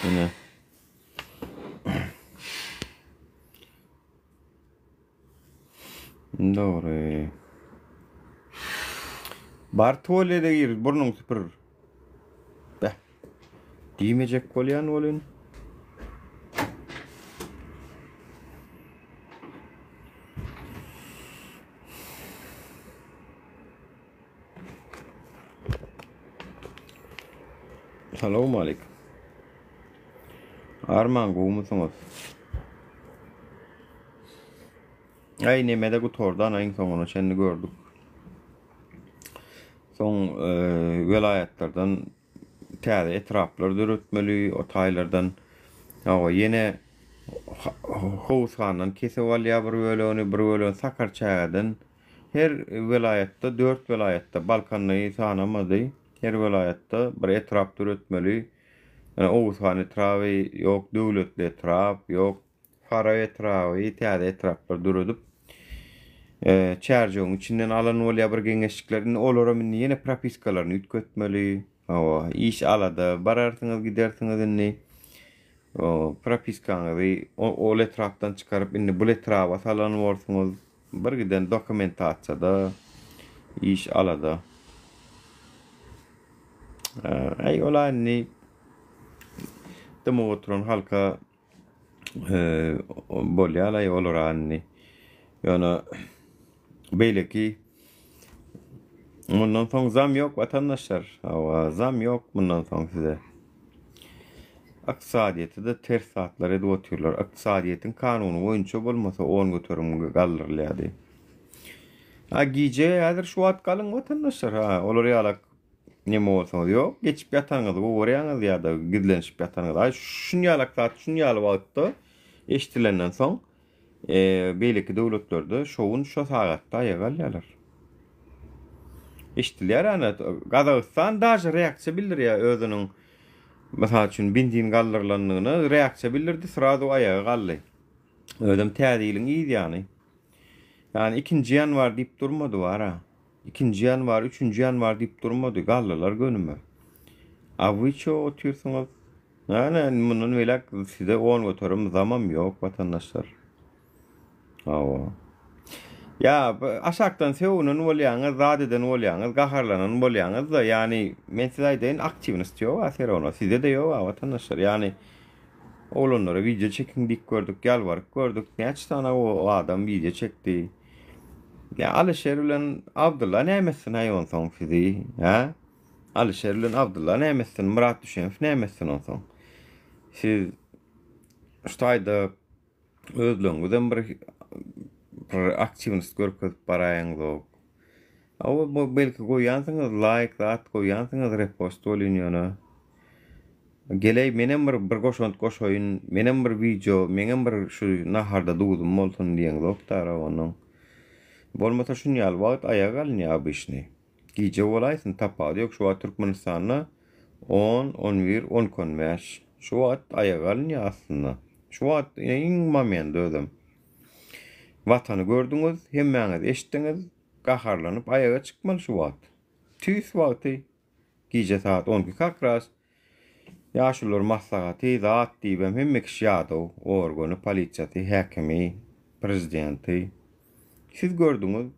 Ine. Dogry. Bar tualete gir, burnuňy süpür. Beh. Diýmejek bolýan welin. Salowmaleýkim. Arman gowumysyňyz? Aý nemede gutardy ana iň soňuna çenli gördük. Soň e, welaýatlardan täze etraplar döretmeli, o taýlardan hawa ýene Howuzhandan kesip alýar bir bölegini, bir bölegini Sakarçägeden. Her welaýatda, dört welaýatda, Balkany sanamady, her welaýatda bir etrap döretmeli. Ýöne Oguzhan etraby ýok, Döwletli etrap ýok, Farap etraby, täze etraplar döredip, Çärjewiň içinden alan bolýar bir geňeşlikler. Indi olaram indi ýene propiskalaryny üýtgetmeli. Hawa, iş alada bararsyňyz, gidersiňiz indi. Propiskaňyzy ol etrapdan çykaryp, indi bul etraba salan borsuňyz. Bir giden dokumentasiýada iş alada. Äý ola indi dymyp oturan halka bolýalaý olara indi. Ýöne beýleki mundan soň zam ýok watandaşlar. Hawa zam ýok mundan soň size. Ykdysadyýeti-de ters zatlar edip otyrlar. Ykdysadyýetiň kanuny boýunça bolmasa 10% galdyrylýardy. Ha gije häzir şu wagt galyň watandaşlar ha olar ýalak neme bolsaňyz ýok geçip ýatanyňyzy gowy görýäňiz ýa-da gizlenişip ýatanyňyzy. Aý şun ýalak zat şun ýaly wagtda eşdilenden soň e, beýleki döwletlerde şo gün şo sagatda aýaga galýarlar. Eşdilýär ana Gazagystan daže reaksiýa bildirýär özüniň mysal üçin benzin galdyrylandygyna reaksiýa bildirdi srazu aýaga galdy. Özem täze ýylyň yz ýany. Ýani ikinji ýanwar diýip durmady bara. Ikinji ýanwar, üçünji ýanwar diýip durmady. Galdylar gönüme. A вы ço otyrsyňyz? Näne indi mundan beýläk size 10% zamam ýok watandaşlar. Hawa. Ýa aşakdan sögünen bolýaňyz, zat eden bolýaňyz, gaharlanan bolýaňyz-da, ýani men size aýdaýyn aktiwnost ýok-a serowno. Sizde-de ýok-a watandaşlar. Ýani Oglanlara wideo çekiň diýip gördük, ýalbaryp gördük. Näçe sany o adam wideo çekdi. Ýa Alyşer bilen Abdylla näme etsin aý onsoň sizi, hä? Alyşer bilen Abdylla näme etsin, Myrat Düşenow näme etsin onsoň? Siz şu taýda özleriňizem bir bir aktiwnost görkezip baraýaňzok. Awa belki goýýansyňyz laýk zat goýýansyňyz repost bolýyn ýöne. Geleý menem bir bir goşant goşaýyn, menem bir wideo, meňem bir şu naharda duzum bolsun diýeňzok dara onuň. Bolmasa şun ýaly wagt aýaga galynýar obyçny. Gije bolaýsyn tapawudy ýok şu wagt Türkmenistanda on, on bir, on iki, on bäş. Şu wagt aýaga galynýar aslynda. Şu wagt iň momendi özem. Watany gördüňiz, hemmäňiz eşitdiňiz, gaharlanyp aýaga çykmaly şu wagt. Tüýs wagty gije sagat 12 kak ras. Ýaşulular maslahaty zat diýibem hemme kişi ýadaw, organy, polisiýasy, häkimi, prezidenti. Siz gördüňiz,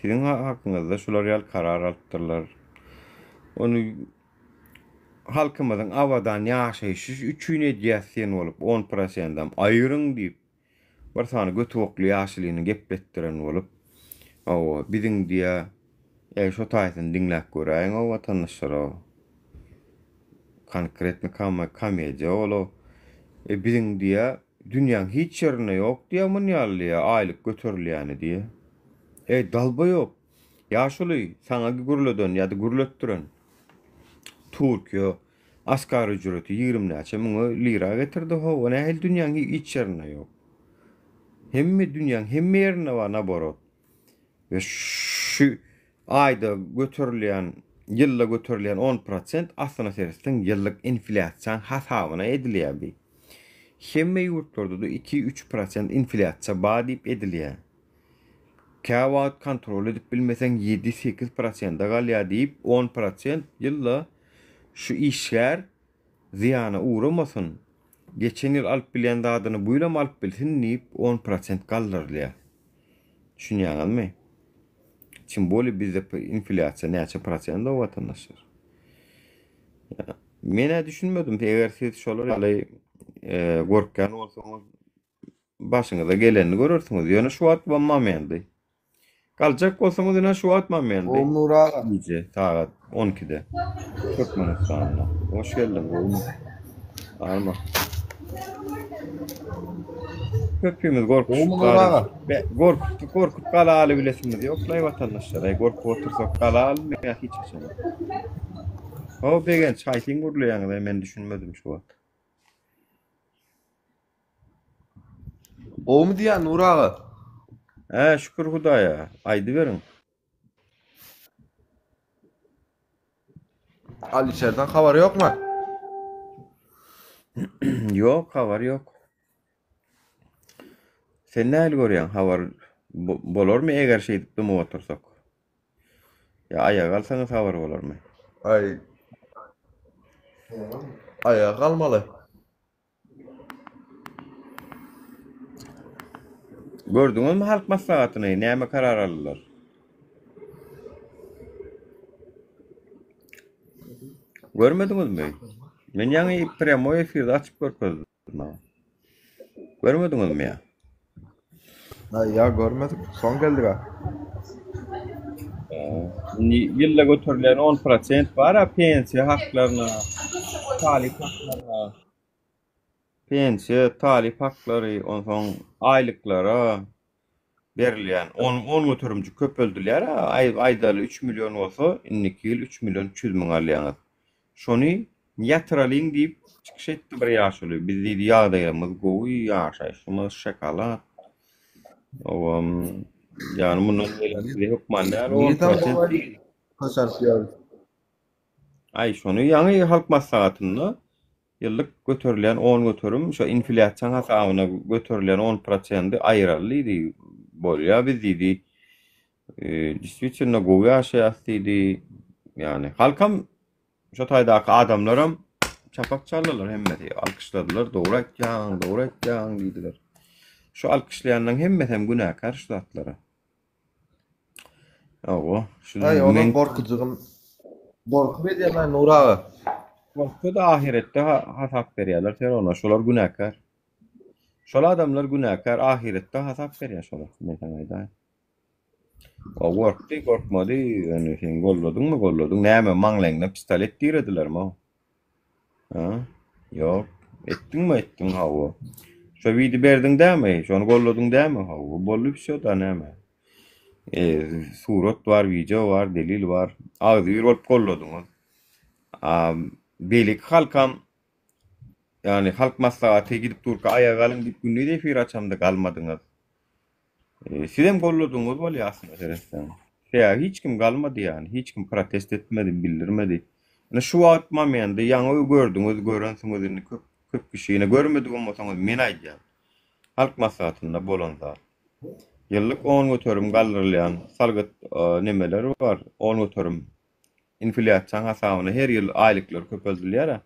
siziň hakyňyzda şular ýaly karar alypdyrlar. Ony halkymyzyň abadan ýaşaýşy üçin edýäs diýen bolup on prosendam aýyryň diýip bir sany göti okly ýaşulyny gepletdiren bolup hawa biziň diýä eý şo taýsyny diňläp göräýiň-ow watandaşlar-ow konkretny komediýa ol-ow e biziň diýä dünýäň hiç ýerinde ýok diýä mun ýaly diýä aýlyk göterilýäni diýä eý dalbaýop Ýaşuly, saňa gürleden ýa-da gürletdiren Türkiýe asgary ücreti 20 näçe müňe lira getirdi how, o nähili dünýäň hiç ýerinde ýok. Hemme dünýäň hemme ýerinde bar naborot. We şu aýda göterilýän, ýylda göterilýän 10% aslyna seretseň ýyllyk inflýasiýaň hasabyna edilýär bi. Hemme ýurtlarda-da 2-3% inflýasiýa bar diýip edilýär. Käwagt kontrol edip bilmeseň ýedi-sekiz prosente galýar diýip, on prosent ýylda şu işgär zyýana ugramasyn, geçen ýyl alyp bilýän zadyny bu ýylam alyp bilsin diýip on prosent galdyrylýar. Düşünýäňizmi? Tim bolýa bizde inflýasiýa näçe prosent o watandaşlar? Men-ä düşünmedim. Eger siz şolar ýaly gorkýan bolsaňyz başyňyza gelenini görersiňiz. Ýöne şu wagt bu momendi. Galjak bolsaňyz ine şu wagt momendi. Gowmy Nury aga? Gije sagat 12-de Türkmenistanda. Hoş geldiň gowmy? Arma. Köpimiz gorkuşup Gowmy Nury aga? Gorkup gorkup gala alybilesimiz ýok-laý watandaşlar. Aý gorkup otursak gala alynmaýar hiç haçan. Ho Begenç haýsyň gürleýäňiz men düşünmedim şu wagt. Gowumy diýýän Nury aga? Hä şükür Hudaýa. Aýdyberiň. Alişerden habar ýokmy? Ýok, habar ýok. Sen nähili görýäň, habar bolarmy eger şeýdip dymyp otursak? Ýa aýaga galsaňyz habar bolarmy? Aý. Aýaga galmaly. Gördüňizmi halk maslahatyny, näme karar aldylar? Görmediňizmi? Men ýaňy prýamoý efirde açyp görkezdim. Görmediňizmi ýa? Aý, ýa görmedik. Soň geldik-ä. Indi ýylda göterilýän 10% bar-a pensiýa haklaryna, talyp haklaryna. Pensiýa, talyp haklary, onsoň aýlyklara berilýän on on göterimjik köpeldilýär-ä. Aý aýdaly üç million bolsa, indiki ýyl üç million 300 müň alýaňyz. Şony ýatyralyň diýip çykyş etdi bir ýaşuly. Biz diýdi ýagdaýlarymyz gowy, ýaşaýşymyz şokolad. Owam, ýagny mundan beýläk bize hökman däl on Nireden prosent gowy diýdi. Haçan ýaly? Aý şony ýaňy halk maslahatynda ýyllyk göterilýän 10% şo inflýasiýaň hasabyna göterilýän 10 prosendi aýyraly diýdi. Bolýa biz diýdi. Действительно gowy ýaşaýas diýdi. Ýagny halkam şo taýdaky adamlaram çapak çaldylar hemmesi. Alkyşladylar. Dogry aýtýaň, dogry aýtýaň diýdiler. Şu alkyşlaýanlaryň hemmesem günäkär şu zatlara. Hawa, şu Aý, olar men gorkujygym. Gorkup edýärler Nury aga. Gorksa-da ahyretde hasap berýärler sen ona. Şolar günäkär. Şol adamlar günäkär, ahyretde hasap berýär şolar. Men saňa aýdaýyn. O gorkdy, gorkmady, ýöne sen golladyňmy, golladyň. Näme, maňlaýyňdan pistolet diredilermi? Ha? Ýok. Etdiňmi, etdiň, hawa. Şo widi berdiň dämi? Şony golladyň dämi? Hawa, boldy wsýo da näme. E, surat bar, wideo bar, delil bar. Agzybir bolup golladyňyz. A beýleki halkam ýagny halk maslahaty gidip durka aýaga galyň diýip gündiz efir açamda galmadyňyz. Sizem golladyňyz bolýa aslynda seretseň. Sebäbi hiç kim galmady ýany, hiç kim protest etmedi, bildirmedi. Ine şu wagt momendi ýaňy gördüňiz, görensiňiz indi köp köp kişi ine görmedik bolmasaňyz men aýdýan. Halk maslahatynda bolan zat. Ýyllyk 10% galdyrylýan salgyt nemeler bar, 10% inflýasiýaň hasabyna her ýyl aýlyklar köpeldilýär-ä.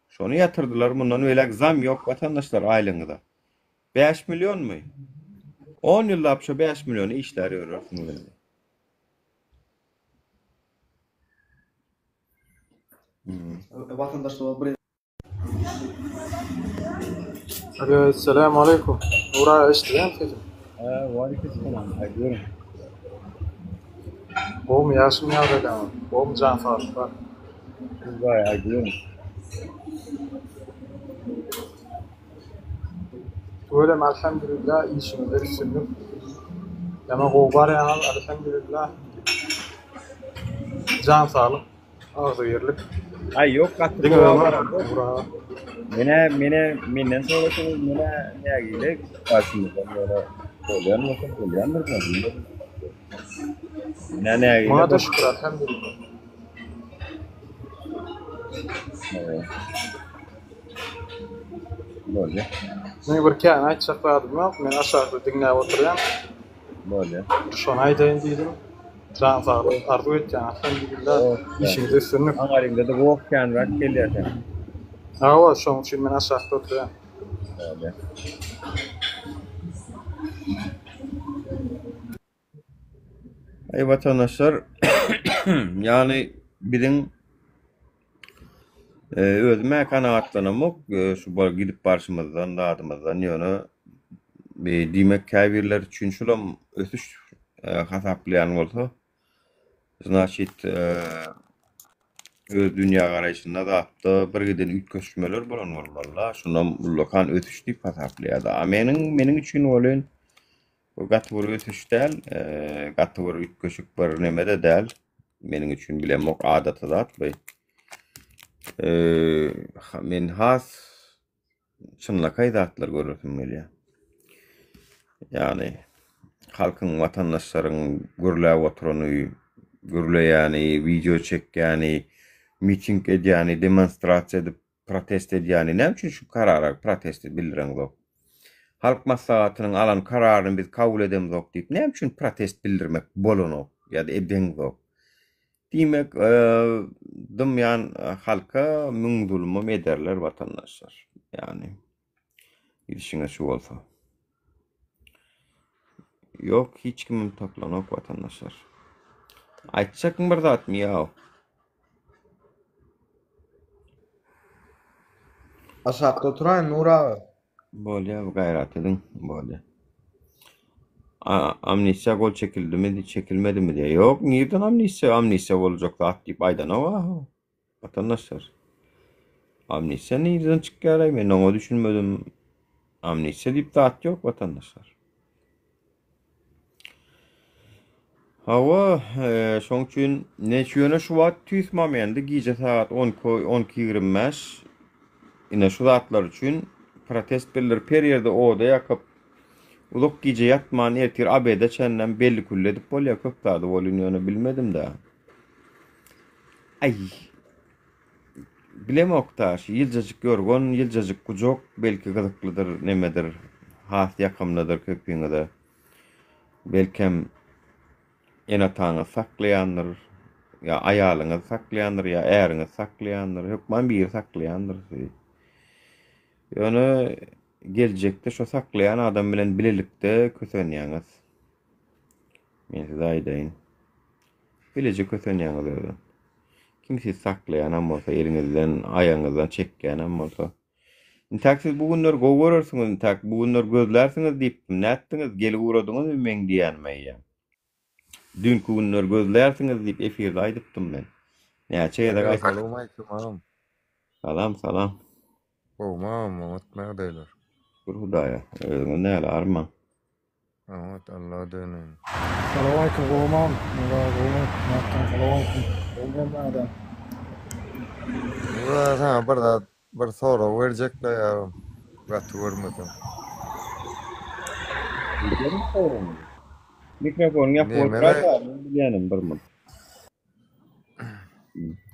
Şony ýatyrdylar, mundan beýläk zam ýok watandaşlar aýlygyňyza. 5 millionmy? 10 ýyllap şo 5 milliony işlär ýörersiňiz indi. Hmm. Watandaşlyga bir Alo, esselamu aleýkum. Nury aga eşidilýärmi sesim? Hä, waleýkim-salam. Aýdyň. Gowumy, ýagşymy ýagdaýlaryňyz? Gowumy jan saglyklar? Hudaý aýdyň. Tüweleme Alhamdulillah işiňizde üstünlik. Ýaman gowy barýaňyz Alhamdulillah. Jan saglyk, agzybirlik. Aý ýok gaty Diňe gowy öňe baramok. Ura. Menä menä menden sorasaňyz menä nägile garşymyzdan ýöne bolýan bolsa bolýandyr da bilmedim. Menä nägile Muňa-da bol. şükür Alhamdulillah. Hawa. Bolýa. Meň bir kän aýtjak zadym ýok. Men aşakda diňläp oturýan. Bolýa. Bir şony aýdaýyn diýdim. Jan saglyk arzuw etýän. Alhamdulillah. Işiňizde üstünlik. Aňaryňda-da goh känräk gelýär seň. Hawa, şoň üçin men aşakda oturýan. Bolýa. Eý watandaşlar, ýagny biziň özüm-ä kanagatlanamok şu gidip barşymyzdan zadymyzdan ýöne diýmek käbirleri üçin şulam ösüş hasaplaýan bolsa znaçit öz dünýägaraýşynda zatda birgiden üýtgeşmeler bolan bolmaly-da şunam ullakan ösüş diýip hasaplaýar-da. A meniň meniň üçin welin Bu gaty bir ösüş däl, gaty bir üýtgeşik bir neme-de däl. Meniň üçin bilemok, adaty zat bu. Men has çynlakaý zatlar göresim gelýär. Ýagny halkyň, watandaşlaryň gürläp oturany, gürleýäni, wideo çekýäni, miting edýäni, demonstrasiýa edip protest edýäni näme üçin şu karara protest bildireňzok? Halk maslahatynyň alan kararyny biz kabul edemzok diýip näme üçin protest bildirmek bolanok ýa-da edeňzok? Diýmek, dymýan halka müň zulumam ederler watandaşlar. Ýagny gidişiňe şu bolsa. Ýok, hiç kimem tapylanok watandaşlar. Aýtjakmy bir zat miýaw? Aşakda oturaýyn Nur aga. Bolýa gaýrat ediň bolýa. Amnistiýa gol çekildimi çekilmedimi diýýär. Ýok nirden amnistiýa amnistiýa boljak zat diýip aýdanok a watandaşlar. Amnistiýa nirden çykýaraý men oňa düşünmedim. Amnistiýa diýip zat ýok watandaşlar. Hawa, şoň üçin neç ýöne şu wagt tüýs momendi gije sagat 12 12:25 ine şu zatlar üçin protest bildirip her ýerde oda ýakyp uzak gije ýatman ertir obeda çenlem belli külli edip bolýar köp zady bolýn ýöne bilmedim-dä. Aý. Bilemok-da, şu ýyljajyk ýorgan, ýyljajyk gujak belki gyzyklydyr, nemedir, has ýakymlydyr köpüňize. Belkem, ene-ataňyz saklaýandyr, ýa aýalyňyz saklaýandyr, ýa äriňiz saklaýandyr, hökman biri saklaýandyr sizi. Ýöne geljekde şo saklaýan adam bilen bilelikde kösenýäňiz. Men size aýdaýyn. Bileje kösenýäňiz özem. Kim sizi saklaýanam bolsa, eliňizden, aýagyňyzdan çekýänem bolsa. Intäk siz bu günleri gowy görersiňiz, intäk bu günleri gözlärsiňiz diýipdim. Nätdiňiz, gelip ugradyňyzmy meň diýýänime eýýäm? Düýnki günleri gözlärsiňiz diýip efirde aýdypdym men. Näçe gezek Alo, aýtdym. salowmaleýkim agam. Salam, salam. Gowmy agam, oňatmy ýagdaýlar? Şükür Hudaýa. Özüňiz näle, armaň? Oňat Alla döneýin. Salowaleýkim gowmam Nura gowmy nätdiň salowaleýkim gowmy hemme adam. Nura saňa bir zat bir sorag berjekle ýa gaty görmeseň. Beriň soragyňyzy. Mikrofonyň ýapyk Nemele oturarka men bilýänim bir munt.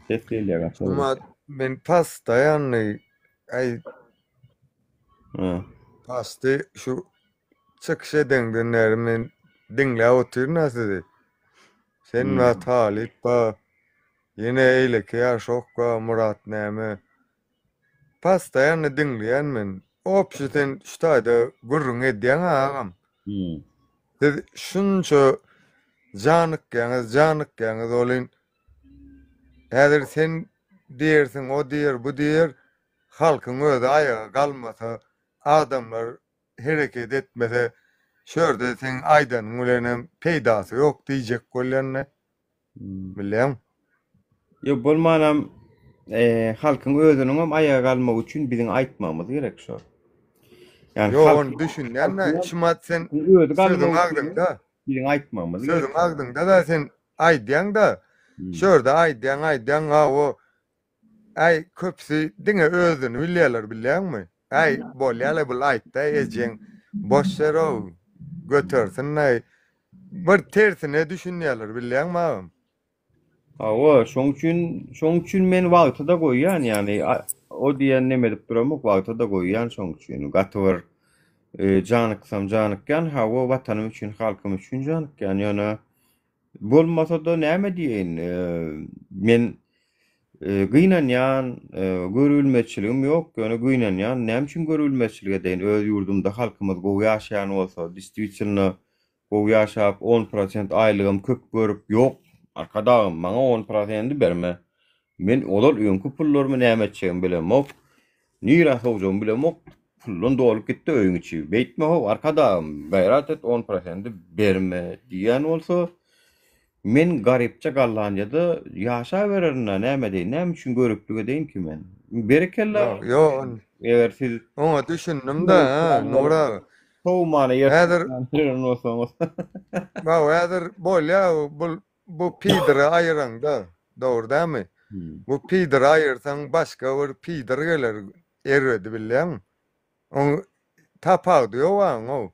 Ses gelýär gaty. Şumat men pastaýanny aý Ha. pasty şu Çykyş edeňden bäri men diňläp otyryn-a sizi. Sen Hmm. ba Talyp ba, ýene eýleki ýaşok ba, Myrat näme. Postoýanno diňleýän men. Obşi sen şu taýda gürrüň edýäň-a agam. Hmm. Siz şunça janykýaňyz, janykýaňyz welin, häzir sen diýersiň, o diýer, bu diýer, halkyň özi aýaga galmasa, adamlar hereket etmese şu ýerde seň aýdanyň bilenem peýdasy ýok diýjek bolýan-da. Bilýäňmi? Ýok bolmanam halkyň özüniňem aýaga galmagy üçin biziň aýtmagymyz gerek şo. Ýani Ýok ony düşünýän-de şumat sen sözüň agzyňda. Biziň aýtmagymyz gerek. Sözüň agzyňda-da sen aýdýaň-da. Şu ýerde aýdýaň aýdýaň hawa Äý köpüsi diňe özüni bilýärler bilýäňmi? Äý bolýala bul aýtda ejeň boş ber-ow götersin-äý. Bir tersine düşünýärler bilýäňmi agam? Hawa, şoň üçin, şoň üçin men wagty-da goýýan, ýagny o diýen neme edip duramok, wagty-da goýýan şoň üçin. Gaty bir janyksam janykýan, hawa, watanym üçin, halkym üçin janykýan, ýöne Bolmasa-da näme diýeýin, men Gynanýan, görübilmezçiligim ýok, ýöne gynanýan, näme üçin görübilmezçilik edeýin, öz ýurdumda halkymyz gowy ýaşaýan bolsa, distwitelno gowy ýaşap, on prosent aýlygam köp görüp, ýok, Arkadagym, maňa on prosendi berme, men ozal öňki pullarymy näme etjegimi bilemok, nirä sowjagymy bilemok, puldan dolup gitdi öýüň içi, beýtme how, Arkadagym, gaýrat et, on prosendi berme diýýän bolsa, Men garypja Gollandiýada ýaşabererin-ä, näme edeýin, näme üçin göriplik edeýin ki men? Berekella, Ýok, ýok, on- eger siz oňa düşündim-de, hä, Nur aga. sowmana ýer Häzir, beren bolsaňyz. baw, häzir bolýa, bu, bu pidiri aýyraňda, dogry dälmi? Hmm. Bu pidiri aýyrsaň, başga bir pidir geler, erbedi bilýäňmi? Oň tapawudy ýok aň-ow.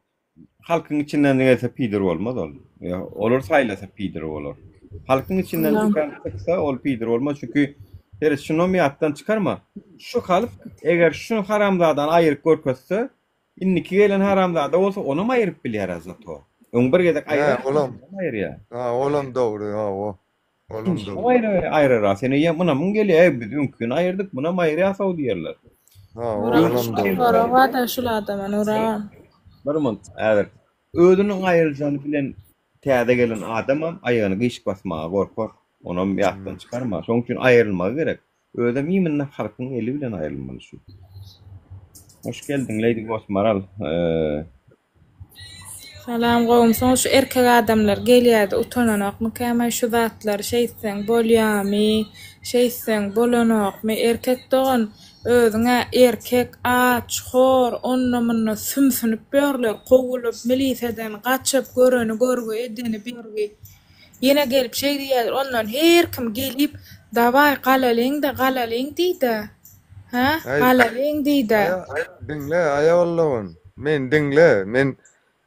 Halkyň içinden gelse pidir bolmaz ol. Ýa olar saýlasa pidir bolar. Halkyň içinden çykan çyksa ol pidir bolmaz. Çünki seret şunam ýatdan çykarma. Şu halk eger şu haramzadany aýyryp görkezse, indiki gelen haramzada bolsa onam aýyryp bilýär zato. Öň bir gezek Hä, aýyran olam. aýyrýar. Ha, olam dogry, hawa. Olam Ikinjisini dogry. aýyr aýyrar. Sen eýýäm ynamyň gelýär, eý biz öňkini aýyrdyk, munam aýyrýas-ow diýerler. Ha, Nuran olam şu dogry. sorag bar-da şul adama Nuran. Bir munt, häzir. Özüniň aýryljany bilen täze gelen adamam aýagyny gyşyk basmaga gorkar. Onam ýatdan çykarma. Şonuň üçin aýrylmagy gerek. Özem imенно halkyň eli bilen aýrylmaly şu. Hoş geldiň Lady Ghost Maral. Salam gowumysyňyz şu erkek adamlar gelýäde utananokmykämaý şu zatlary şeýtseň bolýamy şeýtseň bolanokmy erkek dogan özüňä erkek aç hor onda munda sümsünip ýörler kowulyp miliseden gaçyp göreni görgi edeni bergi ýene gelip şeý diýýäler ondan her kim gelip dawaý galalyňda galalyň diýdä Hä? Aý, Galalyň diýdä. aýa, diňle, aýaollowan. Men diňle, men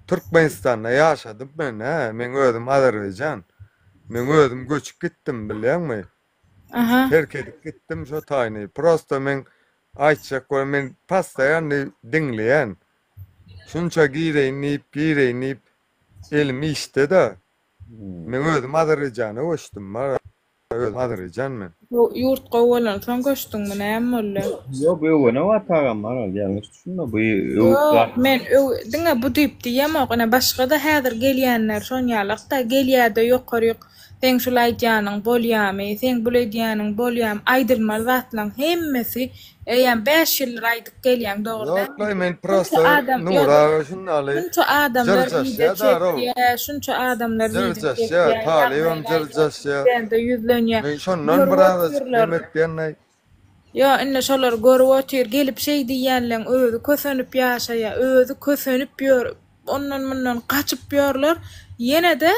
Türkmenistanda ýaşadym men, hä, meň özüm azerbaýjan. Meň özüm göçüp gitdim, bilýäňmi? Aha. Terk edip gitdim şo taýyny. Prosta meň aýtjak bolan, men postoýanny diňleýän. Şunça gireýin diýip, gireýin diýip, elim işde-de. Meň özüm Azerbaýjana göçdüm. Özüm azerbaýjan men. Bu ýurt gowy bolansoň göçdüňmi näme boldy? Ýok bu öwene bar tagam maral ýalňyş düşünme bu öwüp Ýok zat. men öw diňe bu diýip diýemok ine başgada häzir gelýänler şonýalakda gelýäde ýokaryk seň şul aýdýanyň bolýamy seň bul edýäniň bolýamy aýdylmaly zatlaň hemmesi eýýäm 5 ýyldyr aýdyp gelýäň dogry dälmi? Ýoklaý men Şunça prosta adam Nury ýok aga şundaly şunça adamlar wideo jyrjaşýa darow. çekýä şunça adamlar wideo Jyrjaşýa çekýä talybam ýagdaýyny aýdýa jyrjaşýa. prezidente ýüzlenýä Men şondan görüp birazajyk otyrlar. neme etýänlaý. Ýo indi şolar görüp otyr gelip şeý diýýänleň özi kösenip ýaşaýa özi kösenip ýör ondan mundan gaçyp ýörler ýenede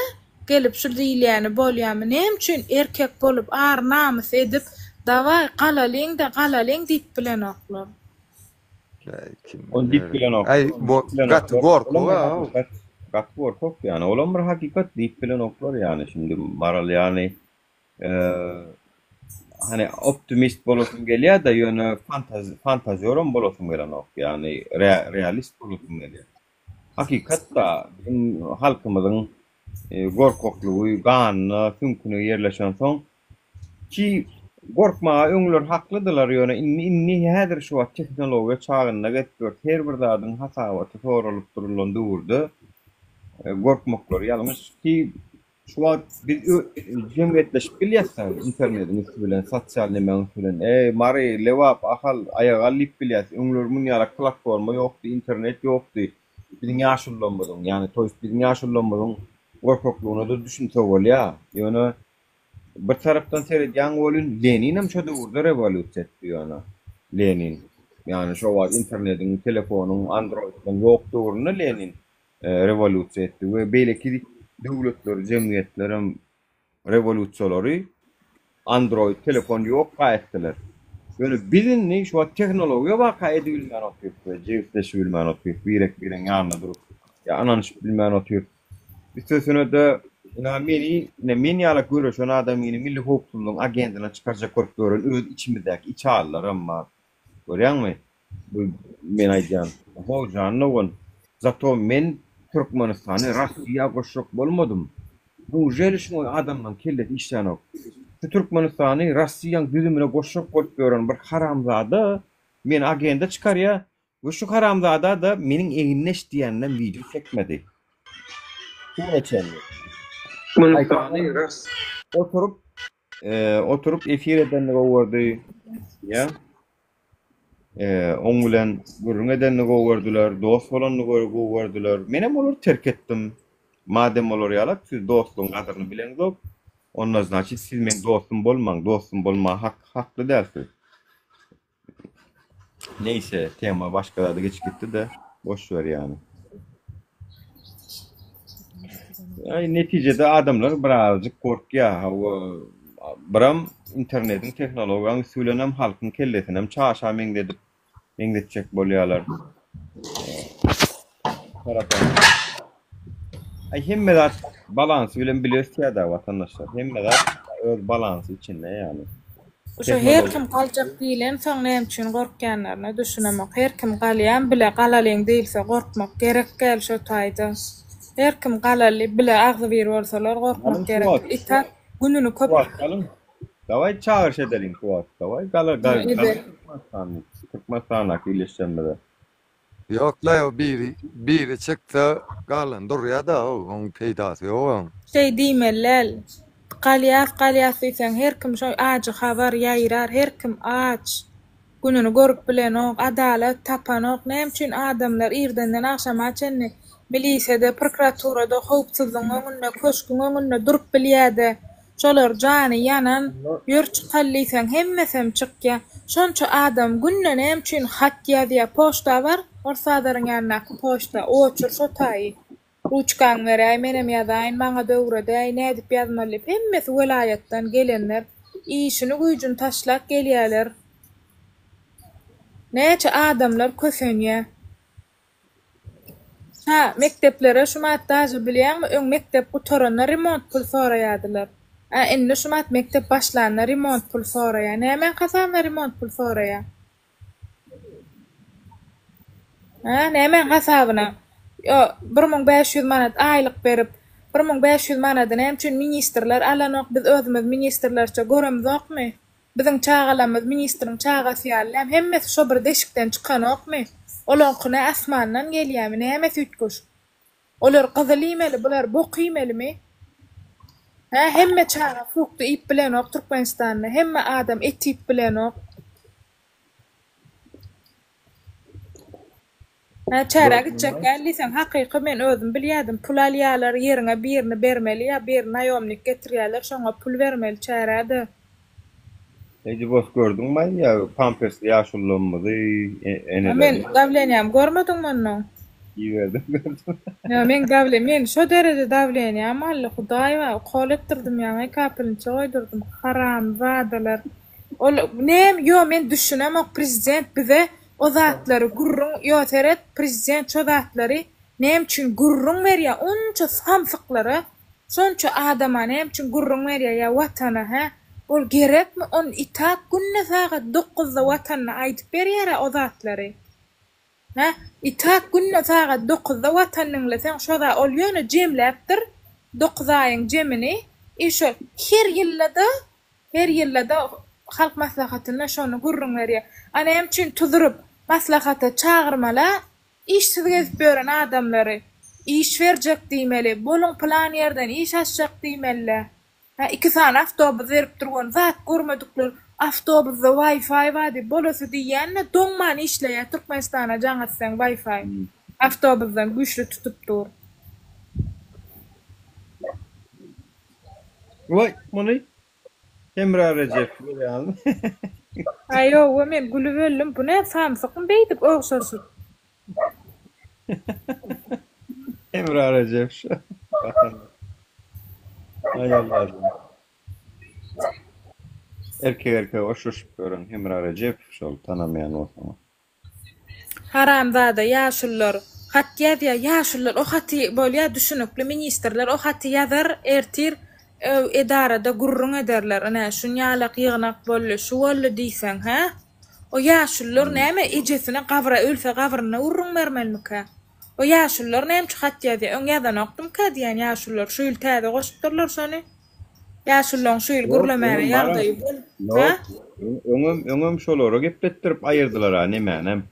Gelip şu diýilýäni bolýamy näme üçin erkek bolup ar namys edip dawaý galalyňda galalyň diýip bilenoklar. Ony diýip bilenok. Aý bu gaty gorkak a. Gaty gorkak ýany olam bir hakykat diýip bilenoklar ýany şindi maral ýany hany optimist bolasym gelýärde ýöne fantazýoram bolasym gelenok ýany realist bolasym gelýär. Hakykatda, biziň halkymyzyň gorkaklygy ganyna, süňküne ýerleşensoň, ki gorkmaga öňler haklydylar, ýöne indi, indi häzir şu wagt tehnologiýa çagynda gezip ýörüs, her bir zadyň hasabaty soralyp durulan döwürde gorkmaklary ýalňyş ki Şu wagt biz jemgyýetleşip bilýäs-dä, internediň üsti bilen, sosial nemäň üsti bilen. Eý, Mary, Lebap, Ahal, aýagal diýip bilýäs. Öňler muny ýaly platforma ýokdy, internet ýokdy. Biziň ýaşulularymyzyň, ýagny to ýest biziň ýaşulularymyzyň gorkaklygyna-da düşünse bolýar. Ýöne bir tarapdan seredýäň welin, Leninem şo döwürde rewolýusiýa etdi ýöne. Lenin. Ýagny şo wagt internediň, telefonyň, androidlaryň ýok döwründe Lenin rewolýusiýa etdi we beýleki döwletler, jemgyýetlerem rewolýusiýalary Android telefon ýokka etdiler. Ýöne biz indi şu wagt tehnologiýa barka edibilmän otyrys we jebisleşibilmän otyrys, birek-biregiň ýanynda durup ýa ynanyşyp bilmän otyrys. Üstesine-de, ynha meni, ine men ýaly göreşen adamyny milli howpsuzlygyň agendyna çykarjak bolup ýören öz içimizdäki içalylaram bar. Görýäňmi? Bu men aýdýan. How jan dogan. Zato men Türkmenistany Rossiýa goşjak bolmadym. Nujeli şuňa adamlaň kellesi işlänok. Şu Türkmenistany Rossiýaň düzümine goşjak bolup ýören bir haramzada meni agenda çykarýa we şu haramzada-da meniň egindeş diýenden wideo çekmedi. Şu güne çenli. Türkmenistany Oturyp oturyp efir edenini gowy gördi. Ýa. Oň bilen gürrüň edenini gowy gördüler, dost bolanyny gowy gördüler. Menem olary terk etdim. Madem olar ýalak siz dostlugyň gadyryny bileňzok, onda znaçit siz meň dostum bolmaň, dostum bolmaga hak hakly däl siz. Neýse, tema başga zada geçip gitdi-de, boş ber ýany. Aý, netijede adamlar birazjyk gorkýar. Hawa, biram internetiň, tehnologiýanyň üsti bilenem halkyň kellesinem çaşa meňzedip, meňzetjek bolýarlar. Tarapam. Aý, hemme zat balansy bilen bile ösýär-dä, watandaşlar. Hemme zat öz balansy içinde ýagny. Şu her kim galjak diýilensoň näme üçin gorkýanlaryna düşünemok. Her kim galýan bile galalyň diýilse gorkmak gerek däl şo taýda. Her kim galaly bile agzybir bolsalar gorkmak Galyň şu gerek wagt. I tak gününi Şu köp wagt galyň. Daway çagyryş edeliň şu wagt. Daway gala gal Eder. galyň Türkmenistanda. Türkmenistandaky ildeşlerimize. Ýok-la o biri biri çyksa galan durýa-da oň peýdasy ýok oň. Şeý diýmeli däl. Galýas galýas diýseň her kim şo ajy habar ýaýrar her kim aç. Gününi görüp bilenok, adalat tapanok. Näme üçin adamlar irdenden agşama çenli milisede, prokuraturada, howpsuzlygyň öňünde, köşgüň öňünde durup bilýäde Şolar jany ýanan, ýör çykaly diýseň hemmesem çykýa. Şonça adam günde näme üçin hat ýazýa? Poçta bar, Ors bazaryň ýanyndaky poçta, oçur şo taýy. Ruçkaňy beräý, menem ýazaýyn, maňa-da öwredäý, nädip ýazmaly diýip, hemmesi welaýatdan gelenler işini-güýjüni taşlap gelýäler. Näçe adamlar kösenýä. Hä, mekdeplere şumat daže bilýäňmi öň mekdep gutaranda remont pul soraýadylar. Ä indi şumat mekdep başlanda remont pul soraýa. Nämäň hasabyna remont pul soraýa? Hä, nämäň hasabyna? Ýo, 1500 manat aýlyk berip, 1500 manady näme üçin ministrler alanok, biz özümiz ministrlerçe göremzokmy? Biziň çagalarymyz ministriň çagasy ýaly däl, hemmesi şo bir deşikden çykanokmy? Olaňky nä asmandan gelýämi, nämesi üýtgeşik? Olar gyzyl iýmeli, bular bok iýmelimi? Hä, hemme çaga frukty iýip bilenok Türkmenistanda, hemme adam et iýip bilenok. Hä, çärä gitjek däl diýseň, hakyky men özüm bilýädim, pul alýalar, ýeriňe birini bermeli ýa bir naýomnik getirýäler, şoňa pul bermeli çärä-de. Eje bos gördüňmi ýa pampersli ýaşulularymyzy, A men enelerimizi. dawleniýamy görmediňmi onnoň? Iberdim gördüm. Ýa meň dawle men şo dereje dawleniýam aldy hudaý bar ukol etdirdim ýaňy kapelniçe goýdurdym haramzadalar ol nem ýo men düşünemok prezident bize O zatlary gürrüň ýo seret prezident şo zatlary näme üçin gürrüň berýä onça samsyklara şonça adama näme üçin gürrüň berýä ýa watana hä ol gerekmi on itak günde sagat dokuzda watanyna aýdyp berýärä o zatlary hä itak günde sagat dokuzda watan diňleseň şo za ol ýöne jemläpdir dokuz aýyň jemini i şo her ýyldada Her ýylda-da Halk Maslahatynda şony gürrüň berýär. A näme üçin tuzuryp, maslahata çagyrmala işsiz gezip ýören adamlary? Iş berjek diýmeli, boluň pylan ýerden iş açjak diýmeli-dä. Hä, iki sany awtobus berip durgan zat görmedikler awtobusda Wi-Fi bar diýip, bolasy diýýän-de doňman işleýär Türkmenistana jaň etseň Wi-Fi awtobusdan güýçli tutup dur. Waý, muny Hemra Rejep görýäňizmi? Aý ýowa men gülüp öldüm bu nä samsykmy beýdip ogşaşyp. Hemra Rejep şu. Aý Allahym. Erkek erkege ogşaşyp ýören Hemra Rejepow şol tanamaýan bolsaňyz. Haramzada ýaşulular hat ýazýa ýaşulular o haty bolýa düşünikli ministrler o haty ýazar ertir edarada gürrüň ederler ine şunýalak ýygnak boldy şu boldy diýseň hä o ýaşulular näme ejesine gabra ölse gabrynda gürrüň bermelimikä o ýaşulular näme üçin hat ýazýa öň ýazanokdymyka diýýän ýaşulular şu ýyl täze goşupdyrlar şony. Ýaşulylaň şu ýyl Ýok, gürlemäge öňem baram. ýagdaýy bol. Hä? Ýok, öňem, öňem şolara gepletdirip aýyrdylar-a nemänem.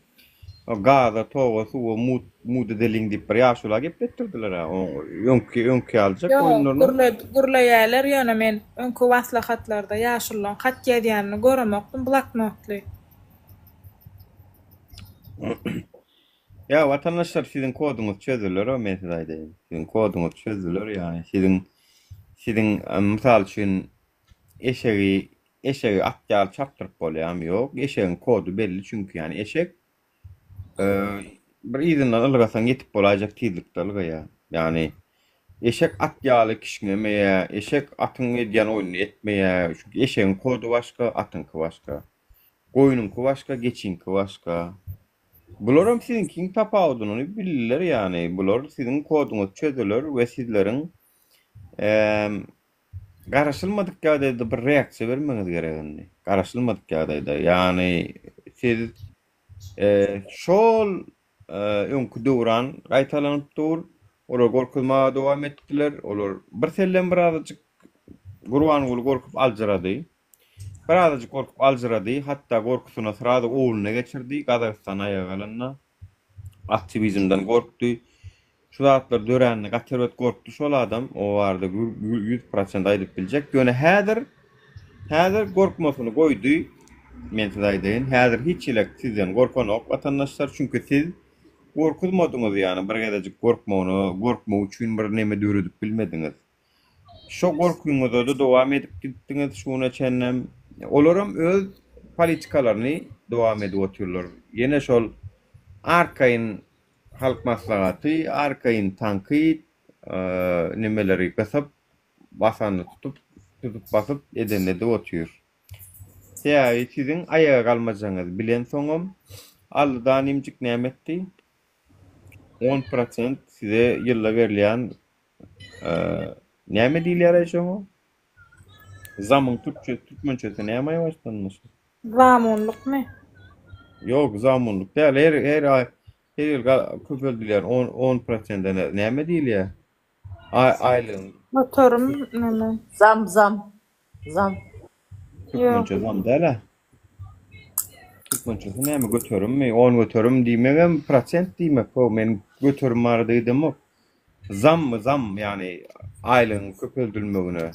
O gaza, toga, suwa mut, mut edeliň diýip bir ýaşula gepletdirdiler-ä. O öňki, öňki ýalyjak Ýok, oýunlaryny. gürle, gürleýärler, ýöne men öňki maslahatlarda ýaşulylaň hat ýazýanyny göremokdym bloknotly. Ýa watandaşlar siziň koduňyz çözüler-o men size aýdaýyn. Siziň koduňyz çözdüler ýagny siziň siziň mysal üçin eşegi eşegi at ýaly çapdyryp bolýarmy? Ýok. Eşegiň kody belli çünki ýagny eşek bir yzyndan ylgasaň ýetip bolaýjak tizlikde ylgaýar. Ýagny eşek at ýaly kişňemeýär, eşek atyň edýän oýnuny etmeýär. Çünki eşegiň kody başga, atyňky başga. Goýnuňky başga, geçiňki başga. Bularam siziňkiň tapawudyny bildiler ýagny bular siziň koduňyzy çözdüler we sizleriň garaşylmadyk ýagdaýda bir reaksiýa bermegiňiz gerek indi. Garaşylmadyk ýagdaýda ýagny siz şol öňki döwran gaýtalanyp dur. Olar gorkuzmaga dowam etdiler. Olar bir sellem birazajyk Gurbanguly gorkup aljyrady. Birazajyk gorkup aljyrady, hatda gorkusyna srazy owluna geçirdi, Gazagystan aýaga galanda aktiwizmden gorkdy. Şu zatlar dörände gaty erbet gorkdy şol adam, o barada 100% aýdyp biljek. Ýöne häzir, häzir gorkmasyny goýdy, men size aýdaýyn, häzir hiç hili sizden gorkanok watandaşlar, çünki siz gorkuzmadyňyz, ýagny bir gezejik gorkmagyna, gorkmak üçin bir neme döredip bilmediňiz. Şo gorkyňyzada dowam edip gitdiňiz şu güne çenlem. Olaram öz politikalaryny dowam edip otyrlar. Ýene şol arkaýyn Halk Maslahaty, arkaýyn tankyt, nimeleri gysyp, basanyny tutup, tutup basyp edenini edip otyr. Sebäbi siziň aýaga galmajagyňyzy bilensoňam Aldy Danimjik näme etdi? On prosent size ýylda berilýän Näme diýilýär-aý şoňa? Zamyň türkçe, türkmençesi näme-aý başlandy şu? Zamunlykmy? Ýok, zamunlyk däl. Her her aý her ýyl köpeldilýän 10 10 prosente näme diýilýär? Aý aýlygyň. Göterim näme? Zam zam. Zam. Türkmençe zam däl-ä. Türkmençesi näme göterimmi? 10 göterim diýmegem prosent diýmek. Ho, men göterim barada gidemok. Zammy zam ýagny aýlygyň köpeldilmegine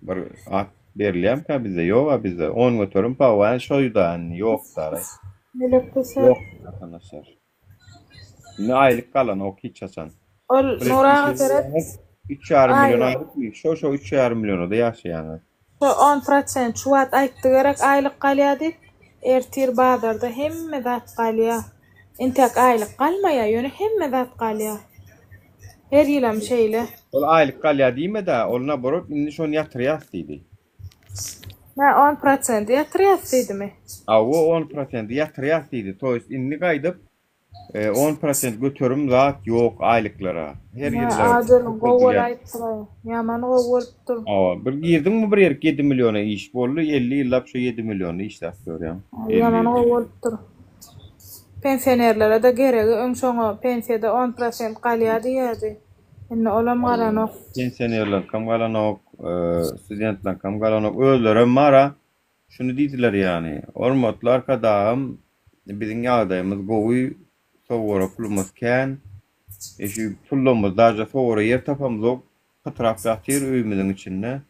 bir at berilýärmikä bizde? Ýog-a bizde. 10 göterim pawa şoýda indi ýok daraý. Ýok watandaşlar. Indi aýlyk galanok hiç haçan. Ol Nury aga seret. Üç ýarym million aýlykmy? Şo şo üç ýarym millionada ýaşaýaňyz. Şo on prosent şu wagt aýtdy gerek aýlyk galýa diýip. Ertir bazarda hemme zat galýa. Intäk aýlyk galmaýa ýöne hemme zat galýa. Her ýylam şeýle. Ol aýlyk galýa diýmedä, ol naborot indi şony ýatyrýas diýdi. Nä on prosenti ýatyrýas diýdimi? Hawa on prosenti ýatyrýas diýdi. To ýest indi gaýdyp on prosent göterim zat ýok aýlyklara. Her ýylda Ajalyň gowy bolaýypdyraý. Ýaman gowy bolupdyr. Hawa bir girdiňmi bir ýerik ýedi milliona iş boldy 50 ýyllap şo ýedi millionda işläp ýörýäň. Ýaman gowy bolupdyr. Pensionerlere-de geregi öň şoňa pensiýada on prosent galýa diýýärdi. Indi olam galanok. Pensionerleriňkem galanok, studentleriňkem galanok. Özlerem bar-a, şuny diýdiler ýagny, Hormatly Arkadagym, biziň ýagdaýymyz gowy, sowara pulumyz kän. E şu pullarymyzy daže sowara ýer tapamzok, pytrap ýatyr öýümiziň içinde.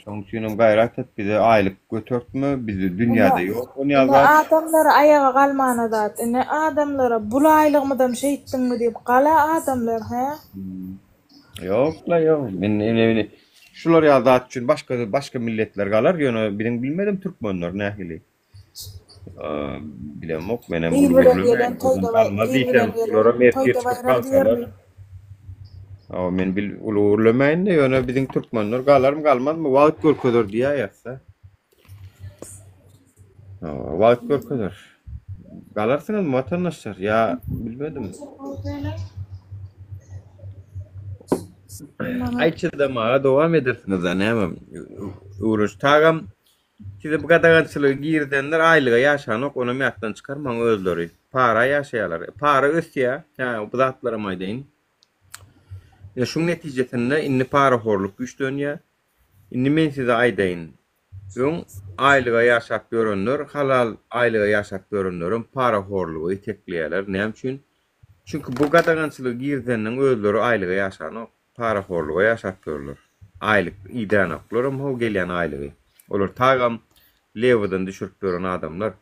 Şonuň üçinem gaýrat et bize aýlyk götertme, bizde dünýäde ýok ony Ine adamlara aýaga galmana zat, ine adamlara bul aýlygymyzam şeýtdiňmi diýip gala adamlar hä? Ýok-la ýok. Men ine şular ýaly zat üçin başga başga milletler galar, ýöne biziň bilmedim türkmenler nähili. Bilemok menem Ir bilen gelen toýda ir bilen gelen toýda baýram diýermi? Hawa men bil uly gürlemäýin-de ýöne biziň türkmenler galarmy galmazmy wagt görkezer diýäýeris-dä. Hawa wagt görkezer. Galarsyňyzmy watandaşlar ýa bilmedim. Aý çydamaga dowam edersiňiz-dä näme öwreş tagam Size bu gadagançylygy girizenler aýlyga ýaşanok onam ýatdan çykarmaň özleri para ýaşaýalar para ösýä hä bu zatlaram aýdaýyn. Ine şuň netijesinde indi parahorluk güýçlenýä. Indi men size aýdaýyn. Öň aýlyga ýaşap ýörenler halal aýlyga ýaşap ýörenlerem parahorluga itekleýärler. Näme üçin? Çünki bu gadagançylygy girizenden özleri aýlyga ýaşanok. Parahorluga ýaşap ýörler. Aýlyk idänoklaram how gelýän aýlygy. Olar tagam lewydan düşürip ýören adamlar.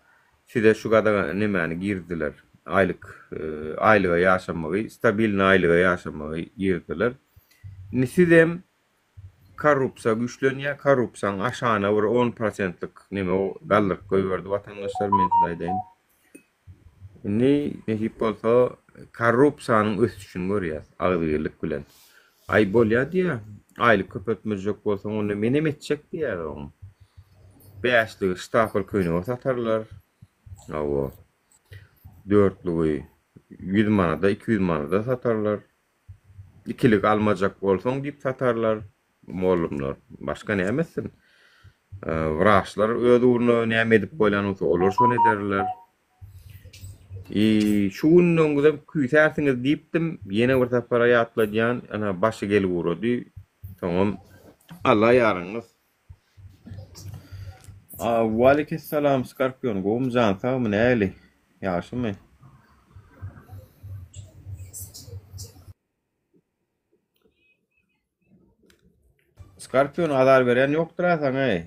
Size şu gadagan nemäni girizdiler. Aýlyk aýlyga ýaşamagy, stabilny aýlyga ýaşamagy girizdiler. Indi sizem Korrupsiýa güýçlenýär, korrupsiýaň aşagyna bir on prosentlik neme galdyryp goýberdi watandaşlar men size aýdaýyn. Indi nesip bolsa korrupsiýanyň ösüşini görýäs agzybirlik bilen. Aý bolýa diýýär, aýlyk köpeltmejek bolsaň onda menem etjek diýýär oň. Bäşligi ştapel köýnege satarlar. Hawa. Dörtlügi 100 manada, 200 manada satarlar. Ikilik almajak bolsaň diýip satarlar mollumlar. Başga näme etsin? Wraçlar öz ugruna näme edip bolýan bolsa olar şony ederler. I şu günüňizem küýsärsiňiz diýipdim. Ýene bir sapara ýatladýan, ana başy gelip ugrady. Soňam Alla ýaryňyz. Waleýkessalam Skorpion gowmy jan sagmy näli ýagşymy. Skorpion azar berýän ýokdyra saňa eý.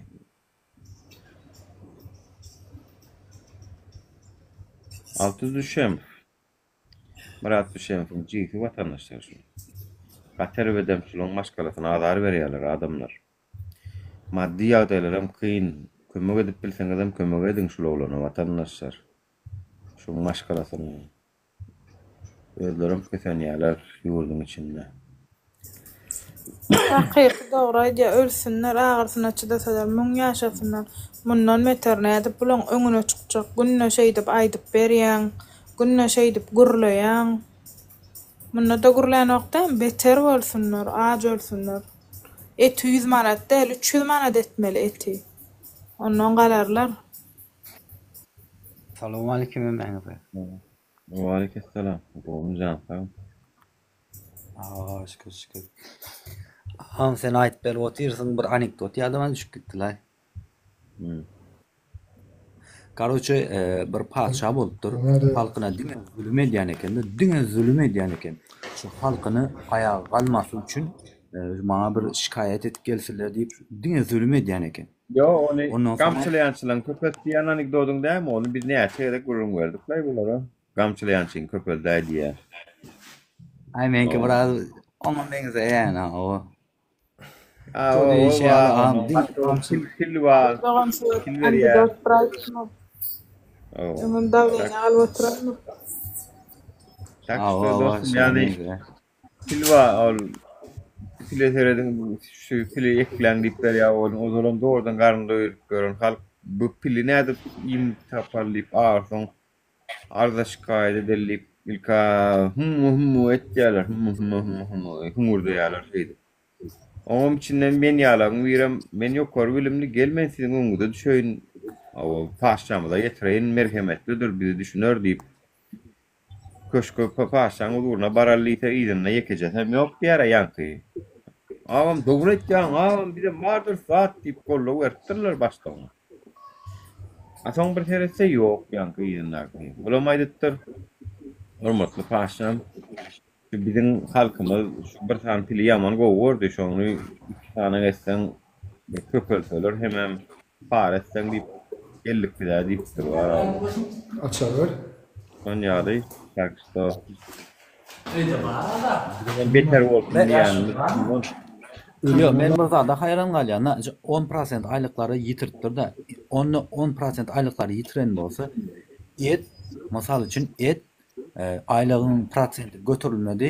Alty düşem. Myrat Düşemowyň jigsi watandaşlar şu. Gaty erbedem şulaň maşgalasyna azar berýärler adamlar. Maddy ýagdaýlaram kyn. Kömek edip bilseňizem kömek ediň şul oglana watandaşlar. Şuň maşgalasyna. Özlerem kösenýäler ýurduň içinde. Hakyky dogry aýdýar ölsünler agyrsyna çydasalar müň ýaşasynlar mundan beter nädip bulaň öňüne çykjak günde şeýdip aýdyp berýäň günde şeýdip gürleýäň mundada gürlänok dämi beter bolsunlar aç ölsünler eti ýüz manat däl 300 manat etmeli eti ondan galarlar. Salowmalikim hemmäňize. Waleýkessalam. Gowmy jan sagmy. Aa, şükür şükür. Agam sen aýdyp berip otyrsyň bir anekdot ýadyma düşüp gitdilaý. Hmm. Karoçe e, bir patyşa bolupdyr. Halkyna diňe zulum edýän eken-de, diňe zulum edýän eken. Şu halkyny aýaga galmasy üçin e, maňa bir şikaýat edip gelsinler diýip, diňe zulum edýän eken. Ýo, ony Ondan soň gamçylaýançylaryň köpelt diýen anekdodyň dämi? Ony biz näçe gezek gürrüň berdik-laý bulara. Gamçylaýançyň köpeldäý diýýär. Aý meňki biraz oňa meňzeýän hawa. A o pil pil bar. Dogan şu Pil berýär. anekdot bir aýtma. Öňem dawleniýa alyp oturanmy? Tak Hawa şo hawa dostum şoňa ýagny meňzeýär. pil bar ol pile serediň şu pili ekläň diýip berýär ol ozalam zordan garyn doýuryp ýören halk bu pili nädip iýmit tapar diýip agyrsoň Arza-şikaýat edeli diýip, ilk-ä hümm-hümm etýärler, hümm-hümm-hümm hüňürdeýärler şeýdip. Oňam içinden men ýalagyň birem, Men ýokary bilimli, gel men siziň öňüňize düşeýin, hawa, patyşamyza ýetireýin, merhemetlidir, bizi düşüner diýip, köşge, patyşaň huzuryna baraly diýse, yzynda ýekejesem ýok diýýär-ä ýaňky. Agam, dogry aýtýaň, agam, bizem bardyrys zat diýip goldaw beripdirler başda oňa. A soň bir seretse ýok ýaňky yzyndaky. Olam aýdypdyr, Hormatly patyşam, şu biziň halkymyz şu bir sany pili ýaman gowy gördi, şony iki sany etseň bir köpelseler hemem para etseň diýip geldik bizä diýipdir. Açar ber. Şon ýaly, tak şto. Öýde bar azap. Bizem beter bolsun diýýänimiz şundan. Ýok, men bir zada haýran galýan, on prosent aýlyklary ýitiripdir-de. Onda on prosent aýlyklary ýitiren bolsa, et, mysal üçin, et aýlygyň prosenti göterilmedi,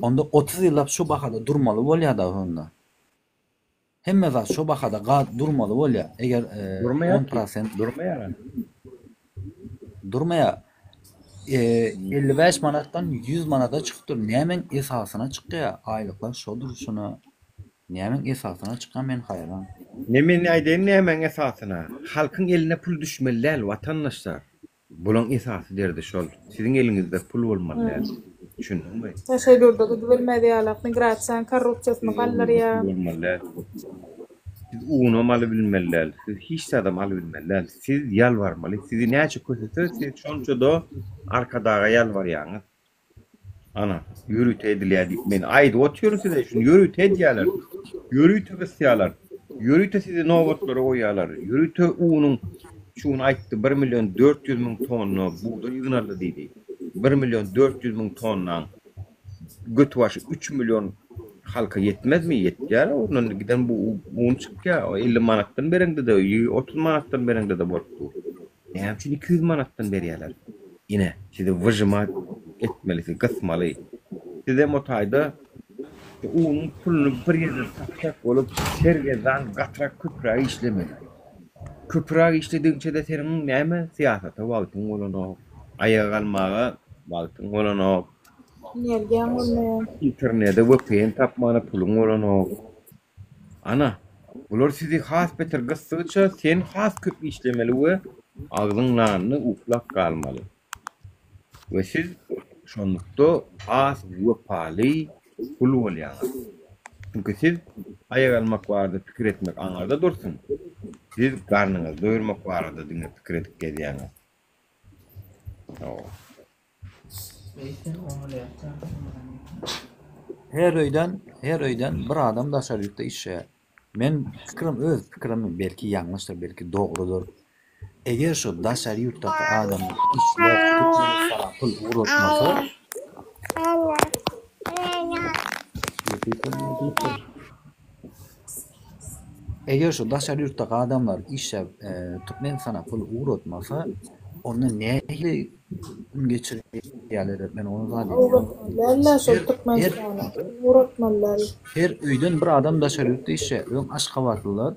onda 30 ýyllap şu bahada durmaly bolýar-da onda. Hemme zat şo bahada ga durmaly bolýar. Eger Durmaýar on ki. prosent Durmaýar. Durmaýar. 55 manatdan 100 manada çykypdyr. Nämäň esasyna çykýar? Aýlyklar şo durşuna. Nämäň esasyna çykýar men haýran. Ne men aýdaýyn nämäň esasyna. Halkyň eline pul düşmeli däl watandaşlar. Bulaň esasy derdi şol. Siziň eliňizde pul bolmaly däl. Düşündiňmi? Daşary ýurda gidibilmez ýalak migrasiýanyň korrupsiýasyny Siziň eliňizde galdyrýar. pul bolmaly däl. Siz unam alybilmeli däl, siz hiç zadam alybilmeli däl. Siz ýalbarmaly. Sizi näçe kösese, siz şonça-da Arkadaga ýalbarýaňyz. Ana, ýörite edilýär diýip men aýdyp otyryn size, şuny ýörite edýärler. Ýörite gysýarlar. Ýörite sizi nobatlara goýýarlar. Ýörite unuň şu gün aýtdy, bir million 400 müň tonna bugdaý ýygnaldy diýdi. Bir million 400 müň tonnaň götübaşy üç million halka ýetmezmi? Ýetýär. Ondan giden bu un çykýar. O 50 manatdan bereňde-de, 30 manatdan bereňde-de bolup dur. Näme üçin 200 manatdan berýärler? Ine, sizi wyžymat etmeli, sizi gysmaly. Sizem o taýda unuň puluny bir ýerden tapjak bolup, sergezdan gatyrak köpräk işlemeli. Köpräk işledigiňçe-de seniň näme syýasata wagtyň bolanok, aýaga galmaga wagtyň bolanok. Energiýaň bolmaýar. Internede VPN tapmana puluň bolanok. Ana, bular sizi has beter gysdygyça sen has köp işlemeli we agzyň nanyny uklap galmaly. We siz şonlukda has wepaly gul bolýaňyz. Çünki siz aýak almak barada pikir etmek aňyrda dursun, siz garnyňyzy doýurmak barada diňe pikir edip gezýäňiz. Her öýden, her öýden bir adam daşary ýurtda işleýär. Men pikirim öz pikirim belki ýalňyşdyr belki dogrudyr. Eger şu daşary ýurtdaky adam işläp Türkmenistana pul ugratmasa Eger şu daşary ýurtdaky adamlar işläp Türkmenistana pul ugratmasa onda nähili gün geçirýärler men ony zat edýän. Ugratmaly şol Türkmenistana ugratmaly. Her öýden bir adam daşary ýurtda işleýär. Öň aşgabatlylar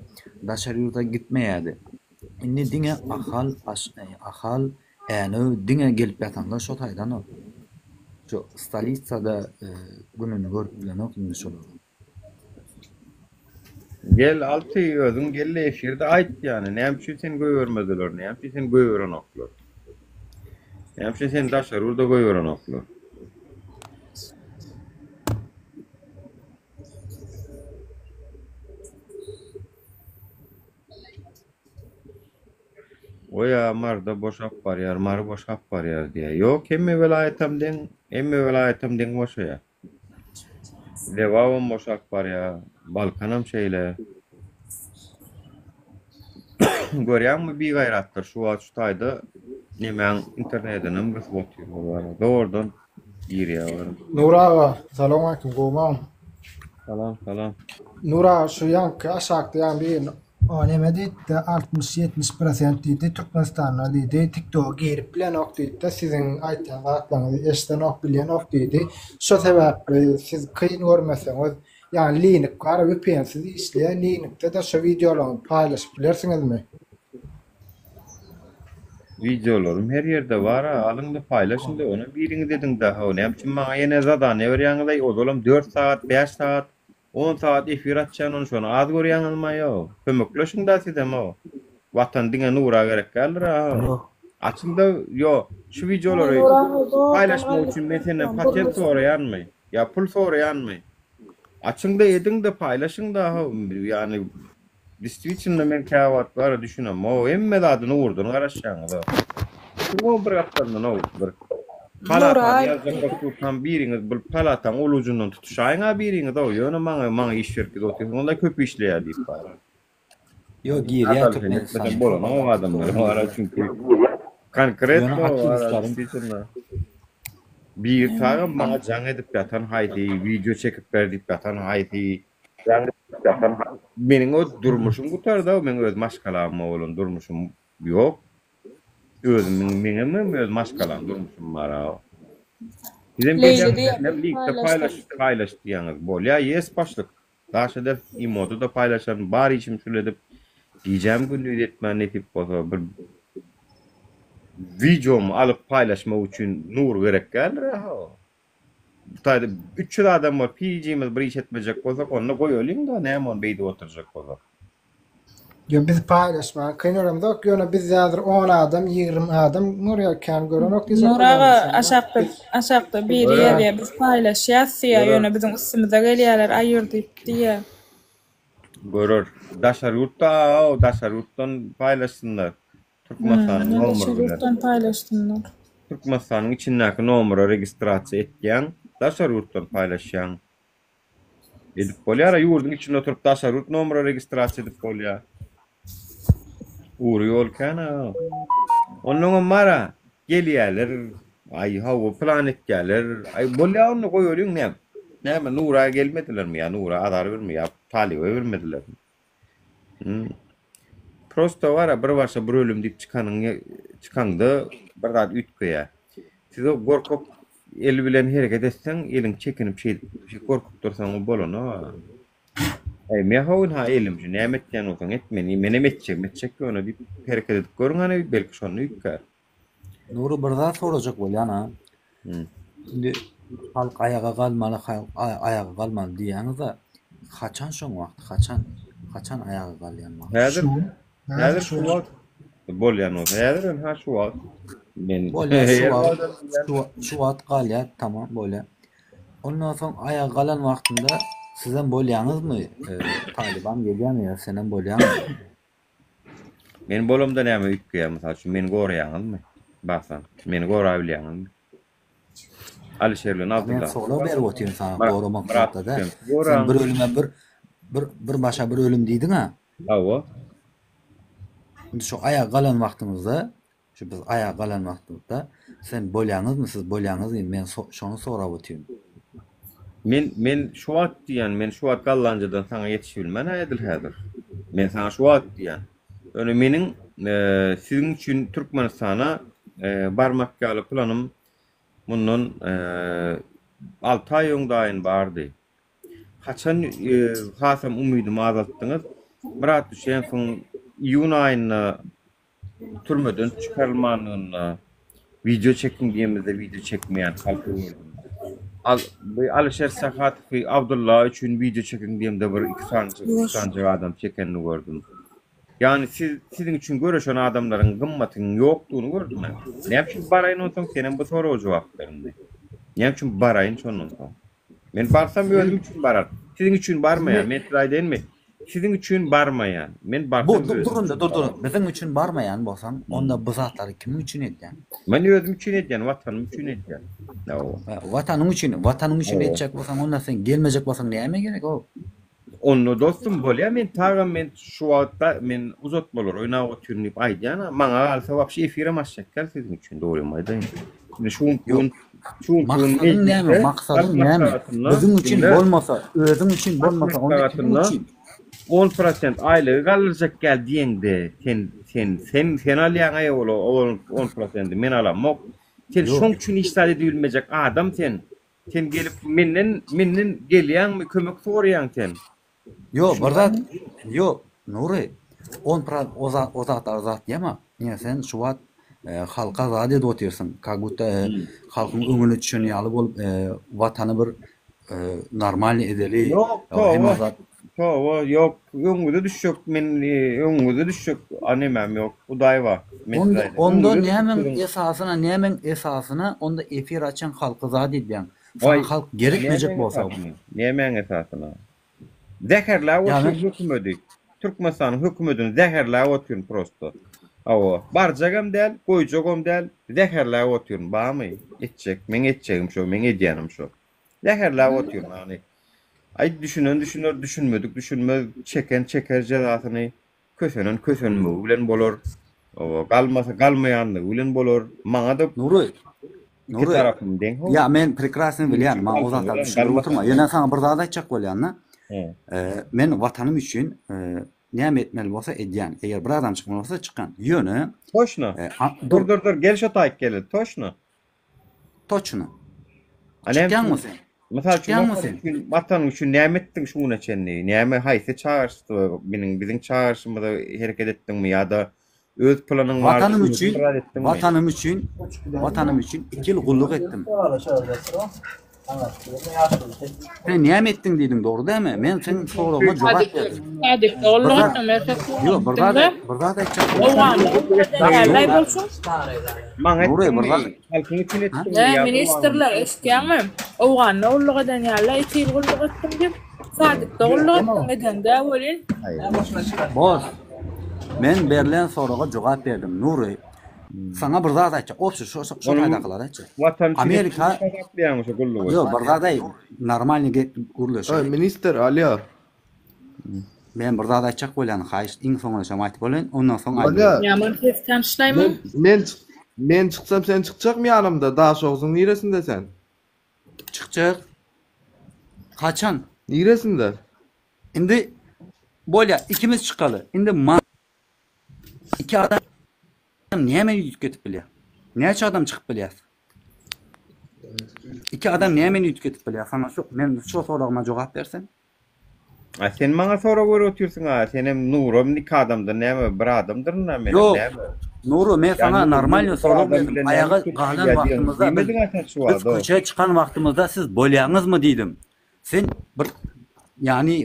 daşary ýurda gitmeýärdi. Indi diňe Ahal, Ahal, Änew diňe gelip ýatanlar şo taýdanok. Şu stolitsada gününi görüp bilenok indi şolar. Gel Alty özüň gel efirde aýt ýany näme üçin seni goýbermediler näme üçin seni goýberenoklar näme üçin seni daşary ýurda goýberenoklar. Oýa Maryda boşap barýar, Mary boşap barýar diýýär. Ýok, hemme welaýatam deň, hemme welaýatam deň boşaýar. Lebabam boşap barýar, Balkanam şeýle. Görýäňmi bigaýratlar şu wagt şu taýda nemäň internetinem gysyp otyr olar. Zordan girýär olar. Nury aga, salowmaleýkim, gowmyň? Salam, salam. Nury aga, şu ýaňky aşakda ýaňy bir O neme diýipdi, 60-70 prosent diýdi, Türkmenistanda diýdi, TikToka girip bilenok diýipdi, siziň aýtýan zatlaryňyzy eşidenok, bilenok diýdi. Şo sebäpli siz kyn görmeseňiz, ýagny linik bar, VPN-siz işleýär, linikde-de şo wideolaryňyzy paýlaşyp bilersiňizmi? Wideolarym her ýerde bar-a, alyň-da paýlaşyň-da, onam biriňiz ediň-dä, how, näme üçin maňa ýene zadaniýa berýäňiz-aý, ozalam dört sagat, bäş sagat, on sagat efir açýan, ony şony az görýäňizmi-aý, how, kömekleşiň-dä sizem-ow, Watan diňe Nura gerek däldir-a, how, açyň-da, ýo, şu wideolary paýlaşmak üçin men senden patent soraýanmy, ýa pul soraýanmy, açyň-da ediň-de paýlaşyň-da, how, ýagny Distwitilno men käwagt bara düşünemok hemme zady Nurdan garaşýaňyza. Şuňam bir gapdalyndan ow bir palatany ýazjak bolup dursam biriňiz bir palataň ol ujundan tutuşaýyňa biriňiz ow ýöne maňa maňa iş berip gidip otyrsyňyz onda köp işleýär diýip bara. Ýok girýär Türkmenistanyň bolanok adamlar bara çünki konkretno bara distwitilno bir tagam maňa jaň edip ýatan haýsy wideo çekip ber diýip ýatan haýsy Meniň o durmuşym gutardy, meň öz maşgalama bolan durmuşym ýok. Özümiň meňem öz maşgalam durmuşym bar. Sizem gelýäňiz, linkde paýlaş, paýlaş diýýäňiz. Bolýa, ýes başlyk. Daş ederis, imoda-da paýlaşaryn. Bar işim şul edip, gijäm gündiz etmän nesip bolsa bir wideomy alyp paýlaşmak üçin nur gerek däldir-ä. Bu taýda 300 adam bolup hijimiz bir iş etmejek bolsak onda goýalyň-da näme ony beýdip oturjak bolsak. Ýok biz paýlaşmaga kyn göremzok ýöne biz häzir on adam 20 adam görýär kän görenok diýjek Nur aga aşakda aşakda biri ýazýar biz paýlaşýas diýýär ýöne biziň üstümize gelýärler aýyr diýip diýýär. Görer. Daşary ýurtda daşary ýurtdan paýlaşsynlar. Türkmenistanyň Hmm, nomeri daşary bilen. ýurtdan paýlaşsynlar. Türkmenistanyň içindäki nomere registrasiýa etýäň, daşary ýurtdan paýlaşýaň. Edip bolýar, ýurduň içinde oturyp daşary ýurt nomere registrasiýa edip bolýar. Ugry ýol kän-a. Onnoňam bar-a, gelýärler, aý hawa plan etýärler, aý bolýa onda goýalyň näme. Näme Nura gelmedilermi ýa Nura azar bermi ýa Talyba bermedilermi? Prosto bar-a bir başa bir ölüm diýip çykanyň çykaňda bir zat üýtgeýär. Siz o gorkak el bilen hereket etseň, eliň çekinip şeýdip gorkup dursaň o bolanok-a. Äý, mehow ynha elim şu, näme etýän bolsaň et, meni, menem etjegimi etjek ýöne diýip hereket edip görüň hany, belki şonda üýtgär. Nury bir zat sorajak bolýan a. Indi halk aýaga galmaly, halk aýaga galmaly diýýäňiz-de, haçan şoň wagty, haçan? Haçan aýaga galýan wagty? Häzir, häzir şu wagt bolýan bolsa, häzir ynha şu wagt. Men Bolýar şu wagt, şu wagt galýar, tamam bolýar. Ondan soň aýaga galan wagtynda sizem bolýaňyzmy? Talyban gelýärmi ýa senem bolýaňmy? Men bolamda näme üýtgeýär mysal üçin meni goraýaňyzmy? Bagsan, meni gorabilýäňizmi? Alyşer bilen Men Abdylla. sorag berip otyryn saňa Myrat goramak Myrat zatda däl. sen Sen goraň. bir ölüme bir bir bir başa bir ölüm diýdiň-ä. Hawa. Indi şu aýaga galan wagtyňyzda Şu biz aýaga galan wagtymyzda sen bolýaňyzmy siz bolýaňyzmy men şony sorap otyryn. Men men şu wagt diýýän men şu wagt gallanjadan saňa ýetişibilmen-ä edil häzir. Men saňa şu wagt diýýän. Ýöne meniň siziň üçin Türkmenistana barmak ýaly planym mundan alty aý öň daýyn bardy. Haçan hasam umydymy azaltdyňyz. Myrat Düşenowyň iýun aýynda Türmeden çykarylmanlygynda wideo çekiň diýemizde wideo çekmeýän halky gördüm. Al, bu Alyşer Sahatowy Abdylla üçin wideo çekiň diýemde bir iki sany, üç sanyjak adam çekenini gördüm. Ýagny siz siziň üçin göreşen adamlaryň gymmatynyň ýokdugyny gördüm men. Näme üçin baraýyn onsoň senem bu soraga jogap ber indi. Näme üçin baraýyn şondan soň? Men barsam özüm üçin bararyn. Siziň üçin barmaýan. Men size aýdaýynmy? Siziň üçin barmaýan. Men barsam Bu özüm dur indi üçin dur dur. bararyn. Biziň üçin barmaýan bolsaň, onda bu zatlary kimiň üçin edýäň? Men özüm üçin edýän, watanym üçin edýän. Hawa. Watanyň üçin, watanyň üçin Hawa. etjek bolsaň, onda sen gelmejek bolsaň näme gerek o? Onda dostum bolýa men tagam men şu wagtda men uzatmalar oýnap otyryn diýip aýdýan-a. Maňa galsa wapşe efirem açjak däl siziň üçin dogrymy aýdaýyn. Indi şu günki Ýok. gün şu günki gün Maksadyň näme? mejlisde Maksadyň halk näme? maslahatynda Biziň üçin diňle bolmasa, özüň üçin halk bolmasa, onda kimiň maslahatynda üçin? 10% aýlygy galdyrjak gel diýeňde sen sen sen sen alýaň-aý ol on prosenti men alamok. Sen Ýok. şoň üçin hiç zat edibilmejek adam sen. Sen gelip menden menden gelýäňmi kömek soraýaň sen. Ýok bir zat ýok Nury on pra o zat o zatlar zat diýema ine sen şu wagt halka zat edip otyrsyň kak budda halkyň öňüne düşen ýaly bolup watany bir normalny edeli Ýok hemme toba zat toba ýok öňüňize düşjek men öňüňize düşjek a nemem ýok hudaý bar men size Onda aýdaýyn onda öňüňize nämäň düşjek esasyna nämäň esasyna onda efir açaň halky zat edýäň Waý, saňa halk gerekmejek nämäň bolsa esasyna? Nämäň esasyna? Zäherläp Ýa otyr men hökümedi. Türkmenistanyň hökümedini zäherläp otyryn prosto. Hawa, barjagam däl, goýjagam däl, zäherläp otyryn, barmy? Etjek, meň etjegim şo, meň edýänim şo. Zäherläp otyryn, ýagny. Aý, düşünen düşüner, düşünmedik düşünmez, çeken çeker jezasyny. Kösenen kösenmegi bilen bolar. Oba, galmasa galmaýanlygy bilen bolar. Maňa-da Nury, iki Nury, tarapym deň how. ýa men prekrasny Siziň bilýän, üçin maňa o galsa zatlary bilen, düşündirip galmasa oturma. bilen. Ýöne saňa bir zat aýtjak bolýan-da. He. Men Watanym üçin näme etmeli bolsa edýän. Eger bir adam çykmaly bolsa çykýan. Ýöne, Toçno. dur. Dur, dur, dur, gel şo taýyk geleli. Toçno. Toçno. A näme Çykýaňmy üçin? sen? Mysal üçin, Çykýaňmy Watan sen? üçin, Watanyň üçin näme etdiň şu güne çenli? Näme, haýsy çagyryşda meniň, biziň çagyryşymyza hereket etdiňmi ýa-da öz planyň bardy, Watanym özüň üçin, bir zat etdiňmi? Watanym üçin, Watanym üçin iki ýyl gulluk etdim. Sen näme etdiň diýdiň, dogry dälmi? Men seň soragyňa jogap berdim. Sädikde Bir gulluk zat, etdim, erkek ýok, bir zat, diňle. bir zat aýtjak bolýan. Owganda gulluk eden ýaly bolsun. Maňa Nury, bir etdiňmi? zat, Halkyň üçin ha? etdiňmi Ä, ýa ministrler, eşitýäňmi? Owganda gulluk eden ýaly iki ýyl gulluk etdim diýip. Sadikde gulluk etdiň edende welin. Bos. Men berlen soraga jogap berdim. Nury, saňa bir zat aýtjak. Obşi şo şo taýdakylara aýtjak. Watan Amerika hasaplaýaň şo gullugy. Ýok, bir zat aý, normalny gep gürleşeýin. Ministr, alýo. Men bir zat aýtjak bolýan, haýyşt iň soňuna şam aýtyp bolaýyn, ondan soň aýdyp. Bolýa. Ýaman ses tanyşlaýmyň? Men men men çyksam sen çykjakmy ýanymda? Daşogzuň niresinde sen? Çykjak. Haçan? Niresinde? Indi bolýa, ikimiz çykaly. Indi ma iki adam näme üýtgedip bilýär? Näçe adam çykyp bilýär? Iki adam nämeni üýtgedip bilýär? Saňa şu men şu soragyma jogap berseň. A sen maňa sorag berip otyrsyň a senem Nuram iki adamdan näme bir adamdyryn a menem Ýok. näme. Nuru men Ýa saňa Nury normalny bir sorag adam berdim. bilen näme Aýaga üýtgedip galan bilýär diýen wagtymyzda biz diýmediň a sen şu biz wagt o. köçä çykan wagtymyzda siz bolýaňyzmy diýdim. Sen bir ýagny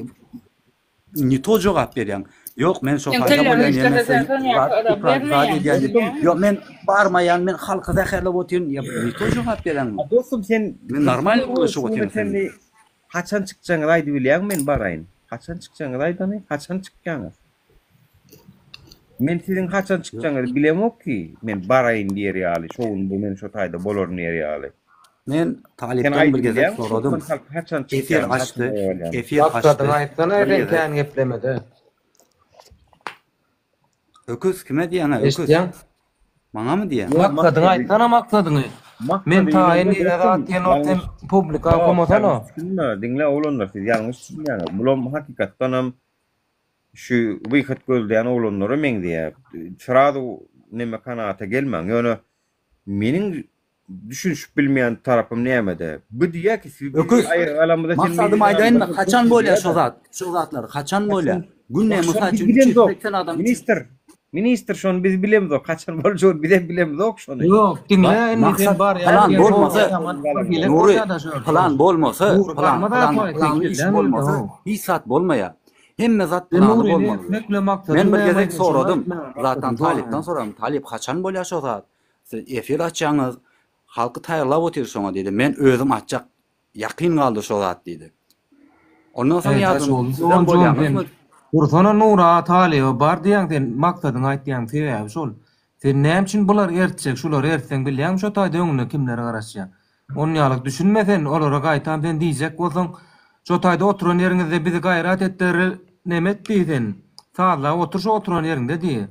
Ne to jogap berýäň. Ýok men şo Sen taýda kelläňi bolýan işlese ýene sen sen soň ýa zat zat edýän diýip. Ýok men barmaýan men halky zäherläp otyryn ýa ne to jogap berýäň. A dostum sen Men normal gürleşip otyryn sen bilen. Haçan çykjaňyzy aýdybilýäňmi men baraýyn. Haçan çykjaňyzy aýdany haçan çykýaňyz. Men siziň haçan çykjaňyzy bilemok ki men baraýyn diýer ýaly şo gün bu men şo taýda bolaryn diýer ýaly. Men Sen talypdan bir aýdyp gezek bilýäňmi soradym. türkmen halky haçan Efir çykýan haçan açdy. bolýan. Efir açdy. Maksadyňy aýtsana Bir sen gezek. kän geplemede. Öküz kime diýýäň-ä öküz? Eşitýäň? Maňamy diýýäň? Maksadyňy aýtsana maksadyňy. Men Maksady taýyn ýöne diýen zat dostum diýen ot sen ýalňyş publika Ýok okamasana. ýalňyş düşünme diňle oglanlar siz ýalňyş düşünýäňiz. Bulam hakykatdanam şu wyhod gözleýän oglanlara meňzeýär. Srazu neme kanaata gelmäň. Ýöne meniň düşünişip bilmeýän tarapym nämede? Bu diýýär ki, siz bizi Öküz, aýraga alamyzda sen maksadymy meni aýdaýynmy, ýanymda haçan dur bolýar şo diýýär-de. zat, şo zatlar haçan bolýar? Haçan? Günde Wah, şony mysal biz üçin üç ýüz bilemzok. 80 adam üçin. Ministr, ministr şony biz bilemzok. Haçan boljagyny bizem bilemzok şony. Ýok, diňle Bak, indi sen maksat barýan plan ýeriň bolmasa, ýaman bir hile Nury, bolýa-da şu ýerde. plan bolmasa, Nury plan, barma plan, zat waý, sen planly iş kelläň ýerde bolmasa, how. hiç zat bolmaýar. Hemme zat Sen planly Nuryny bolmaly. etmek bilen maksadyň Men bir näme gezek aýdyn, şony soradym. aýt maňa, Zatdan maksadyň şony talypdan aýt. soradym. Talyp haçan bolýar şo zat? Siz efir açýaňyz, Halky taýýarlap otyr şoňa diýdi. Men özüm açjak. Ýakyn galdy şo zat diýdi. Ondan soň Eý ýadym Daşoguz sizem dogan jon sen bolýaňyzmy? dursana Nura Talyba bar diýýäň sen maksadyňy aýtýaň sebäbi şol. Sen näme üçin bular ertjek şulary ertseň bilýäňmi şo taýda öňüňde kimler garaşýar. Onýalyk düşünme sen olara gaýtam sen diýjek bolsaň şo taýda oturan ýeriňizde bizi gaýrat etdir neme et diý sen sazlap otur şo oturan ýeriňde diý.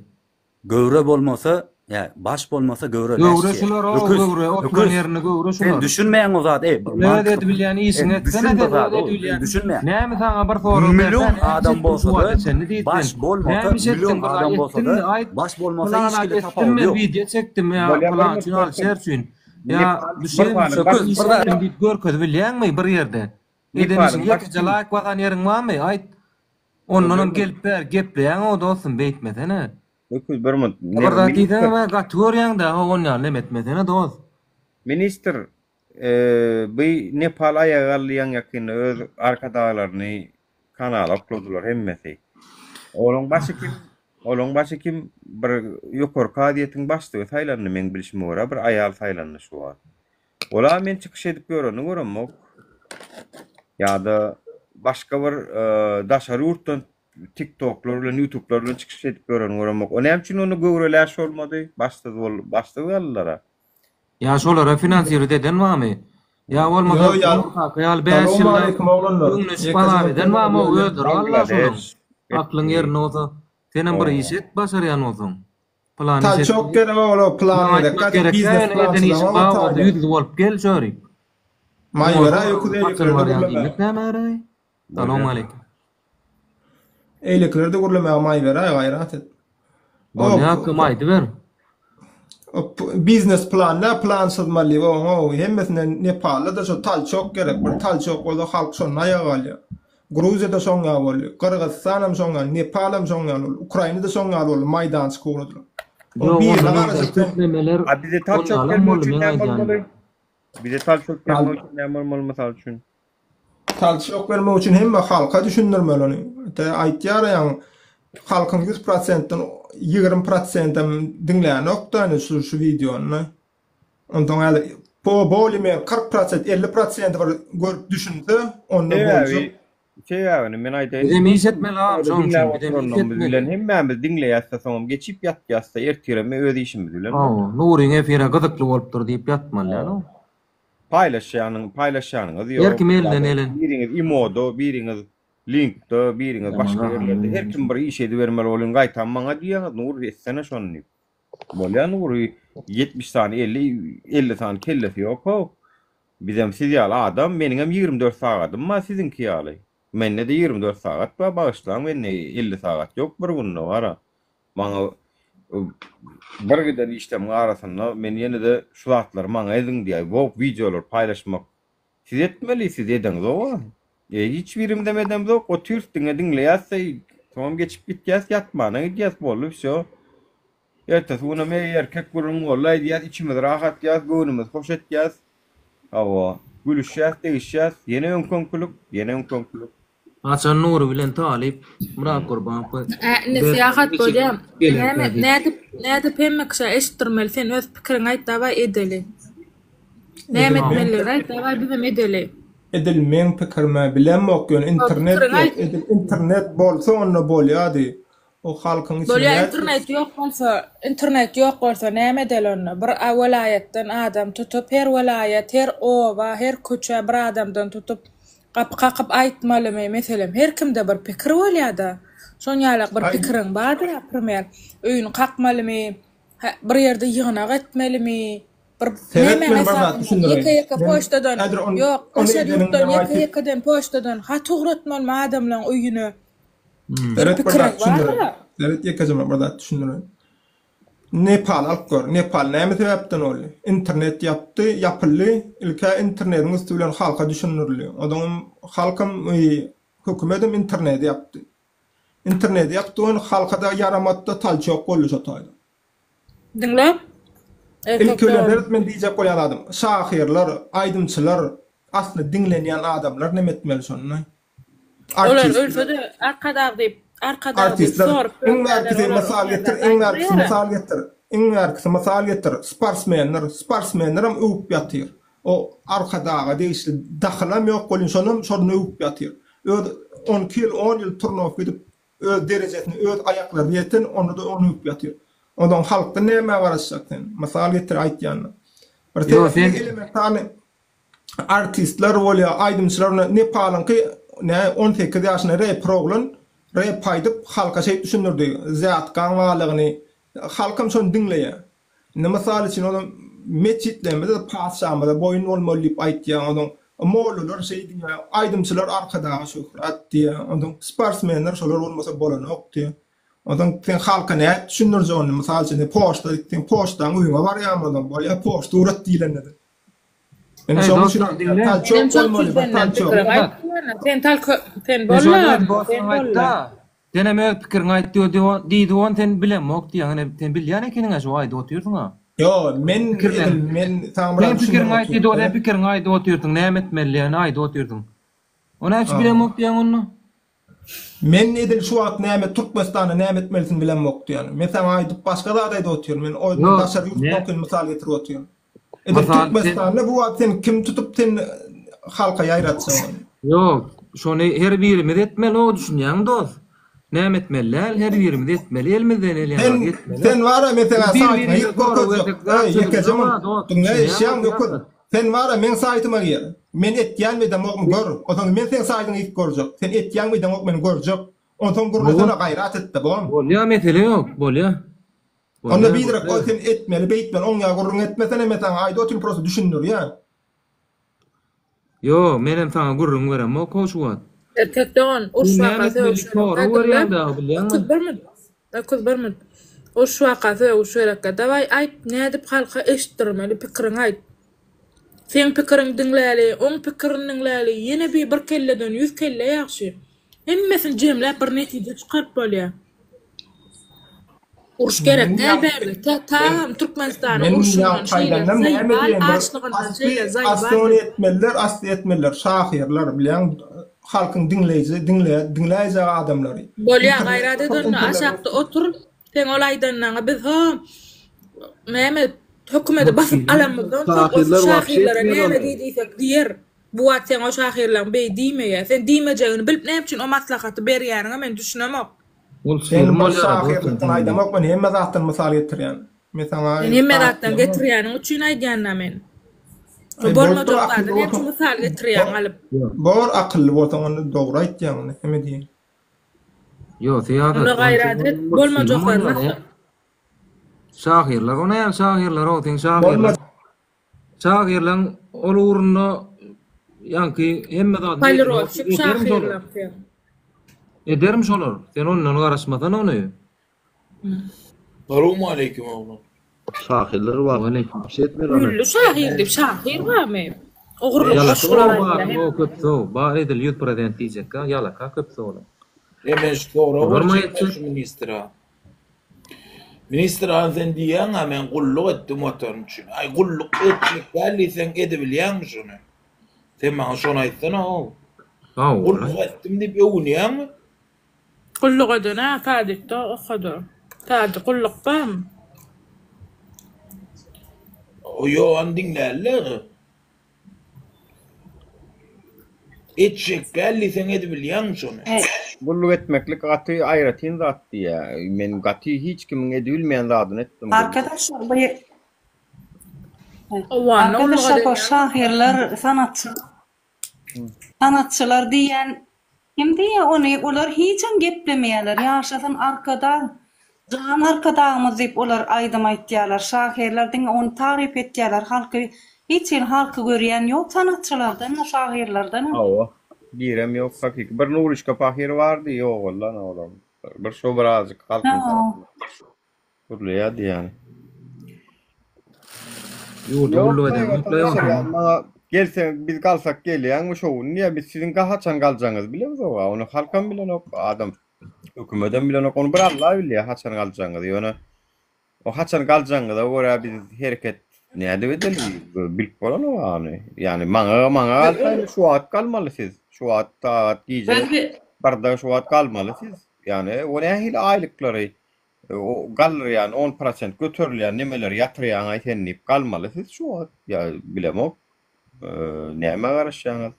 Göwre bolmasa, ýa baş bolmasa göwre läş Göwre diýýär. şular o Öküz, göwre oturan öküz. ýerinde göwre Sen şular. düşünmeýäň o zat, eý, bir Öz mantyk. edibilýän işiňi Sen etsene düşün sen bir öz zat, o, sen edibilýän. düşünmeýäň. Näme saňa bir sorag bersä Million näme iş adam etdiň şu bolsa-da, wagta çenli diýip baş sen. bolmasa, Näme iş etdiň million bir zat adam etdiňmi bolsa-da, aýt. baş bolmasa Pylan hiç zat hili etdim tapawudy men ýok. wideo çekdim ýa Bolýa bir pylan minut üçin dostum. Alişer üçin. Ýa Nepal bir düşen sany bir baş Öküz, iş bir zat. etdim diýip görkezibilýäňmi bir ýerde. Eden Nepalyň işiň baş ýekeje laýk basan ýeriň barmy aýt. Ondanam gelip bäri gepleýäň-ow dostum beýtmesene. Öküz bir minut. Bir zat Ministr. diýseňem gaty görýäň-dä, ho onýaly neme etmesene dost. Ministr, bi Nepal aýaga galdy ýaňy ýakynda öz arkadaglaryny kanala okladylar hemmesi. Olaň başy kim? Olaň başy kim? Bir ýokary kazyýetiň başlygy saýlandy meň bilşime görä bir aýal saýlandy şu wagt. Ola men çykyş edip ýörenini göremok. Ýa-da başga bir daşary ýurtdan TikToklar bilen, YouTube'lar bilen çykyş edip ýörenini göremok. O näme üçin onda göwre läş bolmady? Başsyz bol, başsyz galdylar-a. Ýa şolara finansirowat eden barmy? Ýa bolmasa Ýo, ýa Kaka ýaly 5 ýylda Salowmaleýkim oglanlar. öňüne Ýekeje bazar bir eden barmy? gürrüň Özleri alla şolaň. Bangladeş. Aklyň ýerinde bolsa, senem bir iş et başarýan bolsaň. Plan iş et. Talçok gerek ogla plan Maňa gerek. aýtmak Gaty gerek biznes däl, ýöne eden işiň plançylaň bar ola bolsa taýda. ýüzli bolup gel şörik. Maý Oňa beraý öküz haçan eýlekilerde barýaň gürlemäge. diýmek näme gereý? Salowmaleýkim. Eýlekilerde gürlemäge maý beraý gaýrat et. Bolýa akgam aýdyber. Biznes plan nä plan çyzmaly oňa hemmesinden Nepalda da şo talçok gerek bir talçok bolsa halk şonda aýaga galýar. Gruziýada şoň ýaly boldy. Gyrgyzystanam şoň ýaly, Nepalam şoň ýaly boldy. Ukrainada şoň ýaly boldy, maýdan çykyp ugradylar. Ýok Birine ondan garaşyp köp nemeler A bize talçok ondalam gelmek boldy üçin meň näme aýdýanym. bolmaly? Bize talçok gelmek üçin näme bolmaly mysal üçin? Talçok bermek üçin hemme halka düşündirmeli ony. Te aýtýar ýaň halkyň 100 prosentden 20 prosentem diňlänokda indi şu şu wideony. Onsoň häzir po bolime 40 prosent 50 prosenti bir görüp düşünse onda Sebäbi boljak. Sebäbini men aýdaýyn. Bizem iş etmeli agam şoň üçin Diňläp bizem iş oturanlygymyz etmeli. bilen hemmämiz diňleýäs-de soňam geçip ýatýas-da ertirem öz işimiz bilen Hawa, bolýar. Nuryň efire gyzykly bolupdyr diýip ýatmaly däl o. Paýlaşýanyň paýlaşýanyňyz Her ýok. kim elinden gelen. Biriňiz imoda, biriňiz linkde, biriňiz başga ýerlerde. Her kim bir iş edibermeli bolýan. Gaýtam maňa diýýäňiz Nury etsene şony diýip. Bolýa Nury 70 sany 50 50 sany kellesi ýok-how. Bizem siz ýaly adam, meniňem 24 sagadym bar siziňki ýaly. Mende-de 24 sagat bar, bagyşlaň mende 50 sagat ýok bir günde bar-a. Maňa bir giden işleriň arasynda men ýene-de şu zatlary maňa ediň diýýär. Wok wideolary paýlaşmak siz etmeli, siz edeňzog-a. E, hiç birimizem edemzok, otyrys diňe diňleýäs-de, soňam geçip gitýäs, ýatmana gidýäs, boldy, wsýo. Ertesi günem eý erkek gürrüň boldy aýdýas, içimizi rahatlaýas, göwnümizi hoş etýäs. Hawa, gülüşýäs, degişýäs, ýene öňki-öňkülik, ýene öňki-öňkülik. Haçan Nury bilen Talyp, Myrat Gurbanow Ä, indi syýahat bolýa. Näme, nädip, nädip hemme kişä eşitdirmeli, sen öz pikiriňi aýt dawaý edeli. Näme etmelidigini aýt dawaý bizem edeli. Edil meň pikirimä bilemok ýöne internet ýok edil internet bolsa onda bolýady o halkyň içine Bolýa nädip internet ýok bolsa internet ýok bolsa näme edeli onda bir welaýatdan adam tutup her welaýat her oba her köçä bir adamdan tutup Gapy kakyp aýtmalymy meselem her kimde bir pikir bolýada şon ýalak bir pikiriň bardyr naprimer öýüni kakmalymy hä bir ýerde ýygnak etmelimi bir Seret nämäň men bir zat esasynda düşündireýin. ýeke ýeke Men poçtadan häzir ony ýok ony daşary edeniň ýurtdan maňa ýeke aýtyp ýekeden poçtadan hat ugratmalymy adamlaň öýüne bir Seret bir pikiriň zat düşündireýin. bardyra. Seret ýekeje bir zat düşündireýin. Nepaly alyp gör. Nepal näme sebäpden boldy? Internet ýapdy, ýapyldy. Ilk-ä internediň üsti bilen halka düşündirildi. Ozaňam halkam, hökümetem internedi ýapdy. Internedi ýapdy ony halka-da ýaramady-da talçok boldy şo taýda. Diňle. Erkek Ilki bilen dogan. seret men diýjek bolýan zadym, şahyrlar, aýdymçylar, asly diňlenýän adamlar neme etmeli şonda? Olar Artistler. ölse-de Arkadag diýip, Arkadag diýip Artistler. sorup Iň ýörýärler, bärkisi olar mysal oňa getir, zat iň bärkisi aýtmaýar-a. mysal getir. Iň bärkisi mysal getir. Sportsmenler, sportsmenlerem öwüp ýatyr. O Arkadaga degişli dahylam ýok welin şonam şony öwüp ýatyr. Öz 12 ýyl, 10 ýyl turnowka edip öz derejesine, öz aýaklaryna ýeten onda-da ony öwüp ýatyr. Onsoň halkdan nämä garaşjak sen? Mysal getir aýtýanda. Bir Ýok, sen elementarny artistler bolýar, aýdymçylar bolýar. Nepalyňky nä 18 ýaşynda reper oglan rep aýdyp halka şeýdip düşündirdi, wzýatkaň barlygyny. Halkam şony diňleýär. Indi mysal üçin onuň metjitlerimizde patyşamyza boýun bolmaly diýip aýtýar. Onuň mollalar şeý diýýär, aýdymçylar Arkadaga şöhrat diýýär. Onsoň sportsmenler şolar bolmasa bolanok diýýär. Onsoň sen halka nädip düşündirjek ony? Mysal üçin sen poçta gitseň, poçtaň öýüňe barýarmy onsoň? Bolýar poçta ugrat diýlende-de. Indi Eý şonuň üçin dostlar diňle. talçok Sen çok bolmaly, bir senden talçok. pikiriňi aýt diýýän-ä. Sen talko sen Sen şol bolla, öz sen dostuňa bolla. aýtda. Senem öz pikiriňi aýt diýdi diýdi on sen bilemok diýýäň ine sen bilýän ekeniňä şu aýdyp otyrsyňa. Ýo, men Pikirlen. edil men saňa biraz Sen pikiriňi düşündirip aýt diýdi o sen otyryn. pikiriňi aýdyp otyrsyň näme etmelidigini aýdyp otyrsyň. O näme üçin bilemok diýýäň onda? Men edil şu wagt näme Türkmenistanda näme etmelisin bilemok diýýän. Men saňa aýdyp başga zat aýdyp otyryn. Men o Ýok, daşary ne ýurtdakyny mysal getirip otyryn. Edil Mysal sen Türkmenistanda bu wagt sen kim tutup sen halka ýaýratjak ony. Ýok, şony her birimiz etmeli o düşünýäňmi dost? Näme etmeli däl, her birimiz etmeli elimizden gelýän Sen zady etmeli. sen bara men Biz saňa bir saýtyňa birimize girip sorag görkezjek. bersek zat Eý ýekeje çözülmez mün. a dost, Diňle düşünýäňmi eşýäň öküz. syýasat? Sen bara meň saýtyma gir. Men etýänmi edemokmy gör. Onsoň men seň saýtyňa girip görjek. Sen etýäňmi edeňokmy men görjek. Onsoň gürlesene gaýrat etde bom. Bolýa mesele ýok, bolýa. Onda Bolýa, biderek bolýa. ol sen etmeli beýtmeli oň ýaly gürrüň etmesene men saňa aýdyp otyryn prosta düşündirýän. Ýok, menem saňa gürrüň beremok how şu wagt. Erkek dogan, uruş Sen näme wakasy etmeli öwüşen sorag berýäň dagy bilýäňmi? Öküz bir minut. Öküz bir minut. Uruş wakasy öwüş gerekkä. Dawaý aýt, nädip halka eşitdirmeli pikiriňi aýt. Seň pikiriňi diňläli, oň pikirini diňläli, ýene bir bir kelleden ýüz kelle ýagşy. Hemmesini jemläp bir netije çykaryp bolýar. Uruş gerek däl bärde. Ta tagam Türkmenistanyň Men urşundan şeýle ýaňky aýdandam näme zaýbal diýen bir açlygyndan asly şeýle zaýbal asly ony etmeliler asly etmeliler şahyrlar bilýäň halkyň diňleýji diňle diňläýjek adamlary. Bolýa Internet gaýrat et onda internet aşakda otur seň ol aýdanlaňa biz ho näme hökümedi basyp alamyzdan soň ol Şahyrlar wapşe şahyrlara etmeli näme ony. diý diýsek diýer. Bu wagt seň o şahyrlaň beý diýmeýä. Sen diýmejegini bilip näme üçin o maslahaty berýäniňe men düşünemok. Ol Sen film bir bolýar dostum şahyrlykdan sen aýdamok men hemme zatdan mysal getirýän. Men saňa Sen hemme zat zatdan diýemok. getirýäniň üçin aýdýan-da men. Şo Aý bolupdyr bolmajak akylly zady näme üçin bolsaň mysal getirýäň alyp. Bor akylly bolsaň onda dogry aýtýaň ony hemme diýen. Ýok Syýasat Onda onça gaýrat et, bir bolmajak film zady bolýar maslahat. Şahyrlar o näme şahyrlar o seň şahyrlar. Şahyrlaň ol ugrunda ýaňky hemme zadyny Polirovşik ederim şolar. şahyrlar sen. Ederim şolar. Sen ondan garaşmasana ony. Salowmaleýkim oglan. Şahyrlar bar. Waleýkim. Şey etmeli ony. Gülli şahyr diýip şahyr barmy? Ogurlyk Ýalaka goşgular bar, aýdýar. o köpüsi o. Bar edil 100% diýjekka, ýalaka köpüsi olaň. E men şu sorag Olar berjek maýatçy. şu ministre. Ministr han sen diýýäň-ä men gulluk etdim watan üçin. Aý gulluk etjek däl diýseň edebilýäňmi şony? Sen maňa şony aýtsana-ow. Hawa. Gulluk etdim diýip öwünýäňmi? Gulluk eden-ä sadikde okady. Sadik gulluk barmy? Ýok ony diňläli-le. Etjek däl diýseň edibilýäňmi şony? Gulluk etmeklik gaty aýratyn zat diýýä. Men gaty hiç kimiň edibilmeýän zadyny etdim. Arkadaşlar bu Arkadaşlar bu şahyrlar sanatçy sanatçylar diýýän kim diýýä ony olar hiçem geplemeýärler ýaşasyn arkadag jan arkadagymyz diýip olar aýdym aýtýarlar şahyrlar diňe ony taryp etýärler halky hiç hili halky görýän ýok sanatçylardan-da şahyrlardanam. Hawa birem ýok hakyky bir Nuryşka pahyr bardy ýogaldy ana olam bir şo birazjyk halkyň tarapyndan. Gürleýärdi ýaly. Ýurda gulluk eden Ýok, maňa gelseň biz galsak gelýäňmi şo gün diýýär. Biz siziň haçan galjagyňyzy bilemzok-a. Ony halkam bilenok, adam hökümetem bilenok. Ony bir Alla bilýär haçan galjagyňyzy. Ýöne o haçan galjagyňyza görä biz hereket nädip edeli bilip bolanok ony. Ýani maňa maňa galsa indi şu wagt galmaly siz. Şu wagt sagat gije birde şu wagt galmaly siz. Ýani o nähili aýlyklary Galdyrýan on prosent göterilýän nemeleri ýatyrýaňaý sen diýip galmaly siz şu wagt ýa bilemok nämä garaşýaňyz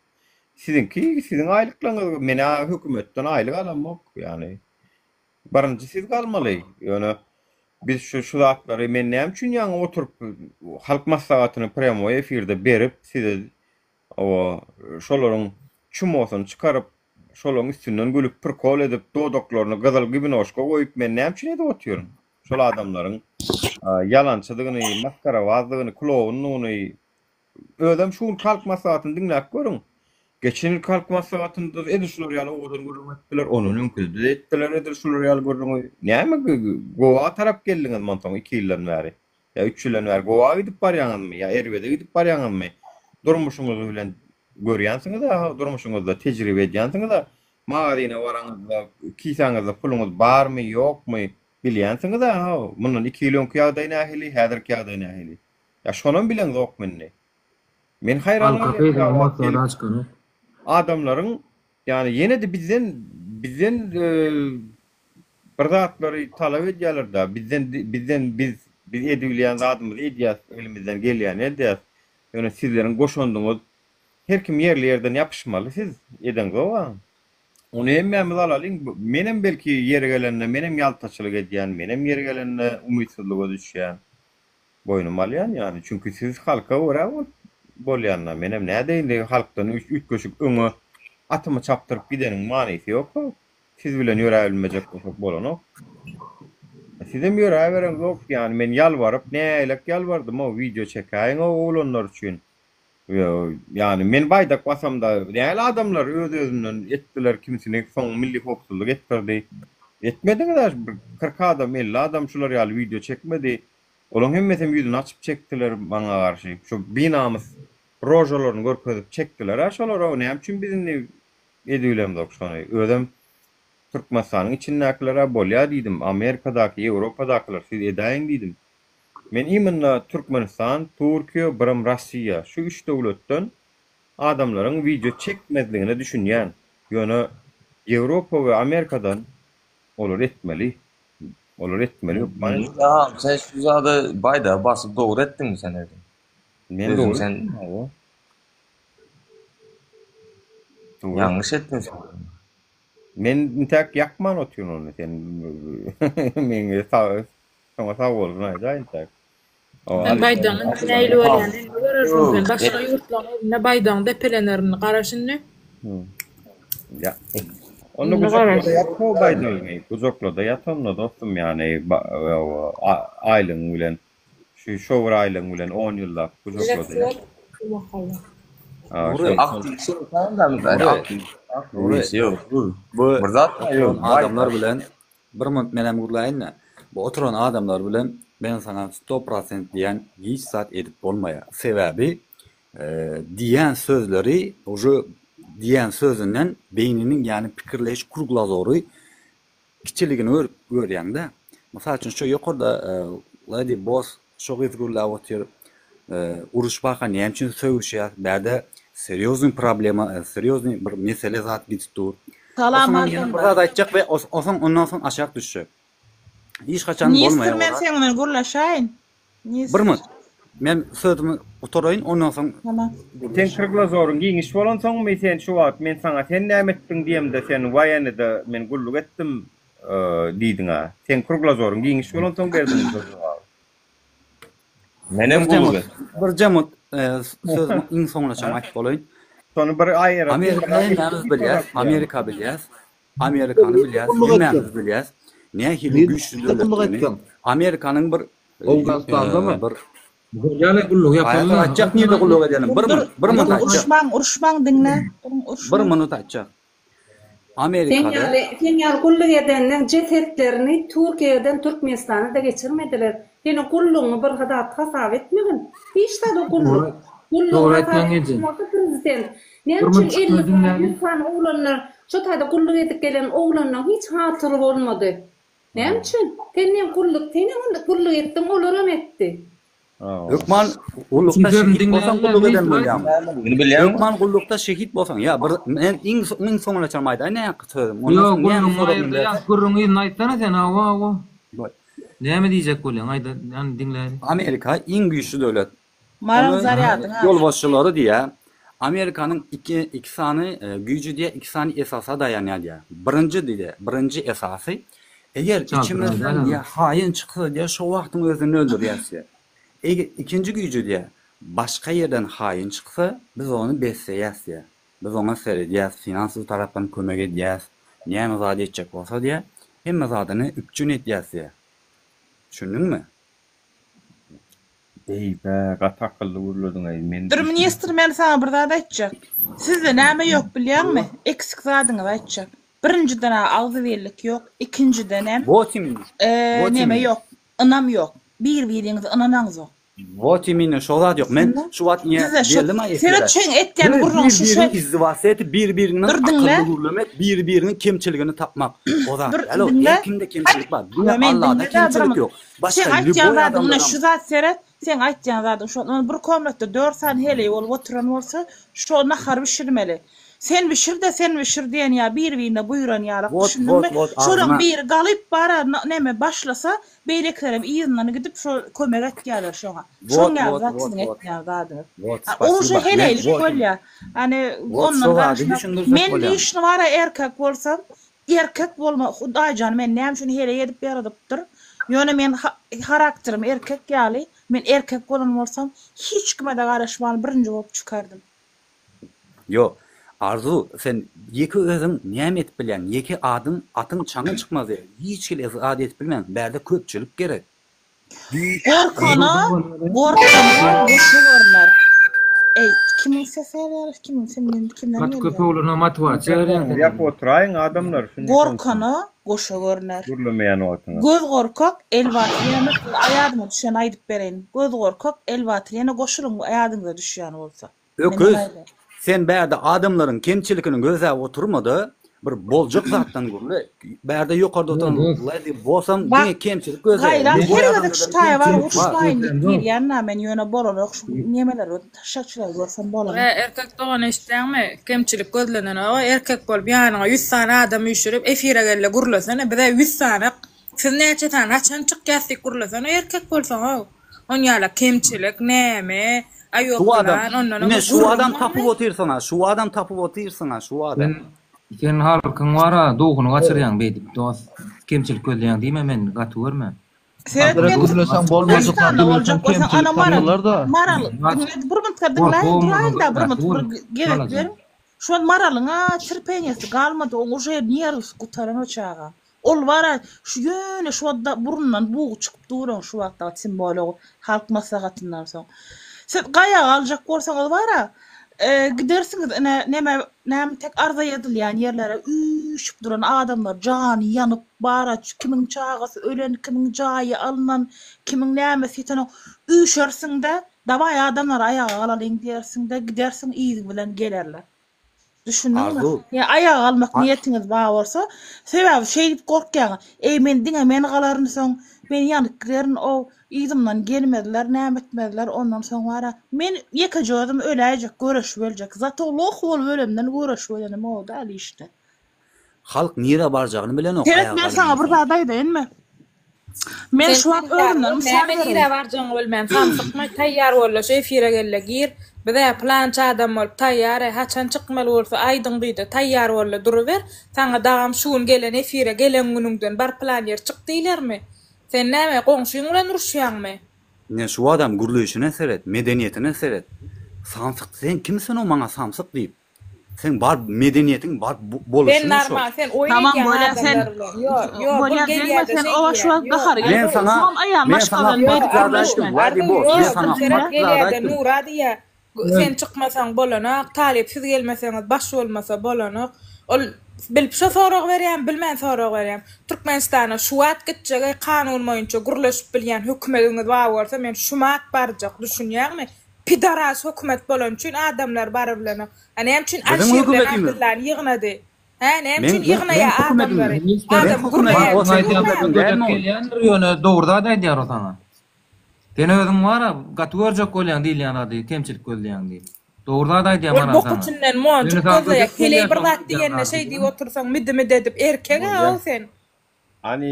siziňki siziň aýlyklaryňyz menä hökümetden aýlyk alamok ýagny birinji siz galmaly ýöne biz şu şu zatlary men näme üçin ýaňy oturyp halk maslahatyny prýamoý efirde berip size Hawa, şolaryň çumosyny çykaryp, şolaryň üstünden gülüp, prikol edip, dodaklaryny gyzyl gibinoşka goýup, men näme üçin edip otyryn? Şol adamlaryň ýalançydygyny, masgarabazdygyny, kloundygyny, özem şu günki halk maslahatyny diňläp görüň. Geçen ýylky halk maslahatynda edil şular ýaly owadan gürrüň etdiler, ondan öňküde-de etdiler edil şular ýaly gürrüňi. Näme gowa tarap geldiňiz monsoň iki ýyldan bäri? Ýa üç ýyldan bäri gowa gidip barýaňyzmy, ýa erbede gidip barýaňyzmy? Durmuşyňyz bilen görýänsiňiz-ä, durmuşyňyzda tejribe edýänsiňiz-ä. Magazyna baraňyzda kisäňizde puluňyz barmy, ýokmy, bilýänsiňiz-ä, mundan iki ýyl öňki ýagdaý nähili, häzirki ýagdaý nähili? Ýa şonam bileňzokmy indi? Men haýran galýan, adamlaryň Ýagny ýene-de bizden bizden bir zatlary talap edýärler-da, bizden bizden biz biz edibilýän zadymyzy edýäs, elimizden gelýäni edýäs. Ýöne sizleriň goşandyňyz her kim ýerli ýerden ýapyşmaly siz edeňzog-a. Ony hemmämiz alalyň. Menem belki ýeri gelende menem ýaltaçylyk edýän, menem ýeri gelende umytsyzlyga düşýän. Boýnuma alýan ýaly. Çünki siz halka görä bolup bolýanda, menem nädeýin halkdan üýtgeşik öňe atymy çapdyryp gideniň manysy ýok-a. Siz bilen ýöräbilmejek bolsak bolanok. Sizem ýöräbereňzok, ýany men ýalbaryp näleik ýalbardym-ow, wideo çekäýiň-ow oglanlar üçin. Ýany men baýdak basamda näl adamlar öz-özünden etdiler kimsini soň milli howpsuzlyk etdirdi. Etmediňiz-ä bir 40 adam 50 adam şular ýaly wideo çekmedi. Olaň hemmesem ýüzüni açyp çekdiler maňa garşy. Şu binamys rožalaryny görkezip çekdiler-ä şolara näme üçin biz indi edibilemzok şony. Özem Türkmenistanyň içindäkiler-ä bolýa diýdim, Amerikadaky, Ýewropadakylar siz edäýiň diýdim. Men imенно Türkmenistan, Türkiýe, birem Rossiýa şu üç döwletden adamlaryň wideo çekmezligine düşünýän. Ýöne Ýewropa we Amerikadan olar etmeli. Olar etmeli hökman. Agam sen şu zady baýdagy basyp dogry etdiňmi sen özüň? Men Özüň dogry sen etdim hawa. Ýalňyş etdiň sen. Men intäk ýakman otyryn ony sen meň saňa sag bolsun aýdaý intäk. Sen baýdagyň indi nähili bolýanyny indi görersiň sen. Başga ýurtlaryň elinde baýdagyň depelenerini gara şindi. Ýa. Onda gujaklada ýat ho baýdagyňy. Gujaklada ýat onda dostum ýany aýlygyň bilen şu şo bir aýlygyň bilen on ýyllap gujaklada ýat. Bu oturan adamlar bilen bir minut menem gürläýin-de. Bu oturan adamlar bilen men saňa sto prosent diýýän hiç zat edip bolmaýar. Sebäbi diýýän sözleri uje diýýän sözünden beýniniň ýagny pikirleýiş kruglazory kiçiligini görüp görýäňdä. Mysal üçin şu ýokarda Lady Boss şo gyz gürläp otyr. Uruş barka näme üçin sögüşýäs? Bärde serýoznyý problema, serýoznyý bir mesele zat gidip dur. Salam Osaňam ýene bir adamlar. zat aýtjak we osaň ondan soň aşak düşjek. Hiç haçan Ministr bolmaýar o men zat. seň bilen gürleşäýin. Bir Ministr. minut. Men sözümi gutaraýyn ondan soň Tamam. Seň kruglazoryň giňiş bolansoňmy sen şu wagt men saňa sen näme etdiň diýemde sen waýenida men gulluk etdim diýdiňa. Seň kruglazoryň giňiş bolansoň berdiň şo jogaby. Menem Birje gulluk mut, etdim. birje mut sözümi iň soňunaçam aýtyp bolaýyn. Şony bir aýra Amerika hemmämiz bilýäs, Amerika bilýäs. Amerikany bilýäs, hemmämiz bilýäs. Nähili güýçli döwletdigini. Amerikanyň bir Owganystandamy? Bir Bolýar gulluk ýapalım. Aýtjak nirde gulluk edenim. Bir minut, bir minut aýtjak. Uruşmaň, uruşmaň diňle. Duruň uruşmaň. Bir minut aýtjak. Amerikada. Sen ýaly, sen ýaly gulluk edenleň jesetlerini Türkiýeden Türkmenistana-da geçirmediler. Seniň gullugyňy bir zat hasap etmegin. Hiç zada gulluk. Gullugy hasap etjek bolsa prezident Näme üçin 50 sany, 100 sany oglanlar şo taýda gulluk edip gelen oglanlaň hiç hatyry bolmady? Näme üçin? Sen nem gulluk, senem gulluk etdiň, olaram etdi. Hökman gullukda şehit bolsaň gulluk eden bolýaň. Hökman gullukda şehit bolsaň ýa bir men iň iň soňuna çenli aýdaýyn nähakky sözüm. Ondan Ýok, soň näme gürrüňi soragyň aýyrda berse. ýa gürrüňi yzyna aýtsana sen hawa hawa. Näme diýjek bolýaň aýda ýani diňläýin. Amerika iň güýçli döwlet. Maral Onuň zarýadyň az. ýolbaşçylary diýýär, Amerikanyň iki iki sany güýji diýýär, iki sany esasa daýanýar diýýär. Birinji diýýär, birinji esasy, eger içimizden diýýär haýyn çyksa diýýär, şo wagtyň özünde öldürýäs diýýär. Eger ikinji güýji diýýär, başga ýerden haýyn çyksa, biz ony besleýäs diýýär. Biz oňa seredýäs, finansowy tarapdan kömek edýäs, näme zat etjek bolsa diýýär, hemme zadyny üpjün edýäs diýýär. Düşündiňmi? Eý-bä, gaty akylly gürlediň-eý, men Dur ministr men saňa bir zat aýtjak. Sizde näme ýok bilýäňmi? Eksik zadyňyzy aýtjak. Birinjiden-ä agzybirlik ýok, ikinjidenem Wot imенно. Wot neme imенно. ýok, ynam ýok. Bir-biriňize ynanaňzok. Wot imенно şo zat ýok. Men şu wagt ine Sizde şo geldim-ä efire. Seret şeň etýän Diňe gürrüň şu bir-birini şe izdiwasa edip, bir-birinden Dur diňle. akylly gürlemek, bir-biriniň kemçiligini tapmak. O zat Dur däl o. diňle. Her kimde kemçilik bar. Diňe Ýa men Allada diňle-dä bir kemçilik minut. ýok. Başga Seň aýtýan lýuboý zadyň mine adamdaram. şu zat seret, seň aýtýan zadyň şo ony bir komnatda dört sany heleý bolup oturan bolsa, şo nahar bişirmeli. Sen bişir-de, sen bişir diýen ýa bir-birine buýran ýalak Wot, düşündiňmi? wot, wot, Şolaň agzyna. biri galyp bara neme başlasa, beýlekilerem yzyndan gidip şo kömek etýärler şoňa. Wot, Şoň ýaly wot, zat wot, siziň wot. etýän zadyňyz. Wot, A ol uje spasiba. Men heleýlik wot. bolýa. Hany Wot, ondan şo zady garaşmak. düşündirjek Men bolýan. lişni bara erkek bolsam, Erkek bolma Hudaýjan meni näme üçin heleý edip ýaradypdyr. Ýöne men harakterim erkek ýaly, men erkek bolan bolsam hiç kime-de garaşman birinji bolup çykardym. Ýok, Arzu sen ýeke özüň näme edip bilýäň, ýeke adyň atyň çaňy çykmaz hiç hili zat edip bilmeň, bärde köpçülik gerek. Gorkana, gorkana goşa görner. Eý, kimiň sesi gelýär, kimiň kimden kimden Gaty köp gelýär? oglana motiwasiýa berýäň sen. Ýapyp oturaýyň adamlar şuny Gorkana goşa görner. Gürlemeýän wagtyňyz. Göz gorkak, el batyr ýene ýadyma düşeni aýdyp bereýin. Göz gorkak, el batyr ýene goşulyň ýadyňyza düşýän bolsa. Öküz, sen bärde adamlaryň kemçilikini gözläp oturma-da, bir boljak zatdan gürle. Bärde ýokarda oturan Lady Bossam Bak, diňe kemçilik gözleýär. Gaýrat Lüboý her gezek şu adamlarda taýa baryp kemçilik bar. uruşmaýyn diýip girýän-dä men, ýöne bolanok şu nemeleri taşakçylary görsem bolanok. Hä erkek dogan eşitýäňmi? Kemçilik gözlenenok erkek bolup ýanyňa ýüz sany adam üýşürip efire gelde gürlesene bizä ýüz sany siz näçe sany haçan çykýas diýip gürlesene erkek bolsaňow. Onýala kemçilik näme? Aý Şu ýok adam, lan ondanam ine bir şu gürrüň adam barmy? tapyp otyrsyňa, şu adam tapyp otyrsyňa, şu adam. Sen sen halkyň bara duhuny gaçyrýaň beýdip dost. Kemçilik gözleýäň diýme meni gaty görme. Seret Hazret men gürleseň bolmajak Türkmenistanda zady boljak görseň bolsaň kemçilik ana Maral tapýarlar-da. Maral diňle bir minutga diňläýiň duraýyň-da bir minut bir gezek beriň. Şo Maralyň-a terpeniýasy galmady oň uje nerwsy gutaran o çaga. Ol bara şu ýöne şu wagt burnundan bugy çykyp dur oň şu wagt tim bolýa halk maslahatyndan soň. Siz gaýaga aljak bolsaňyz bara gidersiňiz ine neme näme tek arza edilýän ýerlere üýşüp duran adamlar jany ýanyp bara kimiň çagasy ölen kimiň jaýy alynan kimiň nämesi ýetenok üýşersiňde dawaý adamlar aýaga galalyň diýersiňde gidersiň yzyň bilen gelerler. Düşündiňmi? Arzuw. Ýa aýaga galmak niýetiňiz bar bolsa, sebäbi şeýdip gorkýaňyz, Eý, men diňe men galaryn soň, men ýanyp giderin, o yzymdan gelmezler, näme etmezler, ondan soň bar-a, men ýekeje özüm öläýjek, göreşip öljek. Zato loh bolup ölemden göreşip ölenim o däl işde. Halk nirä barjagyny bilenok Seret, aýaga men saňa bir galandan soň. zat aýdaýynmy? Men Sen şu wagt taýýar özümden bol, mysal näme bereýin. nirä barjagyňy bilmän samsykma, taýýar bolla şu efire gelle gir. Biz-ä pylança adam bolup taýýar-aý, haçan çykmaly bolsa aýdyň diýde taýýar bolla duruber. Saňa dagam şu gün gelen efire gelen günüňden bar pylan ýer çyk diýlermi? Sen näme goňşyň bilen uruşýaňmy? Ine şu adam gürleýşine seret, medeniýetine seret. Samsyk sen kimsiň o maňa samsyk diýip. Seň bar medeniýetiň bar Sen boluşyň şol. normal sen oýun Tamam edýäň bolýa sen adamlar bilen. Ýo ýo bul bolýa degme gelýäde sen şeý oba şu diýýän. wagt Ýo gahary Men geldi. Arzuw. saňa Soňam aýal men maşgala saňa bilen Ýo beýdip fakt zady Arzuw aýtdym gürleşme. Wadi Arzuw boss ýo men saňa seret fakt zady gelýäde aýtdym. Nura diýýä sen çykmasaň bolanok talyp siz gelmeseňiz baş bolmasa bolanok. Ol bilip şo sorag berýämi bilmän sorag berýämi. Türkmenistana şu wagt gitjek eý kanun boýunça gürleşip bilýän hökümediňiz bar bolsa men şumat barjak düşünýäňmi pidaras hökümet bolany üçin adamlar barybilenok. A näme üçin Biziň Alşir bilen hökümetimiz. Abdyllany ýygnady? Hä, näme Men üçin men ýygnaýar hökümetim. adamlary? Men Adam hökümetim. gürleýär, O sen seň gürleýäňmi? hökümetiň Gödek dälmi ol? gelýändir ýöne dogry zat aýdýar o saňa. Sen özüň bara gaty görjek bolýaň diýilýän zady kemçilik gözleýäň diýip. Dogry zat aýdýar Ol maral bok saňa. içinden Ýöne monjuk saňa gözleýär. gödek Heleý gelýär bir şoň zat diýýän diýende zady şeý diýip diýýän. otursaň midi-midi edip erkeg-ä Bolýar. o sen. Hani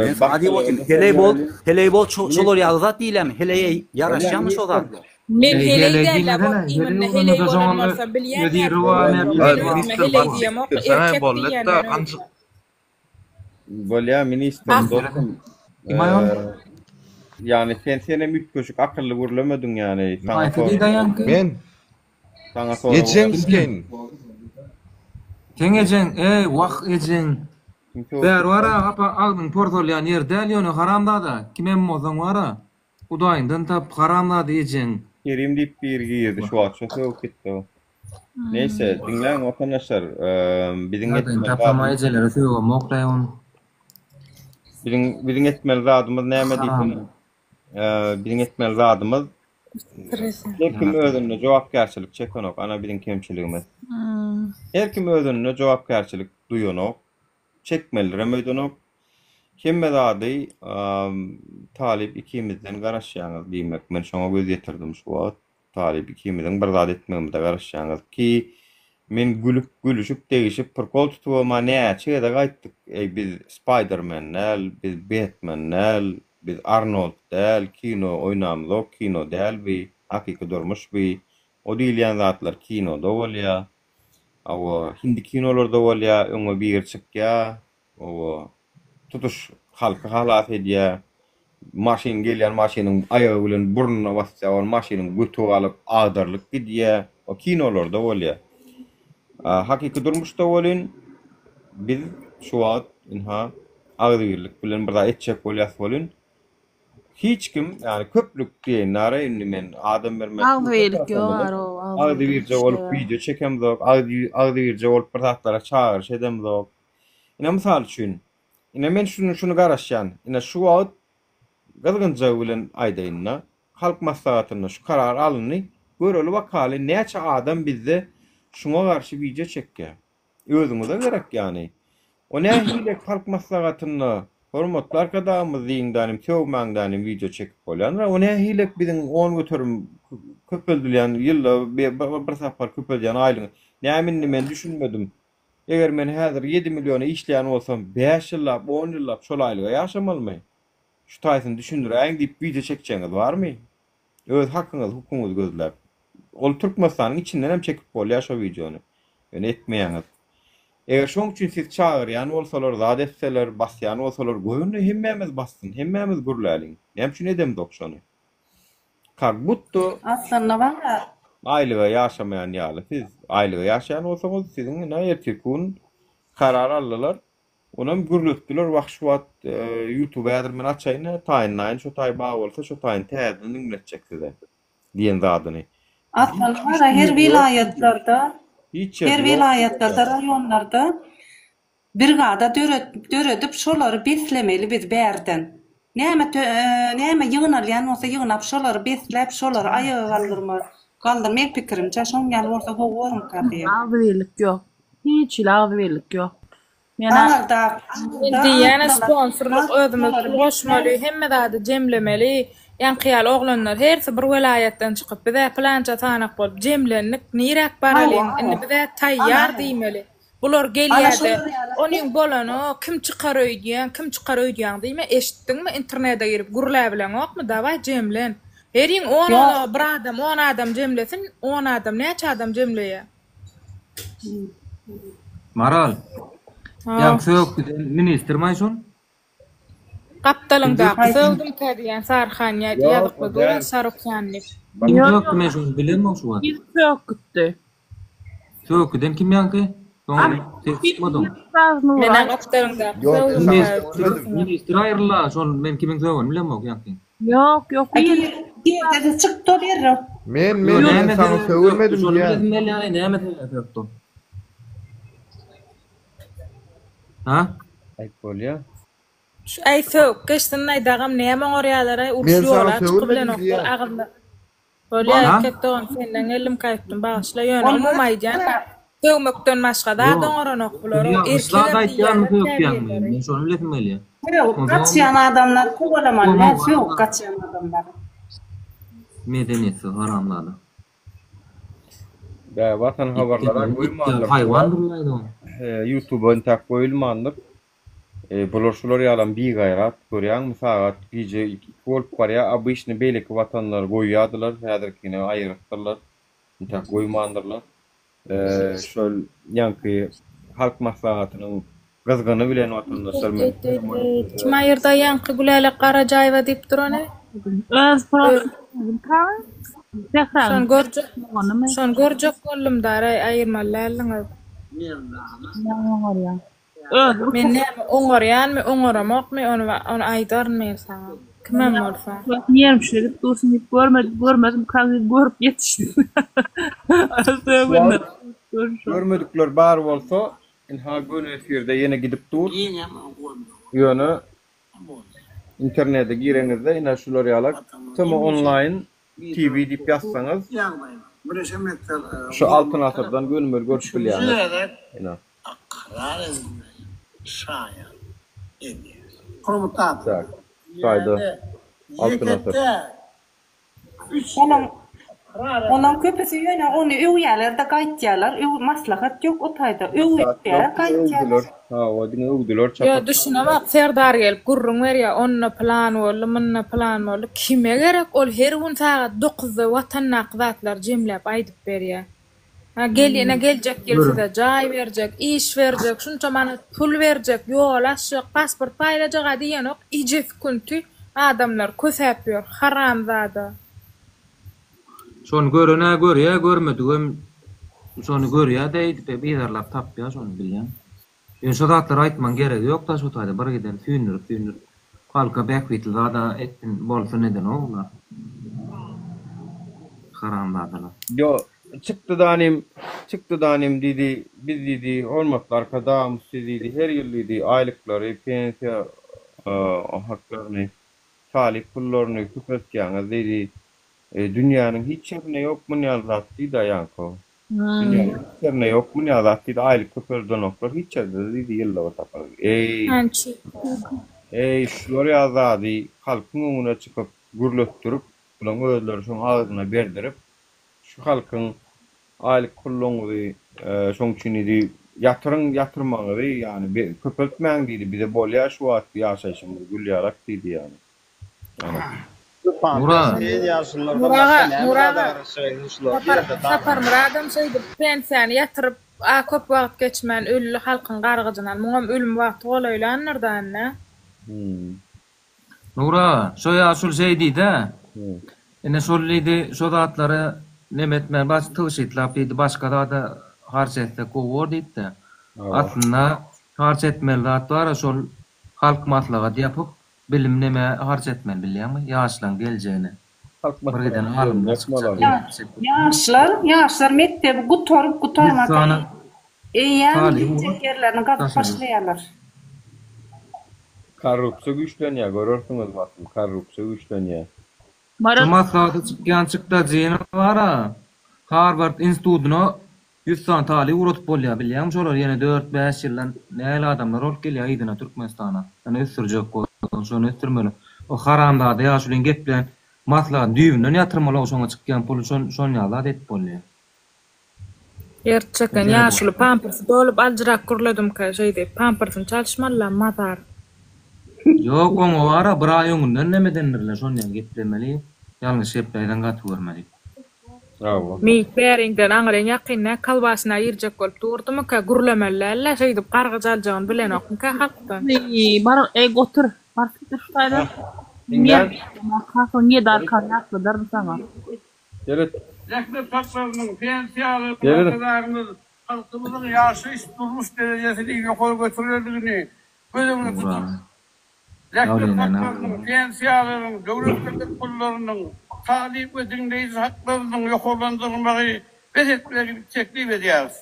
Men saňa diýip otyryn, heleý bol, heleý bol, şolar ýaly zat diýilýärmi? Heleýe ýaraşýarmy şo zatlar? Men Eý, heleý heleý däl-ä, diýmesene, bok heleý iminde bolanda heleý da bolan şoňa bolsam bilýän weziri nädip. bar, Men näme bar. özüme heleý diýemok, erkek diýýän men özüme. Bolýa ministr Ah. dostum. Kim aýol? Ýani sen senem üýtgeşik akylly gürlemediň ýani saňa Haýsy diýdi aýanky? Men. Saňa sorag. Ejeň sikeýin. Seň ejeň, eý, wah ejeň. Bäri bar-a, hapa agzyň porsalýan ýer däl ýöne haramzada, kimem bolsaň bar-a, Hudaýyňdan tap, haramzada ejeň. Kerim diýip biri girdi şu wagt şo sögüp gitdi o. Neýse diňläň watandaşlar biziň Hudaýyň etmeli tapsam-a zadymyz ejelere sögemok-laý ony. biziň biziň etmeli zadymyz näme diýseň biziň etmeli zadymyz Her kim özünde jogapkärçilik çekenok, ana biziň kemçiligimiz. Her kim özünde jogapkärçilik duýanok, çekmelidirem öýdenok. Hemme zady talyp ikimizden garaşýaňyz diýmek, men şoňa göz ýetirdim şu wagt. Talyp ikimiziň bir zat etmegimize garaşýaňyz ki, men gülüp, gülüşip, degişip, prikol tutubam-a näçe gezek aýtdyk, eý biz Spaýdermen däl, biz Betmen däl, Biz Arnold däl, kino oýnamzok, kino däl bi, hakyky durmuş bi. O diýilýän zatlar kinoda bolýa. Hawa, hindi kinolarda bolýa, öňe biri çykýa, hawa, tutuş halky halas edýä. Maşyn gelýän maşynyň aýagy bilen burnuna basýa, ol maşynyň göti galyp, agdarylyp gidýä. O kinolarda bolýa. Hakyky durmuşda welin biz şu wagt ynha agzybirlik bilen bir zat etjek bolýas welin hiç kim ýagny köplük diýeýin nara indi men adam bermek Agzybirlik ýok arow agzybirje bolup wideo çekemzok agzybirje bolup bir zatlara çagyryş edemzok. Ine mysal üçin ine men şuny şuny garaşýan ine şu wagt gyzgynjagy bilen aýdaýynda Halk maslahatynda şu karar alyndy göreli bakaly näçe adam bizde şuňa garşy wideo çekýär. Özüňize gerek ýany. O nähili halk maslahatynda hormatly arkadagymyz diýiňdänim sögmäňdänim wideo çekip bolýandyr. O nähili biziň 10% köpeldilýän ýylda bir sapar köpeldýän aýlygyň. Näme indi men düşünmedim. Eger men häzir 7 milliona işleýän bolsam 5 ýyllap 10 ýyllap şol aýlyga ýaşamalymy? Şu taýsyny düşündiräýiň diýip wideo çekjegiňiz barmy? Öz hakyňyzy, hukugyňyzy gözläp. Ol Türkmenistanyň içinden hem çekip bolýar şo wideony. Ýöne etmeýäňiz. Eger şoň üçin sizi çagyrýan bolsalar, zat etseler, basýan bolsalar, goý onda hemmämiz bassyn, hemmämiz gürläliň. Näme üçin edemzok şony? Kak butto Aslynda bar-a. Aýlyga ýaşamaýan ýaly siz aýlyga ýaşaýan bolsaňyz siziň ine ertirki gün karar aldylar. Onam gürletdiler wah şu wagt ýutuby häzir men açaýyn taýynlaýyn şo taý bar bolsa şo taýyny täzeden diňletjek size diýen zadyny. Aslynda bar-a her welaýatlarda Hiç her ýerde ýok. welaýatlarda raýonlarda Brigada döredip şolary beslemeli biz bärden. Näme näme ýygnalýan bolsa ýygnap şolary besläp şolary aýaga galdyrma galdyr meň pikirimçe şoň ýaly bolsa gowy bormyka diýen. Agzybirlik ýok. Hiç hili agzybirlik ýok. Menä. Aňyrda Men diýýänä sponsorlyk özümiz pul goşmaly hemme zady jemlemeli ýaňky ýaly oglanlar hersi bir welaýatdan çykyp bizä pylança sanak bolup jemlendik niräk baralyň indi bizä taýýar diýmeli Bular gelýäde, Onuň bolany kim çykar öýdýäň, kim çykar öýdýäň diýme, eşitdiňmi, internede girip gürläbileňokmy, dawaý jemlen. Heriň on ona bir adam on adam jemlesin, on adam näçe adam jemleýä? Maral, ýaňky sögüp giden ministrmaý şol? Gapdalyňdaky sögdümkä diýýän Saryhan ýa Ýok, ýazykly o dur-a däl. Sarukhan diýip. Kim Ýok, sökdi men şony bilemok şu wagt. Kim söküpdi? Söküden kim ýaňky? Soň ses çykmadyň. Menä gapdalyňdaky Ýok, men sögdümkä saňa sögmedim. Ministr aýryla şol men kimiň sögeni bilemok ýaňky. Ýok, ýok. Girdede çykdy ol ýerre. Men Ýok, men men näme saňa sebäp sökdi sögülmedim şony diýýän. bilesim gelýär näme sebäp sökdi ol. Ha? Aýyp bolýa. Şu äý sögüp geçsin-aý dagam näme oňarýalar-aý uruş Men saňa ýola sögülmedim çykybilenoklar diýýän. agzyna Bolýa Ha? erkek dogan senden geldim gaýtdym bagyşla ýöne Ol umumy aýdýan sögmekden başga zat Ýok. oňaranok bular Ýa erkegem zat aýtýarmy diýýärler sökýäňmi? käbirleri. Men şony bilesim gelýär. Sögüp Onsoňam gaçýan adamlar kowalamaly däl sögüp gaçýan adamlary. Medeniýetsiz haramzada. Bä watan habarlara goýulmandyr. Ýutuba entäk goýulmandyr. Bular şular ýalam bigaýrat görýäňmi sagat gije iki bolup barýa obyçny beýleki watanlar goýýadylar häzirkini aýyrypdyrlar entäk goýmandyrlar. Şol ýaňky halk maslahatynyň gyzgyny bilen watandaşlar men Kim aýyrda ýaňky Gülälek Garajaýewa diýip durany? Öz Şony görjek şony görjek boldum daraý aýyrmaly däldiňiz. Men näme oňarýanmy oňaramokmy ony ony aýdaryn men saňa. Kimem bolsa. Nirem şeýdip dursun diýip görmedim görmedim kagyz görüp ýetişdim. Görmedikler bar bolsa ynha göni efirde ýene gidip dur. Ýöne internete gireňizde ine şular ýalak tm onlaýn TV diýip ýazsaňyz şu Altyn asyrdan gönümel görüp bilýäňiz. Ine. Ykrar edilmegi şaýat edýär. Hormatly Tak. Şaýda Altyn asyr. Onuň Onuň köpüsi ýöne ony öwýäler-de gaýtýarlar. Öw maslahat ýok o taýda. Öwýäler, gaýtýarlar. Hawa, diňe öwdüler, Ýo, çapyp. düşünemok, Serdar gelip gürrüň berýär, onda pylan boldy, munda pylan boldy. Kime gerek ol her gün sagat dokuzda watandaky zatlary jemläp aýdyp berýär. Ha gel ýene geljek ýyl size jaý berjek, iş berjek, şunça manat pul berjek, ýol açjak, pasport paýlajak-a diýenok, ejesi künti adamlar kösäp ýör, haramzada. Şony gören-ä görýä, görmedigem şony görýä-de eýdip yzarlap tapýa şony bilýän. Ýöne şo zatlary aýtmaň geregi ýok-da şo taýda bir giden süýndürip süýndürip halka bähbitli zada etsin bolsun edenok olar. Haramzadalar. Ýo çykdy danym çykdy danym diýdi biz diýdi hormatly arkadagymyz siz diýdi her ýyl diýdi aýlyklary pensiýa haklaryny talyp pullaryny köpeltýäňiz diýdi dünýäniň hiç ýerinde ýok munýaly zat diýdi aýanko. Dünýäniň hiç ýerinde ýok muny ýaly zat diýdi, aýlyk köpeldenoklar hiç ýerde-de diýdi, ýylda bir sapar. Eý, eý, şular ýaly zady halkyň öňüne çykyp gürletdirip, bulaň özleri şoň agzyna berdirip, şu halkyň aýlyk pulluňyzy şoň üçin diýdi, ýatyryň ýatyrmagyňyzy, ýagny köpeltmäň diýdi, bize bolýar şu wagtky ýaşaýşymyz gül ýalak diýdi ýagny. Ana. Nura. Nuraga, Nuraga, Sapar, Saparmyradam şeýdip pensiýany ýatyryp, a köp wagt geçmän öldi halkyň gargyjyndan. Muňam ölüm wagty golaýlandyr-da indi. Nura, şo ýaşuly şeý diýdi-ä. Ine şol diýdi, şo zatlary neme etmän baş tygşytlap diýdi, başga zada harç etsek gowy bor diýdi-de. Aslynda harç etmeli zat bar-a şol halk maslahat ýapyp, Bilim nämä harç etmeli bilýäňmi? Ýaşlaň geljegine. Halk Bir giden alymlar çykjak ýa. Ýaşlar, ýaşlar mekdebi gutaryp gutarmaka sany eýýäm talyp gitjek ýerlerini gazyp başlaýarlar. Korrupsiýa güýçlenýär görersiňiz basym korrupsiýa güýçlenýär. Şu maslahata çykýan çykdajyny bara Harward institutyna Ýüz sany talyp ugradyp bolýar bilýäňmi şolar ýene dört bäş ýyldan nähili adamlar bolup gelýär yzyna Türkmenistana ýöne ösdürjek bolsaň şony ösdürmeli o haramzada ýaşulyň geplän maslahatyny düýbünden ýatyrmaly şoňa çykýan puly şon şon ýaly zat edip bolýar. Ýer çeken ýaşuly pampersy dolup aljyrap gürledimkä şeýdip pampersyny çalyşmalyla mazar. Ýok oňa bara bir aý öňünden neme edendirler şon ýaly geplemeli ýalňyş gepläýseň gaty görme diýip. Meýit bäriňden aňryň ýakynda kolbasyna girjek bolup durdumyka, gürlemeli däl-dä, şeýdip gargyç aljagyny bilenokmyka halkdan. Eý, bar, eý, gotur. Baryp git şu taýdan. Diňlän. Soň ýedi arkany ýatladaryn saňa. Seret. Zähmet haklarynyň, pensiýalarynyň Arkadagymyz halkymyzyň ýaşaýyş-durmuş derejesini ýokary götererdigini göz öňünde tutup, Zähmet haklarynyň, pensiýalaryň, döwlet kömek pullarynyň, talyp we diňleýji haklarynyň ýokarlandyrylmagy bes etmegini teklip edýäris.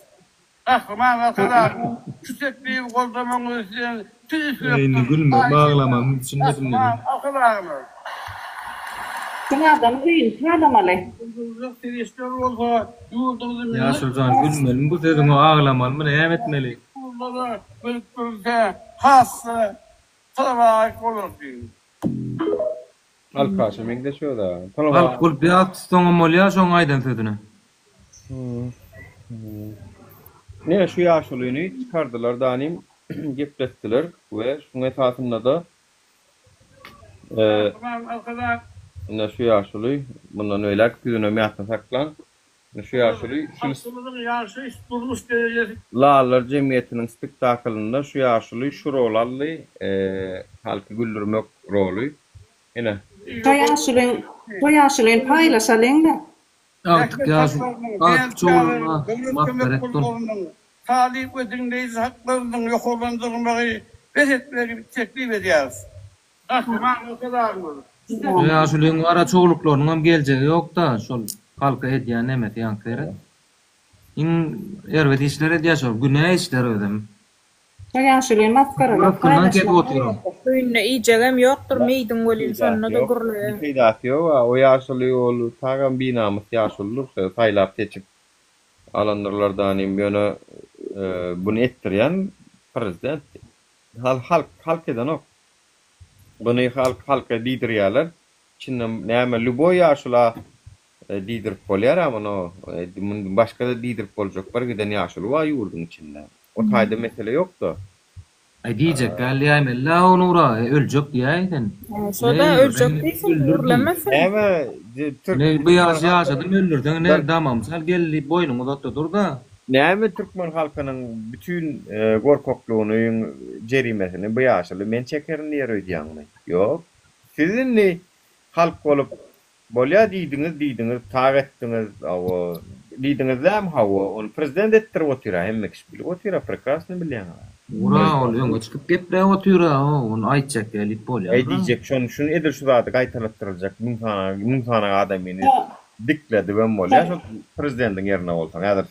Gahryman Arkadagymyz şu teklibi goldamagyňyzy sizden tüýs ýürekden haýyş edýäris. Gahryman Arkadagymyz! Şuň adamyň öýüni talamaly. Ulanylýan serişdeler bolsa ýurdumyzy milli Ýaşuljan gülmelimi bu sözüňe aglamalymy näme etmeli. ugurlara gönükdirilse has-da talabalaýyk bolardy. Alkaşa meňzeş öz-ä. Halk bolup ýat tutsaňam bolýar şoň aýdan sözüne. Ine şu ýaşulyny çykardylar danym gepletdiler we şuň esasynda-da Ine şu ýaşuly mundan beýläk ýüzünem ýatda saklaň. Ine şu ýaşuly şu Halkymyzyň ýaşaýyş durmuş derejesi. Lallar jemgyýetiniň spektaklynda şu ýaşuly şu roly aldy, halky güldürmek roly. Ine. Şo ýaşulyň, şo ýaşulyny paýlaşalyň-da. Agtyk ýaş, agtyk çowlugyna döwlet kömek pullarynyň, talyp we diňleýji haklarynyň ýokarlandyrylmagy bes etmegini teklip edýäris. Gahryman Arkadagymyz. Şu ýaşulyň gara çowluklarynyňam geljegi ýokda şol halka edýän nemesi ýaňky seret. Iň erbet işler edýär şol günä işler özem. Şo ýaşulyny masgaralap Rysgyndan kesip otyr. Öýünde iýjegem ýokdur meýdiň welin şonda-da gürleýär. Peýdasy ýok-a o ýaşuly ol tagam binamys ýaşulydyr saýlap seçip alandyrlar danym ýöne buny etdirýän prezident halk halk edenok buny halk halka diýdirýärler içinde näme lýuboý ýaşula Diýdirip bolýar-a muny. Mundan başga-da diýdirip boljak bir giden ýaşuly bar ýurduň içinde. O taýda mesele ýok-da. Aý diýjek däl diýäýmeli-dä o Nura, öljek diýäý sen. Şo-da öljek diýsin, gürlemesin. Näme türk. Ne bu ýaşy ýaşadym öldürseň ine damagym çal gel diýip boýnuňy uzatda dur-da. Näme türkmen halkynyň bütin gorkaklygynyň jerimesini bu ýaşuly men çekerin diýer öýdýäňmi? Ýok. Siz indi halk bolup Bolýa diýdiňiz diýdiňiz tak etdiňiz hawa diýdiňiz dämi hawa ony prezident etdirip otyra hemme kişi bilip otyra prekrasny bilýäňiz. Ura ol öňe çykyp gepläp otyra ony aýtjak däl diýip bolýa. Eý diýjek şony şuny edil şu zady gaýtalatdyryljak müň sany müň sany adamyny dikledibem bolýa şol prezidentiň ýerine bolsaň häzir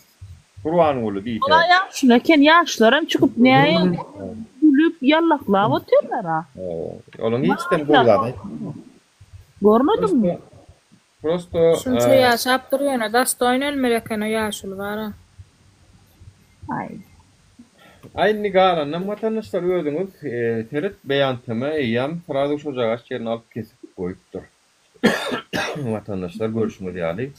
Gurbanguly diýse. Ola ýagşyny eken ýaşlaram çykyp näme gülüp ýallaklap otyrlara. Olaň hiçden gowy zat aýtmaýar. Görmediňmi? Prosto Şunça ýaşapdyr ýöne dastoýn ölmeli eken o ýaşuly bara. Aý. Aý indi galanynam watandaşlar özüňiz seret beýan tm eýýäm srazu şojagaç ýerini alyp kesip goýupdyr. Watandaşlar görşüňiz ýaly.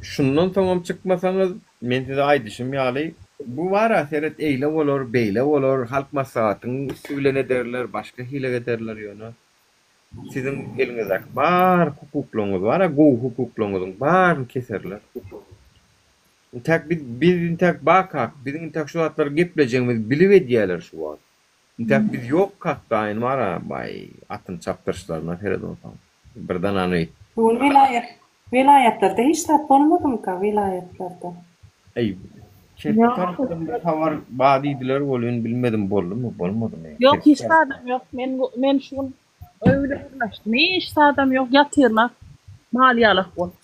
Şundan soňam çykmasaňyz men size aýdyşym ýaly. Bu bar-a seret eýle bolar, beýle bolar, halk maslahatyň üsti bilen ederler, başga hile ederler ýöne siziň eliňizdäki bar hukuklaryňyz bar-a gowy hukuklaryňyzyň baryny keserler. Intäk biz biz intäk bakak biziň intäk şu zatlary geplejegimizi bilip edýäler şu wagt. Intäk biz ýokkak daýyn bar-a baý atyny çapdyryşlaryna seret onsoň. Birden any. Bu gün welaýat welaýatlarda hiç zat bolmadymyka welaýatlarda. Eý Kerki tarapdan bir habar bar diýdiler welin bilmedim boldumy bolmadymy. Ýok hiç zadam ýok men men şu gün öý bilen gürleşdim hiç zadam ýok ýatyrlar mal ýalak bolup.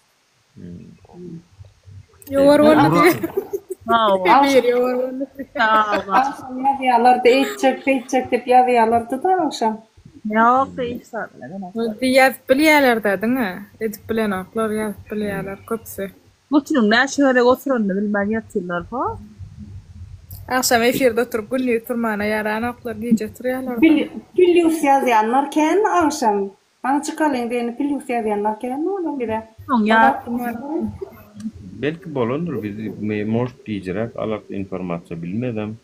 Ýowar boldy diýip. Biri ýowar boldy. Agşam ýazýarlardy, eýtjek, beýtjek diýip ýazýarlardy-da agşam. Ýok, hiç zat. Ýazyp bilýärler-dä diňe. Edip bilenoklar, ýazyp bilýärler köpüsi. Götüniň näçe gezek oturanyny bilmän ýatyrlar, ha? Agşam efirde oturyp gündiz turmana ýaranoklar, gije turýarlar. Plýus ýazýanlar kän agşam. Hany çykalyň diýende plýus ýazýanlar känmi olar bize? Belki bolandyr biz может gijiräk alarys informasiýa bilmedem.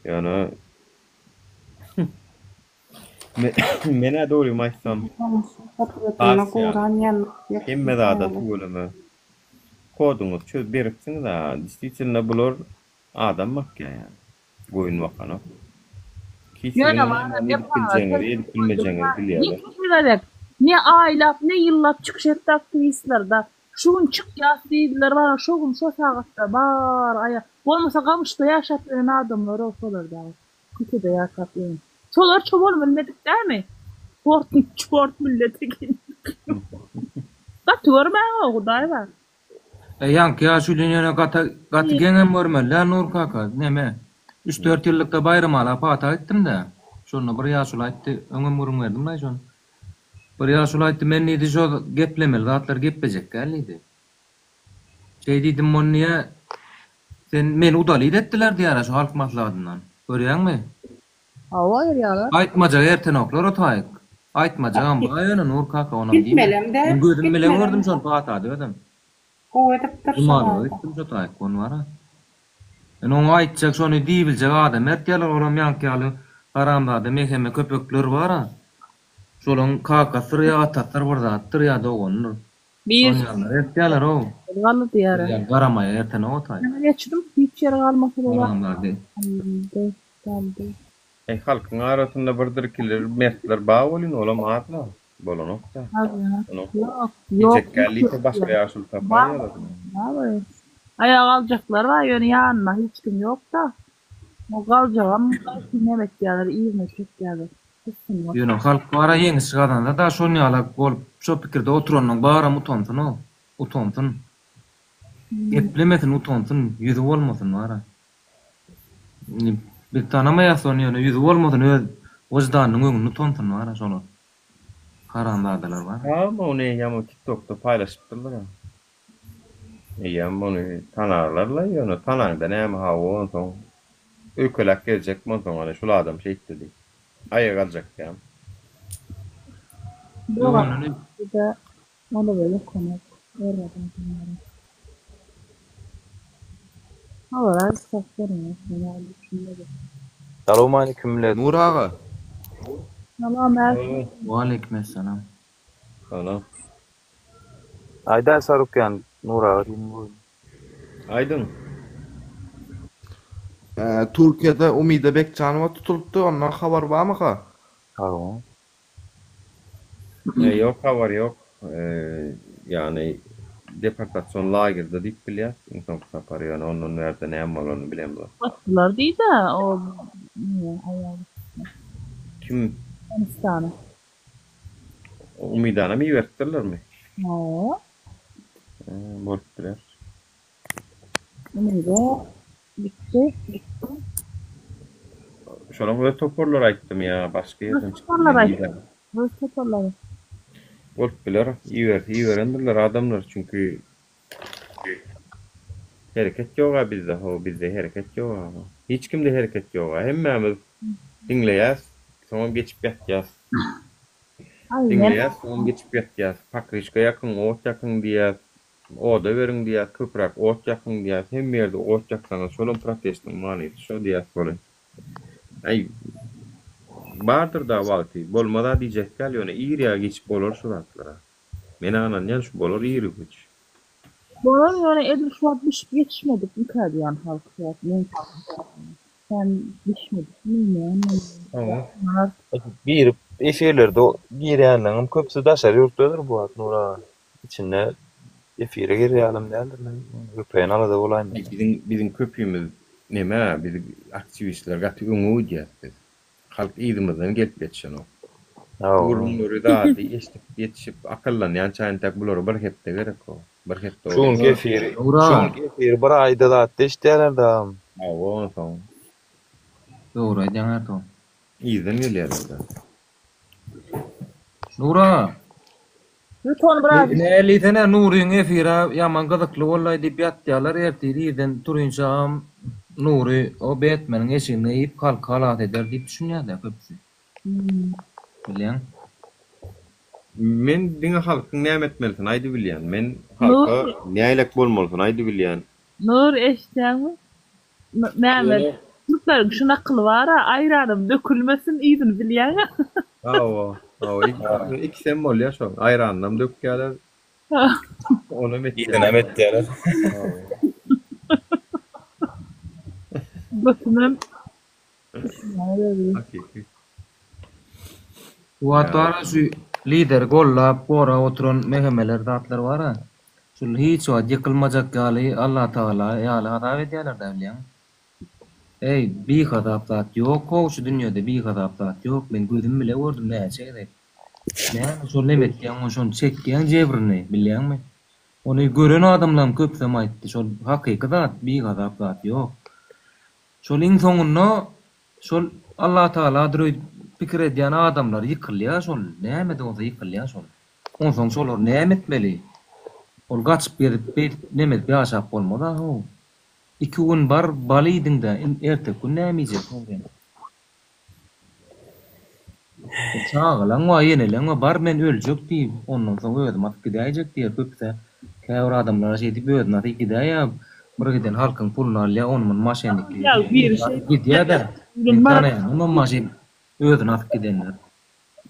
Ýöne menä dogrymy aýtsam has ýaly hemme zada tüweleme koduňyzy çöz beripsiňiz-a diswitelno bular adam bakýa ýaly. Goýun bakanok. Ki siziň Ýöne bar nämäni edip biljegiňizi, edip bilmejegiňizi bilýärler. Ýeke gezek, ne aýlap, ne ýyllap çykyş etdi aktiwistler-de. Şu gün çykýas diýdiler, bara şo gün, şo sagatda bar aýak. Bolmasa gamyşda ýaşap ýören adamlar-ow şolar dagy. Köçede ýaşap ýören. Şolar çobal bilmedik dämi? Sport, sport millet eken. Gaty görmäň-ow, Hudaý bar. E ýaňky ýaşulyny ýöne gata gaty geňem görmeli däl Nur kaka neme üç dört ýyllykda Baýramala pata gitdimdä şonda bir ýaşuly aýtdy öňem gürrüň berdimlaý şony bir ýaşuly aýtdy men diýdi şo geplemeli zatlary geplejek däl diýdi şeý diýdim ony diýä sen meni udalit etdiler diýärä şo halk maslahatyndan görýäňmi Hawa aýyrýalar. Aýtmajak ertenoklar o taýyk. Aýtmajagam bar ýöne Nur kaka onam diýme. Gitmelem däl. Men gözüm bilen Gitmelem. gördüm şony patada özem. Gowy edipdir şo Jumalyga zady. gitdim şo taýyk ony bara. Ýöne oňa aýtjak şony diýibiljek adam ertýärler olam ýaňky ýaly haramzada meheme köpekler bara. Şolaň kakasydyr ýa atasydyr bir zatdyr ýa doganydyr. Bir Şon ýalylar ertýärler ow. Galdy diýýär. Biz ýaly garamaýa ertenok o taýyk. Men geçdim hiç ýere galmasa da Haramzada. galdy. Galdy. Eý halkyň arasynda birdir ikiler mertler bar welin olam azla bolanokda. Ýok, ýok. Diýjekgä diýse başga ýaşuly tapaýýalar. Bar. Aýaga galjaklar bar, ýöne ýanynda hiç kim ýokda. O galjagam gaýtyn neme etýärler, yzyna çekýärler. Ýöne halk bara ýeňiş gazansa da şon ýalak bolup şo pikirde oturanyň baram utansyn-ow. Utansyn. Geplemesin utansyn, ýüzi bolmasyn bara. Indi biz tanamaýas ony ýöne ýüzi bolmasyn öz wyždanynyň öňünde utansyn bara şolar. Haramzadalar bara. Tamam ony eýýäm o tiktokda paýlaşypdyrlar. Eýýäm ony tanarlarla ýöne tanaňda näme hawa onsoň öýkeläp gezjekmi onsoň ana şul adam şeýtdi diýip. Aýaga galjak däl. Öňünden Olara ýokanok erbet adamlara. Habar aýtsak görünýär men düşünmedim. Salowmalikim millet. Nur aga. Salam ähli. Waleýkim essalam. Salam. Aýdaý Sarukýan Nur aga diýdim goýdum. Aýdyň. Türkiýede Umida Bekjanowa tutulypdy ondan habar barmyka? Hawa. Ýok habar ýok. Ýagny deportasion lagerde diýip bilýäs iň soňky sapar ýöne ondan bärde näme bolanyny bilemzok. Basdylar diýdä o neme aýal. Kim? Türkmenistana. Umydanam iberipdirlermi? Hawa. Bolup biler. Umyda gitdi. Şolaň öz toparlary aýtdymy ýa başga ýerden Öz çykdymy toparlary aýtdy. nireden? Öz toparlary. Bolup biler. Iberse iberendirler adamlar çünki hereket ýoga bizde how bizde hereket ýoga. Hiç kimde hereket ýoga. Hemmämiz diňleýäs soňam geçip ýatýas. Aý men Diňleýäs soňam geçip ýatýas. Pakryşka ýakyň ot ýakyň diýýäs. Oda beriň diýýäs, köpräk ot ýakyň diýýäs, hemme ýerde ot ýaksaňyz şolam protestiň manysy şo diýýäs welin. Äý, bardyr-da wagty, bolmaz-a diýjek däl, ýöne ir ýa giç bolar şu zatlar-a. Men-ä ynanýan şu bolar ir-u-giç. Bolar, ýöne edil şu wagt bişip ýetişmedikmikä diýýän halk şu wagt meň pikirimçe. Kän bişmedik bilmeýän. Hawa. Girip efirlerde girýänleriňem köpüsi daşary ýurtdadyr bu wagt Nur aga. Içinde efire girýänem däldir men vpn alada bolaýmasyn. Biziň biziň köpimiz neme biz aktiwistler gaty öňe gidýäs biz. Halk yzymyzdan gelip ýetişenok. Gürrüňleri zady eşdip ýetişip akyllanýança entek bulara bir hepde gerek o. Bir hepde Şu günki efiri şu günki efiri bir aýda zatda eşitýärler dagam. Hawa onsoň. Dogry aýdýaň Erdogan. Yzdan gelýärler-de. Nura. Ýutony biraz. Näliýsene Nuryň efira ýaman gyzykly bollaý diýip ýatýalar ertir irden turynçagam Nury o Betmeniň eşigini geýip halky halas eder diýip düşünýärler köpüsi. Bilýäň. Men diňe halkyň näme etmelisini aýdybilýän. Men halka nähilek bolmalysyny aýdybilýän. Nur eşitýäňmi? Mämmet, türkleriň şu nakyly bar-a, aýranym dökülmesin, yzyny bilýäň-ä. Hawa, hawa, ikisem bolýar şoň, aýranynam dökýärler, onam etýärler. Yzynam etýärler. Götümem Hakyky. Bu wagt bar-a şu lideri gollap, gorap oturan mehemeler zatlar bar-a, şul hiç wagt ýykylmajak ýaly Allatagala ýaly hasap edýärler-dä bilýäňmi? Eý, bihasap zat ýok-how şu dünýede bihasap zat ýok, men gözüm bile gördüm näçe gezek. Näme şol neme etýäň ony şony çekýäň jebrini bilýäňmi? Ony gören adamlaň köpüsem aýtdy şol hakyky zat bihasap zat ýok. Şol iň soňunda şol Allatagaladyr öýdüp pikir edýän adamlar ýykylýar şol näme-de bolsa ýykylýar şol. Onsoň şolar näme etmeli? Ol gaçyp gezip beýdip neme edip ýaşap bolmaz-a how. Iki gün bar bal iýdiň-dä erteki gün näme iýjek soň sen? Çagalaň bar, ýeneleň bar, bar men öljek diý, ondan soň özüm asyp gidäýjek diýer köpüsä. Käbir adamlara şeýdip özüni asyp gidäýýär, bir giden halkyň puluny alýar, ony-muny maşenniklik edip asyp gidýär-de. Men tanaýanymam bar şeýdip özüni asyp gidenler.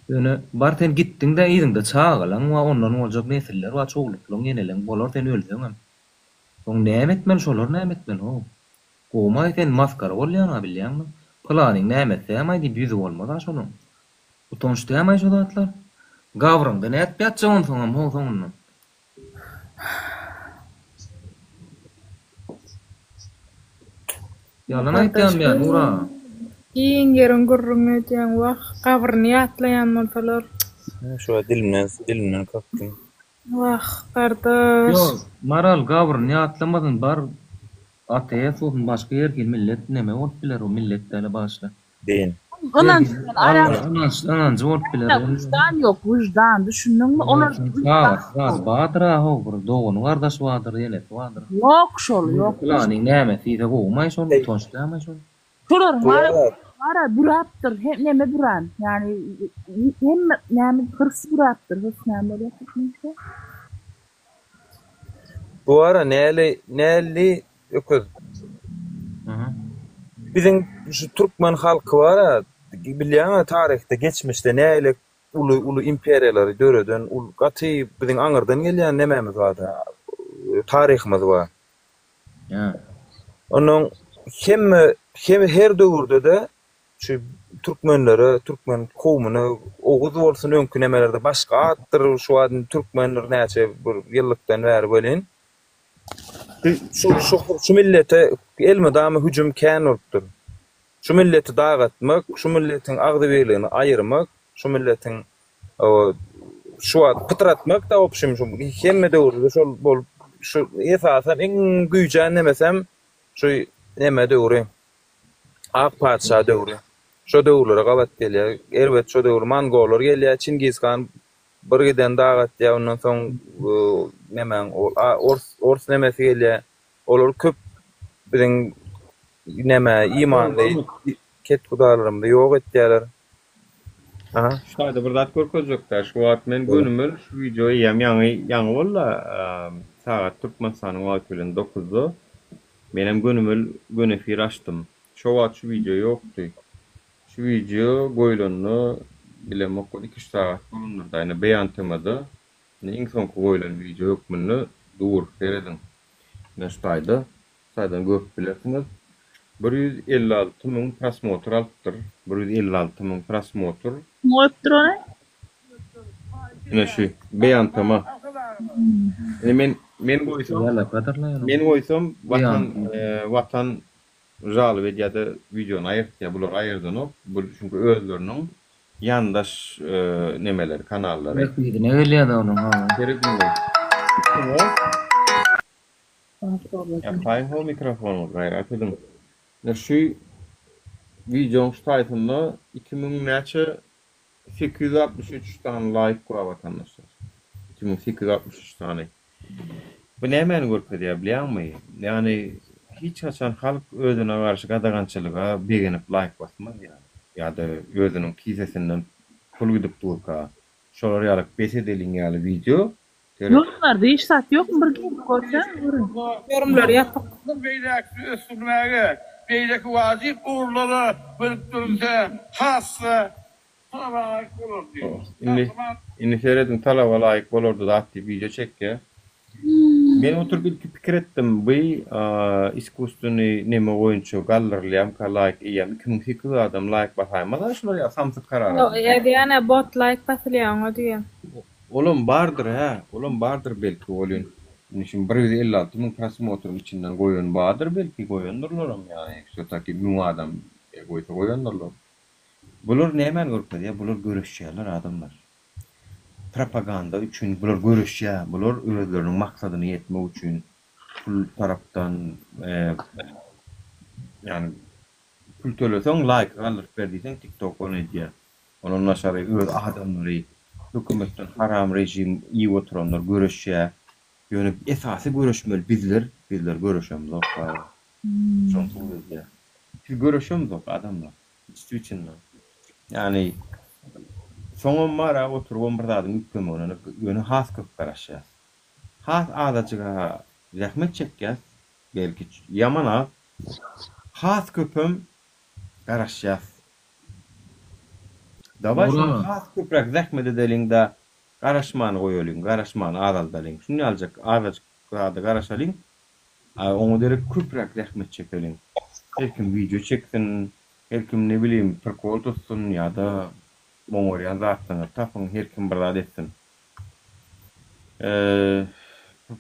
Ýöne bar sen gitdiň-de yzyňda çagalaň bar, ondan boljak nesiller bar, çowluklaň, ýeneleň bolar sen ölseňem. Soň näme etmeli, şolar näme etmeli how? Gowumaý sen maskara bolýaňa bilýäňmi? Pylanyň nämesi dämaý diýip ýüzi bolmaz-a şonuň. Utanç dämaý şo zatlar? Gabryňda nädip ýatjak onsoňam how soňundan? Ýalan aýtýanmy ýa Nur aga? Giň ýeriň gürrüňini edýäň wah gabryny ýatlaýan bolsalar. Şo dilimden dilimden kakdyň. Wah gardaş. Ýok Maral gabryny ýatlamasyn bar ateist bolsun başga her hili millet neme bolup biler o millet däle bagyşla. Din. Ynanç Ynanç ynanjy bolup biler. Wyždan ýok wyždan düşündiňmi olar Çagasy zady bardyr a how bir dogany gardaşy bardyr enesi bardyr. Ýok şol ýok. Pylanyň nämesi diýse gowumaý şol utanç dämaý şol. Şolaryň bara bara büräpdir he neme bürän ýagny hemme näme hyrs büräpdir hyrs näme bolýar türkmençe. Bu ara näli näli öküz. Biziň şu türkmen halky bara bilýäňä taryhda geçmişde näli uly uly imperiýalary döreden ul gaty biziň aňyrdan gelýän nemämiz barda taryhymyz bar. Onuň hemme her döwürde-de şu türkmenlere, türkmen kowumyna oguz bolsun öňki nemelerde başga atdyr, şu wagt indi türkmendir näçe bir ýyllykdan bäri welin şu şu şu millete elmydama hüjüm kän bolupdyr. Şu milleti dagatmak, şu milletiň agzybirligini aýyrmak, şu milletiň Şu wagt pytratmak da opşim şu hemme döwürde şol bolup şu esasan iň güýjän nemesem şu neme döwri Ak patyşa döwri. Şo döwürlere gabat gelýär. Erbet şo döwür mongollar gelýär, Çingiz han bir giden dag atýar, ondan soň nemäň ors ors nemesi gelýär. Olar köp biziň neme imanly kethudalarymyzy ýok etýärler. Aha. Şu taýda bir zat görkezjekdä. Şu wagt men gönümel şu wideo eýýäm ýaňy ýaňy bolda. Sagat Türkmenistanyň wagty bilen dokuzda. Menem gönümel göni efir açdym. Şo wagt şu wideo ýokdy. Şu wideo goýlanyna bilemok bir iki-üç sagat bolandyr-da. Ine Beýan TM-da ine iň soňky goýlan wideo hökmünde dur. Serediň. Ine şu taýda. Şu taýdan görüp bilersiňiz. 156 müň prosmotr alypdyr. 156 müň prosmotr. Kim goýupdyr ony? Ine şu Beýan TM. Ine men men goýsam men goýsam Watan Watan žaloba edýär-de wideony aýyrtýar. Bular aýyrdanok. Bu çünki özleriniň ýandaş nemeleri, kanallary. Bähbidine gelýär-de onuň ha. Serediň. Ýapaýyň ho mikrofonyňyzy gaýrat ediň. Ine şu wideoň şu taýsynda 2000 näçe 863 sany laýk bar watandaşlar. 2863 sany. Bu nämäni görkezýär bilýäňmi? Ýagny hiç haçan halk özüne garşy gadagançylyga begenip laýk basmaz ýaly. Ýa-da özüniň kisesinden pul gidip durka şolar ýaly bes edeliň ýaly wideo seret. Ýorumlarda hiç zat ýokmy bir girip görseň görün. Ýorumlar ýapyk. Mundan beýläk-de ösdürmäge, beýleki wajyp ugurlara gönükdirilse has-da Talaba laýyk bolardy. Indi indi serediň talaba laýyk bolardy zat diýip wideo çekýär. Men oturyp ilki pikir etdim bu iskusstweniý neme boýunça galdyrylýamka laýk eýýäm 2800 adam laýk basaýmaz-a şular ýaly samsyk karara. Ýok edýän-ä bot laýk basylýar oňa diýýän. Olam bardyr hä olam bardyr belki welin indi şuň 156 müň prosmotryň içinden goýan bardyr belki goýandyrlaram ýagny wsýotaki 1000 adam goýsa goýandyrlar. Bular nämäni görkezýär? Bular göreşýärler adamlar. Propaganda üçin bular göreşýär. Bular özleriniň maksadyna ýetmek üçin pul tarapdan ýagny pul töleseň laýk galdyryp ber diýseň tiktok ony edýär. Ondan daşary öz adamlary hökümetden haram režim iýip oturanlar göreşýär. Ýöne esasy göreşmeli bizler, bizler göreşemzok. Şony subut edýär. Biz göreşemzok adamlar. Içdi-içinden. Ýagny soňam bar-a oturybam bir zadyň üýtgemegine ýöne has köp garaşýas. Has azajyga zähmet çekýäs, belki ýaman az, has köpem garaşýas. Dawaý şony has köpräk zähmet edeliň-de, garaşmany goýalyň, garaşmany azaldalyň. Şuny ýaljak azajyk zada garaşalyň, A oňa derek köpräk zähmet çekeliň. Her kim wideo çeksin, her kim ne bilim prikol tutsun ýa-da oňarýan zatlaryňyzy tapyň, her kim bir zat etsin.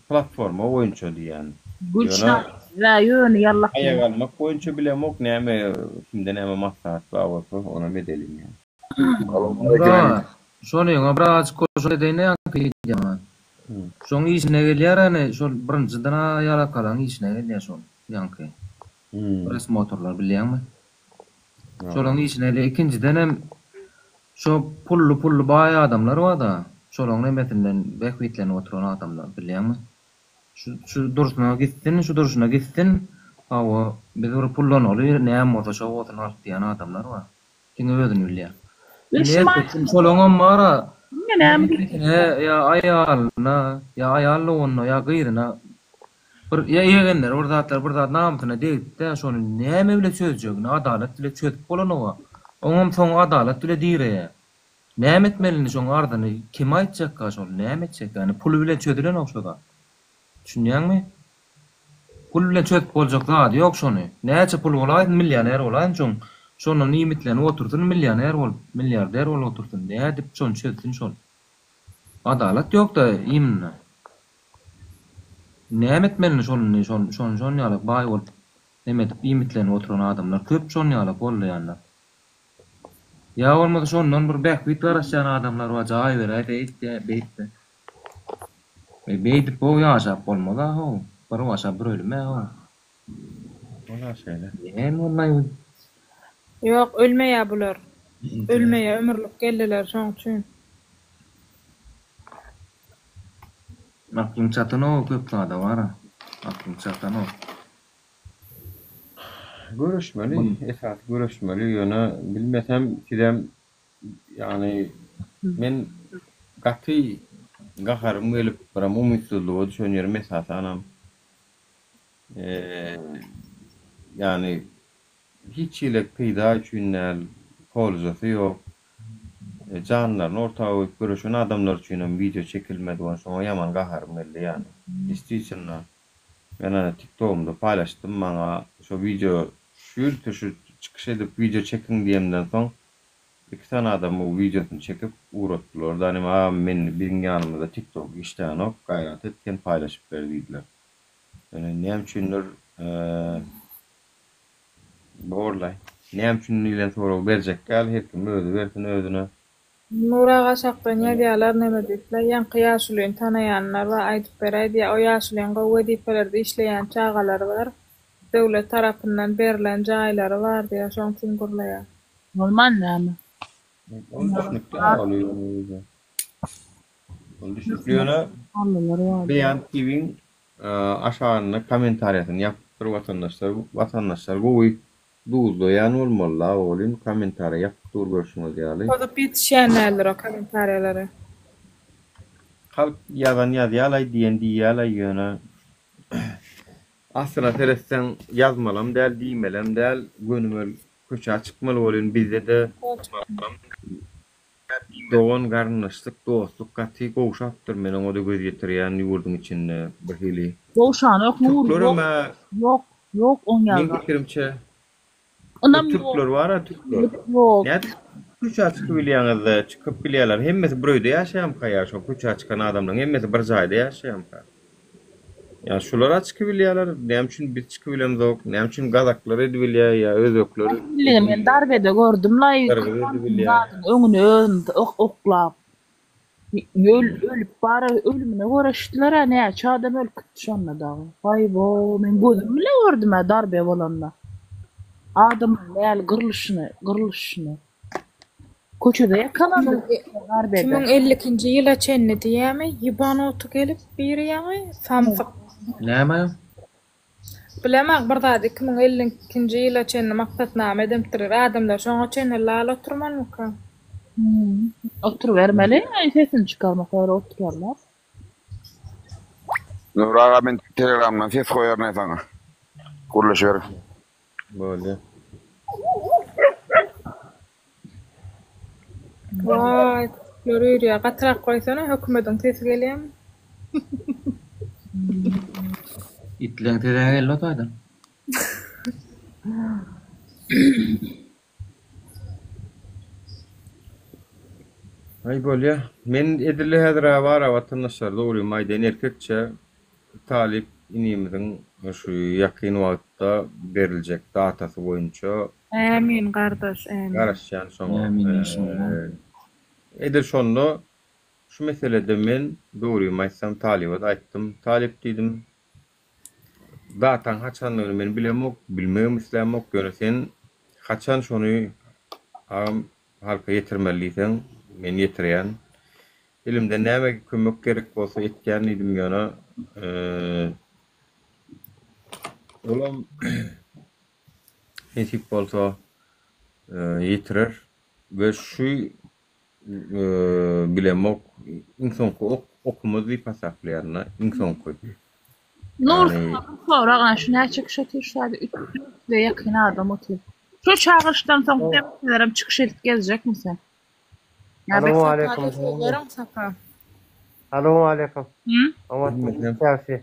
Platforma boýunça diýýän. Ýöne Ýöne ýallak. Aýak almak boýunça bilemok näme kimde näme maslahat bar bolsa onam edeliň ýa. Nura, şonyňa birazajyk goşant edeýin-de ýaňky diýýäňe. Şoň işine gelýär hany, şol birinjiden-ä ýalakalaň işine gelýär şol ýaňky prosmotrlar bilýäňmi? Şolaň işine gelýär. Ikinjidenem şo pully-pully baý adamlar bar-da, şolaň nemesinden bähbitlenip oturan adamlar bilýäňmi? Şu şu durşuna gitsin, şu durşuna gitsin, hawa, biz bir pullanaly, näme bolsa şo bolsun halk diýen adamlar bar. Diňe özüni bilýär. Indi erkekçiň çolaňam bar-a, enesine ýa aýalyna, ýa aýal doganyna, ýa gyzyna bir ýa ýegenleri bir zatlar bir zat namysyna degipdi-dä, şony näme bile çözjegini adalat bile çözüp bolanoga. Oňam soňy adalat bile direýär. Näme etmeli indi şoň arzyny kime aýtjakka şol näme etjek ýani puly bilen çözülenok şo zat. Düşünýäňmi? Pul bilen çözüp boljak zady ýok şony. Näçe pul bolaýsyn millioner bolaýsyn şoň şondan iýmitlenip otursyn millioner bolup milliarder bolup otursyn nädip şony çözsün şol. Adalat ýokda imенно. Näme etmeli indi şol indi şol şon şon ýaly baý bolup neme edip iýmitlenip oturan adamlar köp şon ýaly gollaýanlar. Ýa bolmasa şondan bir bähbit garaşýan adamlar bar jaý beräýse eýtde beýtde. E beýdip how ýaşap bolmaz-a how. Bir başa bir ölüm-ä how. Ol-a şeýle. Näme boldy-aý bu? Ýok, ölmeýär bular. Ölmeýär, ömürlik geldiler şoň üçin. Aklyň çatanok köp zada bar-a. Aklyň çatanok. Göreşmeli, esasy göreşmeli, ýöne bilmesem sizem Ýagny men gaty. Gaharym gelip, biram umytsyzlyga düşen ýerim esasanam, ýagny hiç hili peýda üçin däl, polzasy ýok, janlaryny orta goýup göreşen adamlar üçinem wideo çekilmedi, şoňa ýaman gaharym geldi ýagny. Destisitno. Men ony tiktogymda paýlaşdym, maňa şo wideo şu ýylky şu çykyş edip wideo çekiň diýemden soň Iki sany adam bu wideosyny çekip ugratdylar. Danim agam men biziň ýanymyzda tiktok işlänok gaýrat et sen paýlaşyp ber diýdiler. Ýöne näme üçindir borlaý. Näme üçin diýlen soragy berjek däl her kim özi bersin özüne. Nur aga aşakdan ýazýalar neme diýipler ýaňky ýaşulyny tanaýanlar bar aýdyp beräý diýýä o ýaşulyň gowy wezipelerde işleýän çagalary bar döwlet tarapyndan berlen jaýlary bar diýýä şoň üçin gürleýär. Bolman näme? Ol düşnükli ol ýöne. Ol düşnükli ýöne Beýan TV-iň aşagynda kommentariýasyny ýapypdyr watandaşlar. Watandaşlar gowy duzlaýan bolmaly-la welin kommentariýa ýapyp dur görşüňiz ýaly. Pozup ýetişýän däldir o kommentariýalary. Halk ýazan ýazýalaý diýen diýýälaý ýöne Aslyna seretseň ýazmalam däl diýmelem däl gönümel köçä çykmaly bolýan bizde-de dogan garyndaşlyk dostluk gaty gowşapdyr men oňada göz ýetirýän ýurduň içinde birhili Gowşanok Nury ýok türklerem-ä ýok ýok oň meň ýaly zat. pikirimçe Ynam ýok türkler bar-a türkler ýok. nädip köçä çykybilýäňizde çykyp bilýärler hemmesi bir öýde ýaşaýamyka ýa şo köçä çykan adamlaryň hemmesi bir jaýda ýaşaýamyka Ýa şular-a çykybilýärler, näme üçin biz çykybilemzok, näme üçin gazaklar edibilýär ýa özbekler Nähili men darbede gördüm-laý, gyrgyz edibilýär. zadyň öňüne özüni oklap, ölüp bara ölümine göreşdiler-ä, näçe adam ölüp gitdi şonda dagy. Waý-bo, men gözüm bile gördüm-ä darbe bolanda. Adamyň näli gyrlyşyny, gyrlyşyny. Köçede ýakalandy darbede. 2052-nji ýyla çenli diýýämi, ýybanoty gelip biri ýaňy, samsyk. Näme? Bilemok bir zat 2052-nji ýyla çenli maksatnama edinipdirler, adamlar şoňa çenli lal oturmalymyka? Oturybermeli, sesini çykarmasalar oturarlar. Nury aga men telegramdan ses goýaryn saňa. Gürleşiberin. Bolýa. Waý, köpükler üýrýär. Gatyrak goýsana, hökümediň sesi gelýärmi? Itleň sesi-ä geldi o taýdan. Aý bolýa. Men edil häzir-ä bar-a watandaşlar dogrymy aýdaýyn erkekçe talyp inimiziň şu ýakyn wagtda beriljek datasy boýunça Ämin gardaş ämin. garaşýan şoňa. Ämin inşallah. Edil şonda şu meselede men dogrymy aýtsam talyba-da aýtdym. Talyp diýdim Dataň haçandygyny men bilemok, bilmegem islämok, ýöne sen haçan şony agam halka ýetirmeli diýseň, men ýetirýän. Elimden näme kömek gerek bolsa etýän diýdim, ýöne olam nesip bolsa ýetirer we şu Bilemok. Iň soňky ok okumyz diýip hasaplaýaryn-da, iň soňky. Nur sana bir sorag ana şu näçe kişi otyr şu taýda 300-e ýakyn adam otyr. Şu çagyryşdan soň sen sizlerem çykyş edip gezjekmi sen? Ýa Salam bes aleýkum. Sapa söz beriň Sapa. Salam aleýkum. Oňatmy ýagşy.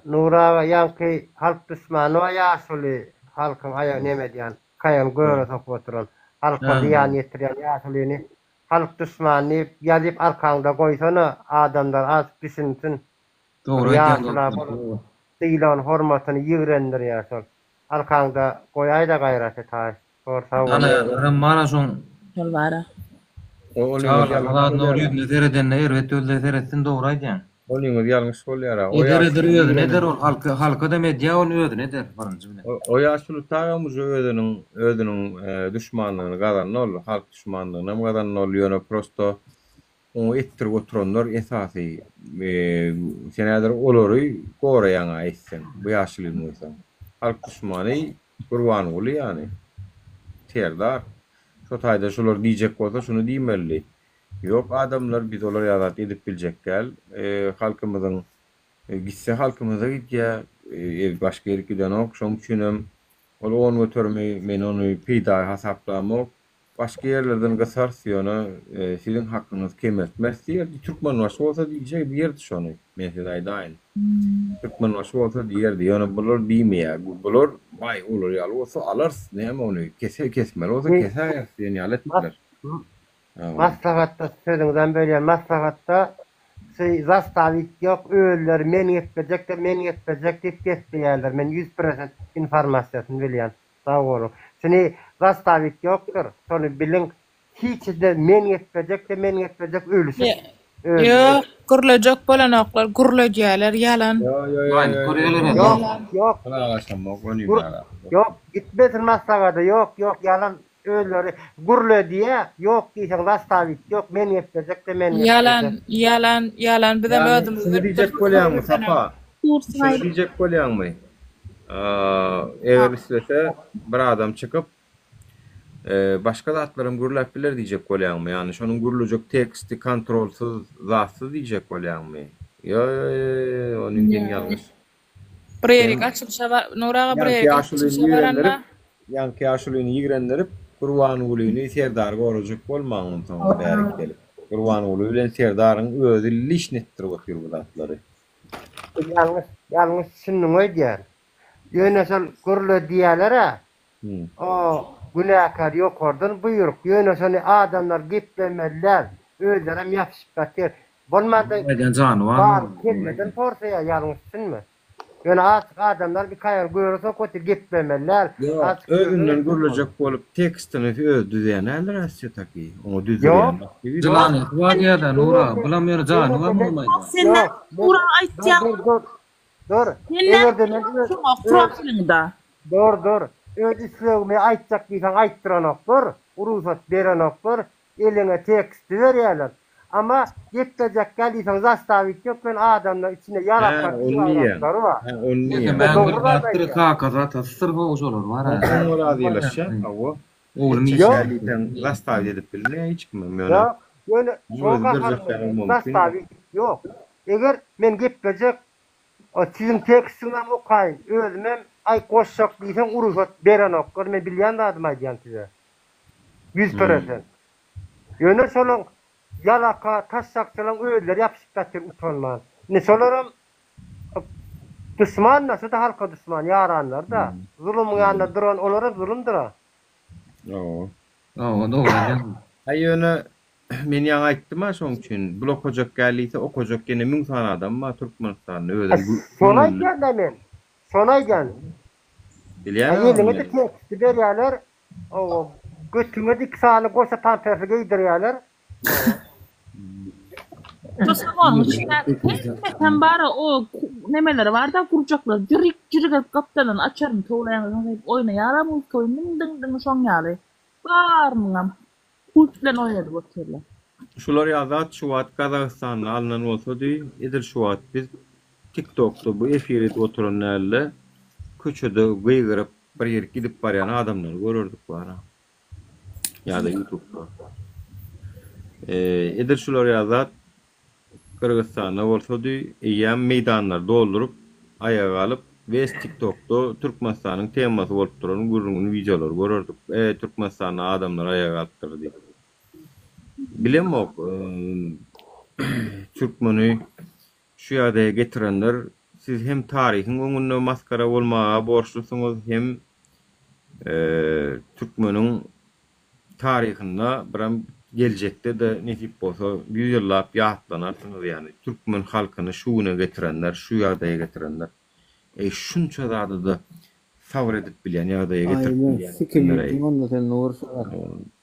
Nury aga ýaňky halk duşmany bar ýaşuly halkyň aýagyny neme edýän kaýagyny göre sokup oturan halka zyýan ýetirýän ýaşulyny halk duşmany diýip ýazyp arkaňda goýsana adamlar azjyk düşünsin bir Dogry aýdýaň ýaşula dostum. bolan sylagyny hormatyny ýigrendirýär şol arkaňda goýaýda gaýrat et haýyşt bor sag bol. Tanaýanlaram bar-a şoň. Şol bar-a. Çagalaryň zadyna ol ýüzüne seredende erbet gözle seretsin dogry aýdýaň. Olyňyz ýalňyş bolýar-a. O Eder eder ýaşuly özüne eder ol halka halkadam edýär ony özüne eder birinji bilen. O ýaşuly tagam uje özüniň özüniň duşmanlygyny gazandy ol halk duşmanlygynam gazandy ol ýöne prosto oňa etdirip oturanlar esasy sen häzir olary goraýaňa etseň bu ýaşulyny goýsaň halk duşmany Gurbanguly ýany Serdar şo taýda şular diýjek bolsa şuny diýmelidi. Ýok adamlar biz olar ýaly zat edip biljek däl. Halkymyzyň gitse halkymyza gidýär, başga ýerik gidenok. Şoň üçinem ol on göterimi men ony peýda hasaplamok. Başga ýerlerden gysarys ýöne siziň hakyňyzy kemeltmeris diýerdi. Türkmenbaşy bolsa diýjek diýerdi şony. Men size aýdaýyn. Türkmenbaşy bolsa diýerdi. Ýöne bular diýmeýär. Bular baý olar ýaly bolsa alarys näme ony kese kesmeli bolsa kesäýeris diýen ýaly etdiler. Maslahatda sözüňizem bölýän maslahatda şu zastawit ýok özleri men geplejekde men geplejek diýip gepleýärler men ýüz prosent informasiýasyny bilýän. Sag boluň. Şuny zastawit ýokdur. Şony biliň. Hiçde men geplejek-de men geplejek ölüşip özleri. Ýok, gürlejek bolanoklar, gürledýäler, ýalan. Ýok, ýok. Ýok, gitmesin maslahata, ýok, ýok, ýalan özleri gürledýä, ýok diýseň zastawit ýok, men geplejek-de men geplejek. Ýalan, ýalan, ýalan, bizem Ýagny özümiz şuny diýjek bolýaňmy Sapa? Şuny diýjek bolýaňmy? Eger islese bir adam çykyp başga zatlaram gürläp biler diýjek bolýaňmy? Ýagny şonuň gürlejek teksti kontrolsyz zatsyz diýjek bolýaňmy? Ýo ýo ýo ony sen ýalňyş. Bir ýerik açylyşa bar Nur aga bir ýerik açylyşa baranda. Ýaňky ýaşulyny ýigrendirip Gurbangulyny Serdary gorajak bolmaň onsoň bärik gelip. Gurbanguly bilen Serdaryň özi lişni etdirip otyr bu zatlary. Ýalňyş ýalňyş düşündiň öýdýän. Ýöne şol gürle diýýäler-ä. O günäkär ýokardan buýruk. Ýöne şony adamlar geplemeli däl. Özlerem ýapyşyp ýatyr. Bolmanda Aýdan jany barmy? bar kelleden porsaýar ýalňyş düşünme. Ýöne azjyk adamlar iki aýagyny göre sokup otyr geplemeli däl. Ýok, Azjyk özüne özünden etjek bol. gürlejek bolup tekstini özi düzýän däldir wsýotaki. Oňa düzdürýän Ýok. başga biri. Jylanysy bar diýýärler Nur aga. Bulam ýöne jany barmy onuň aýdýan? Sen näme Ýok. Men Nura dur aýtýaň? dur dur. Dur. Sen näme Eger-de men öz şoňa öz profiliňde? Dur dur. Öz islegimi aýtjak diýseň aýtdyranoklar, rugsat berenoklar. Eliňe teksti berýärler. Amma geplejekkä diýseň zastawit ýok ýöne adamlar içinde Hä, ýalaklar ony diýýän. bigaýratlary bar. Hä, ony diýýän. Ýa Mäň dogry bir zat zatdyr aýdýar. kakasy atasydyr how şolar bar a. Oňa razylaşýan, hawa. Oglum Etjek Ýok. däl diýseň zastawit edip bilmeýär hiç kimem ýöne. Ýok. Ýöne şo Özi gaharym berjek gelýär. ýaly mümkin. Zastawit ýok. Eger men geplejek o siziň tekstiňizem okaýyn, özümem aý goşjak diýseň urugsat berenoklar men bilýän zadymy aýdýan size. 100 prosent. Ýöne şolaň ýalaka taşşakçylaň özleri ýapyşyp ýatyr utanman. Indi şolaram duşman-da, şu-da halka duşman, ýaranlar-da. Zulumyň ýanynda duran olaram zulumdyr-a. Hawa. Hawa, dogry aýdýaň. Aý ýöne men ýaňy aýtdym-a şoň üçin, bul okajak däl diýse okajak ýene müň sany adam bar Türkmenistanda özem Şony aýdýan-da men. Şony aýdýan. Bilýän-ä ony Eliňe-de men. teksti berýärler, Owa, götüňe iki sany goşa pampersi geýdirýärler. Şu salonyň içindäki hemmesem bar o nemeleri barda gurjaklar jyryk jyryk edip gapdaldan açaryny towlaýaňyz diýip oýnaýaram muzka oýun diň diň diň şoň ýaly barynyňam pult bilen oýnadyp otyrlar. Şular ýaly zat şu wagt Gazagystanda alnan bolsady, edil şu wagt biz TikTokda bu efir edip oturan dälde, köçede gygyryp bir ýerik gidip barýan adamlary görerdik bara. Ýa-da YouTube'da. Edil şular ýaly zat Gyrgyzystanda bolsady, eýýäm meýdanlary dolduryp, aýaga galyp, wes TikTokda Türkmenistanyň temasy bolup duran gürrüňini wideolary görerdik. E, Türkmenistanda adamlar aýaga galypdyr diýip. Bilemok, türkmeni Şu ýagdaýa getirenler siz hem taryhyň öňünde masgara bolmaga borçlusyňyz hem türkmeniň taryhynda biram geljekde-de nesip bolsa ýüz ýyllap ýatlanarsyňyz ýagny türkmen halkyny şu güne getirenler şu ýagdaýa getirenler eý şunça zada-da sabyr edip bilýän ýagdaýa getirip Aýna bilýän sikim ekenler-eý. etdiň onda sen Nur şular.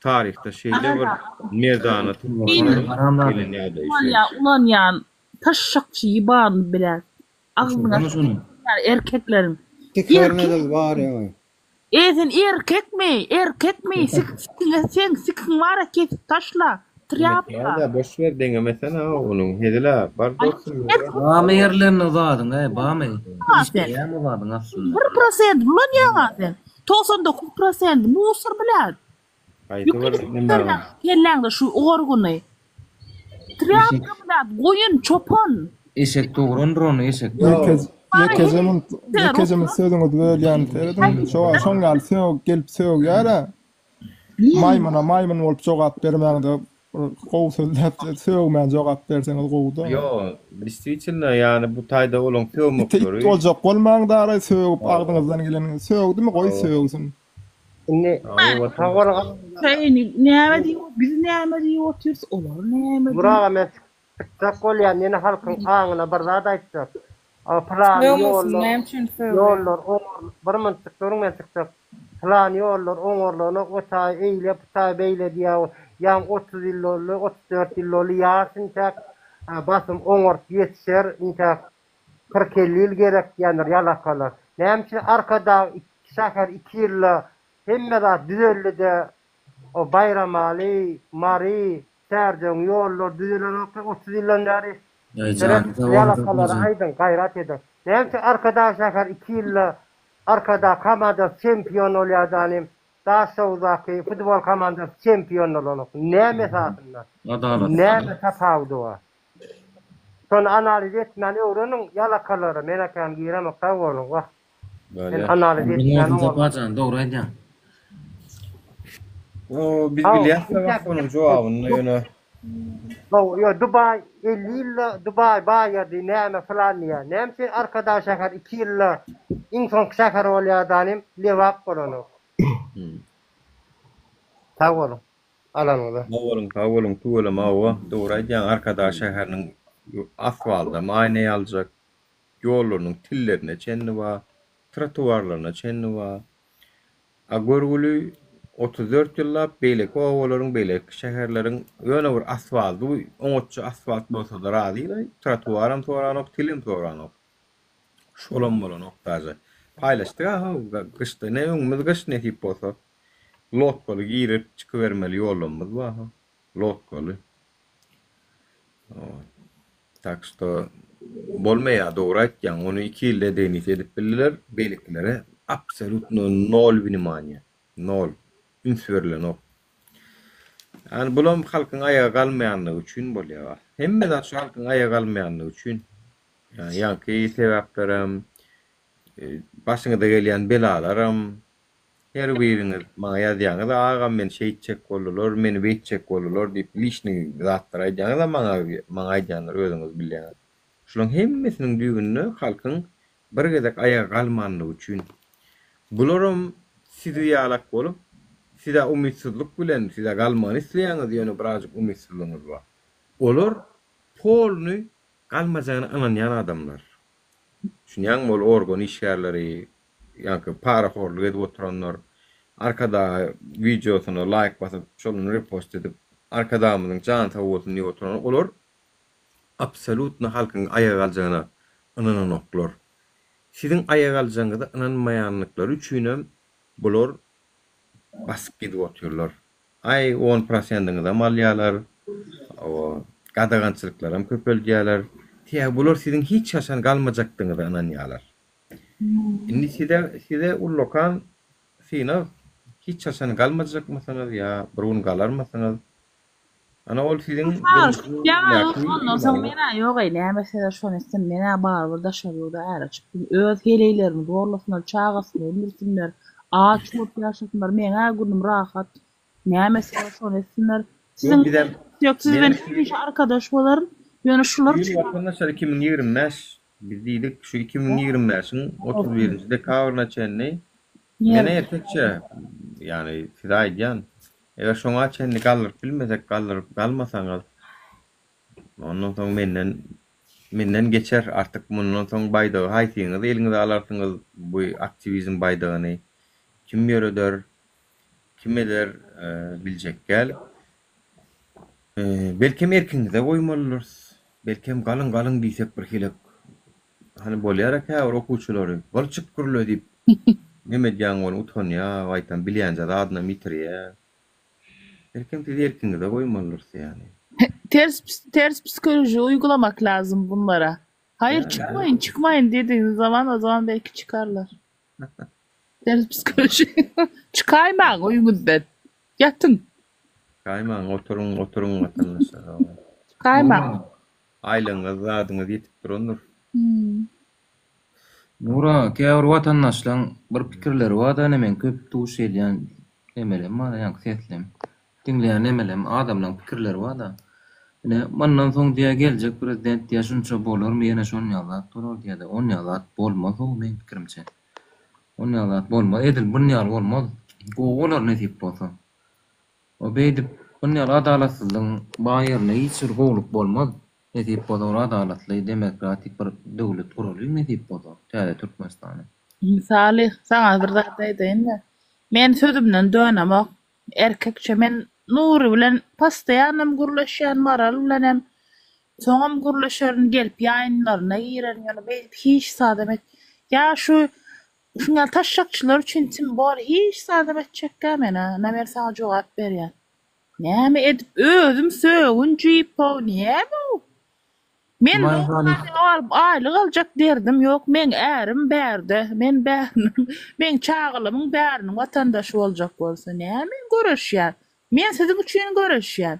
Taryhda şeýle bir merdana türkmenleriň gelen ýagdaýy şu. Ulanýan ulanýan taşşakçy ýybanyny biler. Agzyňa sıçýan erkekleriň. Sikerine de bar ýa. E sen erkekmi erkekmi sik sikiňe seň sikiň bara kesip taşla trýapka. Ýa-da boş ber deňemesene onuň hezil-ä bar dostum. Bamy ýerlerinde zadyň eý bamy? Işleýämi zadyň aslynda? Bir prosent ulanýaňa sen. 99 prosent musor bilen. Haýsy bir neme? Kelläňde şu orguny. Trýapka bilen goýun, çopan. Eşek dograndyr ony, eşek. Ýekeje ýekeje munt ýekeje munt sözüňizi bölýän serediň şo şoň ýaly sög gelip sögýärä maýmyna maýmyn bolup jogap bermäňde bir gowy sözläp sögmän jogap berseňiz gowuda. Ýo, diswitelno ýany bu taýda olaň Ite sögmekleri it boljak bolmaň daraý sögüp agzyňyzdan gelenini sögdümi goý sögsün. Indi sag boluň. Sen näme diýip, biz näme diýip otyrys, olar näme diýip. Muraga men çykjak bolýan ýene halkyň aňyna bir zat aýtjak. Pylany Sögmesin ýollar näme üçin sögýär. ýollar oňar bir minutjyk duruň men çykjak. Pylany ýollar oňarlanok o taý eýle bu taý beýle diýýär. Ýaňy 30 ýyl boldy, 34 ýyl boldy ýaş intäk basym oňaryp ýetişer intäk 40-50 ýyl gerek diýendir ýalakalar. Näme üçin Arkadag şäher iki ýylda hemme zat düzeldide o Baýramaly, Mary, Çärjewiň ýollary düzelenokdy 30 ýyldan bäri. Aý Seret janyň sag bolsun ýalakalara Saparjan. aýdyň gaýrat ediň. Näme üçin Arkadag şäher iki ýylda Arkadag komandasy çempion bolýar danym Daşoguzdaky futbol komandasy çempion bolanok. Näme esasynda? Adalatsyzlyk. Näme tapawudy bar? Şony analiz etmäni öwreniň ýalakalara men kän giremok sag boluň wah men Bolýar. analiz Ömrüň etmäni bolsun oňarmam. Saparjan dogry aýdýaň. O biz Haw bilýäs-de wah onuň jogabyny ýöne. Haw ýo Dubaý 50 ýylda Dubaý baýady näme pylan diýýär. Näme üçin Arkadag şäher 2 ýylda iň soňky şäher bolýar danym Lebap bolanok. Sag boluň. Alanyňyza. Sag boluň sag boluň tüweleme hawa dogry aýdýaň Arkadag şäheriniň asfaldam aýna ýaljak ýollarynyň tillerine çenli bar trotuarlaryna çenli bar a görgüli 34 ýyllap beýleki obalaryň beýleki şäherleriň ýöne bir asfaldy oňatja asfalt bolsada razylaý trotuaram soranok tilem soranok şolam bolanok daže paýlaşdyk a how gyşda ine öňümiz gyş nesip bolsa Lodkaly girip çykybermeli ýollarymyz bar ha. Lodkaly. Tak şto bolmaýar dogry aýtýaň ony iki ýylda edenisi edip bildiler beýlekilere absolýutno nol wnimaniýa nol üns berilenok. Ýani bulam halkyň aýaga galmaýanlygy üçin bolýar. Hemme zat şu halkyň aýaga galmaýanlygy üçin. Ýani ýaňky sebäplerem başyňyza gelýän belalaram Her biriňiz maňa ýazýaňyz agam meni şeýtjek boldular, meni beýtjek boldular diýip lişniý zatlar aýdýaňyzam maňa maňa aýdýanlar özüňiz bilýäňiz. Şulaň hemmesiniň düýbünde halkyň bir gezek aýaga galmanlygy üçin. Bularam sizi ýalak bolup sizä umytsyzlyk bilen sizä galmagyny isleýäňiz ýöne birazjyk umytsyzlygyňyz bar. Olar polny galmajagyna ynanýan adamlar. Düşünýäňmi ol organ işgärleri Ýaňky parahorluk edip oturanlar Arkadaga wideosyna laýk basyp şolny repost edip Arkadagymyzyň jany sag bolsun diýip oturanlar olar absolýutno halkyň aýaga galjagyna ynananoklar. Siziň aýaga galjagyňyza ynanmaýanlyklary üçinem bular basyp gidip otyrlar. Aý on prosendiňizem alýarlar o gadagançylyklaram köpeldýärler. Sebäbi bular siziň hiç haçan galmajakdygyňyza ynanýarlar. Indi size size ullakan synag hiç haçan galmajakmysyňyz ýa bir gün galarmysyňyz? Ana ol siziň durmuşyň öňündäki Ondan soň men-ä ýog-eý näme etseler şony etsin men-ä barybir daşary ýurda äre çykdym öz heleýlerini zorlasynlar çagasyny öldürsinler aç bolup ýaşasynlar meň-ä günüm rahat näme etseler şony etsinler siziň Ýok bizem ýok siz menem bilen hemişe arkadaş bolaryn ýöne şular Şu ýyl watandaşlar 2025 Biz diýdik, şu 2025-iň 31-nji dekabryna çenli men erkekçe, ýagny size aýdýan, eger şoňa çenli galdyryp bilmesek, galdyryp galmasaňyz, ondan soň menden menden geçer, artyk mundan soň baýdagy haýsyňyz eliňize alarsyňyz bu aktiwizm baýdagyny kim ýöreder, kim eder biljek däl. Belkem erkiňize goýmalydyrys. Belkem galyň galyň diýsek bir hilek hany bolýara käbir okuwçylary bol çyk gürle diýip neme edýäň ony utanýa gaýtam bilýänje zadynam ýitirýä. Belkem sizi erkiňize goýmalydyrys ýany. Ters ters psikoloji uygulamak lazym bunlara. Hayır Ýa çykmayın çykmayın dediğiniz zaman o zaman belki çykarlar. Ters psikoloji. Çykaýmaň öýüňizden. Ýatyň. Çykaýmaň oturyň oturyň watandaşlar. Gaýma. Aýlygyňyz zadyňyz ýetip durandyr. Nura, käbir watandaşlaň bir pikirleri bar-da ine meň köp duş gelýän nemelem bar ýaňky seslem. Diňleýän nemelem adamlaň pikirleri bar-da. Ine mundan soň diýýär geljek prezident diýýär şunça bolarmy ýene şon ýaly zat bolar diýýär-de. On ýaly zat bolmaz how meň pikirimçe. On ýaly zat bolmaz edil bun ýaly bolmaz. Gowy bolar nesip bolsa. O beýdip bun ýaly adalatsyzlygyň bar ýerinde hiç bir gowulyk bolmaz. Nesip bolsa bir adalatly demokratik bir döwlet guralyň nesip bolsa täze Türkmenistany. Salyh, saňa bir zat aýdaýyn-da. Men sözümden dönemok. Erkekçe men Nury bilen postoýannam gürleşýän Maral bilenem soňam gürleşerin gelip ýaýynlaryna girerin ýöne beýdip hiç zadam et ýa şu şuň ýaly taşşakçylar üçin tim bor hiç zadam etjekgä menä ynha men saňa jogap berýän näme edip özüm sögünjipow näme u Men alyp aýlyk aljak derdim ýok, meň ärim bärde, men bäriniň, meň çagalarymyň bäriniň watandaşy boljak bolsa näme men göreşýän? Men siziň üçin göreşýän.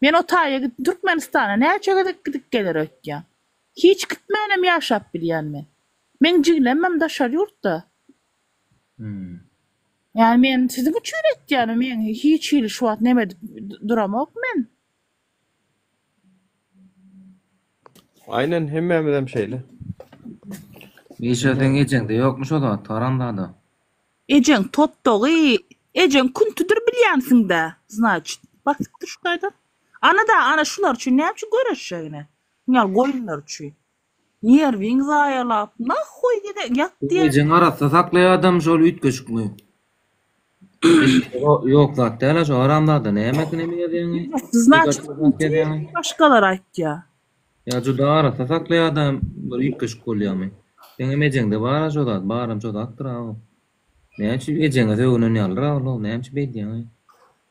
Men o taýa git Türkmenistana näçe gezek gidip geler öýtýäň? Hiç gitmänem ýaşap bilýän men. Meň jiglemem daşary ýurtda. Ýani men siziň üçin etýänim, men hiç hili şu wagt neme edip duramok men. Aýnen hemmämizem şeýle. Mişa seň ejeňde ýokmy şo zat haramzada. Ejeň totdagy, ejeň küntüdir bilýänsiňdä, znaçit. Basypdyr şu taýdan. Ana-da, ana şular üçin näme üçin göreşjegine. Şuňa goýunlar üçin. Nerwiň zaýalap, nahhuý gide ýat diýen. Ejeň arassa saklaýadam şol üýtgeşikmi. Ýok zat däl-a şo haramzada nämesine ýazýaňy? Znaçit başgalar aýtýa. Ýa juda arassa saklaýadam bir üýtgeşik bolýamy? Seňem ejeňde bar-a şo zat, baram şo zatdyr-a o. Näme üçin ejeňe sögünen ýalydyr-a ol, näme üçin beýdýäň-eý?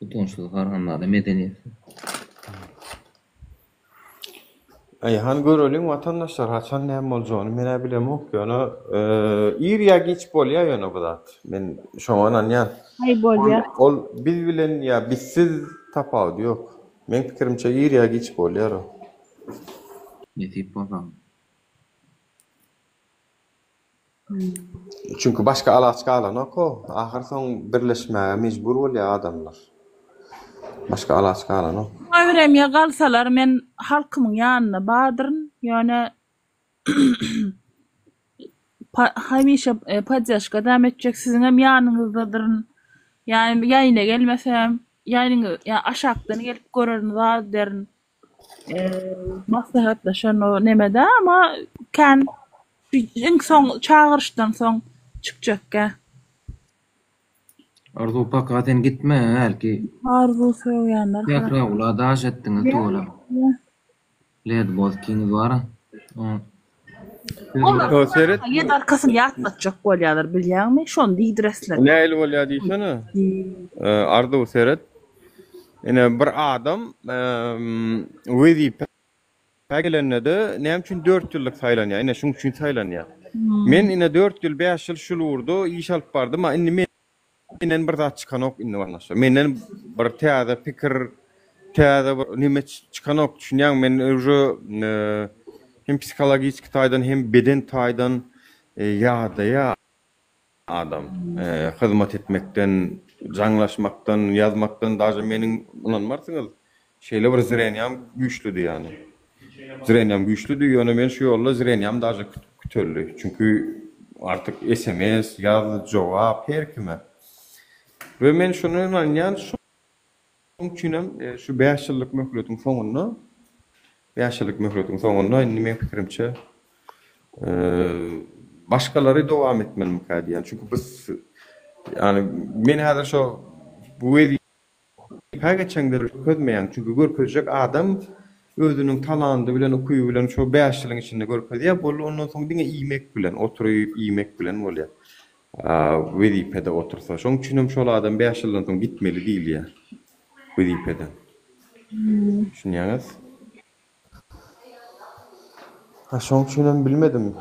Utançsyz haramzada medeniýetsiz. Aý han göreliň watandaşlar haçan näme boljagyny menä bilemok ýöne ir ýa giç bolýa ýöne bu zat men şoňa ynanýan. Aý bolýa. Ol biz bilen ýa bizsiz tapawudy ýok. Meň pikirimçe ir ýa giç bolýar o. Nesip bolsa. Çünki başga alaç galanok ho. Ahyr soň birleşmäge mejbur bolýar adamlar. Başga alaç galanok. Goýberemýä galsalar men halkymyň ýanynda bardyryn ýöne hemişe poddeşkadam etjek siziňem ýanyňyzdadyryn ýa ýaýyna gelmesem ýaýynyňy ýa aşakdan gelip görerin zat ederin Maslahatlaşan o nemede ama kän iň soň çagyryşdan soň çykjakkä. Arzuw paka sen gitme hälki. Arzuw sögýänler. Sähragula daş etdiňiz tüweleme. Led bozkiňiz bara. Olar seret. Ýedi arkasyny ýatlatjak bolýarlar bilýäňmi? Şony diýdiresler. Nähili bolýar diýsene. Arzuw seret. Ine bir adam wezipä gelende-de näme üçin 4 ýyllyk saýlanýar? Ine şuň üçin saýlanýar. Men ine 4 ýyl, 5 ýyl şul ugurda iş alyp bardym, a indi menden bir zat çykanok indi watandaşlar. Menden bir täze pikir, täze bir neme çykanok, düşünýäňmi? Men uje hem psihologiçki taýdan, hem beden taýdan ýadaýar. Adam. Hyzmat etmekden, jaňlaşmakdan, ýazmakdan daže meniň ynanmarsyňyz, şeýle bir zreniýam güýçlüdi ýany. Zreniýam güýçlüdi, ýöne men şu ýolda zreniýam daže küteldi. Çünki artyk sms, ýaz, jogap her kime. We men şuny ynanýan, Şonuň üçinem şu bäş ýyllyk möhletiň soňunda, bäş ýyllyk möhletiň soňunda indi meň pikirimçe başgalary dowam etmelimikä diýýän. Çünki biz ýani men häzir şo bu wezipä geçeňde görkezmeýäň. Çünki görkezjek adam özüniň talandy bilen, ukyby bilen şo bäş ýylyň içinde görkezýär. Boldy ondan soň diňe iýmek bilen, oturyp iýmek bilen bolýar. Wezipede otursa. Şoň üçinem şol adam bäş ýyldan soň gitmeli diýilýär wezipeden. Düşünýäňiz? Ha şoň üçinem bilmedim.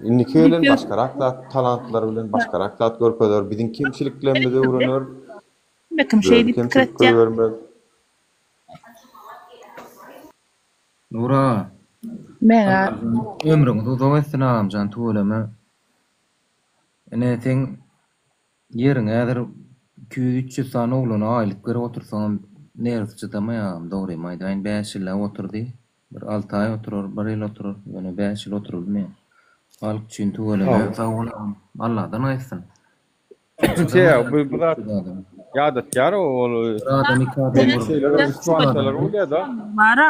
Indiki gelen başgarak zat talantlary bilen başgarak zat görkezer. Biziň kemçiliklerimizi öwrener. Kim şeý diýip pikir Kemçilik etýär. goýbermez. Nur aga. Meňä. Ömrüňiz uzak etsin agamjan tüweleme. Ine seň ýeriňe häzir 200-300 sany oglana aýlyk berip otursaňam nerwsi çydamaý agam dogrymy aýdaýyn 5 ýyllap oturdy bir 6 aý oturar bir ýyl oturar ýöne 5 ýyl oturybilmeýär halk üçin tüweleme sag bol agam Alladan gaýtsyn. Sebäbi bu bu zat ýadatýar ol. Bir adam iki adam bir Şeýle bir situasiýalar bolýar-da. Bara.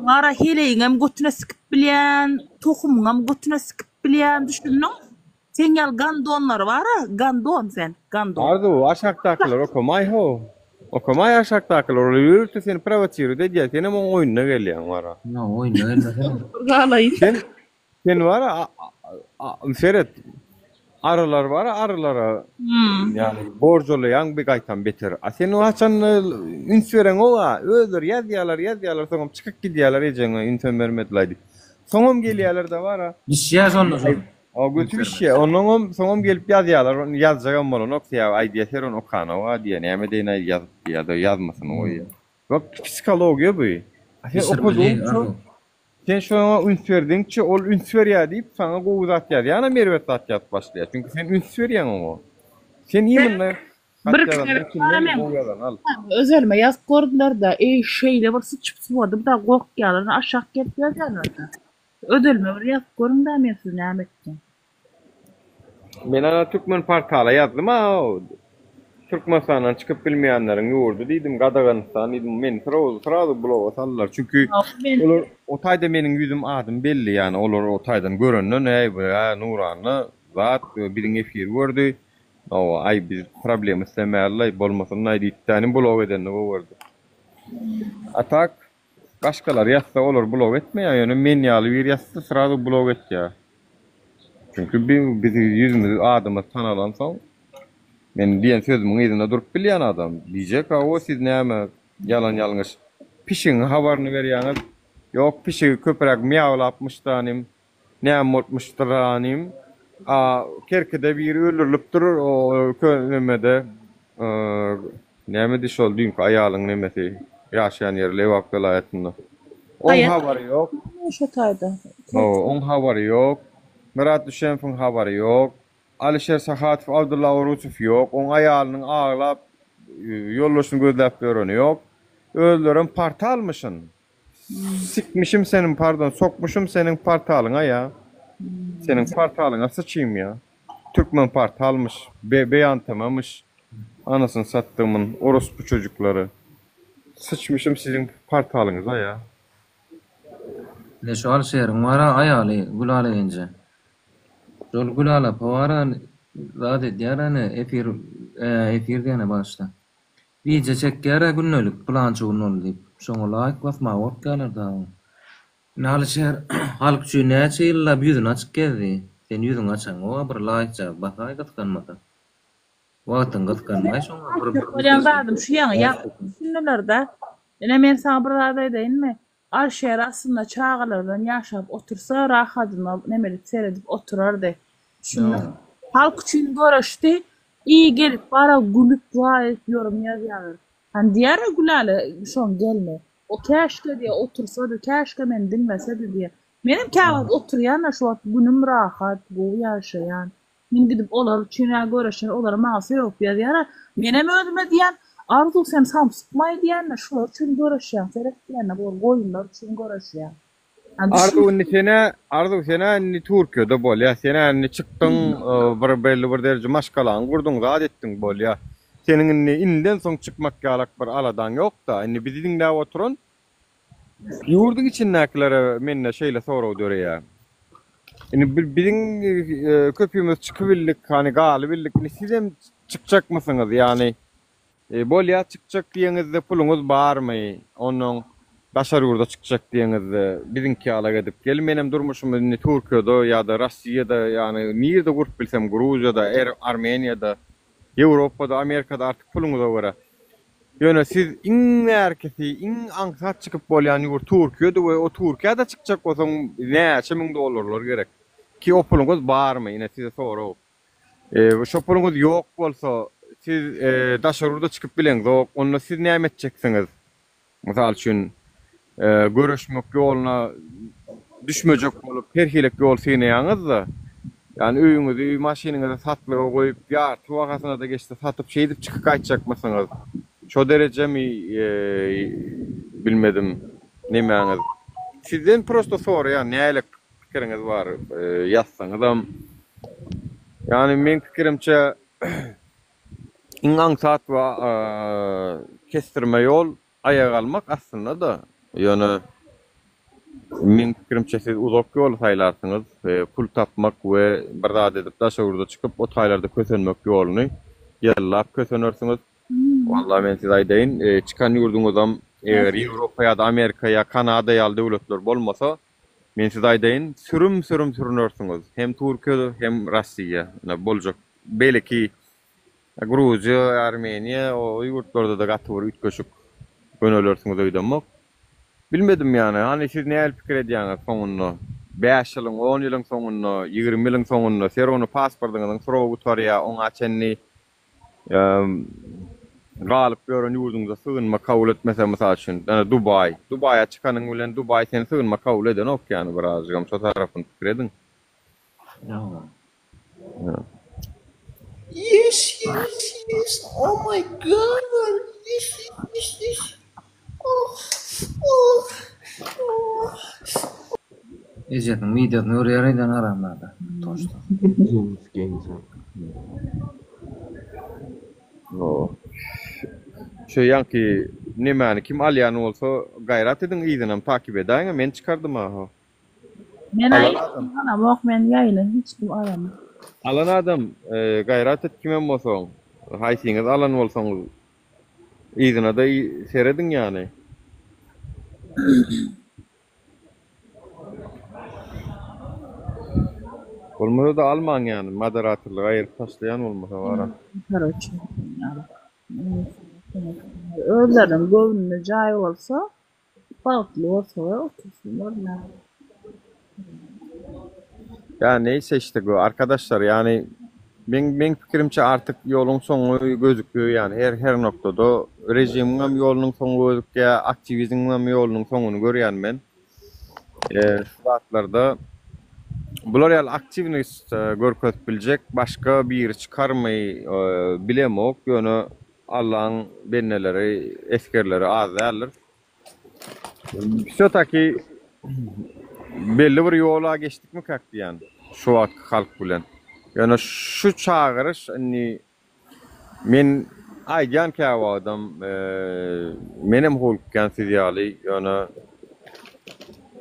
Bara heleýiňem götüne sikip bilýän, tohumyňam götüne sikip bilýän, düşündiň? Seň ýaly gandonlar bara, gandon sen, gandon. Arzuw, aşakdakylar okamaý how. Okamaý aşakdakylar, olar ýörite seni prowosirowat edýär, senem oň oýnuna gelýäň bara. Ýok, oýnuna gelmesene. Bir galaýyn. Sen Sen bar seret arylar bar arylara ýagny borjalaýaň bir gaýtam beter. A sen haçan üns bereňok-a özleri ýazýarlar ýazýarlar soňam çykyp gidýärler ejeňe ünsem bermedilaý diýip. Soňam gelýärler-de bar-a. Bişýär şonda şol. A göti bişýär. Onnoňam soňam gelip ýazýarlar. Ony ýazjagam bolanok sebäbi aýdýar her ony okanok-a diýýär. Näme edeýin-aý ýazyp diýýär-de ýazmasyny goýýar. Bak psihologiýa bu. A sen okadygyňça Sen şoňa üns berdiňçe, ol üns berýär diýip, saňa gowy zat ýazýanam erbet zat ýazyp başlaýar. Çünki sen üns berýäň oňa. Sen imенно hat Bir iki ýazan gezek içinden bara men gowy ýazany al. Özelime ýazyp gördüler-de, eý şeýle bir syçyp suwady da gorkýarlar, aşak gelip ýazýarlar-da. Özelime bir ýazyp görüň-dä men sizi näme etdim. Men ana Türkmen portala ýazdym a Türkmenistandan çykyp bilmeýänleriň ýurdy diýdim, Gadaganystan diýdim. Meni srazu srazu bloga saldylar. Çünki olar o taýda meniň ýüzüm adym belli ýani olar o taýdan görenden äý bu ä Nuranna zat biziň efiri gördi. Hawa aý biz problema islemälilaý bolmasynlaý diýip dänim blok edenini gowy gördi. A tak Başgalar ýazsa olar blok etmeýär ýöne men ýaly biri ýazsa srazu blok etýär. Çünki bizi ýüzümiz adymyz tanalansoň men diýen sözümiň yzynda durup bilýän adam. Diýjek hawa siz näme ýalan ýalňyş pişigiň habaryny berýäňiz. Ýok pişigi köpräk mýawlapmyşdanym näme bolupmyşdyranym. A Kerkide biri öldürilipdir o nemede nämedi şol düýnki aýalyň nemesi ýaşaýan ýeri Lebap welaýatynda. Oň habary ýok. Şo taýda. Hawa, oň habary ýok. Myrat Düşenowyň habary ýok. Alyşer Sahatow, Abdylla Oruçow ýok. Oň aýalynyň aglap ýoldaşyny gözläp ýöreni ýok. Özlerem portalmyşyn. Sikmişim seniň pardon sokmuşum seniň portalyňa ýa. Seniň portalyňa syçym ýa. Türkmen portalmyş, be beýantamamyş. Anasyny satdygymyn orospu çocuklary. Syçmyşym siziň portalyňyza ýa. Ine şu Alşeriň bara aýaly Gülala enje. Şol Gülala apa bara zat edýär ene efir efir diýene bagyşla. Wideo çekýär-ä gündelik, pylança gün boldy diýip. Şoňa laýk basmaga gorkýarlar dagy. Indi Alyşer halk üçin näçe ýyllap ýüzüni açyk gezdi. Sen ýüzüňi açaňoga bir laýkjagaz basaý gysganmasa. Wagtyňy gysganmaý şoňa bir Aýtjak bolýan zadym şu ýaňy ýaňky düşündiler-dä. Ine men saňa bir zat aýdaýynmy? Alşer aslynda çagalary bilen ýaşap otursa rahadyna nemelip seredip oturardy. Düşündiň? Halk üçin göreşdi. I gelip bara gülüp waý edip ýorum ýazýarlar. Hany diýýär-ä Gülälä şoň gelni. O käşgä diýýär otursady, käşgä meni diňlesedi diýýär. Menem käwagt oturýan-a şu wagt günüm rahat, gowy ýaşaýan. Men gidip olar üçin-ä göreşen, olar maňa sögüp ýazýar-a. Menem özüme diýýän, Arzuw sen samsykmaý diýýän-de, şular üçin göreşýäň, seret diýýän-de, bu goýunlar üçin göreşýäň. Arzuw indi sen-ä, Arzuw sen-ä indi Türkiýede bolýa, sen-ä indi çykdyň, bir belli bir dereje maşgalaňy gurduň, zat etdiň bolýa. Seniň indi indiden soň çykmak ýalak bir aladaň ýok-da. Indi bizi diňläp oturan Ýurduň içindäkilere mende şeýle sorag döreýär. Indi biziň köpümiz çykybildik, hany galybildik. Indi sizem çykjakmysyňyz? Ýagny bolýa çykjak diýeňizde puluňyz barmy? Onnoň daşary ýurda çykjak diýeňizde biziňki ýalak edip gel menem durmuşymy indi Türkiýede ýa-da Rossiýada ýagny nirde gurup bilsem Gruziýada, Armeniýada, Ýewropada, Amerikada artyk puluňyza görä. Ýöne siz iň bärkisi, iň aňsat çykyp bolýan ýurt Türkiýede we o Türkiýä-de çykjak bolsaň näçe müň dollarlar gerek. Ki o puluňyz barmy? Ine size sorag. Şo puluňyz ýok bolsa, siz daşary ýurda çykyp bileňzok, onda siz näme etjeksiňiz? Mysal üçin. Göreşmek ýoluna düşmejek bolup her hilek ýol synaýaňyz-da. Ýagny öýüňizi, maşynyňyzy satlyga goýup, ýarty bahasyna-da geçse satyp şeýdip çykyp gaýtjakmysyňyz? Şo derejemi bilmedim nemäňiz. Sizden prosto soraýan nähili pikiriňiz bar ýazsaňyzam. Ýagny meň pikirimçe iň aňsat we kesdirme ýol Aýak almak aslynda-da, ýöne meň pikirimçe siz uzak ýoly saýlarsyňyz, pul tapmak we bir zat edip daşary ýurda çykyp o taýlarda kösenmek ýoluny ýyllap kösenersiňiz. Walla men size aýdaýyn, çykan ýurduňyzam eger Ýewropa ýa-da Amerika ýa Kanada ýaly döwletler bolmasa, men size aýdaýyn, sürüm-sürüm sürünersiňiz, hem Türkiýede, hem Rossiýa, ine boljak beýleki Gruziýa, Armeniýa o ýurtlarda-da gaty bir üýtgeşik gönelersiňiz öýdemok. Bilmedim ýany, hany siz nähili pikir edýäňiz soňunda bäş ýylyň, on ýylyň soňunda, 20 ýylyň soňunda ser ony pasportyňyzyň srogy gutarýa, oňa çenli galyp ýören ýurduňyza sygynma kabul etmese mysal üçin, ýa Dubaý, Dubaýa çykanyň bilen Dubaý seni sygynma kabul edenok ýany birazjygam şo tarapyny pikir ediň. Yes yes yes oh my god yes yes yes oh oh oh. Ejesiniň wideosyny görýär öýden haramzada. Toşda. Şu ýaňky nemäni kim alýan bolsa gaýrat ediň yzynam takip edäýiň men çykardym aho. Men Alan adam. alamok men ýaýyny hiç kim alamok. Alan adam gaýrat et kimem bolsaň haýsyňyz alan bolsaňyz yzynada serediň ýany. Bolmasa-da almaň ýany moderatorlygy aýyryp taşlaýan bolmasa bara. Özleriniň göwnüne jaý bolsa Bagtly bolsalar otursynlar näme. Ýa neýse işte bu arkadaşlar ýani meň meň pikirimçe artyk ýoluň soňy gözükýär ýani her her noktada režimiňem ýolunyň soňy gözükýär aktiwizmiňem ýolunyň soňuny görýän men. Şu zatlarda bular ýaly aktiwnost görkezip biljek başga biri çykarmy bilemok ýöne Allaň bendeleri, esgerleri az däldir. Wsýo-taki belli bir ýola geçdikmikäk diýýän şu wagtky halk bilen. Ýöne şu çagyryş indi men aýdýan käwagtam menem howlukýan siz ýaly ýöne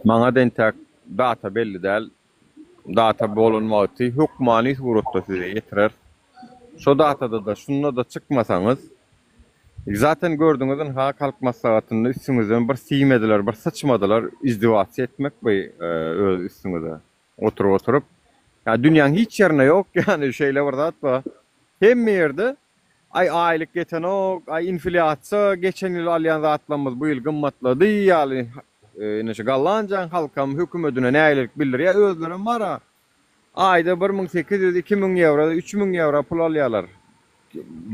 maňa-da entäk data belli däl. Data bolan wagty hökmany suratda size ýetirer. Şo datada-da, şunda-da çykmasaňyz, zaten gördüňiz ynha Halk Maslahatynda üstüňizden bir siýmediler, bir syçmadylar, izdiwasiýa etmek bu öz üstüňize oturyp-oturyp. Ýa dünýäň hiç ýerinde ýok ýany şeýle bir zat bar. Hemme ýerde aý aýlyk ýetenok, aý inflýasiýa, geçen ýyl alýan zatlarymyz bu ýyl gymmatlady ýaly ine şu Gollandiýanyň halkam hökümedine nägilelik bildirýär, özlerem bar-a. Aýda 1800, 2000 ýewro, 3000 ýewro pul alýarlar.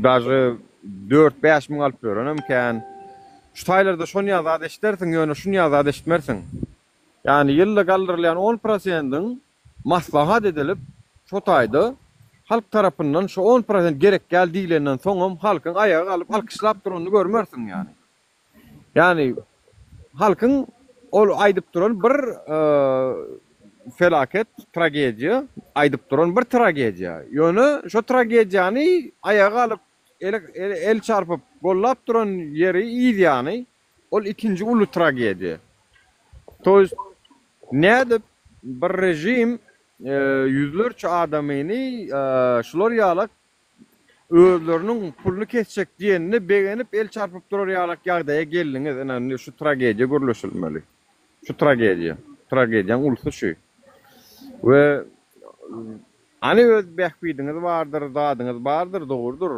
Daže 4-5 müň alyp ýörenem kän. Şu taýlarda şony ýaly zat eşidersiň, ýöne şuny ýaly zat eşitmersiň. Ýagny ýylda galdyrylýan 10 prosendiň maslahat edilip, şo taýda halk tarapyndan şu 10 prosent gerek däl diýlenden soňam halkyň aýaga galyp alkyşlap duranyny görmersiň ýagny. Ýagny halkyň ol aýdyp duran bir felaket, tragediýa, aýdyp duran bir tragediýa. Ýöne şo tragediýany aýaga galyp, el çarpyp, gollap duran ýeri yz ýany, ol ikinji uly tragediýa. To ýest nädip bir režim ýüzlerçe adamyny şular ýalak özleriniň puluny kesjek diýenine begenip el çarpyp durar ýalak ýagdaýa geldiňiz ine indi şu tragediýa gürleşilmeli. Şu tragediýa. Tragediýaň ulusy şu. We hany öz bähbidiňiz bardyr, zadyňyz bardyr, dogrudyr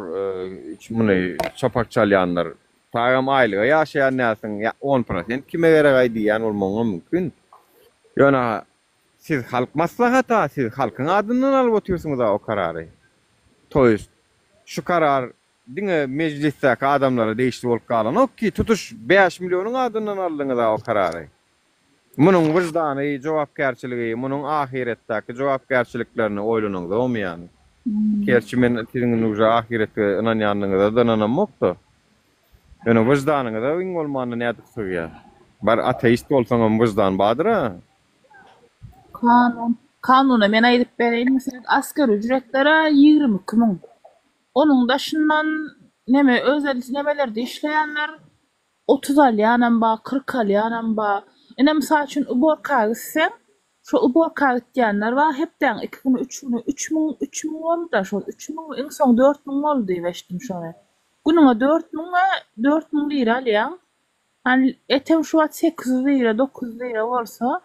muny çapak çalýanlar. Tagam aýlyga ýaşaýan dälsiň, ýa on prosent kime geregaý diýýän bolmagyňam mümkin. Ýöne Siz halk maslahata, siz halkyň adyndan alyp otyrsyňyza o karary. To ýest, şu karar. diňe mejlisdäki adamlara degişli bolup galanok ki, tutuş 5 millionyň adyndan aldyňyz-a o karary. Munuň wyždany jogapkärçiligi, munuň ahyretdäki jogapkärçiliklerini oýlanyňzokmy ýany? Gerçi men siziň indi uje ahyrete ynanýandygyňyza-da ynanamok-da. Ýöne wyždanyňyza iň bolmanda nädip sygýar? Bar ateist bolsaňam wyždan bardyr-a. Kanun, kanuna men aýdyp bereýin, meselem, asker ücretler-ä 22 müň. Onuň daşyndan neme özel nemelerde işleýänler 30 alýanam bar, 40 alýanam bar. Ine, mysal üçin, uborka gitseň, şo uborka gitýänler bar, hepdäň iki güni, üç güni 3000, 3000 boldy-da şol, 3000, iň soň 4000 boldy diýip eşitdim şony. Günüňe 4000 we 4000 lira alýaň. Hany etem şu wagt 800 lira, 900 lira bolsa,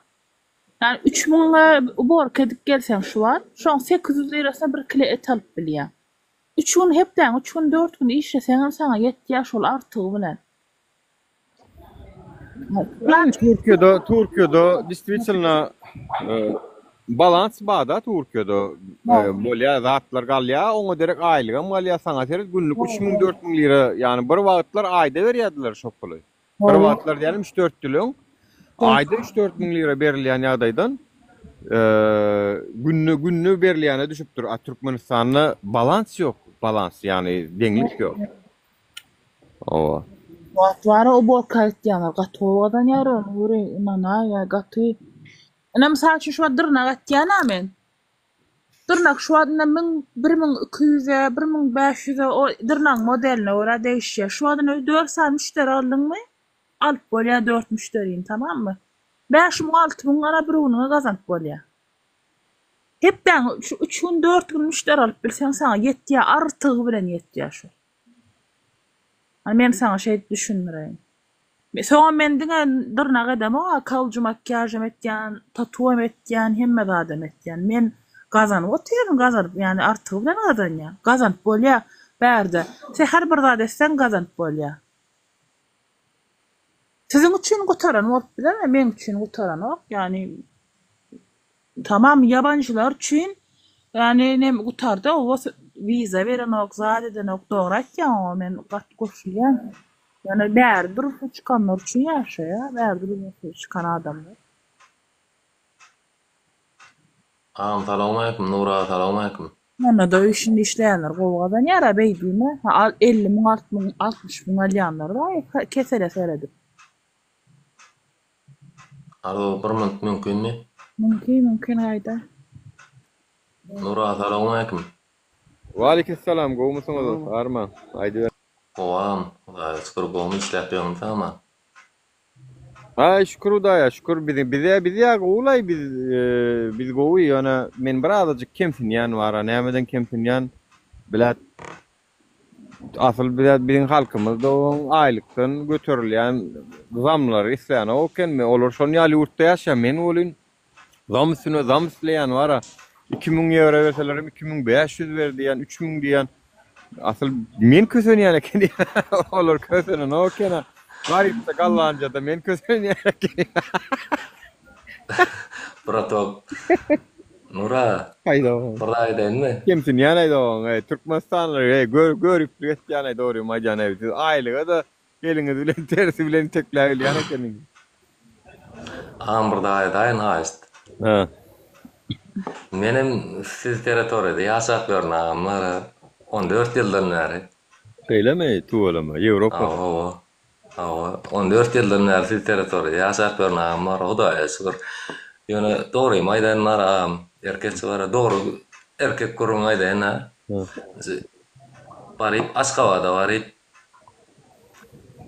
ýani 3000-e uborka edip gelseň şu wagt, şoň 800 lirasyna bir kile et alyp bilýäň. Üç gün hepdäň üç gün dört gün işleseňem saňa ýetýär şol artygy bilen. Türkiýede Türkiýede destvitelno balans barda Türkiýede bolýar zatlar galýar oňa derek aýlygam galýar saňa seret günlük 3000 4000 lira ýani bir wagtlar aýda berýärdiler şo puly. Bir wagtlar diýelim 3-4 ýyl öň aýda 3-4 müň lira berilýän ýagdaýdan günde günde berilýäne düşüpdir. A Türkmenistanda balans ýok, balans ýagny deňlik ýok. Owa. Wagt bara uborka etýänler gaty gowy gazanýar ony göri ynanaý gaty. Ine mysal üçin şu wagt dyrnak atýan-a men. Dyrnak şu wagt ine müň 1200-e, 1500-e o dyrnagyň modeline görä degişýär. Şu wagt ine dört sany müşderi aldyňmy, alyp bolýar dört müşderini tamammy? 5000, 6000 gara bir günüňe gazanyp bolýar. Hepdäň şu üç gün, dört gün müşderi alyp bilseň saňa ýetýär, artygy bilen ýetýär şu. Hany men saňa şeýdip düşündireýin. Soňam men diňe dyrnak edemok-a, kaljy makiýažam etýän, tatuam etýän, hemme zadam etýän. Men gazanyp otyryn, gazanyp, ýagny artygy bilen gazanýan. Gazanyp bolýar bärde. Sähel bir zat etseň gazanyp bolýar. Siziň üçin gutaran bolup biler, meň üçin gutaranok. Ýagny Tamam ýabanjylar üçin ýani neme gutardy oba wiza berenok zat edenok dogry aýtýaň oňa men gaty goşulýan ýöne bäri durmuşa çykanlar üçin ýaşaýa bäri durmuşa çykan adamlar. Agam salowmaleýkim Nury aga salowmaleýkim. Onda-da öý işinde işleýänler gowy gazanýar-a beý diýme. Ha 50 müň, 60 müň, 60 müň alýanlar bar kesele seredip. Arzuw bir minut mümkinmi? Mümkin mümkin gaýda. Nury aga salowmaleýkim. Waleýkimsalam gowumysyňyz arman aýdyber. Gowy agam Hudaýa şükür gowmy işläp ýörmüň sagman. Aý şükür Hudaýa şükür bizi bize biz ýa gowulaý biz biz gowy ýöne men bir azajyk kemsinýän bara nämeden kemsinýän bilet Asyl bize biziň halkymyz-da oň aýlykdan göterilýän zamlary islänok ekenmi? Olar şon ýaly ýurtda ýaşaýar. Men welin zam üstüne zam isleýän bar-a. 2000 ýewro berselerem 2500 ber diýýän, 3000 diýýän. Asyl men kösenýän eken. Olar kösenenok eken-a. Garypda gallanjada men kösenýän eken. Bratok. Nura. Aýda. Bir zat aýdaýynmy? Kemsinýän aýda oň, eý, türkmenistanlylar, eý, gör, göriplik etýän aý, dogrymy aýdýan eý, siz aýlyga-da eliňiz bilen tersi bilen itekläp bilýän ekeniňiz. Agam bir zat aýdaýyn haýyşt. Hä. Menem siz territoriýada ýaşap ýörün agam Nura. 14 ýyldan bäri. Şeýlemi, tüweleme, Ýewropada. Hawa. Hawa, 14 ýyldan bäri siz territoriýada ýaşap ýörün agam bar, Hudaýa şükür. Ýöne dogrymy aýdaýyn bar agam, erkekçi bar, dogry erkek gürrüň aýdaýyn-a. Baryp Aşgabada baryp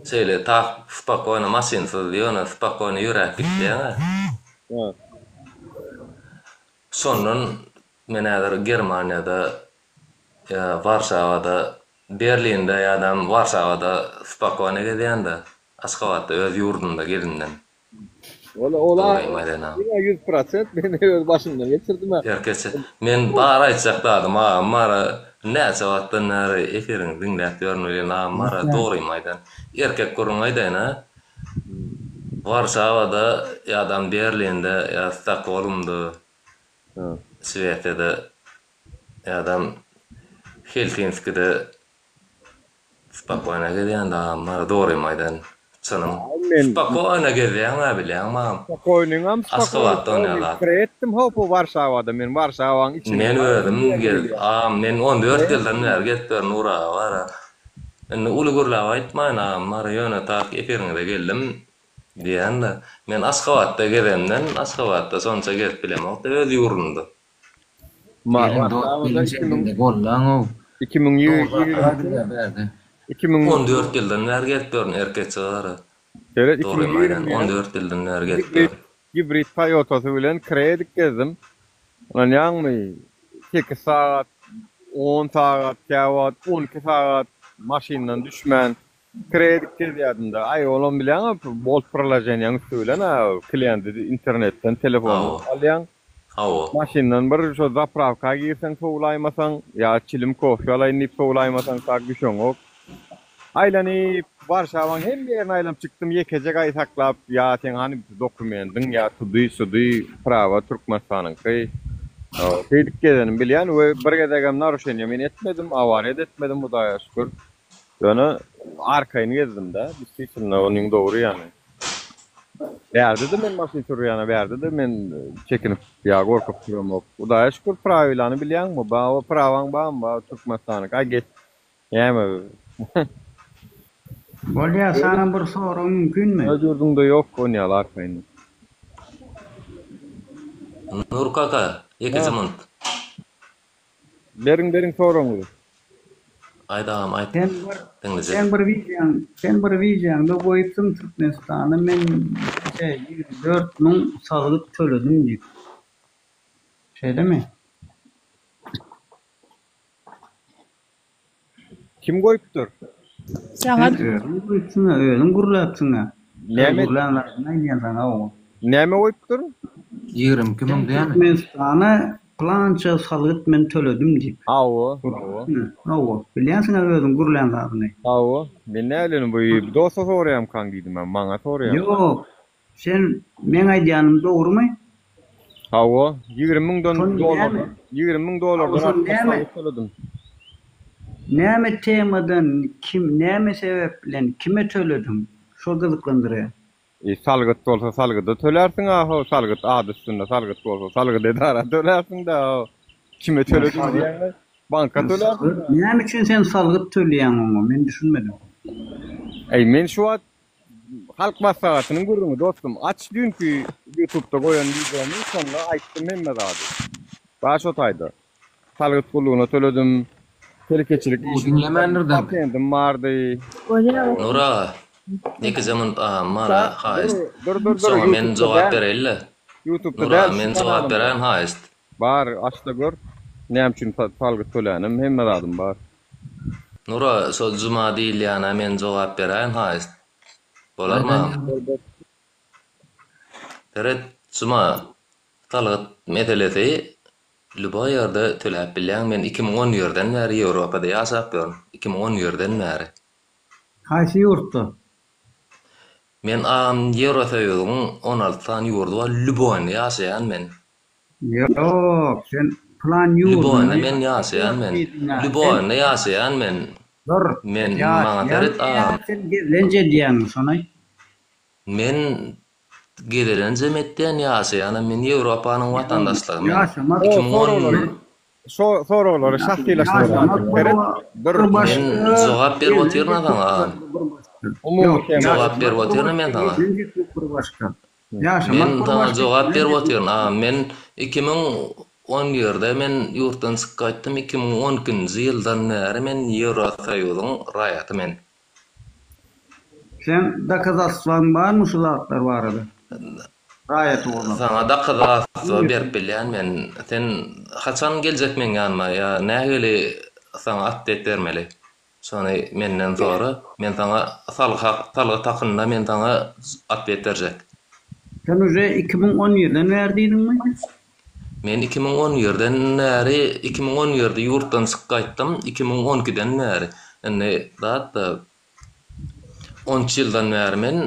şeýle tak spakoýno maşynsyz ýöne spakoýno ýöräp gitýäň-ä. Şondan men häzir Germaniýada ýa Warşawada Berlinde ýadam Warşawada spokojno gezýände Aşgabatda öz ýurdumda gezinden. Ola ola diňe 100% men öz başymdan geçirdim. Erkeçi men bar aýtjak zadym agam bara näçe wagtdan bäri efiriňi diňläp ýörün welin agam bara dogrymy aýdan erkek gürrüň aýdaýyn a Warşawada ýadam Berlinde ýa Stokgolmda Şwesiýada Ýadam Helsinskide. Spakoýna gezýän dagam bar dogrymy aýdan çynym. Spakoýna gezýäň-ä bilýäňmi agam. Spakoýnyňam Aşgabatda onýa zat. Pikir etdim hop bu Warşawada men Warşawaň içinde Men özüm gez agam men 14 ýyldan bäri gezip ýörün Nur aga bara. Indi uly gürläp aýtmaýyn agam bara ýöne tak efiriňize geldim diýýän-de. Men Aşgabatda gezemden Aşgabatda şonça gezip bilemok-da öz ýurdumda. Geliň dost geliň şeýdende gollaň-ow. 14 ýyldan bäri gezip ýörün erkekçe gara. Seret Dogrymy aýdan 14 ýyldan bäri gezip ýörün. Gibrid Toyotasy bilen kredit gezdim. Ynanýaňmy 8 sagat, 10 sagat, käwagt 12 sagat maşyndan düşmän Kredit gezýädim-de. Aý, olam bilýäň-ä, Bolt priloženiýaň üsti bilen-ä kliýenti internetden, telefondan alýaň. Hawa. Maşyndan bir şo zaprawka girseň sowulaýmasaň, ýa çilim, kofe alaýyn diýip sowulaýmasaň tak düşeňok. Aýlanyp, Warşawaň hemme ýerini aýlanyp çykdym, ýekeje gaý saklap, ýa seň hany dokumendiň, ýa tudy-sudy, prawa Türkmenistanyňky. Şeýdip gezenim bilýän we bir gezegem naruşeniýe men etmedim, awariýa-da etmedim, Hudaýa şükür. Ýöne arkaýyn gezdim-de, diswitilno onuň dogry ýany. Bärde-de men maşyn sürýän, bärde-de men çekinip ýa gorkup süremok. Hudaýa şükür prawilany bilýäňmi? Ba, prawaň barmy? Ba, Türkmenistanyňky. Aý geç. Näme? Bolýa, saňa bir sorag mümkinmi? Öz ýurduňda ýok onýaly arkaýynlyk. Nur kaka, ýekeje munt. Beriň beriň soragyňyzy. Aýt agam aýt. Sen bir Diňlejek. sen bir wideoň sen bir wideoňda goýupsyň Türkmenistana men näçe 24 müň salgyt töledim diýip. Şeýlemi? Kim goýupdyr? Sen özüň goýupsyň-a, özüň gürläpsiň-ä. Näme? Gürlän zadyňy aýdýan saňa ogul. Näme goýupdyr? 22 müň dämi? Türkmenistana pylança salgyt men töledim diýip. Hawa, hawa. Hawa, bilýänsiň-ä özüň gürlän zadyňy. Hawa, men näbileýin bu dosta soraýamkaň diýdim-ä, maňa soraýar. Ýok, Sen meň aýdýanym dogrumy? Hawa, 20 müňden Şony dollardan, näme? 20 müň Hawa, dollardan şony artyk näme? salgyt töledim. Näme temadan, kim, näme sebäp bilen, kime tölediň? Şo gyzyklandyrýar. E, salgyt bolsa salgyda tölarsiň aho, salgyt ady üstünde salgyt bolsa salgyt edara tölarsiň-dä aho. Kime Ýa töledim salgyt, diýýäňä, banka tölarsiň. salgyt, näme üçin sen salgyt töleýäň oňa, men düşünmedim. Eý, men şu wagt Halk maslahatynyň gürrüňi dostum. Aç düýnki ýutubda goýan wideomy şonda aýtdym hemme zady. Bar şo taýda. Salgyt gullugyna töledim. Telekeçilik Bu işim diňlemändir-dä. Patentim bardy. Nur aga, ýekeje munt agam bar a haýyşt. Dur dur dur Şoňa men ýutubda jogap däl. bereýin-le. Ýutubda Nur däl aga şu men jogap kanalymda. beräýin haýyşt. Bar açda gör. Näme üçin salgyt tölänim hemme zadym bar. Nura şol juma diýilýäne men jogap beräýin haýyşt. Bolarmy agam? Seret juma salgyt meselesi lýuboý ýerde töläp bilýäň men 2011-den bäri Ýewropada ýaşap ýörün 2011-den bäri. Haýsy ýurtda? Men agam Ýewrosoýuzyň 16 sany ýurdy bar lýuboýynda ýaşaýan men. Ýok, sen pylan ýurdunda Lýuboýynda men ýaşaýan men. diýdiň-ä. Sen Lýuboýynda ýaşaýan men. dur, Men maňa ýaşaýan seret ýa agam. sen gezelenç edýäňmi, şony aýt. Men gezelenjem etýän ýaşaýanam men Ýewropanyň watandaşlygy men. Ýaşamak 2010 Şo soraglary şahsylaşdyrmaly. Ýaşamak Seret, bir dur. bir başga, Men jogap berip gezelenç otyryn-a etmek saňa agam. bir başga. Umumy Ýok, tema. Jogap ýaşamak berip bir otyryn-a men başga, saňa. gezelenç etmek bir başga. Ýaşamak Men bir saňa başga, jogap gezelenç berip etmek otyryn agam. Men 2011-de men ýurtdan çykyp gaýtdym, 2012-nji ýyldan bäri men Ýewrosoýuzyň raýaty men. Seň dokazatstwaň barmy şu zatlar barada? Raýaty bolan. Saňa dokazatstwa berip bilýän men. Sen haçan geljek meň ýanyma ýa nähili saňa atwet bermeli? Şony menden sora. Men saňa salgyt hakynda men saňa atwet berjek. Sen uje 2011-den bäri diýdiňmi? Men 2011-den bäri, 2011-de ýurtdan çykyp gaýtdym, 2012-den bäri. Indi zat-da, on üç ýyldan bäri men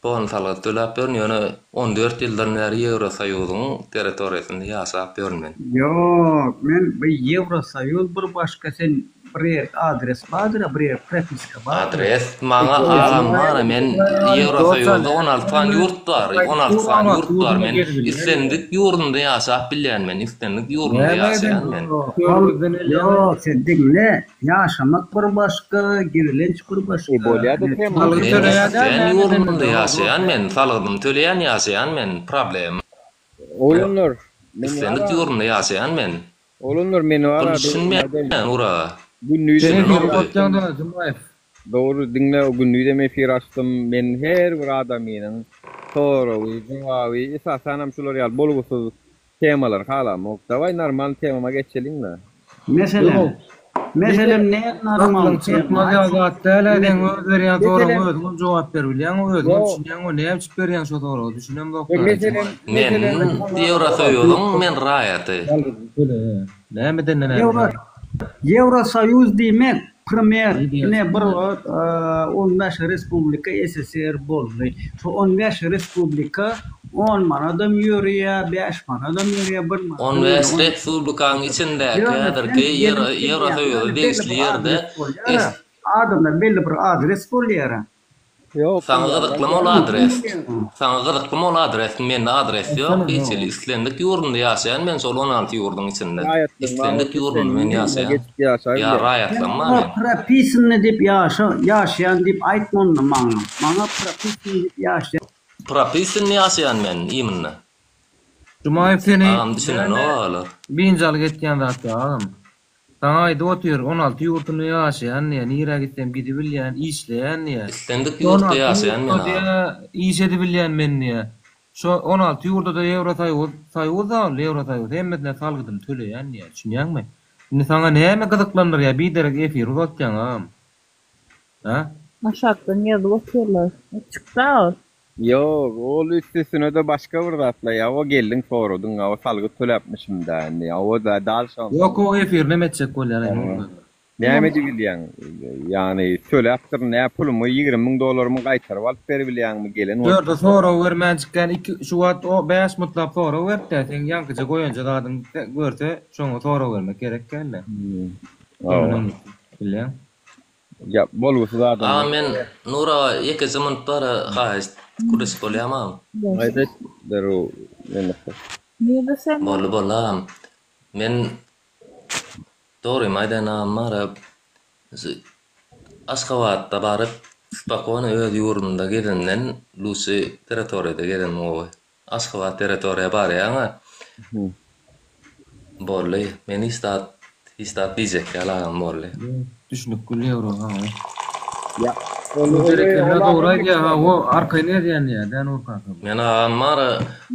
polny salgyt töläp ýörün, ýöne on dört ýyldan bäri Ýewrosoýuzyň territoriýasynda ýaşap ýörün men. Ýok, men bu Ýewrosoýuz bir başga sen. bir ýer adres bardyr, bir ýer propiska bardyr. Adres maňa agam bara men Ýewrosoýuzda 16 sany ýurt bar, 16 sany ýurt bar men islendik ýurdunda ýaşap bilýän men islendik ýurdunda ýaşaýan men. Ýok sen diňle ýaşamak bir başga gezelenç bir başga. Men isleýän ýurdumda ýaşaýan men salgydymy töleýän ýaşaýan men problema Oglanlar men islendik ýurdunda ýaşaýan men. Oglanlar meni Ol bara düşünmeýän ura. Gündizem Düşünenokdy. Dogry diňle gündizem efir açdym men her bir adamynyň soragy jogaby esasanam şular ýaly bolgusyz temalary halamok daway normal temama geçeliňle. Meselem meselem ne normal Aklyň çatmaz tema ýaly zat däl-ä seň öz berýän soragyňa Meselem özüňem jogap beribilýäň özüňem Ýok. düşünýäň o näme üçin berýäň şo soragy düşünemzok Meselem Men meselem Ýewrosoýuzyň men raýaty. Näme edende näme Ýewro Ýewrosoýuz diýmek primer ine bir wagt 15 respublika SSR boldy. Şu 15 respublika on manadam ýörýär, bäş manadam ýörýär, bir manadam 15 ýörýär. respublikanyň içindäki Ýöne sen häzirki gelip gelýäň, Ýewrosoýuza ýöne belli degişli bir ýerde adres bolýar-a. Adamda belli bir adres bolýar-a. Ýok, Saňa gyzyklymy ol adres? Saňa gyzyklymy ol adres? Mende adres ýok hiç hili. Islendik ýurdunda ýaşaýan men şol 16 ýurduň içinde. Islendik ýurdunda men ýaşaýan. Ýa raýatlygym bar Maňa meň. propisanny diýip ýaşa ýaşaýan diýip aýtma onda maňa. Maňa propisanny diýip ýaşaýan. Propisanny ýaşaýan men imенно. Jumaýew seni Agam düşünenok näme olar. biynjalyk etýän zat ýok agam. Saňa aýdyp otyr, 16 ýurdunda ýaşaýan diýýä, nirä gitsem gidibilýän, işleýän diýýä. Islendik ýurtda 16 ýaşaýan men ýurtda agam. diýýä, iş edibilýän men diýýä. Şo 16 ýurda-da Ýewrosoýuz, soýuz-a ol, Ýewrosoýuz, hemmesine salgydyny töleýän diýýä, düşünýäňmi? Indi saňa näme gyzyklandyrýar, biderek efiri uzaltýaň agam. Hä? Aşakdan ýazyp otyrlar. Çykda ol. Ýok, ol üstesine-de başga bir zatla ýa o geldiň soradyň ýa o salgyt töläpmişim-dä indi ýa o da dalşa onsoň. Ýok o efirinem etjek bolýar indi ol. Näme edibilýäň? Ýagny töläpdirin nä pulumy 20 müň dollarymy gaýtaryp alyp beribilýäňmi gelen Bu bolsa. ýerde sorag bermänjikgän iki şu wagt o bäş mutlap sorag beripdä seň ýaňkyja goýanja zadyň görse şoňa sorag bermek gerek dälde. Hawa. Bilýäň. Ýa bolgusyz adamlar. Agam men Nur aga ýekeje munt bara haýyşt gürleşip bolýamy agam. Aýt aýt derrew neme. Nirde sen? Boldy boldy agam. Men dogrymy aýdaýyn agam bara Aşgabatda baryp spokony öz ýurdumda gezenden luşy territoriýada gezen gowy. Aşgabat territoriýa barýaňa boldy men hiç zat hiç zat diýjek däl agam boldy. Düşnükli ýewro hawa. Ýa Berekella dogry aýdýa hawa arkaýyn gezýän diýýä dä Nur kaka. Men agam bara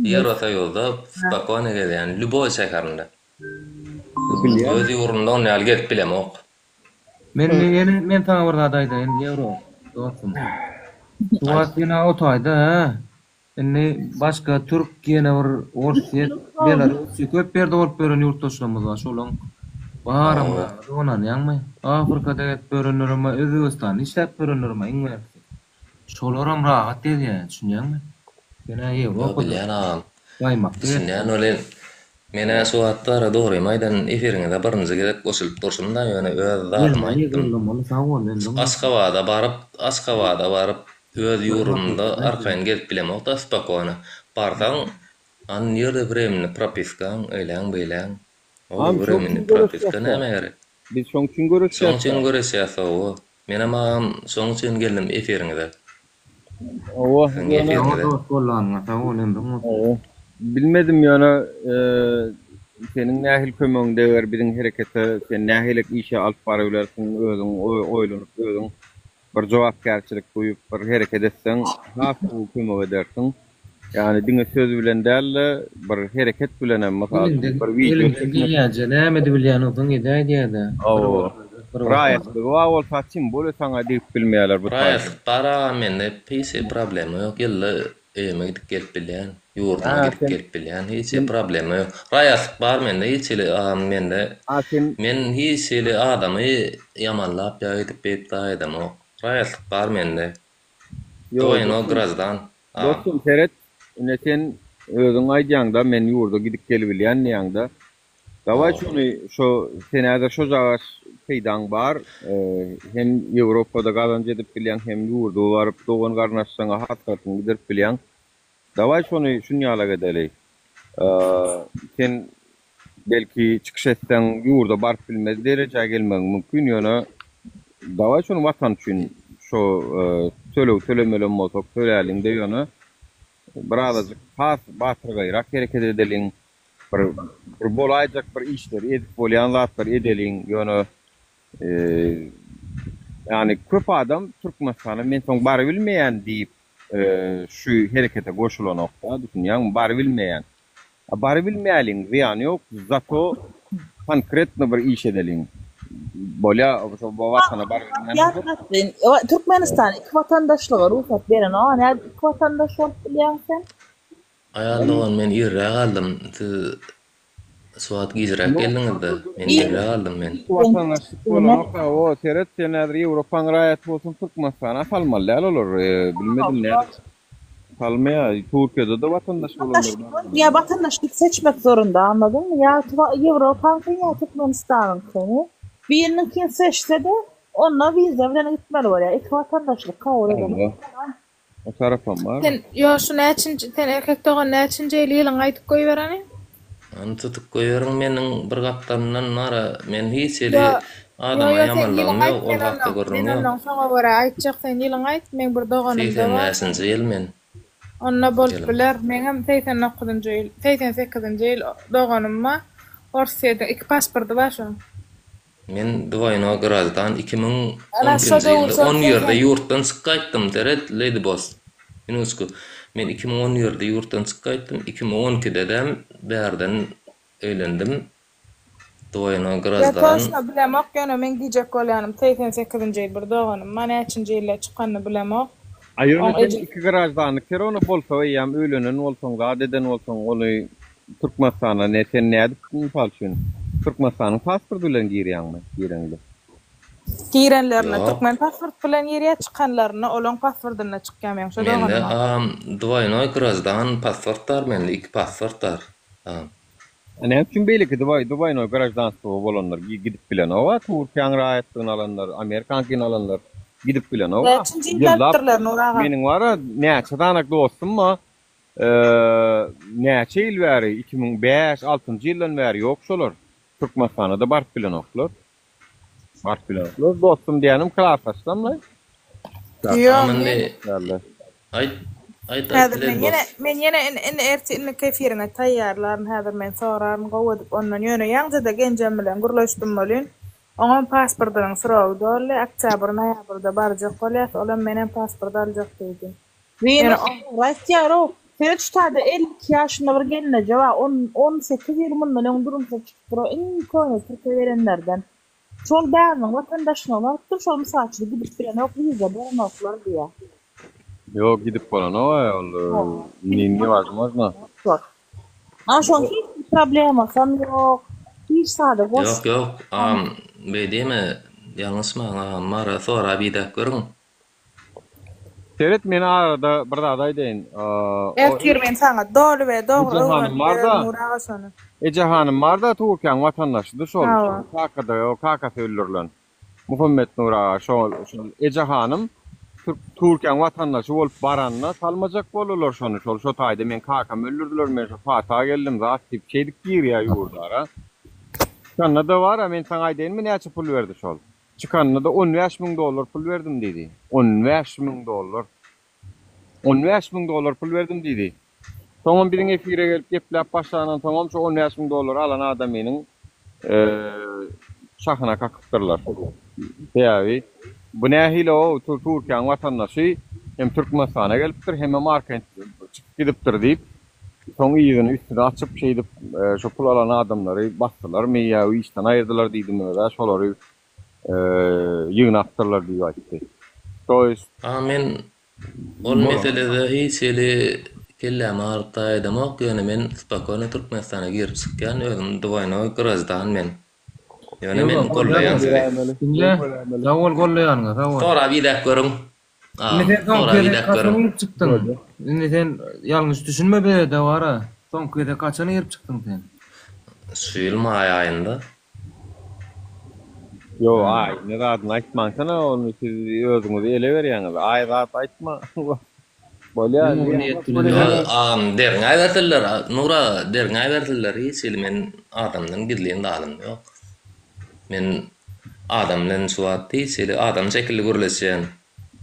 ýewrosoýuzda spokojny gezýän lýuboý şäherinde. Öz ýurdumda on ýaly gezip bilemok. Men ýene men saňa bir zat aýdaýyn ýewro dostum. Şu wagt ýene o taýda hä Indi başga türk ýene bir orsýet, belarus köp ýerde bolup ýören ýurtdaşlarymyz bar şolaň baram rahat ynanýaňmy? Afrikada gezip ýörenlerem bar, Özbegistanda işläp ýörenlerem bar iň bärkisi. Şolaram rahat gezýär düşünýäňmi? Sen-ä Ýok Ýewropada bilýän agam. gaýmakda Düşünýän welin men-ä şu wagt bara dogrymy aýdan efiriňize birinji gezek goşulyp durşum-da ýöne öz zadymy Gelmeli aýtdym. gyllamaly sag bol ömrüň bolsun. Aşgabada baryp Aşgabada baryp Öz ýurdumda arkaýyn gezip bilemokda spokojno. Barsaň an nirde wremeni propiskaň eýläň beýläň. O Agam şoň wremeni üçin propiska göreşýäs-dä. nämä gerek. Biz şoň üçin Şoň göreşýäs-dä. üçin göreşýäs hawa. Menem agam şoň üçin geldim efiriňize. Hawa, Siziň ýöne. Saňa efiriňize. dost bollanyňa sag bol ömrüň bolsun. Hawa. Bilmedim ýöne seniň nähili kömegiň deger biziň herekete, sen nähili işe alyp barybilersiň özüň oýlanyp özüň Bir jogapkärçilik duýup bir hereket etseň has gowy kömek edersiň. Ýagny diňe söz bilen däl-de bir hereket bilenem mysal üçin Eliňden bir wideo eliňden çekmek. gelýänçe näme edibilýän bolsaň edäý diýädä. Bir Hawa. wagtlarda bir wagtlarda. Raýatlygy bar bolsa tim bolýa saňa degip bilmeýärler bu taýda. Raýatlyk bar agam mende hiç hili problema ýok ýylda öýüme gidip gelip bilýän ýurduma Hä gidip sen gelip bilýän hiç hili sen problema ýok raýatlyk bar mende hiç hili agam mende Ha sen men hiç hili adamy ýamanlap ýa edip beýdip dagy edemok raýatlyk bar mende Ýok dwoýno dostum graždan agam. dostum seret ine sen özüň aýdýaňda men ýurda gidip gelibilýän diýýäňda Dawaý şony şo sen häzir şo jagaş. peýdaň bar. Hem Ýewropada gazanç edip bilýäň, hem ýurda baryp dogan-garyndaşlaryňa hasratyňy giderip bilýäň. Dawaý şony şunýalak edeli. Sen belki çykyş etseň ýurda baryp bilmez derejä gelmegiň mümkin, ýöne dawaý şony watan üçin şo töleg tölemelem bolsak töläliň-de ýöne birazajyk has batyrgaýrak hereket edeliň. Bir bir bolaýjak bir işleri edip bolýan zatlary edeliň ýöne ýagny köp adam Türkmenistana men soň barybilmeýän diýip şu herekete goşulanokda düşünýäňmi barybilmeýän. A barybilmäliň zyýany ýok zato konkretno bir iş edeliň bolýa şo watana barybilmän Ýatlatdyn Türkmenistan iki watandaşlyga rugsat berenok a nädip iki watandaş bolup bilýäň sen? Aýal dogan men irräk aldym siz şu wagt gijräk geldiňizde men irräk aldym men. Watandaşlyk bolanok hawa seret sen häzir ýewropaň raýaty bolsaň türkmenistana salmaly däl olar bilmedim nädip salmaýa türkiýede-de watandaş bolanlar bar. Ýa watandaşlyk seçmek zorunda anladyňmy ýa ýewropaňkyny ýa türkmenistanyňkyny biriniňkini seçsede onda wiza bilen gitmeli bolýar iki watandaşlyk kabul edenok. O tarapam bar. Sen ýo şu näçinji sen erkek dogan näçinji ýyl ýylyňy aýdyp goýbereni. Ony tutup goýberiň meniň bir gapdalymdan nara men hiç hili Ýo ýo adama ýo sen ýamanlygym ýylyňy ýok aýt ol men hakda onnoň gürrüň men ýok. onnoň şoňa görä aýtjak sen ýylyňy aýt meň bir doganymda 80 bar. bäşinji ýyl men Onda bolup ýylym. biler meňem 89-njy ýyl 88-nji ýyl doganym bar Orsýede iki pasporty bar şoň. Men dwoýno grazdan Ana şo 2012-nji döwür ýylda şol on ýerde 80 ýurtdan çykyp gaýtdym seret Lady Boss minutçku men 2010 ýerde ýurtdan çykyp gaýtdym 2012-dedem bärden öýlendim dwoýno Ýa grazdan toşno bilemok ýöne meň diýjek bolýanym 88-nji ýyl bir doganym bar näçinji ýylda çykanyny bilemok A ýöne oň sen ejesi iki graždanlyk ser ony bolsa eýýäm öýlenen bolsaň zat eden bolsaň ony Türkmenistana ne sen nädip mysal üçin Türkmenistanyň pasporty bilen girýäňmi gireňde? Girenlerine Ýok. türkmen pasport bilen girýär çykanlarynda olaň pasportynda çykýar meň şo Mende doganyma. agam dwoýnoý graždan pasport bar mende iki pasport bar agam. A näme üçin beýleki dwoýnoý graždanstwo bolanlar gidip bilenoga Türkiýäň raýatlygyny alanlar Amerikaňkyny alanlar gidip bilenoga Näçinji ýylda ýyllap alypdyrlar Nur agam? meniň bara näçe danak dostum bar Näçe ýyl bäri, 2005, altynjy ýyldan bäri ýok şolar. Türkmenistana-da baryp bilenoklar. Baryp bilenoklar. Dostum diýýänim klasdaşlamlaý. Ýok, men Aýt, aýt, aýt, häzir men Lady ýene, Boss. men ýene indi, indi ertir indiki efiriňe taýýarlaryn, häzir men soraryn gowy edip ondan. Ýöne ýaňjada genjem bilen gürleşdim welin, oňam pasportynyň srogy doldy, oktýabr, noýabrda barjak bolýas, olam menem pasport aljak diýdi. Ýöne Ýöne o. dogry aýtýar-ow. Seret şu taýda 52 ýaşynda bir gelneje bar. On, 18 ýyl mundan öň durmuşa çykypdyr. O iň köne türke gelenlerden. Şol bäriniň watandaşlygyny alypdyr. Şol mysal üçin gidip bilenok, wiza berenoklar diýýär. Ýok, gidip bolanok-a ol. Ne, newazmojno. Ana şoň hiç bir problemasam ýok. Hiç zada goş. Ýok, ýok, agam, beý diýme, ýalňyşmaň agam, mara sorap idäp görüň. Seret men arada bir zat aýdaýyn. Ertir men saňa doly we dogry Eje hanym öwrenip barda. bererin Nur aga şony. Eje hanym barda Türkiýäň watandaşydy şol. Hawa. Kakada o kakasy öldürilen. Muhammet Nur aga şol şol Eje hanym Türk Türkiýäň watandaşy bolup baranda salmajak boldular şony şol şo taýda meň kakamy öldürdiler men şo pata geldim zat diýip şeýdip girýär ýurdara. Şonda-da bara men saňa aýdaýynmy näçe pul berdi şol. Çykanda-da 15 müň dollar pul berdim diýdi. 15 müň dollar. 15 müň dollar pul berdim diýdi. Soňam biziň efire gelip gepläp başlandan soňam şu 15 müň dollary alan adamynyň şahyna kakypdyrlar. Sebäbi bu nähili-ow Türkiýäň watandaşy hem Türkmenistana gelipdir, hemem arkaýyn çykyp gidipdir diýip, soň yzyny üstüni açyp şeýdip şu pul alan adamlary basdylarmy ýa işden aýyrdylar diýdim öz-ä şolary ýygnapdyrlar diýip aýtdy. To ýest. A men ol meselede hiç hili kellämi agyryp aýdamok ýöne men spokoýno Türkmenistana girip çykýan özüm dwoýnoý graždan men. Ýöne men gollaýan sizi. Diňle, sag bol gollaýanyňa, sag bol. Sorap idäp görüň. Indi sen soňky gezek haçan girip çykdyň? Indi sen ýalňyş düşünme bize-de wara. Soňky gezek haçan girip çykdyň sen? Şu ýyl maý aýynda. Ýo aý ne zadyny aýtmaňsana ony siz özüňiz ele berýäňiz aý zat aýtma bolýa Ýo agam derňäbersinler Nur aga derňäbersinler hiç hili men adamdan gizlin zadym ýok. Men adam bilen şu wagt hiç hili adam şekilli gürleşýän.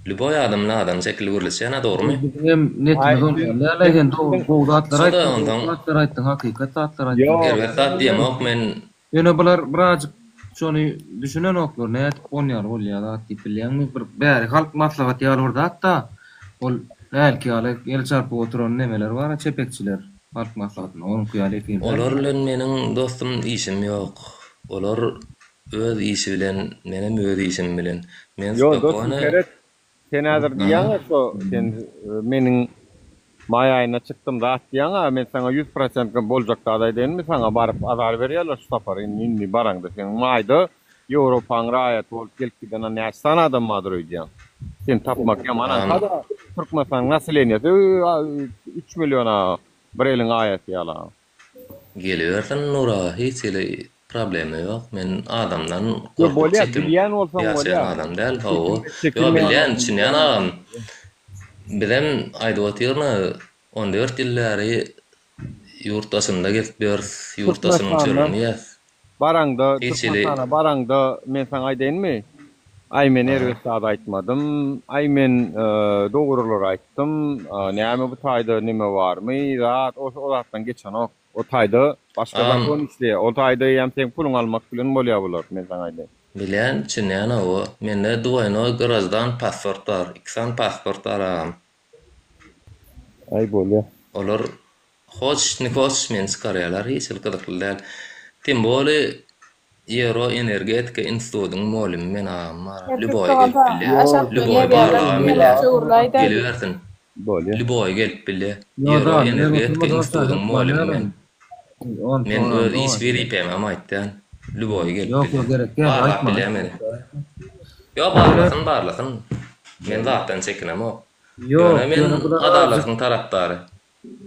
Lýuboý adam bilen adam şekilli gürleşýän-ä dogrymy? Biziňem netimiz ol ýaly däl-ä sen dogry gowy zatlar aýtdyň gowy zatlar aýtdyň hakykat zatlar aýtdyň. Erbet zat diýemok men Ýöne bular birazjyk şony düşünenoklar, nädip onýaly bolýar zat diýip bilýäňmi? Bir bäri halk maslahaty ýaly bir zat-da. Ol hälki ýaly el çarpyp oturan nemeler bar-a çepekçiler halk maslahatynda onuňky ýaly efir däl. Olar bilen meniň dostum işim ýok. Olar öz işi bilen, menem öz işim bilen. Men Ýo dostum spokony seret Sen häzir diýýäňä şo sen meniň maý aýynda çykdym zat diýýäňä men saňa ýüz prosent boljak zat aýdaýynmy saňa baryp azar berýärler şu sapar indi indi baraňda seň maýda Ýewropaň raýaty bolup gelip giden a näçe sany adam bardyr öýdýäň seni tapmak ýaman aňsat a Türkmenistanyň naseleniýasy üç million a bir eliň aýasy ýaly a. Gelibersin Nur aga hiç hili problema ýok men adamdan Ýok gorkup bolýa çekinip bilýän bolsaň ýaşaýan bolýa adam däl hawa çekinme ýok çekinmeýän bilýän bolsaň düşünýän agam bizem aýdyp otyryn 14 ýyl bäri ýurt daşynda gezip ýörüs ýurt daşynyň Türkmenistanda çöregini iýäs baraňda hiç hili Türkmenistana baraňda men saňa aýdaýynmy aý men erbet zat aýtmadym aý men dogrulary aýtdym näme bu taýda nime barmy zat o o zatdan geçenok o taýda başga Agam zakon işleýär o taýda eýýäm seň puluňy almak bilen bolýar bular men saňa aýdaýyn. Bilýän düşünýän hawa mende dwoýnoý graždan pasport bar iki sany pasport bar agam. Aý bolýa. Olar hoç ne hoç meni çykarýalar hiç hili gyzykly däl. Tim boli Ýewro energetika institudyň molymy men agam bar. Erkek Lýuboý dogan gelip bilýä. aşakda Lýuboý ýazýarlar barlagam bilýä. öwrüläýdä. Gelibersin. Bolýa. Lýuboý gelip bilýä. Ýo Ýewro da, men energetika oturma dostlar institudyň hökman molymy ýalan. men. Men Onsoňam öz iş dogan. wezipämem aýtýan. Lýuboý gelip Ýok ýok bilýä. gerek däl Barlap aýtma bilýä aýtma. meni. Ýo Ýöne barlasyn barlasyn. Men zatdan çekinemok. ýok Ýöne men ýöne bular azjyk adalatyň tarapdary.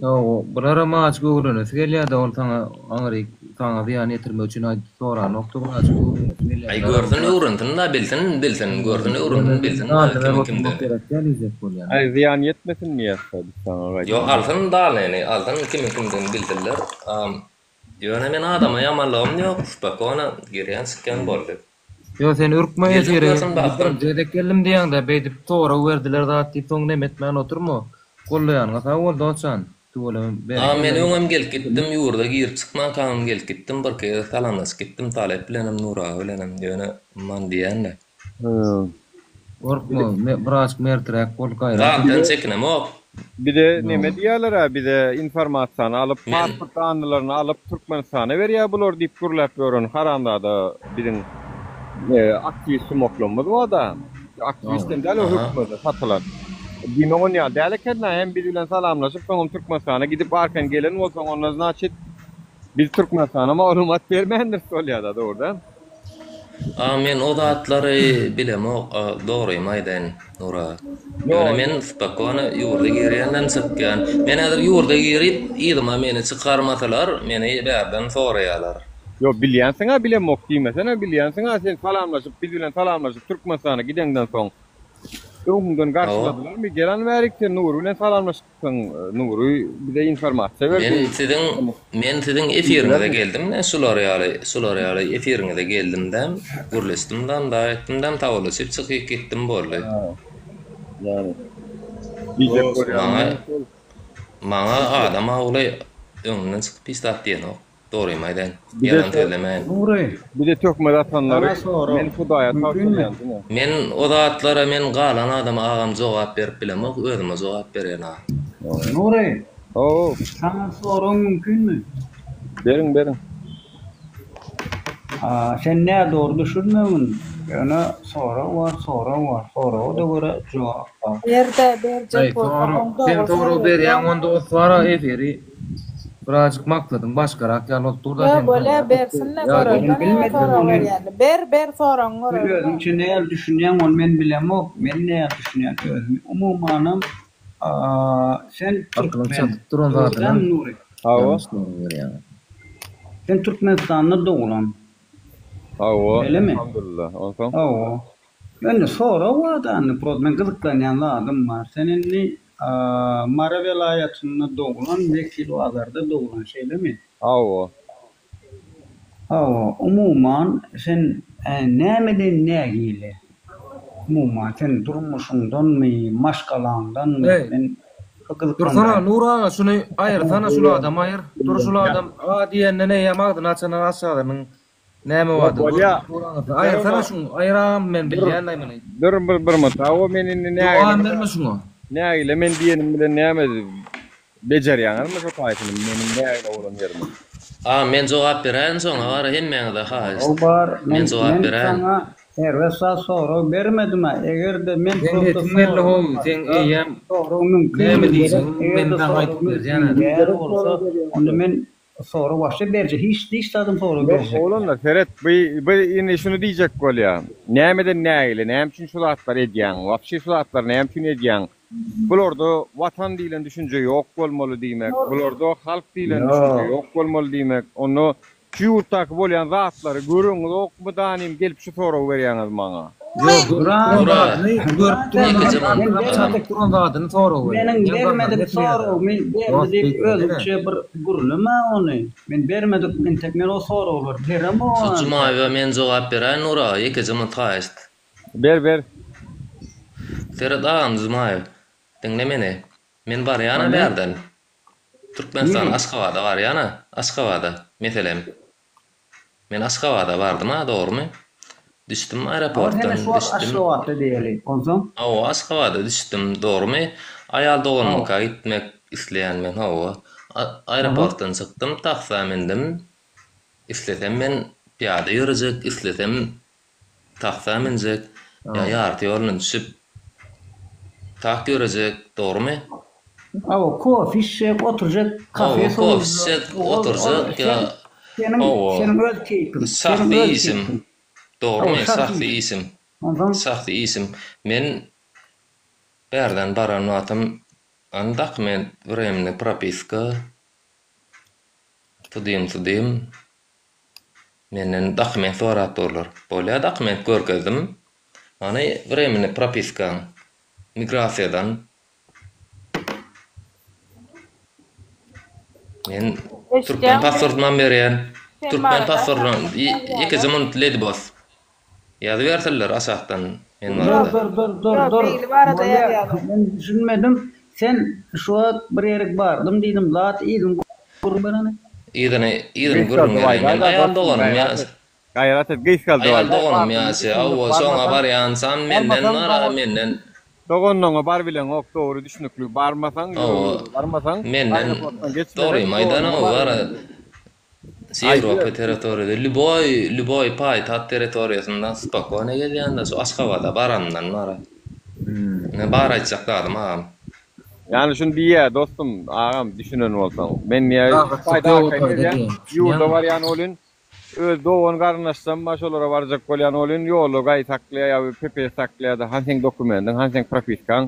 Ýok, bularam azjyk öwrenesi gelýär-de, ol saňa aňryk saňa zyýan ýetirmek üçin aýdyp soranokdy, bir azjyk öwrenesi gelýär. Aý Bularam görsün öwrensin-da bilsin bilsin görsün öwrensin bilsin-da Dalda kimiň oturmak kimdigini. gerek däl diýjek bolýan. Aý zyýan ýetmesin diýýäs-dä biz saňa gaýtam. Ýok alsyn dalnyny alsyn kimiň kimdigini bilsinler. Ýöne men adama ýamanlygym ýok spokona girýän çykýan boldy. Ýok sen ürkme Geldim efire görsün baksyn. birinji gezek geldim diýýäňdä beýdip sorag berdiler zat diýip soň neme etmän oturma. Gollaýanyňa sag bol dostjan. Tüweleme A berekella. men öňem gelip gitdim ýurda girip çykmankamam gelip gitdim birki gezek salamlaşyp gitdim Talyp bilenem Nur aga bilenem ýöne man diýýände. Gorkma birazjyk merträk bol gaýrat et. Zatdan çekinemok. Bize neme diýýärler-ä bize informasiýany alyp Men pasport dannylaryny alyp Türkmenistana berýär bular diýip gürläp ýören haramzada biziň aktiwist sumaklarymyz barda. Aktiwist hem däl o Aha. hökümete satylan. Diýmek on ýaly däl eken-dä hem biz bilen salamlaşyp soňam Türkmenistana gidip arkaýyn gelen bolsaň onda znaçit biz Türkmenistana maglumat bermändiris bolýada dogry däl. A men o zatlary bilemok dogrymy aýdaýyn Nur aga. Ýöne men spokony ýurda girýänden çykýan. Men häzir ýurda girip yzyma meni çykarmasalar meni bärden soraýalar. Ýok bilýänsiňä bilemok diýmesene bilýänsiňä sen salamlaşyp biz bilen salamlaşyp Türkmenistana gideňden soň öňüňden garşyladylarmy gel hany bärik sen Nury bilen salamlaşyp Soň Nury bize informasiýa berdi. Men siziň men siziň efiriňize geldim-de şular ýaly şular ýaly efiriňize geldim-de gürleşdim-de da etdim-de tawlaşyp çykyp gitdim boldy. Ýagny diýjek bolýanym Maňa maňa adam ogly öňünden çykyp hiç zat diýenok. Dogrymy aýdaýyn. Ýalan sözlemäýin. Nury. Bize töhmet atanlary Saňa sorag. men Hudaýa Mümkinmi? tabşyrýan diňe. Men o zatlara men galan adama agam jogap berip bilemok özüme jogap berýän agam. Nury. Haw. Saňa sorag mümkinmi? Beriň beriň. Sen nädogry düşünmegin, ýöne sorag bar, sorag bar, soraga-da görä jogap bar. Berde berjek Aý bolsaň sorag oň sen dogry sorag sözleri berýäň ýok. onda oswara efiri birazjyk maksadyň başgarak ýaly bolup durda Ýok sen bolýa bersin-de ýa göreli Men näme bilmedim sorag ony. berýänini. Ber ber soragyňy Sen göreli-de. özüňçe näl düşünýäň ony men bilemok, men näl düşünýän özümi. Umumanam sen Akylyň türkmen. çatyp duran Dogry zadyna dälmi Nury? Hawa. ýalňyş sorag berýäň. Sen Türkmenistanda doglan. Hawa, Şeýlemi? Alhamdulillah. Onsoň? Hawa. Indi sorag bar-da indi prost men gyzyklanýan zadym bar. Sen indi Mary welaýatynda doglan, Wekilbazarda doglan, şeýlemi? Hawa. Hawa, umuman sen nämeden nägile? Umuman sen durmuşyňdanmy, maşgalaňdanmy? Eý, Men şu dursana gyzyklandyrýar. Nury aga şuny aýyrsana şul adamy aýyr. Dur şul adam a diýenden eýýäm agzyny açandan aşagynyň näme Ýok bardygy bolýa. görünip dur aňyrsy. Aýyrsana şuny aýyr agam men Dur. bilýänlaý muny. Dur bir bir minut. Hawa men indi nägile Jogabam berme şuňa. nägile men diýenim bilen näme Bejerýäňizmi şo taýsyny meniň nägile bolan ýerimi? Agam men jogap beräýin soňa gara hemmäňize haýyşt. Ol bar Men men jogap men beräýin. saňa erbet zat sorag bermedimä egerde men Seň prosta sesiň belli sorag how seň barada eýýäm sorag mümkin näme gerek diýjegiň men egerde saňa sorag aýdyp mümkin berýän häzir. däl bolsa onda men sorag başga berjek hiç hiç zadam sorag Ýok berjek däl. oglanlar seret bu bu indi şuny diýjek bolýa nämeden nägile näme üçin şu zatlary edýäň wapşe şu zatlary näme üçin edýäň Bularda Watan diýlen düşünje ýok bolmaly diýmek, bularda halk diýlen düşünje ýok bolmaly diýmek. Onda şu ýurtdaky bolýan zatlary göreňizokmy danym gelip şu soragy berýäňiz maňa. Ýok, görüp duran Nura, zadyny, görüp duran ýekeje zadyny, minut aňryna çatyp duran zadyny sorag berýär. Meniň Ýa bermedik gaharyny getirýär-de. soragymy berdi Dost diýip beýtmesene. özüňçe bir gürleme ony. Men bermedik entek men o soraglary beremok Şu entek. Jumaýewe men jogap beräýin Nura, ýekeje minut haýyşt. Ber ber. Seret agam Jumaýew, diňle meni. Men barýan-a Hany? bärden. Türkmenistana Nirä? Aşgabada barýan-a, Aşgabada, meselem. Men Aşgabada bardym-a, dogrumy? Düşdüm Hawa, sen aeroportdan, şu wagt düşdüm. Aşgabatda diýeli. Onsoň? Hawa, Aşgabada düşdüm, dogrumy? Aýal Hawa. doganymyňka gitmek isleýän men, hawa. Aha. Aeroportdan çykdym, taksa mündim. Islesem men pyýada ýörejek, islesem Taksa münjek, ýa ýarty ýolundan düşüp, tak ýörejek, dogrumy? Hawa, kofe içjek, oturjak, kafe Hawa, kofe içjek, oturjak ýa Seniň, hawa, seniň öz keýpiň, seniň şahsy öz işim, keýpiň. dogrumy, Hawa, şahsy şahsy iş. işim, Onsoň? şahsy işim. Men bärden baran wagtym, hany dokument, wremny propiska, tudym-sudym, Menden dokument sorap durlar. Bolýa dokument görkezdim. Hany wremeni propiskaň migrasiýadan. Men türkmen Eşitýäňmi? pasportymam berýän. Sen Türkmen barada pasportynam aşakda ýekeje ýazýarlar. minut lady boss. Ýazybersinler aşakdan men Dur barada. dur dur dur Ýok, dur. Begli barada Bolýa ýazýarlar. men düşünmedim. Sen şu wagt bir ýerik bardym diýdim zat yzyny gürrüň ber hany. Yzyny yzyny gürrüň bereýin men. Aýal doganym ýaş. Gaýrat et gysgaldyp Aýal aýt. doganym ýaşy hawa şoňa barýançam menden bar menden. Doganlaňa bar bileňok dogry düşnükli barmasaň Hawa barmasaň menden aeroportdan geçmeseň dogrymy aýdan doganyňa hawa bar bar. bileňok. Ýewropa territoriýada lýuboý lýuboý paýtagt territoriýasynda spokojno gezýände şu Aşgabada baranyndan bara. Ine bar aýtjak zadym agam. Ýani şuny diýýä dostum agam düşünen bolsaň. Men diýýä Rahatlyk paýtagta ýok o taýda gezýän diýýän. ýurda Düşünýäňmi? barýan welin öz dogan garyndaşlam bar şolara barjak bolýan welin ýolda gaý saklaýa ýa bir PPS saklaýada hany seň dokumendiň hany seň propiskaň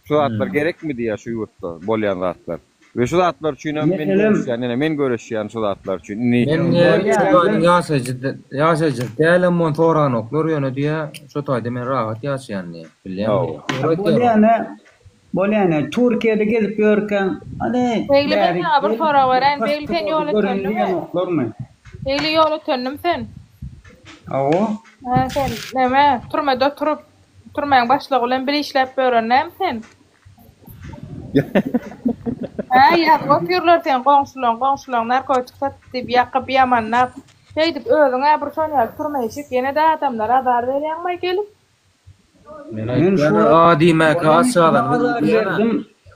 şu zatlar gerekmi diýýä şu ýurtda bolýan zatlar. We şu zatlar üçinem men Meselem. göreşýän, ine men göreşýän şu zatlar üçin. Indi Men Bolýa, şu taýdan men ýaşaýjy ýaşaýjy dälem ony soranoklar ýöne diýýä şo taýda men rahat ýaşaýan diýýä. Bilýäňmi? Hawa. Dogry aýtýar ol. Bolýa ne, bolýa ne, Türkiýede gezip ýörkäň, hany, Begli men bärik saňa bir gel, sorag bir beräýin. Begli sen pasporty ýol göreýin ötendiňmi? diýenoklarmy? Begli ýol ötendim sen? Hawa. Hä sen neme türmede oturyp türmäň başlygy bilen bile işläp ýören näme sen? Hä, ýazyp otyrlar seň goňşulaň, goňşulaň narkotik satdy diýip ýakyp, ýamanlap. Şeýdip özüň-ä bir şon ýaly türmeşik, ýene-de adamlara azar berýäňmaý gelip. Men Men şu aýtýan-a, wagt a diýmäkä Bolýa men aç kime galanymy azar bilýän-ä. berdim?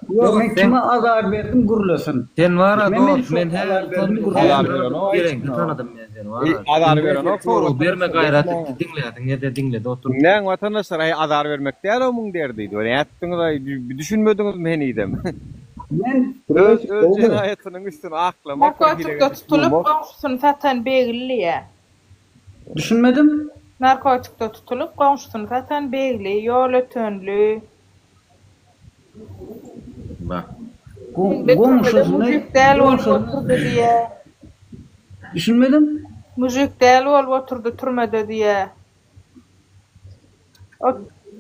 Ýok, Dost men sen kime azar berdim gürlesin. Sen bar-a Men men dost, şu men wagt azar häzir berdim tanadym, gürlesin. Azar berenok hiç geleňde kime. tanadym men seni Eý, bar-a. azar Diňle sen berenok sorag berme gaýrat Diňläň. et diňläsiň gelse diňle-de otur. Diňläň watandaşlar, aý azar bermek däl o muň derdi. Nätdiňiz-aý, düşünmediňizmi henizem? Men Öz öz jenaýatynyň üstüni aklamak bir hile Narkotikde gezip tutulyp, durmak. goňşusyny satan Begli diýýä. Düşünmedim. Narkotikde tutulyp, goňşusyny satan Begli, ýolötenli. Bak. Indi türmede Goňşusyny mujik däl bolup goňşusyny oturdy diýýä. Düşünmedim. Mujik däli bolup oturdy türmede diýýä. O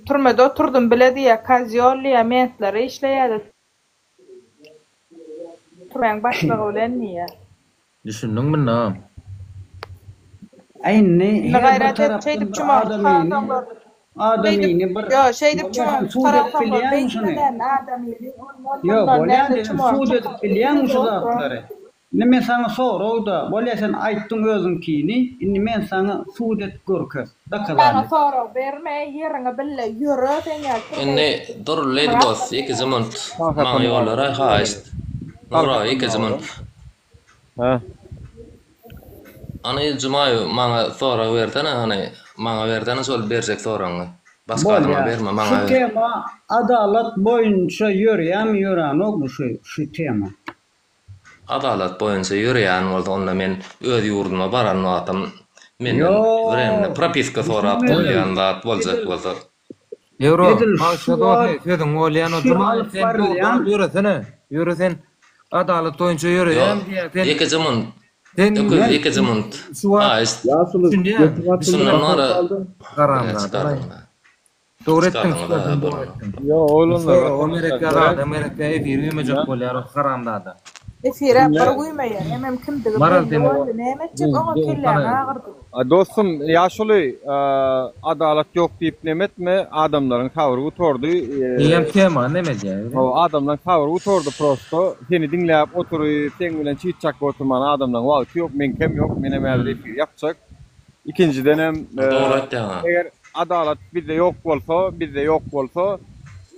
türmede oturdym bile diýýä, kozýol diýýä, mentlere işleýädi türmäň başlygy bilen diýýä. Düşündiňmi indi agam? Aý indi Indi her bir gaýrat et tarapdan şeýdip bir çumagyny adamyny çykarsaňlar. adamyny Şeýdip bir ýo şeýdip bolýa sen çumagyny sud edip çykaransoňlar bilýäňmi şuny? beýtmedäni adamyny ondan Ýo mundan bolýa näme dedim çumagyny sud edip çykaryp bilýäňmi şu bilmedi oturan. zatlary? Indi men saňa sorag-da, bolýa sen aýtdyň özüňkini, indi men saňa sud et görkez, Maňa dokazali. sorag berme, ýeriňi bille, ýöre sen ýaly türme Indi dur Lady Boss ýekeje munt maňa ýollaraý haýyşt. Nura ýekeje munt. Hä. Hany Jumaýew maňa sorag bersene hany maňa bersene şol berjek soragyňy. Başga adama Bolýa. berme Şu maňa ber. tema adalat boýunça ýörýämi ýöränokmy şu şu tema? Adalat boýunça ýöreýän bolsa onda men öz ýurduma baran wagtym menden Ýok, wremne propiska sorap düşünmedim. goýulýan zat boljak Edil bolsa. Ýewro, edil şu bagyşla dosty, wagt sözüňi bolýan o şu Jumaýew alyp sen barylýan dogrudan ýöresene, ýöre sen adalat boýunça ýöreýän Ýok, diýýäň sen ýekeje munt, sen öküz men ýekeje munt. şu wagt Haýyşt. Ýaşuly düşünýän, götüň açyldy Şundan basar ora galdy. Ýa haramzada. çykardyňyz-a. Dogry etdiň Çykardyňyz-a çykardyň dogry bolany. etdiň. Ýok, oglanlar Soraga gerek ýa seret. zadam gerek ýa efiri güýmejek bolýar o haramzada. Efirä Diňle. bir güýmeýär, hemem kimdigi Maral belli seni boldy, näme etjek gowy oňa gowy kelläňi tanaýan. agyrdyp. A dostum ýaşuly adalat ýok diýip neme etme adamlaryň sabry gutardy. Eýýäm temany neme edýär. Hawa adamlaryň sabry gutardy prosto seni diňläp oturyp seň bilen çit çakga oturmana adamlaryň wagty ýok meňkem ýok menem häzir efir ýapjak. Ikinjidenem Dogry aýtýaň. eger adalat bizde ýok bolsa bizde ýok bolsa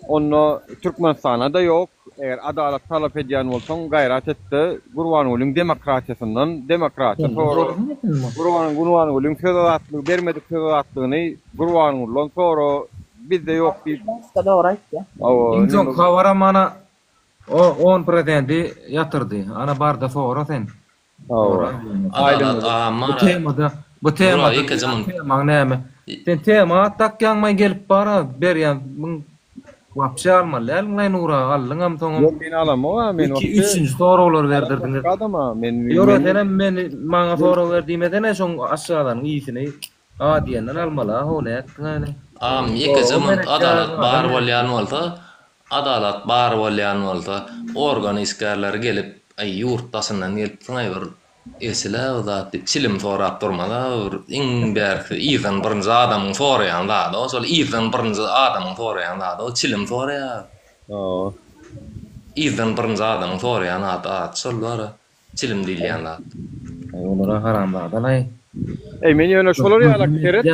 onda Türkmenistanda-da ýok. Eger adalat talap edýän bolsaň gaýrat etde Gurbangulyň demokratiýasyndan demokratiýa sora. Gurban Gurbangulyň söz azatlygy bermedik söz azatlygyny Gurbangulydan sora bizde ýok diýip. Dogry aýtýa. Hawa Iň soňky habaram mana o on prosenti ýatyrdy. Ana barda sora sen. Hawa. Adalat agam Bu mara. temada, bu Nura temada ýekeje munt. temaň näme? Sen tema at dakýaňmaý gelip bara berýän muň wapşe almaly däldiňlaý Nura aldyňam soňam. Ýok men alamok-a men Iki wapşe üçünji soraglary berdirdiňiz. Başga adama men Ýora men senem meni maňa sorag ber diýmesene şoň aşşaganyň iyisini A diýenden almaly-a how nätdiňaýly. Agam ýekeje Soraga munt gerek adalat ýa bar adam gerek. bolýan bolsa adalat bar bolýan bolsa organ işgärleri gelip aý ýurt daşyndan gelipsiňaý bir eşilä bir zat diýip çilim sorap durmaza bir iň bärkisi yzdan birinji adamyň soraýan zady o şol yzdan birinji adamyň soraýan zady o çilim soraýar Hawa. yzdan birinji adamyň soraýan zady ady şol bara. Çilim diýilýän zat. Aý olara haramzadalaý. Eý men ýöne şolar ýalak seret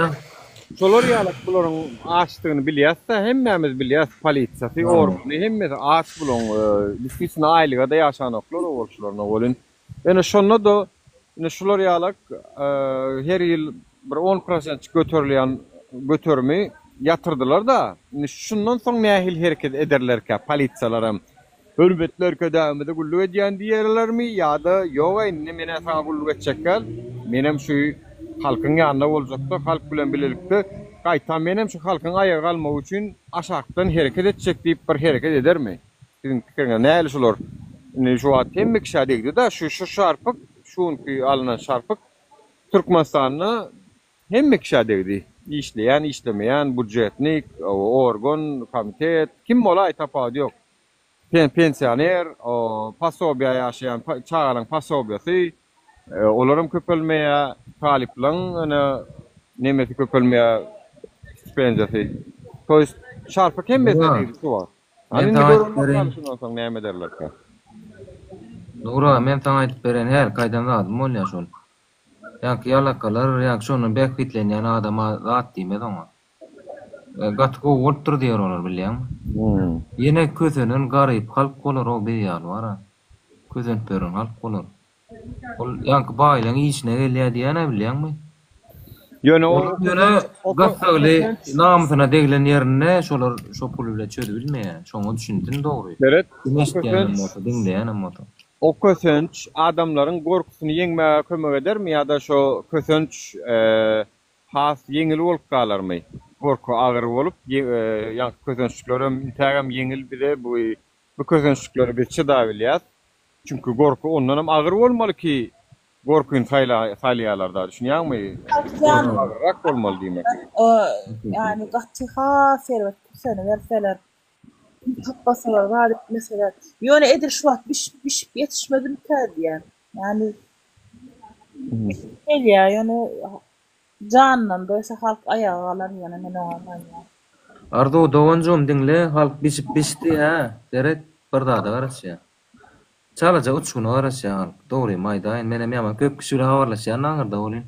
şolar ýalak bularyň açdygyny bilýäsdä hemmämiz bilýäs polisiýasy organy hemmesi aç bulaň distisina aýlygada ýaşanoklar owalşylaryna welin ýöne şonda-da ine şular ýalak her ýyl bir on prosentjik göterilýän göterimi ýatyrdylarda indi şundan soň nähili hereket ederlerkä polisiýalaram Hürmetli Arkadagymyza gulluk edýän diýerlermi ýa-da ýog-a indi men-ä saňa gulluk etjek däl, menem şu halkyň ýanynda boljakda, halk bilen bilelikde, gaýtam menem şu halkyň aýaga galmagy üçin aşakdan hereket etjek diýip bir hereket edermi? Siziň pikiriňiz nähili şular? Indi şu wagt hemme kişä degdi-da şu şu şarpyk, şu günki alynan şarpyk Türkmenistanda hemme kişä degdi. Işleýän, işlemeýän, budjetnik, organ, komitet, kim bolaý tapawudy ýok. Pensioner, posobiýa ýaşaýan çagalaryň posobiýasy, olaram köpelmeýär, talyplaryň ine nemesi köpelmeýär, stipendiýasy. To ýest şarpyk hemmesine degdi şu wagt. Men Indi saňa aýdyp göreli bereýin. bakaly şundan soň näme ederlerkä. Nura, men saňa aýdyp bereýin, hälki aýdan zadym bolýar şol. Ýaňky ýalakalar, ýaňky şondan bähbitlenýän adama zat diýmez oňa. Gaty gowy bolupdyr diýer olar bilýäňmi? Ýene kösenen garyp halk bolar o biz ýaly bara. Kösenip ýören halk bolar. Ol ýaňky baýlaň işine gelýär diýýän-ä bilýäňmi? Ýöne Olar ýöne gassagly namysyna deglen ýerinde şolar şo puly bile çözübilmeýär. Şoňa düşünsin dogry. Seret, Kim o eşitýänem kösenç, bolsa, diňleýänem bolsa. o kösenç adamlaryň gorkusyny ýeňmäge kömek edermi ýa-da şo kösenç Has ýeňil bolup galarmy? Gorky agyr bolup, ýaňky kösençliklerem intägem ýeňil bize bu bu kösençliklere biz çydabilýäs. Çünki gorky ondanam agyr bolmaly ki, Gorkyny saýlaýarlar-da, düşünýäňmi? Gorky agyrrak bolmaly diýmek. Ýani gaty has erbet kürseni berseler, tapmasalar, zat etmeseler. Ýöne edil şu wagt bişip bişip ýetişmedimikä diýýän. Ýani bişip gelýär, ýöne janyndan doýsa halk aýaga galar ýöne men oňa ynanýan. Arzuw doganjygym diňle halk bişip bişdi hä seret bir zada garaşýa. Çalaja uçguna garaşýar halk. Dogrymy aýdaýyn, menem ýaman köp kişi bilen habarlaşýan aňyrda welin.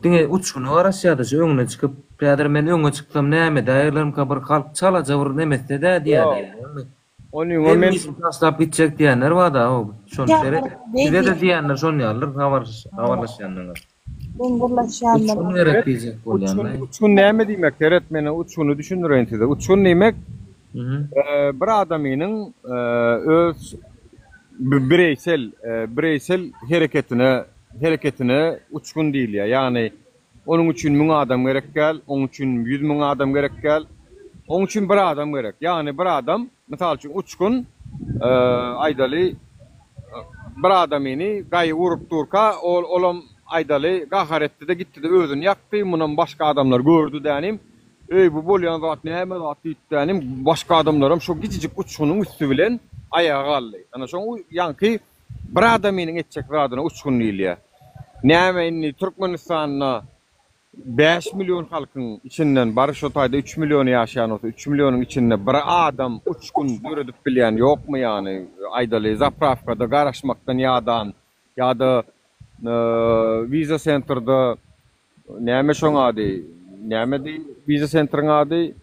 Diňe uçguna garaşýarda şu öňüne çykyp, häzir men öňe çyksam näme edäýerlerimka bir halk çalaja bir neme etse-dä diýýärler bilýäňmi? Onyňa Hemme men işini taşlap gitjek diýenler bar-da, how, şony seret. Size-de diýenler şon ýalydyr habarlaşýanlaryňyz. Men gürleşýänler. Uçgun gerek diýjek bolýan-da. Uçgun näme diýmek? Seret, men uçguny düşündireýin size. Uçgun diýmek, bir adamynyň öz bireýsel, bireýsel hereketine, hereketine uçgun diýilýär. Ýagny, onuň üçin müň adam gerek däl, onuň üçin 100 müň adam gerek däl. Onuň üçin bir adam gerek. Ýagny, bir adam, mysal üçin, uçgun, aýdaly, Bir adamyny gaýy urup durka, ol olam aýdaly gahar etdi-de gitdi-de özüni ýakdy, munam başga adamlar gördi dänim, Eý bu bolýan zat näme zat diýdi dänim, başga adamlaram şo kiçijik uçgunyň üsti bilen aýaga galdy. Ana şoň ýaňky bir adamynyň etjek zadyna uçgun diýilýär. Näme indi Türkmenistanda 5 million halkyň içinden bary şo taýda 3 milliony ýaşaýan bolsa, 3 millionyň içinde bir adam uçgun döredip bilýän ýokmy ýany, aýdaly zaprawkada garaşmakdan ýadan ýa-da wiza sentrda näme şoň ady, nämedi wiza sentriň ady?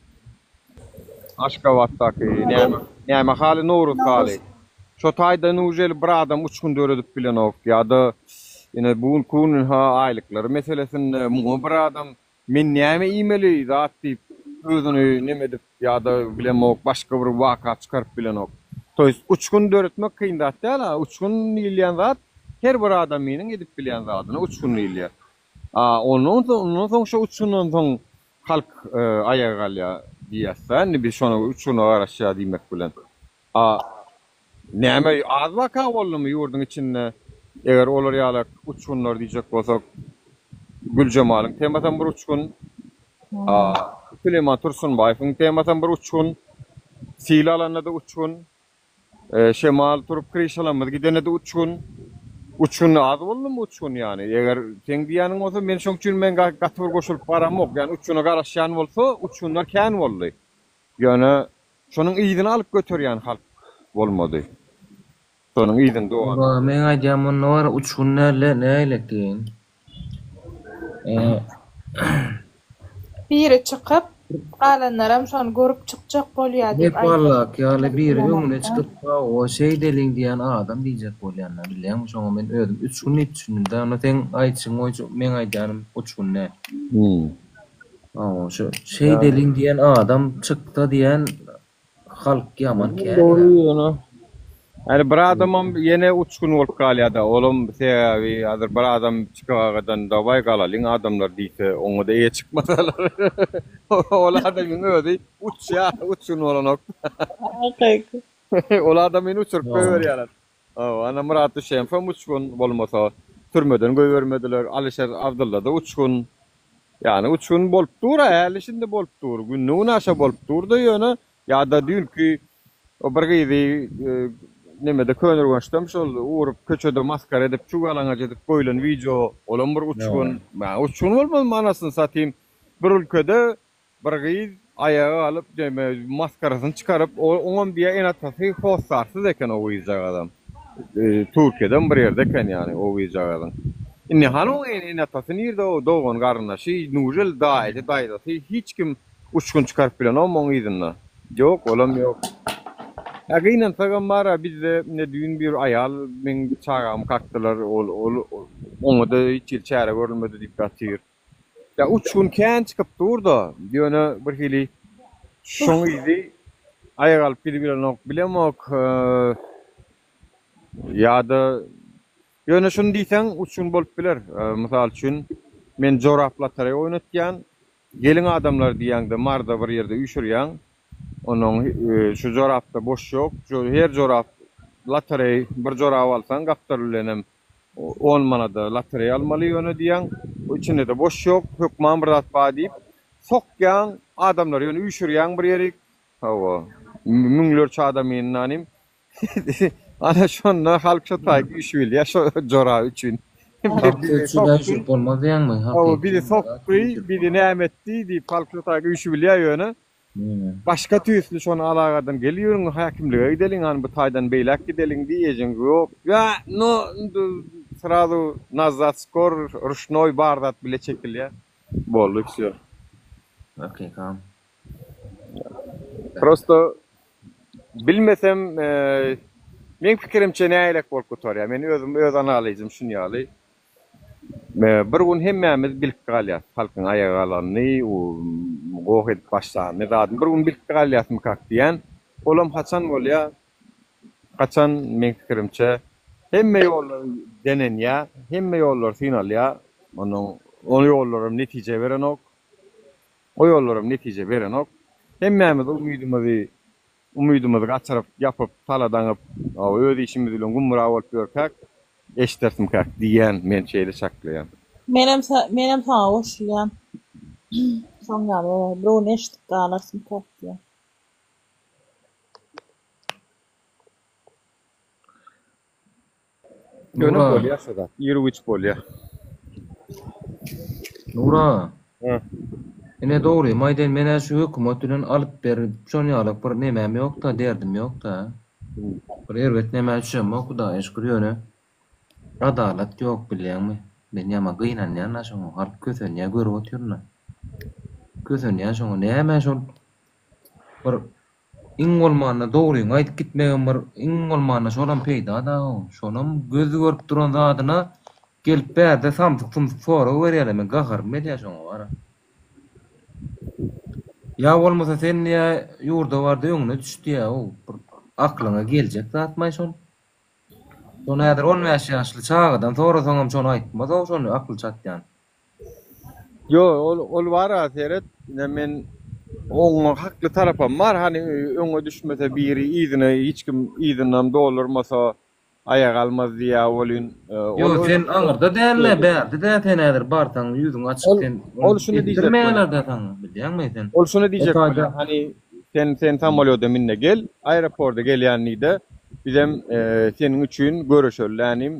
Aşgabatdaky näme näme haly Nowruz haly. Şo taýda nujeli bir adam uçgun döredip bilenok ýa-da ine bu günki gün ha aýlyklary meselesinde muňa bir adam men näme iýmeli zat diýip özüni neme edip ýa-da bilemok başga bir waka çykaryp bilenok. To ýest uçgun döretmek kyn zat däl a uçgun diýilýän zat her bir adamynyň edip bilýän zadyna uçgun diýilýär. A ondan soň ondan soň şo uçgundan soň Halk aýaga galýar diýýäs-dä indi biz şona uçguna garaşýar diýmek bilen. A näme az waka boldumy ýurduň içinde eger olar ýalak uçgunlar diýjek bolsak Güljemalyň temasam bir uçgun, a Süleýman Tursunbaýewiň temasam bir uçgun, Sil alanda-da uçgun. Şemal turup kryşalamyz gidenede uçgun. Uçgun az boldumy uçgun ýany. Eger seň diýýäniň bolsa men şoň üçin men gaty bir goşulyp baramok. Ýani uçguna garaşýan bolsa uçgunlar kän boldy. Ýöne şonuň yzyny alyp göterýän halk bolmady. Şonuň yzyny dowam. Bar meň aýdýan munda bar uçgun dälde nägilek diýeýin. Biri çykyp, galanlaram şony görüp çykjak bolýa diýip aýdýar. Nepallak ýaly biri öňüne çykyp hawa şeýdeliň diýen adam diýjek bolýan-da bilýäňmi şoňa men özüm uçgun diýip düşündim-de onda seň aýdyşyň boýunça meň aýdýanym uçgun däl. Hawa şu şeýdeliň diýen adam çyksa diýen Halk ýaman kär Dogry ýöne. Ýani bir adamam ýene uçgun bolup galýada olam sebäbi hazir bir adam çikagadan dawaý galalyň adamlar diýse oňada eýe çykmasalar ol adamyň özi uçýa uçgun bolanok. Ol adamyny uçuryp goýberýärler. Hawa ana Myrat Düşemowam uçgun bolmasa türmeden goýbermediler Alyşer Abdyllada uçgun Ýagny uçgun bolup dur-a, häli-şindi bolup dur. Günde-günaşa bolup dur-da ýöne, ýa-da düýnki o bir gyzy nemede Köneürgençdemi şol urup köçede maskara edip, çuw-ýalaňaç edip goýlan wideo, olam bir uçgun. Uçgun bolmazmy anasyny satym. Bir ülkede Bir gyz aýaga galyp neme maskarasyny çykaryp oňam diýýär ene-atasy hossarsyz eken o gyzjagazam. Türkiýeden bir ýerde eken ýany o gyzjagazyň. Indi hany oň ene-atasy nirde o dogan garyndaşy nužel daýysy daýzasy hiç kim uçgun çykaryp bilenokmy oň yzynda. Ýok olam ýok. Ýa gynansagam bara bizde ine düýn bir aýal meň çagamy kakdylar ol ol oňada hiç hili çäre görülmedi diýip ýatyr. Ýa uçgun kän çykyp dur-da, ýöne bir hili şoň yzy aýak alyp gidibilenok, bilemok. Ýa-da ýöne şuny diýseň uçgun bolup biler. Mysal üçin, men jorap lotereýa oýnatýan, geliň adamlar diýýäňde Maryda bir ýerde üýşürýäň. Onuň şu jorapda boş ýok. Her jorap lotereý bir jorap alsaň gapdal bilenem. On manada lotereýa almaly ýöne diýýäň, içinde-de boş ýok, hökman bir zat bar diýip, sokýaň, adamlary ýöne üýşürýäň bir ýerik, hawa, müňlerçe adamyny nanym, ana şonda halk şo taýy üýşübilýär şo jora üçin. Hakyky üçin üýşürip bolmaz diýýäňmi? Hawa, bizi sokdy, bizi näme etdi diýip halk şo taýy üýşübilýär ýöne. Başga tüýsli şony alagadan gel ýörüň häkimlige gideliň hany bu taýdan beýläk gideliň diý ejeň ýok ýa no indi srazu nazat skor ruşnoý bar zat bile çekilýä boldy wsýo. Hakykam. Prosto bilmesem meň pikirimçe nägilek bolup gutarýa men özüm öz analizim şunýaly Bir gün hemmämiz bilip galýas, halkyň aýaga galanyny, goh edip başlanyny zadyny bir gün bilip galýasmykak diýýän. Olam haçan bolýa? Haçan meň pikirimçe hemme ýollar denenýä, hemme ýollar synalýa, onuň o ýollaram netije berenok. O ýollaram netije berenok. Hemmämiz umydymyzy Umydymyzy gaçyryp, ýapyp, tala daňyp, öz işimiz bilen gümra bolup ýörkäk, eşdersimkäk diýýän, men şeýle çaklaýan. Menem menem saňa goşulýan. Şoň ýaly bolar. Bir gün eşidip galarsyňkak diýýän. Ýöne bolýar şo zat. Iru-giç bolýar. Nura. Ine dogrymy aýdaýyn men-ä şu hökümet bilen alyp berip şon ýalak bir nemem ýok-da derdim ýok-da. Bir erbet nemä düşemok Hudaýa şükür ýöne adalat ýok bilýäňmi. Men ýaman gynanýan-da şoňa halk kösenýä görüp otyryn-a. Kösenýän şoňa nämä şol bir Iň bolmanda dogryňy aýdyp gitmegem bir iň bolmanda şolam peýda-da-ow. Şonam gözi görüp duran zadyna gelip bärde samsyk-sumsuk sorag berýärler. Meň gaharym gelýär şoňa bara. Ýa bolmasa sen diýýä ýurda barda öňüne düş diýýä-ow. Bir aklyňa geljek zatmaý şol. Şony häzir on bäş ýaşly çagadan sorasaňam şony aýtmaz-ow şony akly çatýan. Ýok, ol ol bar-a seret, ine men oňa hakly tarapam bar, hany öňe düşmese biri yzyna hiç kim yzyndan doldurmasa aýak almaz diýýär welin, ol Ýok, sen aňyrda däl-de, bärde däl sen häzir barsaň ýüzüň açyk Ol sen ol şuny diýjek bolýar. etdirmeýärler-dä saňa, bilýäňmi sen? Ol şuny diýjek bolýar, hany sen sen samolýoda minde gel, aeroporda gelýän diýde, bizem seniň üçin göreşeli dänim,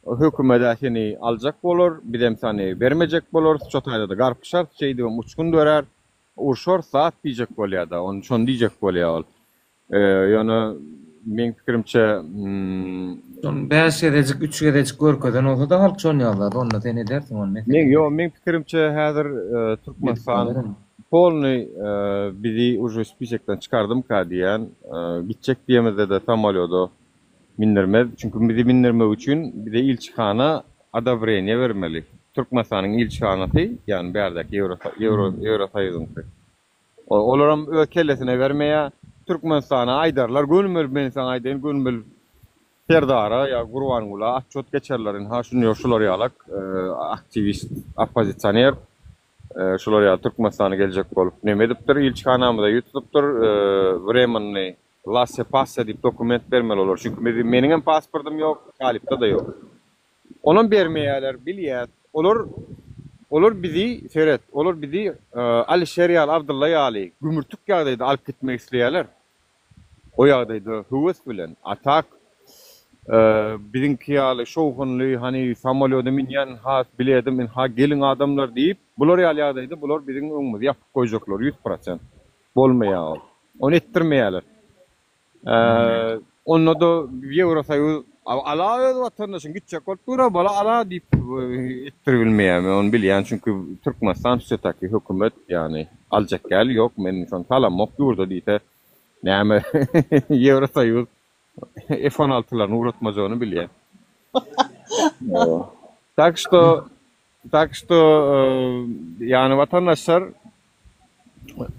Hökümed-ä seni aljak bolar, bizem sany bermejek bolarys, şo taýda-da garpyşarys, şeýdibem uçgun dörär, urşarys zat diýjek bolýa-da, ony şony diýjek bolýa ol. Ýöne meň pikirimçe, Şony bäş gezejik, üç gezejik görkezen bolsa-da halk şony ýazardy, onda sen edersiň ony mesele Meň däl. ýok, meň pikirimçe häzir Türkmenistan polny bizi uje spisekden çykardymyka diýýän, gitjek diýemizde-de samolýoda Mindirmez. Çünki bizi mindirmek üçin bize ilçihana odobreniýe bermeli. Türkmenistanyň ilçihanasy, ýagny bärdäki ýewro ýewro ýewrosoýuzyňky. Olaram öz kellesine bermeýär. Türkmenistana aýdarlar gönümel men saňa aýdaýyn gönümel Serdara ýa Gurbangula atçot geçerler ynha şuny şular ýalak aktiwist oppozisioner şular ýaly Türkmenistana geljek bolup neme edipdir ilçihanamyza ýüz tutupdyr wremennyý Lasse passe diýip dokument bermeli olar çünki bizi meniňem pasportym ýok talypda-da ýok. Onam bermeýärler bilýäs. Olar olar bizi seret olar bizi Alişer ýaly Abdylla ýaly gümürtik ýagdaýda alyp gitmek isleýärler. O ýagdaýda höwes bilen a tak biziňki ýaly şowhunly hany samolýoda münýän ynha biledim ynha geliň adamlar diýip bular ýaly ýagdaýda bular biziň öňümizi ýapyp goýjaklar 100%. Bolmaýar ol. Ony etdirmeýärler. Onda-da Ýewrosoýuz ala öz watandaşyň gitjek bolup dur-a, bala ala diýip etdiribilmeýär. Men ony bilýän, çünki Türkmenistan wse-taki hökümet, ýagny aljak däl, ýok men şony salamok ýurda diýse, näme Ýewrosoýuz F on altylaryny ugratmajagyny bilýär. Tak şto, tak şto, ýagny watandaşlar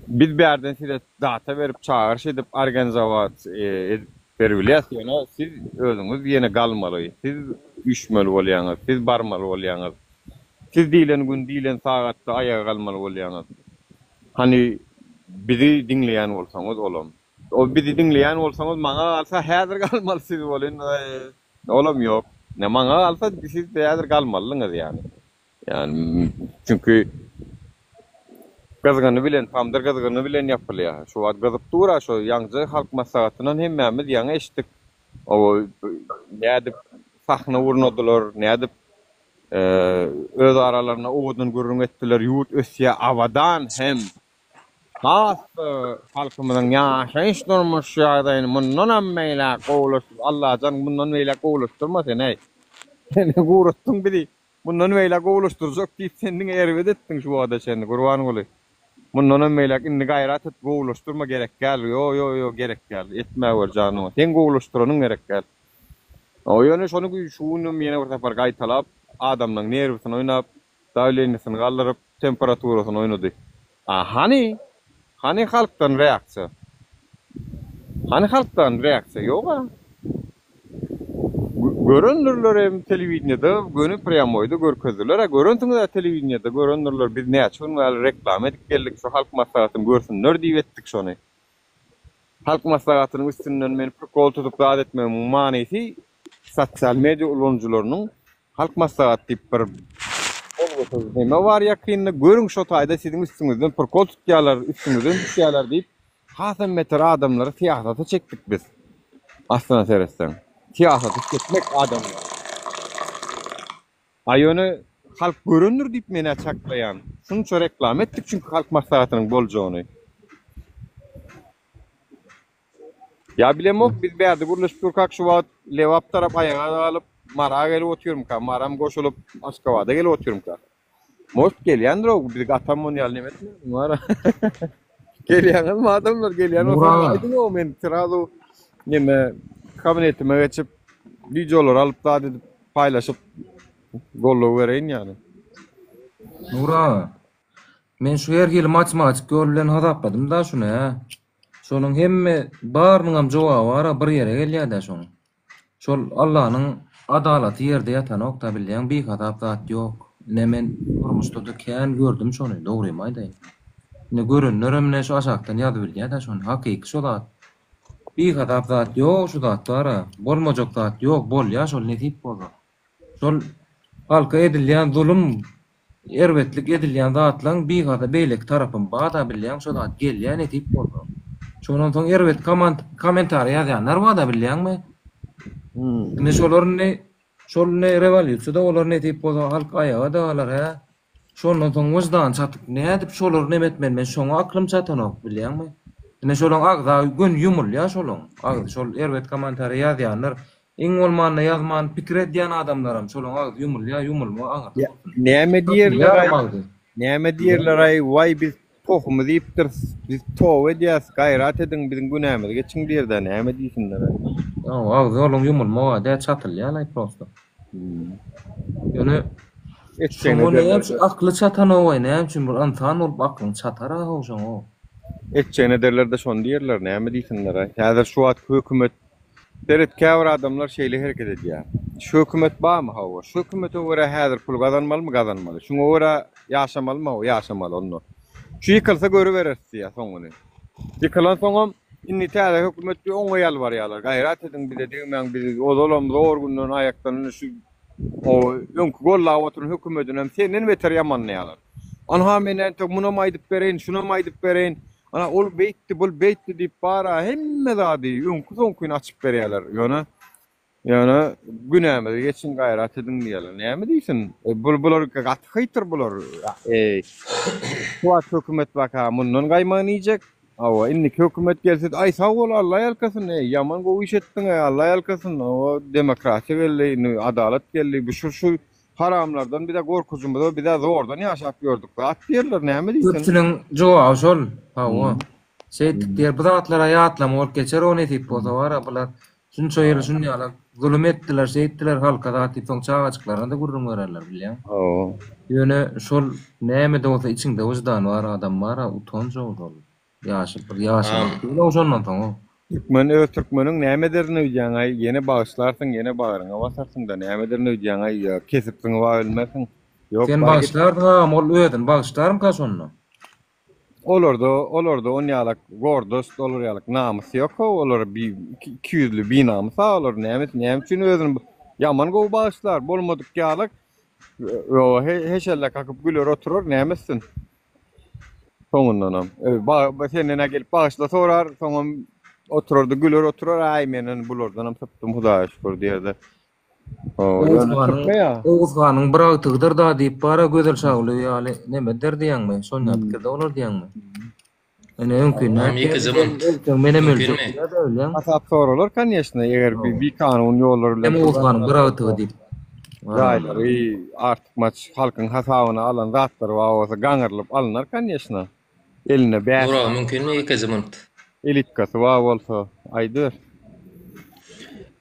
Biz bärden size data berip çagyryş edip organizowat edip beribilýäs ýöne siz özüňiz ýene galmaly siz üýşmeli bolýaňyz siz barmaly bolýaňyz siz diýlen gün diýlen sagatda aýaga galmaly bolýaňyz hany bizi diňleýän bolsaňyz olam o bizi diňleýän bolsaňyz maňa galsa häzir galmaly siz welin olam ýok. Ine maňa galsa siz häzir galmalydyňyz ýany. Ýani çünki gyzgyny bilen tamdyr gyzgyny bilen ýapylýar. Şu wagt gyzyp dur-a şo ýaňja halk maslahatyndan hemmämiz ýaňy eşitdik. Oba nädip sahna gurnadylar, nädip öz aralarynda owadan gürrüň etdiler, ýurt ösýär, abadan hem has-da halkymyzyň ýaşaýyş-durmuş ýagdaýyny mundanam beýläk gowulaşdyr, Allajan mundan beýläk gowulaşdyrma sen-eý. Sen guratdyň bizi, mundan beýläk gowulaşdyrjak diýip sen diňe erbet etdiň şu wagta çenli Gurbanguly. Mundanam beýläk indi gaýrat et gowulaşdyrma gerek däl, ýo ýo ýo gerek däl, etmäwer janyňa, seň gowulaşdyranyň gerek däl. Ýöne şony şu günem ýene bir sapar gaýtalap, adamlaň nerwisini oýnap, dawleniýesini galdyryp, temperaturasyny oýnady. A hany? Hany halkdan reaksiýa? Hany halkdan reaksiýa? Ýog-a. Görendirler hem telewideniýede, göni prýamoýda görkezdiler-ä. Görensiňiz-ä telewideniýede görendirler. Biz näçe gün bäri reklama edip geldik, şu halk maslahatyny görsünler diýip etdik şony. Halk maslahatynyň üstünden men prikol tutup zat etmegimiň manysy sosial media ulanyjylarynyň Halk maslahaty diýip bir bolgusyz neme bar ýakynda görüň şo taýda siziň üstüňizden prikol tutýarlar üstüňizden düşýärler diýip hasam beter adamlary syýasata çekdik biz aslyna seretseň syýasata çekmek adamlary. A ýöne halk görendir diýip menä çaklaýan. Şunça reklama etdik çünki halk maslahatynyň boljagyny. Ýa bilemok biz bärde gürleşip durkak şu wagt Lebap tarap aýaga galyp Mara gelip otyrmyka, Maram goşulyp Aşgabada gelip otyrmyka. Most gelýändir-ow biz gatam on ýaly neme etmedim wara. Gelýäňizmi adamlar gelýän bolsaňyz Nuraga. aýdyň-ow men srazu neme kabinetime geçip wideolary alyp zat edip paýlaşyp goldaw bereýin ýaly. Nur aga, men şu her hili matematik ýol bilen hasapladym-da şuny hä. Şonuň hemme barynyňam jogaby bar-a bir ýere gelýär-dä şoň. Şol Allanyň adalaty ýerde ýatanok-da bilýäň bihasap zat ýok. Ine men durmuşda-da kän gördüm şony dogrymy aýdaýyn. Ine görenlerem ine şu aşakdan ýazybilýä-dä şony hakyky şo zat. Bihasap zat ýok şu zat bar-a bolmajak zat ýok bolýa şol nesip bolsa. Şol halka edilýän zulum Erbetlik edilýän zatlaň bihasa beýleki tarapam bada bilýäň şo zat gelýä nesip bolsa. Şondan soň erbet kommentariýa ýazýanlar bada bilýäňmi? Indi şolar indi şol indi rewolýusiýada olar nesip bolsa halk aýaga-da galar hä. Şondan soň wyždany çatyp nädip şolary neme etmeli men şoňa aklym çatanok bilýäňmi? Indi şolaň agza göni ýumulýa şolaň agzy şol erbet kommentariýa ýazýanlar Iň bolmanda ýazman pikir edýän adamlaram şolaň agzy ýumulýa ýumulma aňyrsy bolsun. Näme Çatylýaram diýerler-aý, agzy. näme diýerler-aý, waý biz tohumy diýipdiris, biz toba edýäs, gaýrat ediň, biziň günämizi geçiň diýer-dä, näme diýsinler-aý. Hawa agzy olaň ýumulma dä çatylýalaý prosto. Ýöne Etjegini şoňa näme ederler-dä. üçin akly çatanogaý näme üçin bir ynsan bolup aklyň çatar-a how şoňa. Etjegini ederler-de şony diýerler, näme diýsinler-aý. Häzir şu wagtky hökümet Seret käbir adamlar şeýle hereket edýär. Şu hökümet barmy hawa. Şu hökümete görä häzir pul gazanmalymy gazanmaly. Şuňa görä ýaşamalymy hawa ýaşamaly onda. Şu ýykylsa görübereris diýýär soňuny. Ýykylan soňam indi täze hökümet diýip oňa ýalbarýarlar. Gaýrat ediň bize degmäň bizi ozalam zor günden aýakdan indi şu o öňki gollap oturan hökümedinem senden beter ýamanlaýarlar. Anha men entek munam aýdyp bereýin şunam aýdyp bereýin. Ana ol beýtdi, bul beýtdi diýip bara hemme zady öňki-soňkyny açyp berýärler. Ýöne ýöne günämizi geçiň, gaýrat ediň diýýärler. Näme diýsin? E, bul bular gaty hyýtyr bular. Eý. Şu wagt hökümet baka mundan gaýmagyny iýjek. Hawa, indiki hökümet gelse, aý sag bol, Alla ýalkasyn, eý, ýaman gowy iş etdiň, eý, Alla ýalkasyn. Hawa, demokratiýa geldi, indi adalat geldi. Bu şu şu Haramlardan bize gorkujymyza bizä zordan ýaşap ýördük zat diýerler näme diýsin. Köpüsiniň jogaby şol. Hawa. Şeýtdik diýer. Bu zatlara ýatlama bolup geçer o nesip bolsa bara bular şunça ýyl şunýala zulum etdiler şeýtdiler halka zat diýip soň çagajyklaryna-da gürrüň bererler bilýäň. Hawa. Ýöne şol nämede bolsa içiňde wyždany bar adam bara utanç o şol. Ýaşy bir ýaşamak däl-ow şondan soň-ow. Türkmen öz türkmeniň näme ederin öýdýäňaý ýene bagyşlarsyň ýene bagryňa basarsyňda näme ederin öýdýäňaý ýa kesip zyňyba bilmersiň ýok Sen bar git. bagyşlardyň agam ol özüni bagyşlarmyka şonda. Olarda olarda onýalak gordost olar ýalak namys ýok how olar bi ikiýüzli binamys a olar näme näme üçin özüni. Ýaman gowy bagyşlar, bolmadyk ýalyk. Ýo, heşelle kakyp güler oturar, näme etsin? Soňundanam, senden-ä gelip bagyşla sorar, soňam oturarda güler oturar, aý men bulardanam sypdym Hudaýa şükür diýerde. Oguz hanyň Oguz hanyň bir agtygydyr da diýip bara Gözel Şagulyýew ýaly neme der diýýäňmi? Şonda pikirde bolar diýýäňmi? Ene öňki Näme ýekeje munt? Ölseň menem öljek Mümkinmi? diýýär-de bilýäň. Hasap soralar konýeçne, eger bir bikanun ýollar bilen Hem Oguz hanyň bir agtygy diýip. Jaýlary artykmaç halkyň hasabyna alan zatlary bar bolsa gaňyrylyp alynar konýeçne. Elinde bäş Nuraga mümkinmi ýekeje munt? Elitkasy bar bolsa aýdyber.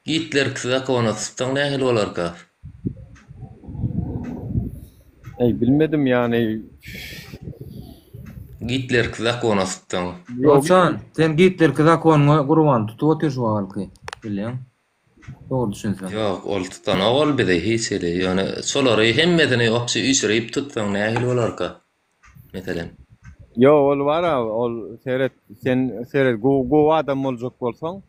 Gitlerki zakona tutsaň nähili bolarka? Eý bilmedim ýany. Gitlerki zakona tutsaň. Dosjan, sen gitlerki zakonyňa gurban tutup otyr şu wagtky, bilýäň. Dogry düşünseň. Ýok, ol tutanok ol bizi hiç hili. Ýöne şolary hemmesini opşy üýşürip tutsaň nähili bolarka? Meselem. Ýok ol bara ol seret sen seret gowy gowy adam boljak bolsaň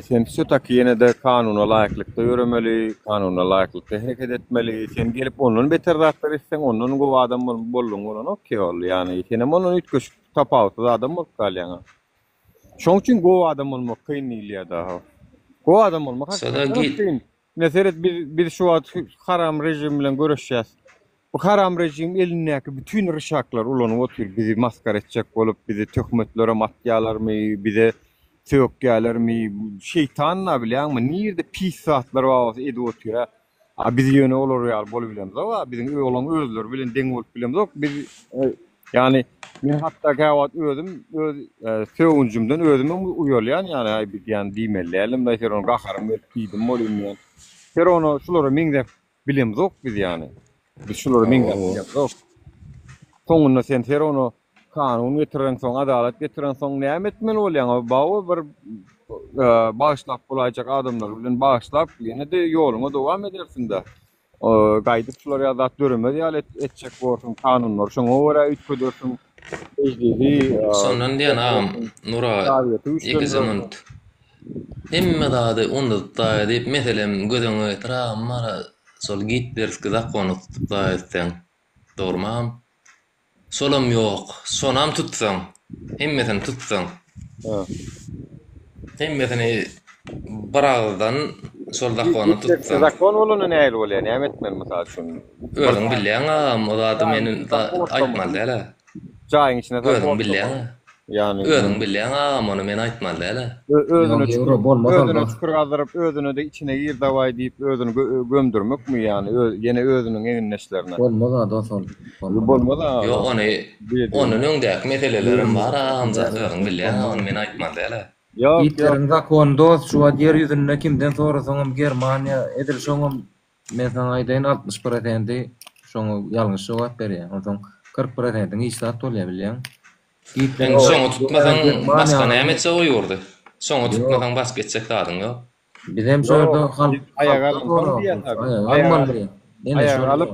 sen wsýotaki ýene-de kanuna laýyklykda ýöremeli kanuna laýyklykda hereket etmeli sen gelip ondan beter zatlar etseň ondan gowy adam bolduň bolanok ki ol ýagny senem ondan üýtgeşik tapawutsyz adam bolup galýaň. Şoň üçin gowy adam bolmak kyn diýilýär daha. Gowy adam bolmak hakykatdan kyn. Ine seret biz biz şu wagt haram režim bilen göreşýäs. Bu haram režim elindäki bütin ryşaklary ulanyp otyr bizi masgara etjek bolup bizi töhmetlerem atýalarmy bize sökýälermi şeýtan-da bilýäňmi nirde pis zatlar bar bolsa edip otyr-a. A biz ýöne olar ýaly bolubilemzok a biziň olaň özleri bilen deň bolup bilemzok biz ýagny men hatda käwagt özüm öz sögünjimden özümem uýalýan ýagny aý biz ýagny diýmeli däldim daý ser ony gaharym gelip diýdim bolýyn diýen ser ony şulara meňzäp bilemzok biz ýagny biz şulara meňzäp bilemzok soňunda sen ser ony Kanun getireňsoň, adalat getireňsoň näme etmeli bolýaň? Bawa bir bagyşlap bolaýjak adamlar bilen bagyşlap, ýene-de ýoluňa dowam edersiň-dä. Gaýdyp şular ýaly zat döremez ýaly etjek borsuň, kanunlary şoňa görä üýtgedersiň, mejlisi Şondan diýen agam, Nura, kazyýeti ýekeje güýçlendirersiň. minut. Hemme zady unudyp daýy diýip, meselem, göz öňüňe getir agam, bara şol gitlerski zakony tutup daýy etseň. Dogrumy agam? Şolam ýok. Şonam tutsaň, hemmesini tutsaň. Hemmesini bir agyzdan şol zakony tutsaň. Zakon bolanda nähili bolýar? Näme etmeli mysal üçin? Özüň bilýäň agam, o zady men aýtmaly däl-ä. Jaýyň içine Özüň bilýäň. Ýagny Özüň bilýäň agam ony men aýtmaly däl-ä. Özüne çukur, özüne Ýok, çukur gazdyryp, özüne-de içine gir dawaý diýip özüni gömdürmekmi ýagny ýene özüniň egindeşlerine. Bolmaz a dos ol. Bolmaz. Bolmaz a. Ýok ony ondan öňdäki meselelerim bar agamjan özüň bilýäň ony men aýtmaly däl-ä. Ýok, ýok. Gitleriň zakony dos şu wagt ýer ýüzünde kimden sorasaňam Germaniýa edil şoňam Men saňa aýdaýyn 60 prosenti şoňa ýalňyş jogap berýär. Onsoň 40 prosentiň hiç zat bolýar bilýäň. Indi şoňa tutmasaň başga näme etjek o ýurdy? Şoňa tutmasaň başga etjek zadyň ýok. Bizem şu ýerde halk Aýaga alynsoň diýýän tabi. Aýaga aýaga alyp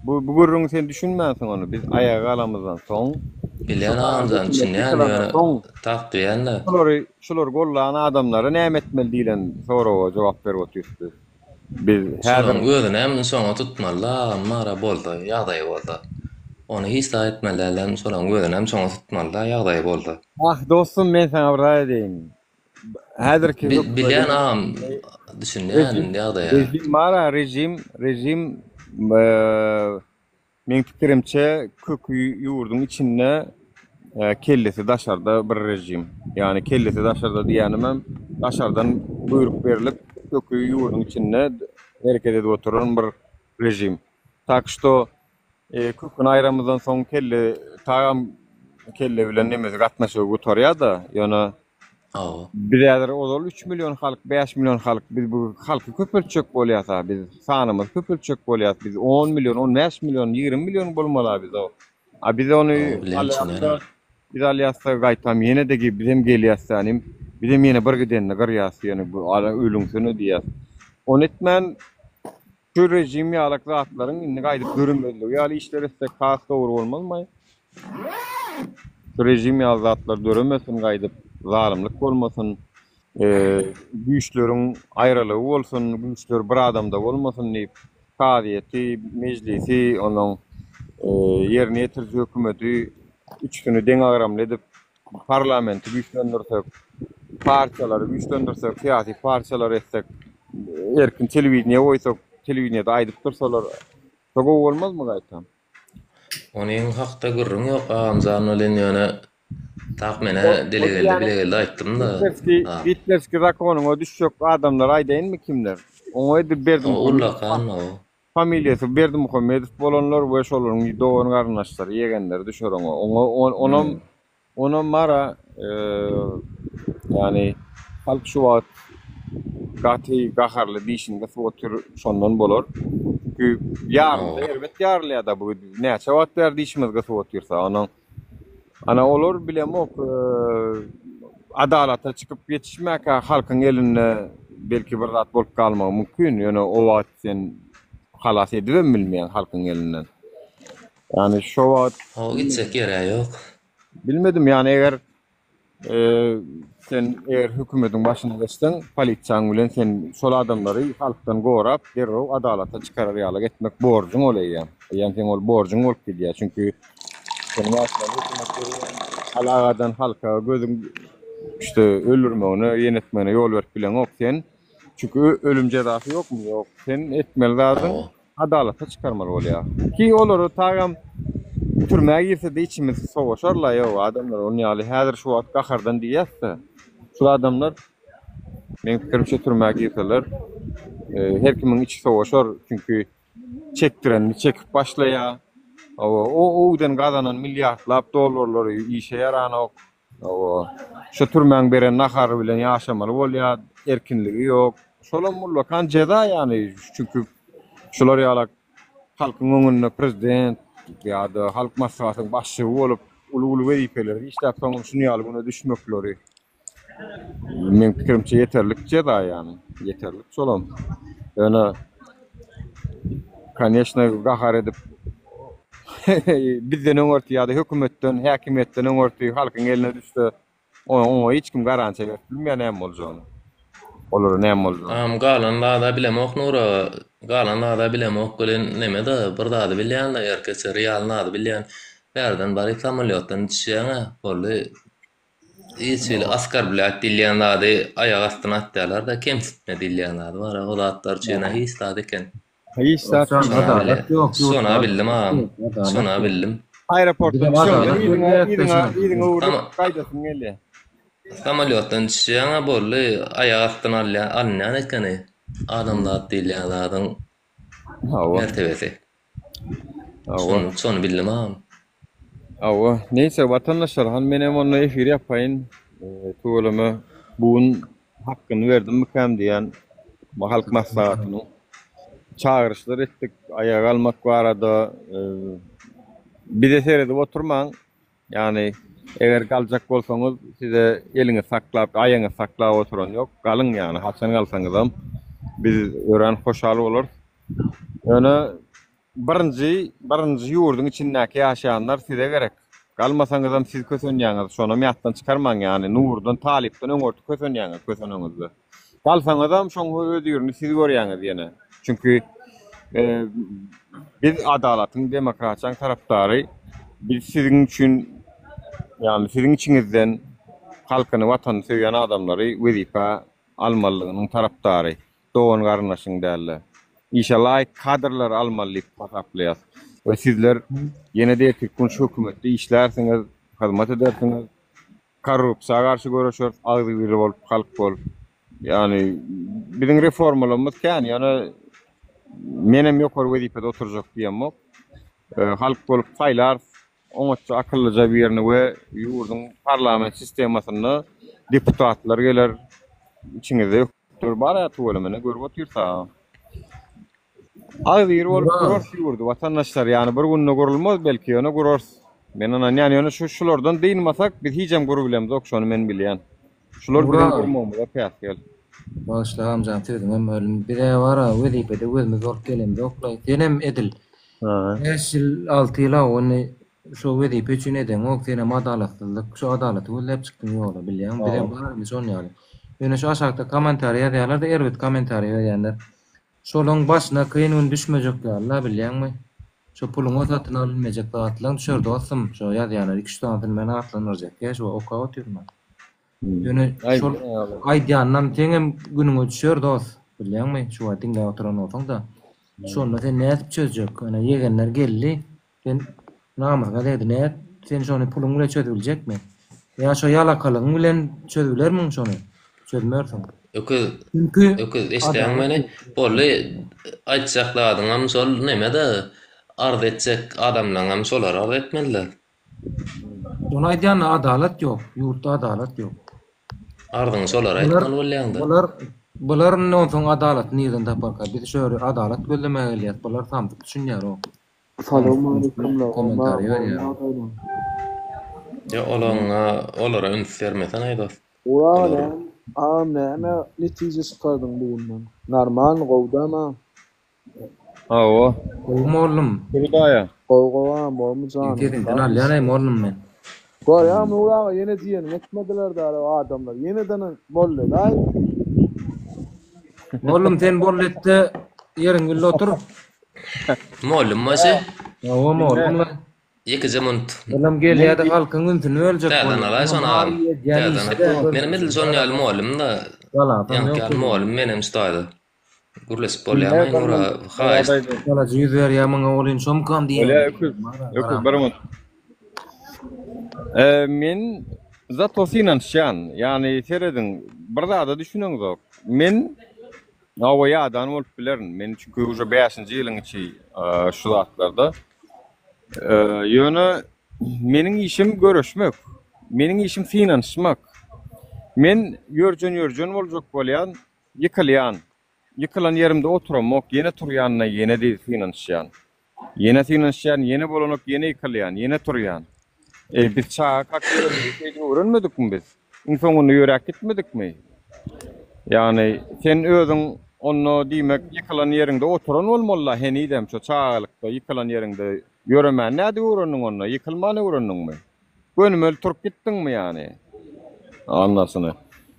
bu bu gürrüňi sen düşünmänsiň ony. Biz aýaga galamyzdan soň Bilýän agamjan düşünýän ýöne tak diýýän-de. Şulary şulary gollan adamlara näme etmeli diýlen soraga jogap berip otyrys biz. Biz häzir. Şolaň özünem şoňa tutmalyda agam bara bolsa ýagdaýy bolsa. Ony hiç zat etmeli dälem şolaň özünem şoňa tutmalyda ýagdaýy bolsa. Ah dostum men saňa bir zat edeýin. Häzirki Bi bilýän agam düşünýän ýagdaýa. Režim bara režim režim Meň pikirimçe köki ýurduň içinde kellesi daşarda bir režim. Ýagny kellesi daşarda diýýänimem daşardan buýruk berlip köki ýurduň içinde hereket edip oturan bir režim. Tak şto köküni aýramyzdan soň kelle tagam kelle bilen nemesi gatnaşygy gutarýada ýöne Hawa. Biz häzir ozal üç million halk, bäş million halk, biz bu halky köpeltjek bolýas-a, biz sanymyzy köpeltjek bolýas, biz on million, on bäş million, 20 million bolmaly-a biz o. A biz ony Hawa, bilen alýas-da, biz alýas-da gaýtam ýene-de bizem gelýäs-dä inim, bizem ýene bir gidenini gyrýas, ýöne bu ala ölüňsene diýýäs. Ony etmän şu režim ýalak zatlaryň indi gaýdyp döremezligi ýaly işler etsek has dogry bolmazmy? Şu režim ýaly zatlar döremesin gaýdyp, zalymlyk bolmasyn. Güýçleriň aýralygy bolsun, güýçler bir adamda bolmasyn diýip, kazyýeti, mejlisi, onuň ýerine ýetiriji hökümeti üçüsini deňagramly edip, parlamenti güýçlendirsek, partiýalary güýçlendirsek, syýasy partiýalar etsek, erkin telewideniýe goýsak, telewideniýede aýdyp dursalar, şo gowy bolmazmy gaýtam? Onuň hakda gürrüň ýok agamjan welin ýöne tak menä dile geldi bile geldi aýtdym-da. Gitlerskiý Gitlerskiý zakonyňa düşjek adamlary aýdaýynmy kimler? Oňa edil O Berdimuhamedow ullakan o. familiýasy Berdimuhamedow bolanlar we şolaryň dogan garyndaşlary ýegenleri düşer oňa. Oňa onam Onam bara ýani halk şu wagt gaty gaharly dişini gysyp otyr şondan bolar. Çünki ýarylsa erbet ýarylýada bu näçe wagt bäri dişimizi gysyp otyrsa onuň ana olar bilemok adalata çykyp ýetişmäkä halkyň elinde belki bir zat bolup galmagy mümkin ýöne o wagt sen halas edibem bilmeýäň halkyň elinden. Ýani şo wagt O gitjek ýer-ä ýok. Bilmedim ýani eger sen eger hökümediň başyna geçseň polisiýaň bilen sen şol adamlary halkdan gorap derrew adalata çykarar ýaly etmek borjuň ol eýýäm. Eýýäm seň ol borjuň bolup gidýär. Çünki seniň başyňa hökümet durýan alagadan halka gözüň işte öldürmegine ýene etmegine ýol berip bileňok sen. Çünki ölüm jezasy ýokmy? Ýok. Sen etmeli zadyň Adalata çykarmaly bolýar. Ki olary tagam türmä girse-de içimiz sowaşar-la ýok adamlar ony ýaly häzir şu wagt gahardan diýýäs-de şul adamlar meň pikirimçe türmä girseler her kimiň içi sowaşar çünki çekdirenini çekip başlaýar. Hawa o owden gazanan milliardlap dollarlary işe ýaranok. Hawa. Şu türmäň beren nahary bilen ýaşamaly bolýar, erkinligi ýok. Şolam ullakan jeza ýany, çünki şular ýalak halkyň öňünde prezident ýa-da halk maslahatynyň başlygy bolup, uly-uly wezipelerde işläp soňam şuny ýaly güne düşmekleri meň pikirimçe ýeterlik jeza ýany, ýeterlik şolam. Ýöne Koneçno gahar edip bizden öňürti ýa-da hökümetden, häkimiýetden öňürti halkyň eline düşse, oňa hiç kim garantiýa berip bilmeýär näme boljagyny. Olara näme boljagyny. Agam galan zada bilemok Nur aga, galan zada bilemok welin neme-de bir zady bilýän-de erkeçe real zady bilýän. Bärden baryp samolýotdan düşýäň-ä boldy. Hiç hili oskorblýat diýilýän zady aýak astyna atýarlar-da, kemsitme diýilýän zady bar-a, o zatlar üçin-ä hiç zat eken. Hiç zat Şona adalat bile, ýok şona ýurtda. bildim agam, Adalat şona ýok. bildim. Aeroportdan Bizem düşeňde adalat yzyňa gözleýäs-de yzyňa şony. yzyňa öwrülip Sama gaýdasyň gelýär. Samolýotdan düşýäň-ä boldy, aýak astyna alýan, alynýan ekeni adamzat diýilýän zadyň Hawa. mertebesi. Hawa. Şony, şony bildim agam. Hawa, neýse watandaşlar, hany menem onda efir ýapaýyn. Tüweleme bu gün hakkyny berdimmikäm diýýän halk maslahatynyň. Çagyryşlar etdik, aýaga galmak barada. Bize seredip oturmaň. Ýagny eger galjak bolsaňyz size eliňizi saklap, aýagyňyzy saklap oturan ýok. Galyň ýagny haçan galsaňyzam biz örän hoşal bolarys. Ýöne Birinji, birinji ýurduň içindäki ýaşaýanlar size gerek. Galmasaňyzam siz kösenýäňiz, şonam ýatdan çykarmaň ýagny Nurdan, Talypdan öňürti kösenýäňiz köseneňizde. Galsaňyzam şoň hözirini siz görýäňiz ýene. Çünki biz adalatyň, demokratiýaň tarapdary. Biz siziň üçin ýagny siziň içiňizden halkyny, watanyny söýýän adamlary wezipä almalydygynyň tarapdary. dogan-garyndaşyň däl-de, işe laýyk kadrlary almaly diýip hasaplaýarys we sizler ýene-de ertirki gün şu hökümetde işlärsiňiz, hyzmat edersiňiz, korrupsiýa garşy göreşeris, agzybir bolup, halk bolup. Ýagny biziň reformalarymyz kän, ýöne menem ýokary wezipede oturjak diýemok. Halk bolup saýlarys, oňatja akyllyja birini we ýurduň parlament sistemasynda deputatlar geler, içiňizde Dur bar tüweleme ne görüp otyrsa. Agzybir bolup gurarys ýurdy watandaşlar ýany bir günde gurulmaz belki ýöne gurarys. Men ynanýan ýöne şu şulardan dynmasak biz hijem gurubilemzok şony men bilýän. Şular biziň gurmagymyza päsgel. Bagyşla agamjan sözüňem böldüm. Bize bara wezipede gözümiz bolup gelemzokla. Senem edil 5 ýyl 6 ýyl aw indi Şo wezipe üçin edeňok senem adalatsyzlyk şo adalaty gözläp çykdyň ýola bilýäňmi bizem barymyz şon ýaly. Ýöne şu aşakda kommentariý ýazýarlar-da erbet kommentariý berýänler. Şolaň başyna kyn gün düşmejek ýaly-la bilýäňmi? Şo puluňa satyn alynmajak zatlaň düşer dostum, şo ýazýanlar iki-üç sanysyny men atlandyrjak ýa şo okap otyryn men. Ýöne şol aýdýanlam seňem günüňe düşer dos, bilýäňmi, şu wagt diňläp oturan bolsaň-da. Şonda sen nädip çözjek? Ene ýegenler geldi, sen namysyňa degdi, nädip sen şony puluň bilen çözübiljekmi? Ýa şo ýalakalygyň bilen çözübilermiň şony? Çözmersiň. Öküz, Çünki öküz eşdäňmi adalat meni? ýok. Boldy, aýtjak zadyňam şol neme-de, arz etjek adamlaňam şolar arz etmeliler. Ony aýdýan adalat ýok, ýurtda adalat ýok. Arzyňy şolara Bular, aýtmaly bolýaňda. bular, bular indi onsoň adalaty nirden taparka? Biz şu ýere adalat gözlemäge gelýäs, bular samsyk düşünýär o. Salowmaleýkumlar, Kommentariý berýär. Ýa olaňa olara üns bermeseňaý dost. Ura Olar näme agam näme netije çykardyň bu günden? Normalny gowdama. Hawa. Gowy mollum. Gowy daýa. Gowy gowy agam bormy Seň janyň sesiňden sag. alýan-aý mollum men. Görýäňmi Nury aga ýene diýeniňi etmediler däl o adamlar ýeneden bolledaý. Mollum sen bolletde ýeriň bilde otur. Mollum başy. Hawa mollum la. Ýekeje munt. Olam gelýärde halkyň ünsüni böljek Täzeden bolýar. alaý şony agam. Täzeden. Menem edil şon ýaly mollum-da. Ýaňky ýaly mollum menem şu taýda. Gürleşip bolýarmy Nura haýyşt. Galajy ýüz berýär maňa welin şomkam diýýän. Bolýar öküz. Öküz bir minut. Men zato synanyşýan. Ýagny serediň bir zada düşüneňzok. Men hawa ýadan bolup bilerin. Men çünki uje bäşinji ýylyň içi şu zatlarda. Ýöne meniň işim göreşmek. Meniň işim synanyşmak. Men ýörjen-ýörjen boljak bolýan. Ýykylýan. Ýykylan ýerimde oturamok, ýene turýan-da, ýene synanyşýan. Ýene synanyşýan, ýene bolanok, ýene ýykylýan, ýene turýan. Eý, biz çagakak ýöremegi şeýdip öwrenmedikmi biz? Iň soňunda ýöräp gitmedikmi? Ýagny, sen özüň onda diýmek ýykylan ýeriňde oturan bolmaly-la henizem şo çagalykda ýykylan ýeriňde ýöremäni nädip öwrendiň onda? Ýykylman öwrendiňmi? Gönümel turup gitdiňmi ýany? Anlasyny.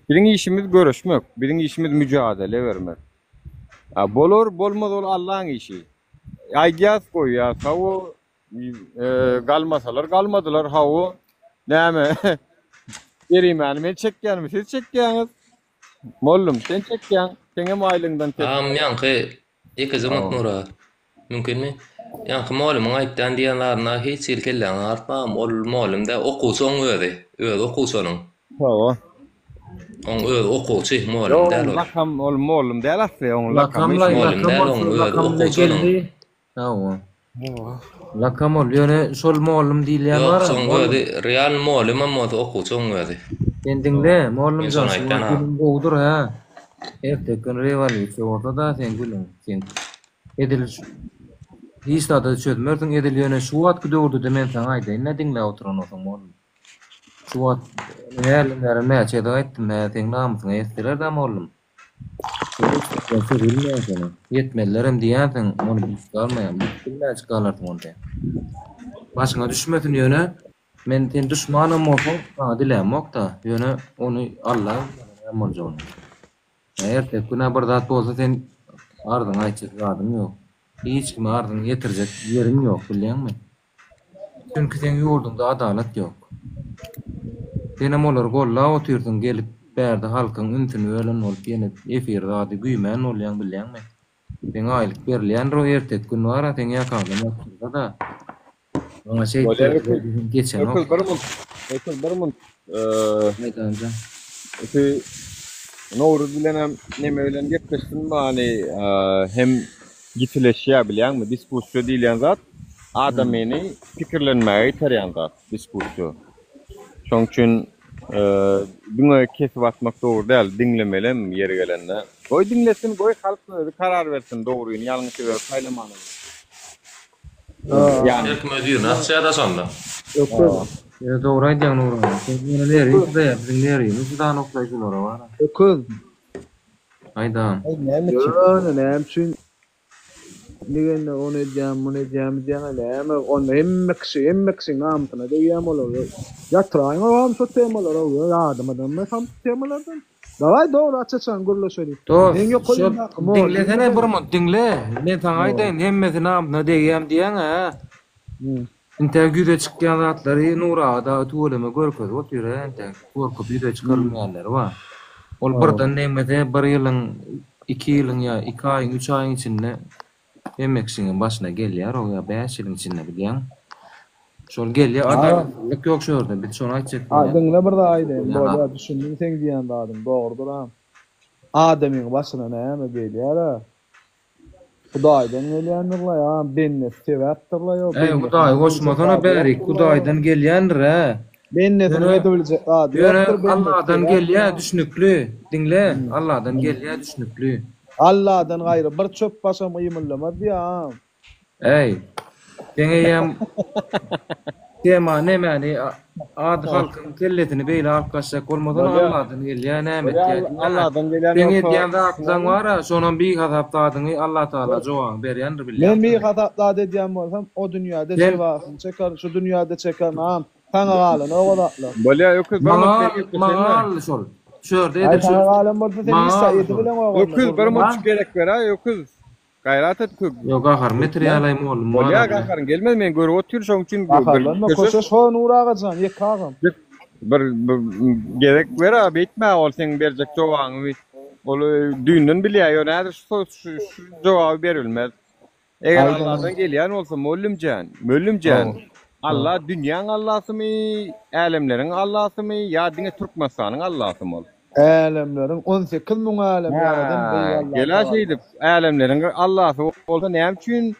Biziň işimiz göreşmek, biziň işimiz müjadele bermek. A bolar, bolmaz ol Allaň işi. Aýdýas goýýas, hawa, galmasalar galmadylar, hawa. Näme? Jerimäni men çekýänmi, siz çekýäňiz? Mollum, sen çekýäň, seňem aýlygyňdan Agam kesýär. ýaňky ýekeje minut Nura. Mümkinmi? Ýaňky mollumyň aýtýan diýen zadyna hiç hili kelläňi agyrtmagam. Ol mollum däl, okuwçy oň özi. Özi okuwçy onuň. Hawa. Oň özi okuwçy, mollum Ýok, däl oň ol. lakam, ol mollum däl asly, oň lakamy Lakam-laý, şo. Mollum lakam däl oň bolsa, özi lakam bilen okuwçy onuň. geldi. Hawa. Lakam ol, ýöne şol mollum diýilýän Ýok, bar-a, şoň mollum. özi real mollumam bolsa okuwçy oň özi. Sen diňle, Men mollumjan, şony şu aýtýan wagt agam. günüň gowudyr, hä? Erteki gün rewolýusiýa bolsa-da seň günüň, sen edil hiç zada çözmersiň, edil ýöne şu wagtky döwürde-de men saňa aýdaýyn-da, diňläp oturan bolsaň, mollum. Şu wagt hälden bäri näçe gezek aýtdym, hä, seň namysyňa ýetseler-dä, mollum. Bilmeýän seni. Ýetmezlerem diýýänsiň, ony bilip galmaýaň. Bilip bilmäjik galarsyň ony sen. Başyňa düşmesin ýöne, men sen duşmanam bolsaň, saňa dilämok-da, ýöne ony Alla bilýär näme boljagyny. Erteki gün-ä bir zat bolsa sen arzyňy aýtjak zadyň ýok. Hiç kime arzyňy ýetirjek ýeriň ýok, bilýäňmi? Çünki seň ýurduňda adalat ýok. Senem olary gollap otyrsyň gelip bärde halkyň ünsüni bölen bolup ýene efir zady güýmän bolýaň bilýäňmi? Seňe aýlyk berilýändir o erteki gün bara seň ýakaňdan ýapyşylsada maňa Bolýar şeýtdiler öküz. diýseň geçenok. Öküz bir munt. Öküz bir munt. Meýdanjan. Şu Nowruz bilenem neme bilen gepleşdim many hem ýitileşýär bilýäňmi diskussiýa diýilýän zat adamyny pikirlenmäge iterýän zat diskussiýa. Şoň üçin diňe kesip atmak dogry däl diňlemelem ýeri gelende. Goý diňlesin goý halk özi karar bersin dogryny ýalňyşy özi saýlamana. Ýagny. Her kim öz ýüzüni açýada şonda. Öküz. Ýöne dogry aýdýaň Nury aga. Sen ýöne nerwiň çydaýar biziň nerwimiz çydanokla şulara bara. Öküz. Aýdam. Ýöne näme üçin. Diýende ony edýän, muny edýän diýýäň näme? Onda hemme kişi, hemme kişiň namysyna degýän bolar. Ýatyraýyň agam şo temalary, ýadyma dönme samsyk temalardan. Daway dogry aç-açan gürleşeli. Dost, Meň şo ýokarymdaky mol diňlesene diňle. bir munt, diňle. Men saňa aýdaýyn, hemmesi namysyna degýän diýýäň-ä. Intäk ýüze çykýan zatlary Nury aga dagy tüweleme görkezip otyr-a, entäk gorkup ýüze çykarylmaýanlary bar. Ol birden degmese bir ýylyň, iki ýylyň ýa iki aýyň, üç aýyň içinde hemme kişiňem başyna gelýär o ýa bäş ýylyň içinde bilýäň. Şol gelýär, adalatsyzlyk ýok şu ýerde, biz şony aýtjak A bolýas. diňle bir zat aýdaýyn, bolýa düşündim seň diýýän zadyň dogrudyram. Adamyň başyna näme gelýär-ä? Hudaýdan gelýändir-laý agam, bendesi sebäpdir-laý o, Äý, bendesiniň Hudaýy edebiljek goşmasana zady bärik, ýokdur-laý o. Hudaýdan gelýändir-ä. Bendesiniň Ýöne, edebiljek zady ýöne ýokdur, bendesi Alladan sebäpdir gelýä agam. düşnükli, diňle, Alladan gelýä düşnükli. Alladan gaýry bir çöp başam gymyldamaz diýýär agam. Äý, seň eýýäm tema nemäni ady halkyň kellesini beýle alyp gaçjak bolmasana Bolýa. Alladan gelýä näme Bolýa etýä diýýäňä. Alladan gelýän Seň bolsa edýän zatlaň bara şonam bihasap zadyňy Allatagala jogabyny berýändir Men bilýäňmi? bihasap zat edýän bolsam o dünýäde Sen jezasyny çekerin şu dünýäde çekerin agam saňa galanok o zatlar. Bolýa öküz bir maňa munt sen gepleşeýinmi? maňa galdy şol. Şu ýerde Aý edil şu saňa galan bolsa sen maňa hiç zat galdy şol. edibileňok onda Öküz bir gürrüň. munt gezek beräý öküz. Gaýrat et kök. Ýok gaharym getirýälaý mollum Bolýa bar indi. gaharyň gelmez men görüp otyryn şoň üçin bir Gaharlanma köşeş köşeş ho Nury agajan ýeke agam. Bir bir gezek ber a beýtme ol seň berjek jogabyňy ol düýnden bilýä ýöne häzir şu şu jogaby beribilmez. Eger Aýdan Alladan gelýän bolsa mollumjan, möllümjan Alla dünýäň Allasymy, älemleriň Allasymy ýa diňe Türkmenistanyň Allasymy ol? Älemleriň 18 müň älem ýaradan beýik Hä, Alla gel-ä Tagala. şeýdip, älemleriň Allasy bolsa näme üçin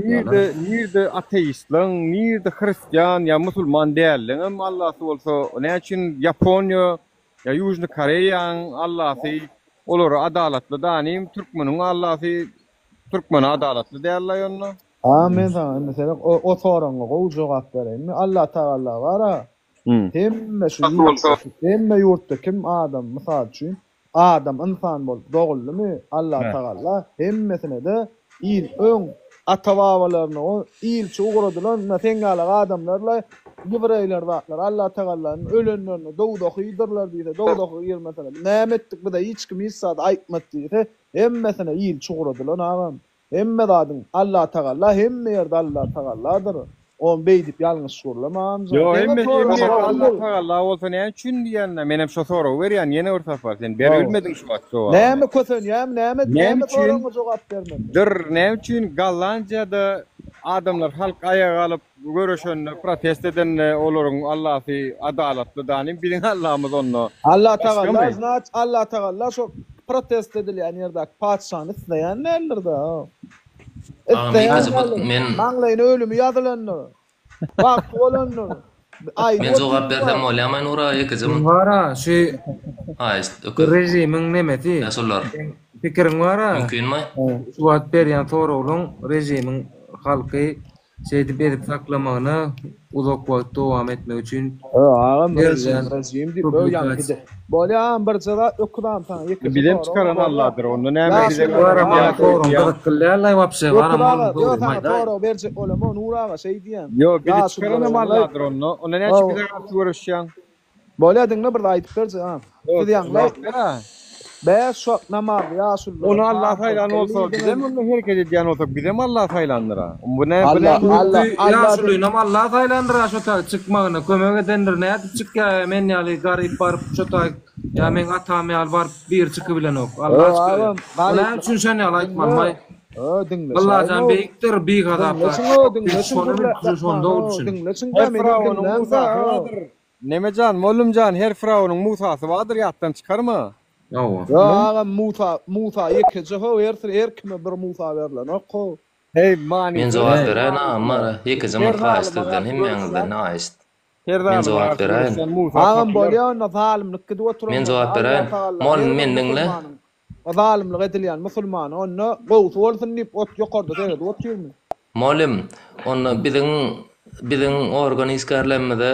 nirde nirde ateistleň, nirde hristian ýa musulman dälleňem Allasy bolsa, näme üçin Ýaponiýa ýa Ýužnyý Koreýaň Allasy olara adalatly danym, türkmeniň Allasy türkmene adalatly däl-laý onda? A men saňa indi seret o o soragyňa gowy jogap bereýinmi? Alla Tagala bar-a, Hemme şu ýurtda, hemme ýurtda kim adam, mysal üçin, adam ynsan bolup doguldymy, Allatagalla hemmesinede il öň ata-babalaryna o ilçi ugradylan, ynha seň ýalak adamlarla ýewreýler zatlar Allatagalla indi ölenlerine dowzahy-dyrlar diýse, dowzaha girmesene näme etdik bize hiç kim hiç zat aýtmady diýse, hemmesine ilçi ugradylan agam. Hemme zadyň Allatagalla hemme ýerde Allatagalladyr. On beýdip ýalňyş gürleme amca. Ýok Seňem hemme soragyň hemme ýerde dogrudyr. Allatagalla bolsa näme üçin diýýända menem şo soragy berýän ýene bir sapar sen beribilmediň şu wagt jogabyny. Näme kösenýämi näme Näme näme üçin soragyňa jogap bermeli. dyr näme üçin Gollandiýada adamlar halk aýaga galyp göreşende protest edende olaryň Allasy adalatly danym biziň Allamyz onda Allatagalla başgamy? znaç Allatagalla şo protest edilýän ýerdäki patyşany isleýän däldir-dä. Agam Isleýän ýekeje bir däldir. men Maňlaýyna ölümi ýazylandyr. Wagty bolandyr. Aýdyp men jogap otyryn bersem wagt. bolýamy Nur aga ýekeje Seň munt bar-a şu haýyşt öküz režimiň nemesi ýaşulular seň pikiriň bar-a mümkinmi? şu wagt berýän soraglaň režimiň halky Şeýdip ezip saklamagyna uzak wagt dowam etmegi üçin Ö agam rejim berilýän rejim diýip ö ýaňky publikasiýa. Bolýa agam birje zat öküz agam saňa ýekeje Bizem soragym çykaran bolýa. Alladyr onda näme bize Ýaşulular Gara maňa agam. soraň gyzykly däl-aý wapşe Öküz gara aga mollum ýo dogrymy saňa aýdaý. sorag berjek bolamo Nur aga şeý diýýän. Ýo bizi Ýaşululara çykaranam ýaňlaý. Alladyr onda onda näçe Hawa. bize garşy göreşýäň. Bolýa diňle bir zat aýdyp berjek agam. Ýok, Siz ýaňlaý. jogap ber-ä. Bäş wagt namazly ýaşululara Ony Allah namaz saýlan bolsa, kyldyňyz. bizem onda hereket edýän bolsak, bizem Allah saýlandyr-a. Bu nä, bu Allah, näme? Allah, Öňki Allah ýaşulynam Allah saýlandyr-a şo taý çykmagyna kömek edendir nädip çykýa men ýaly garyp baryp şo taý ýa meň atam ýaly baryp biri çykybilenok Allah Ýok çykarýa. agam, O näme garyplyk. üçin şon ýaly Diňle. aýtmalymaý? Ö, diňle Allajan şaýyň-ow. beýikdir bihasap Diňle zat. şuň-ow, diňle Biz şuň şony bil gürläp şony dogry ýatmany-ow. düşün. Diňle şuň-da Her meni fyrawunyň diňläň-dä. Musasy bardyr. Nemejan, mollumjan, her fyrawunyň Musasy bardyr ýatdan çykarma. Hawa. Ýok agam Musa Musa ýekeje how her her kime bir Musa berlenok how. Heý Men manysyz jogap Heý. beräýin agam mara ýekeje Her munt haýyşt zalyma sizden garşy hemmäňizden göreşýän haýyşt. her Men zalyma jogap garşy beräýin. göreşýän Musa Agam tapylar. bolýa onda zalymlyk gidip oturan Men bolsa jogap Allah beräýin. tagalla Mollum her bir meni diňle. musulmanyň zalymlyk edilýän musulmany onda gowusy bolsun diýip ot ýokarda seredip otyrmy. Mollum onda biziň biziň organ işgärlerimize.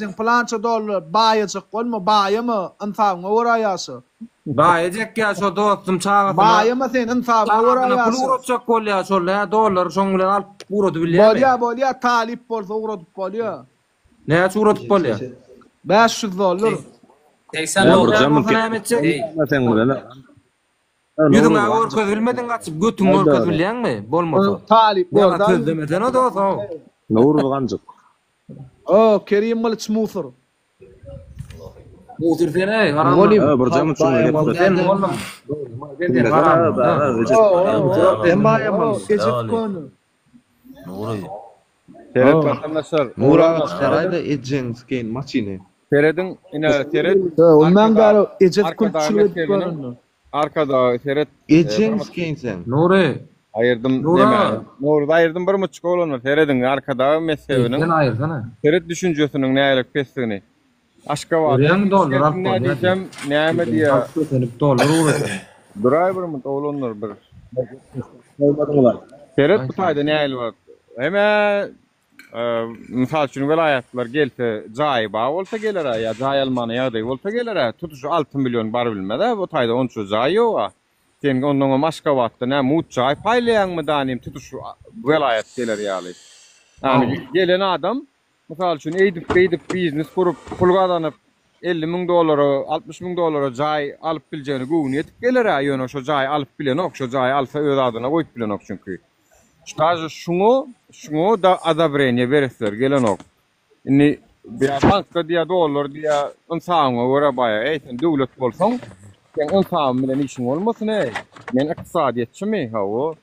Ejeň pylança dollar baýajak bolma, baýama, ynsabyňa görä ýaşa. Baýajak ýa şo dostum çagasyna. Baýama sen, ynsabyňa görä Çagasyna pul ýaşa. ugratjak bolýa şol nä dollary şoň bilen alyp ugradybilýämi? Bolýa, bolýa, talyp bolsa ugradyp bolýa. Näçe ugradyp bolýa? 500 dollar. 80 dollar. Bolsa näme etjek? Sen bilen. Ýüzüňe görkez bilmediň gaçyp, götüňi görkez bilýäňmi? Bolmasa. Talyp Ýalan borda. sözlemesene dos how. Nowruz ganjyk. O Kerim Gylyç musur. Musur sen ey, haram. Mugallym, Ha, bir jam üçin halk Sen mugallym. Sen sen haram. Sen baýamaly. Ejesi köne. Nury. Seret watandaşlar. Nur aga çykaraýda ejeň skeýin maşyny. Serediň ine seret. Ondan bäri ejesi Arkadag külçülik edip mekdebiniň göründi. Arkadag seret. Ejeň skeýin sen. Nury. Aýyrdym Nura. neme? Nowruz aýyrdym bir muçka oglanlar serediň Arkadag mekdebiniň. Sen aýyrsana. Seret düşünjesiniň nälik pesligini. Aşgabatda Görýäňmi dollar alyp näme bolýar. diýsem näme diýýär. Halk kösenip dollar ugraýar. Duraý bir minut oglanlar bir. Seret bu taýda nähili bar. Heme mysal üçin welaýatlar gelse jaýy bar bolsa geler-ä ýa jaý almana ýagdaýy bolsa geler-ä. Tutuş 6 million bar bilmez-ä bu taýda onça jaý ýog-a. Sen onnoňam Aşgabatda näme mugt jaý paýlaýaňmy danym tutuş welaýat geler ýaly. Ýagny gelen adam Mysal üçin, eýdip-beýdip biznes gurup, pul gazanyp, 50 müň dollara, 60 müň dollara jaý alyp biljegine göwni ýetip geler-ä, ýöne şo jaýy alyp bilenok, şo jaýy alsa öz adyna goýup bilenok çünki. Daže şuňa, şuňa-da odobreniýe beresleri gelenok. Indi ýa bankda diýýär, dollar diýýär, ynsabyňa görä baýa. Eý, sen döwlet bolsaň, Seň ynsabyň bilen işiň bolmasyn-eý. Men ykdysadyýetçimi? Hawa.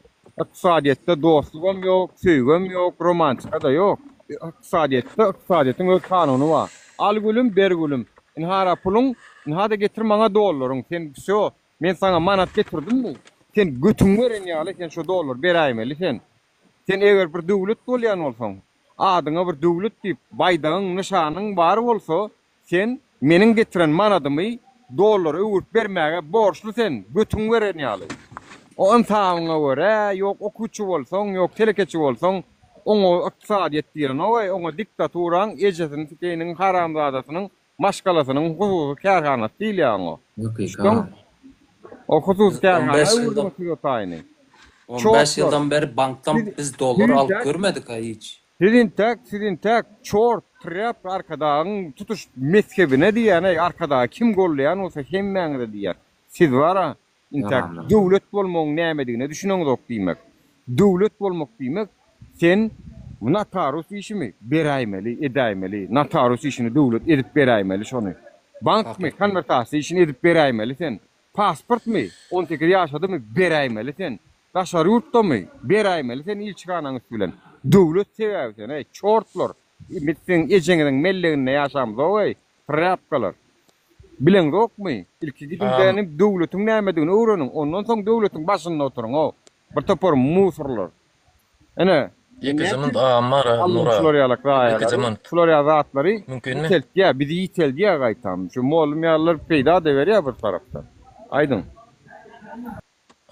Ykdysadyýetde dostlugam ýok, söýgem ýok, romantika-da ýok. Ykdysadyýetde ykdysadyýetiň öz kanuny bar. Al gülüm, ber gülüm. Ynha-ra puluň, ynha-da getir maňa dollaryň. Sen wsýo, men saňa manat getirdimmi? Sen götüňi beren ýaly sen şo dollary beräýmeli sen. Sen eger bir döwlet bolýan bolsaň, adyňa bir döwlet diýip, baýdagyň, nyşanyň bar bolsa, Sen meniň getiren manadymy dollara öwürip bermäge borçly sen, götüň beren ýaly. O ynsabyňa görä, ýok okuwçy bolsaň, ýok telekeçi bolsaň, oňa ykdysadyýet diýlenok-eý, oňa diktaturaň ejesini sikeýiniň haramzadasynyň maşgalasynyň hususy kärhanasy diýilýär oňa. Düşdüň? O hususy kärhana öwürdiňiz siz o taýyny. 15 ýyldan beri bankdan biz dollar alyp görmedik-ä hiç. Siz intäk, siz intäk, çort, trýapka Arkadagyň tutuş mezhebine diýýän-eý, Arkadagy kim gollaýan bolsa hemmäňize diýýän. Siz bar-a, intäk döwlet bolmagyň nämedigine düşüneňzok diýmek. Döwlet bolmak diýmek, sen notarius işimi beräýmeli, edäýmeli, notarius işini döwlet edip beräýmeli şony. Bankmy, konwertasiýa işini edip beräýmeli sen. Pasportmy, 18 ýaşadymy beräýmeli sen. Daşary ýurtdamy, beräýmeli sen ilçihanaň üsti bilen. Döwlet sebäbi sen, eý, çortlar! Biz siziň ejeňiziň melleginde ýaşamyzok-eý, trýapkalar! Bileňzokmy? Ilki gidiň dänim döwletiň nämedigini öwreniň, ondan soň döwletiň başynda oturyň-ow! Bir topar musorlar! Ine, Ýekeje munt agam bar-a, Allam Nura. şular ýalak Ýekeje zaýalary, munt. şular ýaly zatlary Mümkinmi? ýiteldýär, bizi ýiteldýär gaýtam. Şu mollum ýalylar peýda-da berýär bir tarapdan. Aýdyň.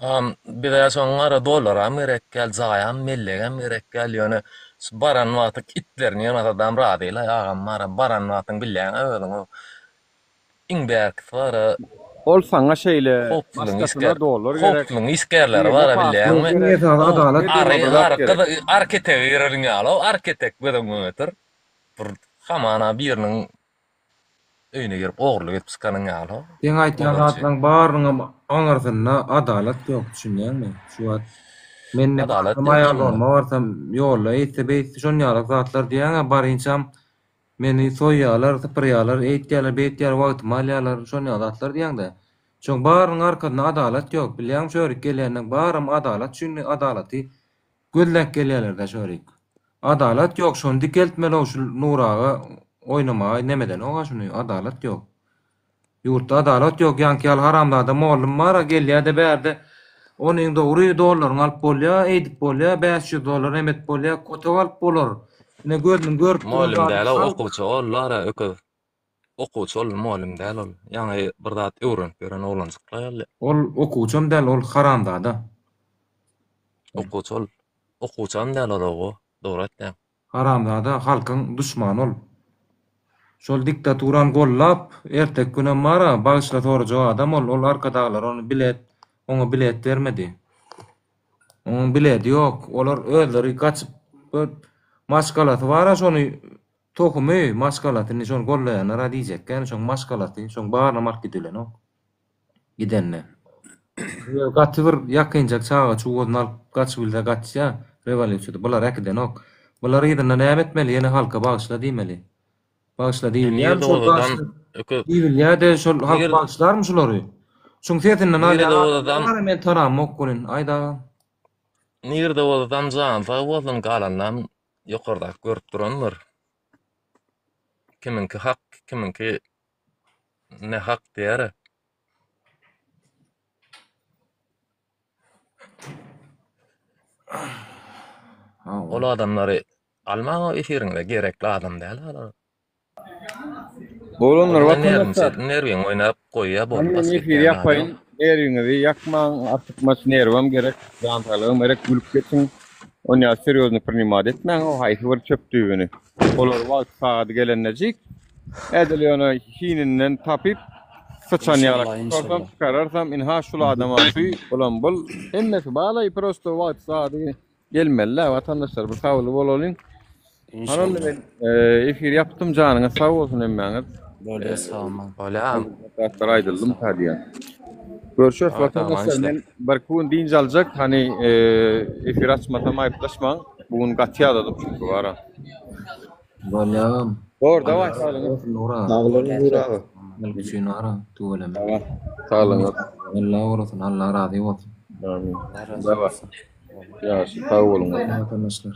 Agam bize şoň gara dollaram gerek däl, jaýam, mellegem gerek däl, ýöne şu baran wagty itlerini ýygnasadam razylaý agam bara baran wagtyň bilýäňä özüň o iň bärkisi bara Ol saňa şeýle howpsuzlygyň başgasyna işgär dollar gerek, howpsuzlygyň işgärleri birine bara pasport bilýäňmi Iň gerek, esasy o adalat. her ary birine bir zat ary gerek. gyzy ary ketege gireliň ýaly o ary ketek göz öňüňe getir bir hamana biriniň Öýüne girip ogurlyk edip çykanyň ýaly. Seň aýtýan Olar üçin. zatlaň barynyňam aňyrsynda adalat ýok düşünýäňmi? Şu wagt men ne Adalat barsam ýok aýallygyma barsam ýolda eýtse beýtse şon ýaly zatlar diýýäňä barynçam meni soýýalar sypyrýalar eýtýäler beýtýäler wagtymy alýalar şon ýaly zatlar diýýäňdä. Şoň barynyň arkasynda adalat ýok bilýäňmi şörik gelýänleň baram adalat üçin adalaty Gözläp gelýälerdä şorik. Adalat ýok şony dikeltmeli şu Nur aga oýnamaga nemedenok a şuny adalat ýok. Ýurtda adalat ýok ýaňky ýaly haramzada mollum bara gelýäde bärde onyň dogry dollaryňy alyp bolýa eýdip bolýa 500 dollar nemet bolýa kotok alyp bolar. Ine gözüniň görüp duran Mollum zady däl o halk. okuwçy ol ara öküz. Okuwçy ol mollum däl ol. Ýaňy bir zat öwrenip ýören oglanjyklar ýaly. Ol okuwçam däl ol haramzada. Okuwçy ol. Okuwçam däl ol owo. Dogry aýtýaň. Haramzada halkyň duşmany ol. Şol diktaturany gollap erteki günem bara bagyşla sorajak adam ol ol arkadaglar ony bilet oňa bilet bermedi. Onuň biledi ýok. Olar özleri gaçyp maşgalasy bara şony. Tohumy, maşgalasy indi şony gollaýanlar-a diýjekgäni şoň maşgalasy, şoň barynam alyp gidilenok. Gidende. Gaty bir ýakynjak çaga çuwazyny alyp gaçybilse gaçýa rewolýusiýada. Bular äkidenok. Bular yzynda näme etmeli ýene halka bagyşla diýmeli. Bagyşla diýilýärmi Nirde şol bolsadam bagyşla öküz. diýilýär-de şol halk Nir bagyşlarmy şulary? Şuň sesinden Nirede alýan adamlar bolsadam bar men tanamok welin aýt agam. Nirde bolsadam jany sag bolsun galanynam ýokardaky görüp durandyr. Kimiňki hak, kimiňki nähak diýer. Ol adamlary almaň efiriňize gerekli adam däl olar. Oglanlar Olar watandaşlar. nerwiňi oýnap goýýa boldy Hany men başga efiri etýän zady ýapaýyn. ýok. Nerwiňizi ýakmaň, artykmaç nerwem gerek, jan saglygam gerek, gülüp geçiň. Onýa serýozny prinimat etmäň o haýsy bir çöp düýbüni. Olar wagty sagady gelendejik edil ýöne hininden tapyp syçan ýalak Inşallah, tutarsam inşallah. çykararsam inha şul adama şu bulam bul hemmesi balaý prosto wagty sagady gelmelidä watandaşlar bir sabyrly bolalyň. Hany onda Inşallah. men efir ýapdym janyňyz sag bolsun hemmäňiz. Bolýa sag bol. Bolýa. Zatlar aýdyldymyka diýýän. Görüşeris Tamam watandaşlar işler. men bir iki gün dynç aljak hany efir açmasam aýyplaşmaň bu gün gaty ýadadym çünki bara. Bolýa. Bor daway Alla sag saglygyňyz. bolsun Nur aga. Sag boluň Nur aga. Halk üçin ara tüweleme. Tamam saglygyňyz. Alla gorasyn Alla razy bolsun. Amin. Allah razy Daway. bolsun. Ýagşy sag boluň. Watandaşlar.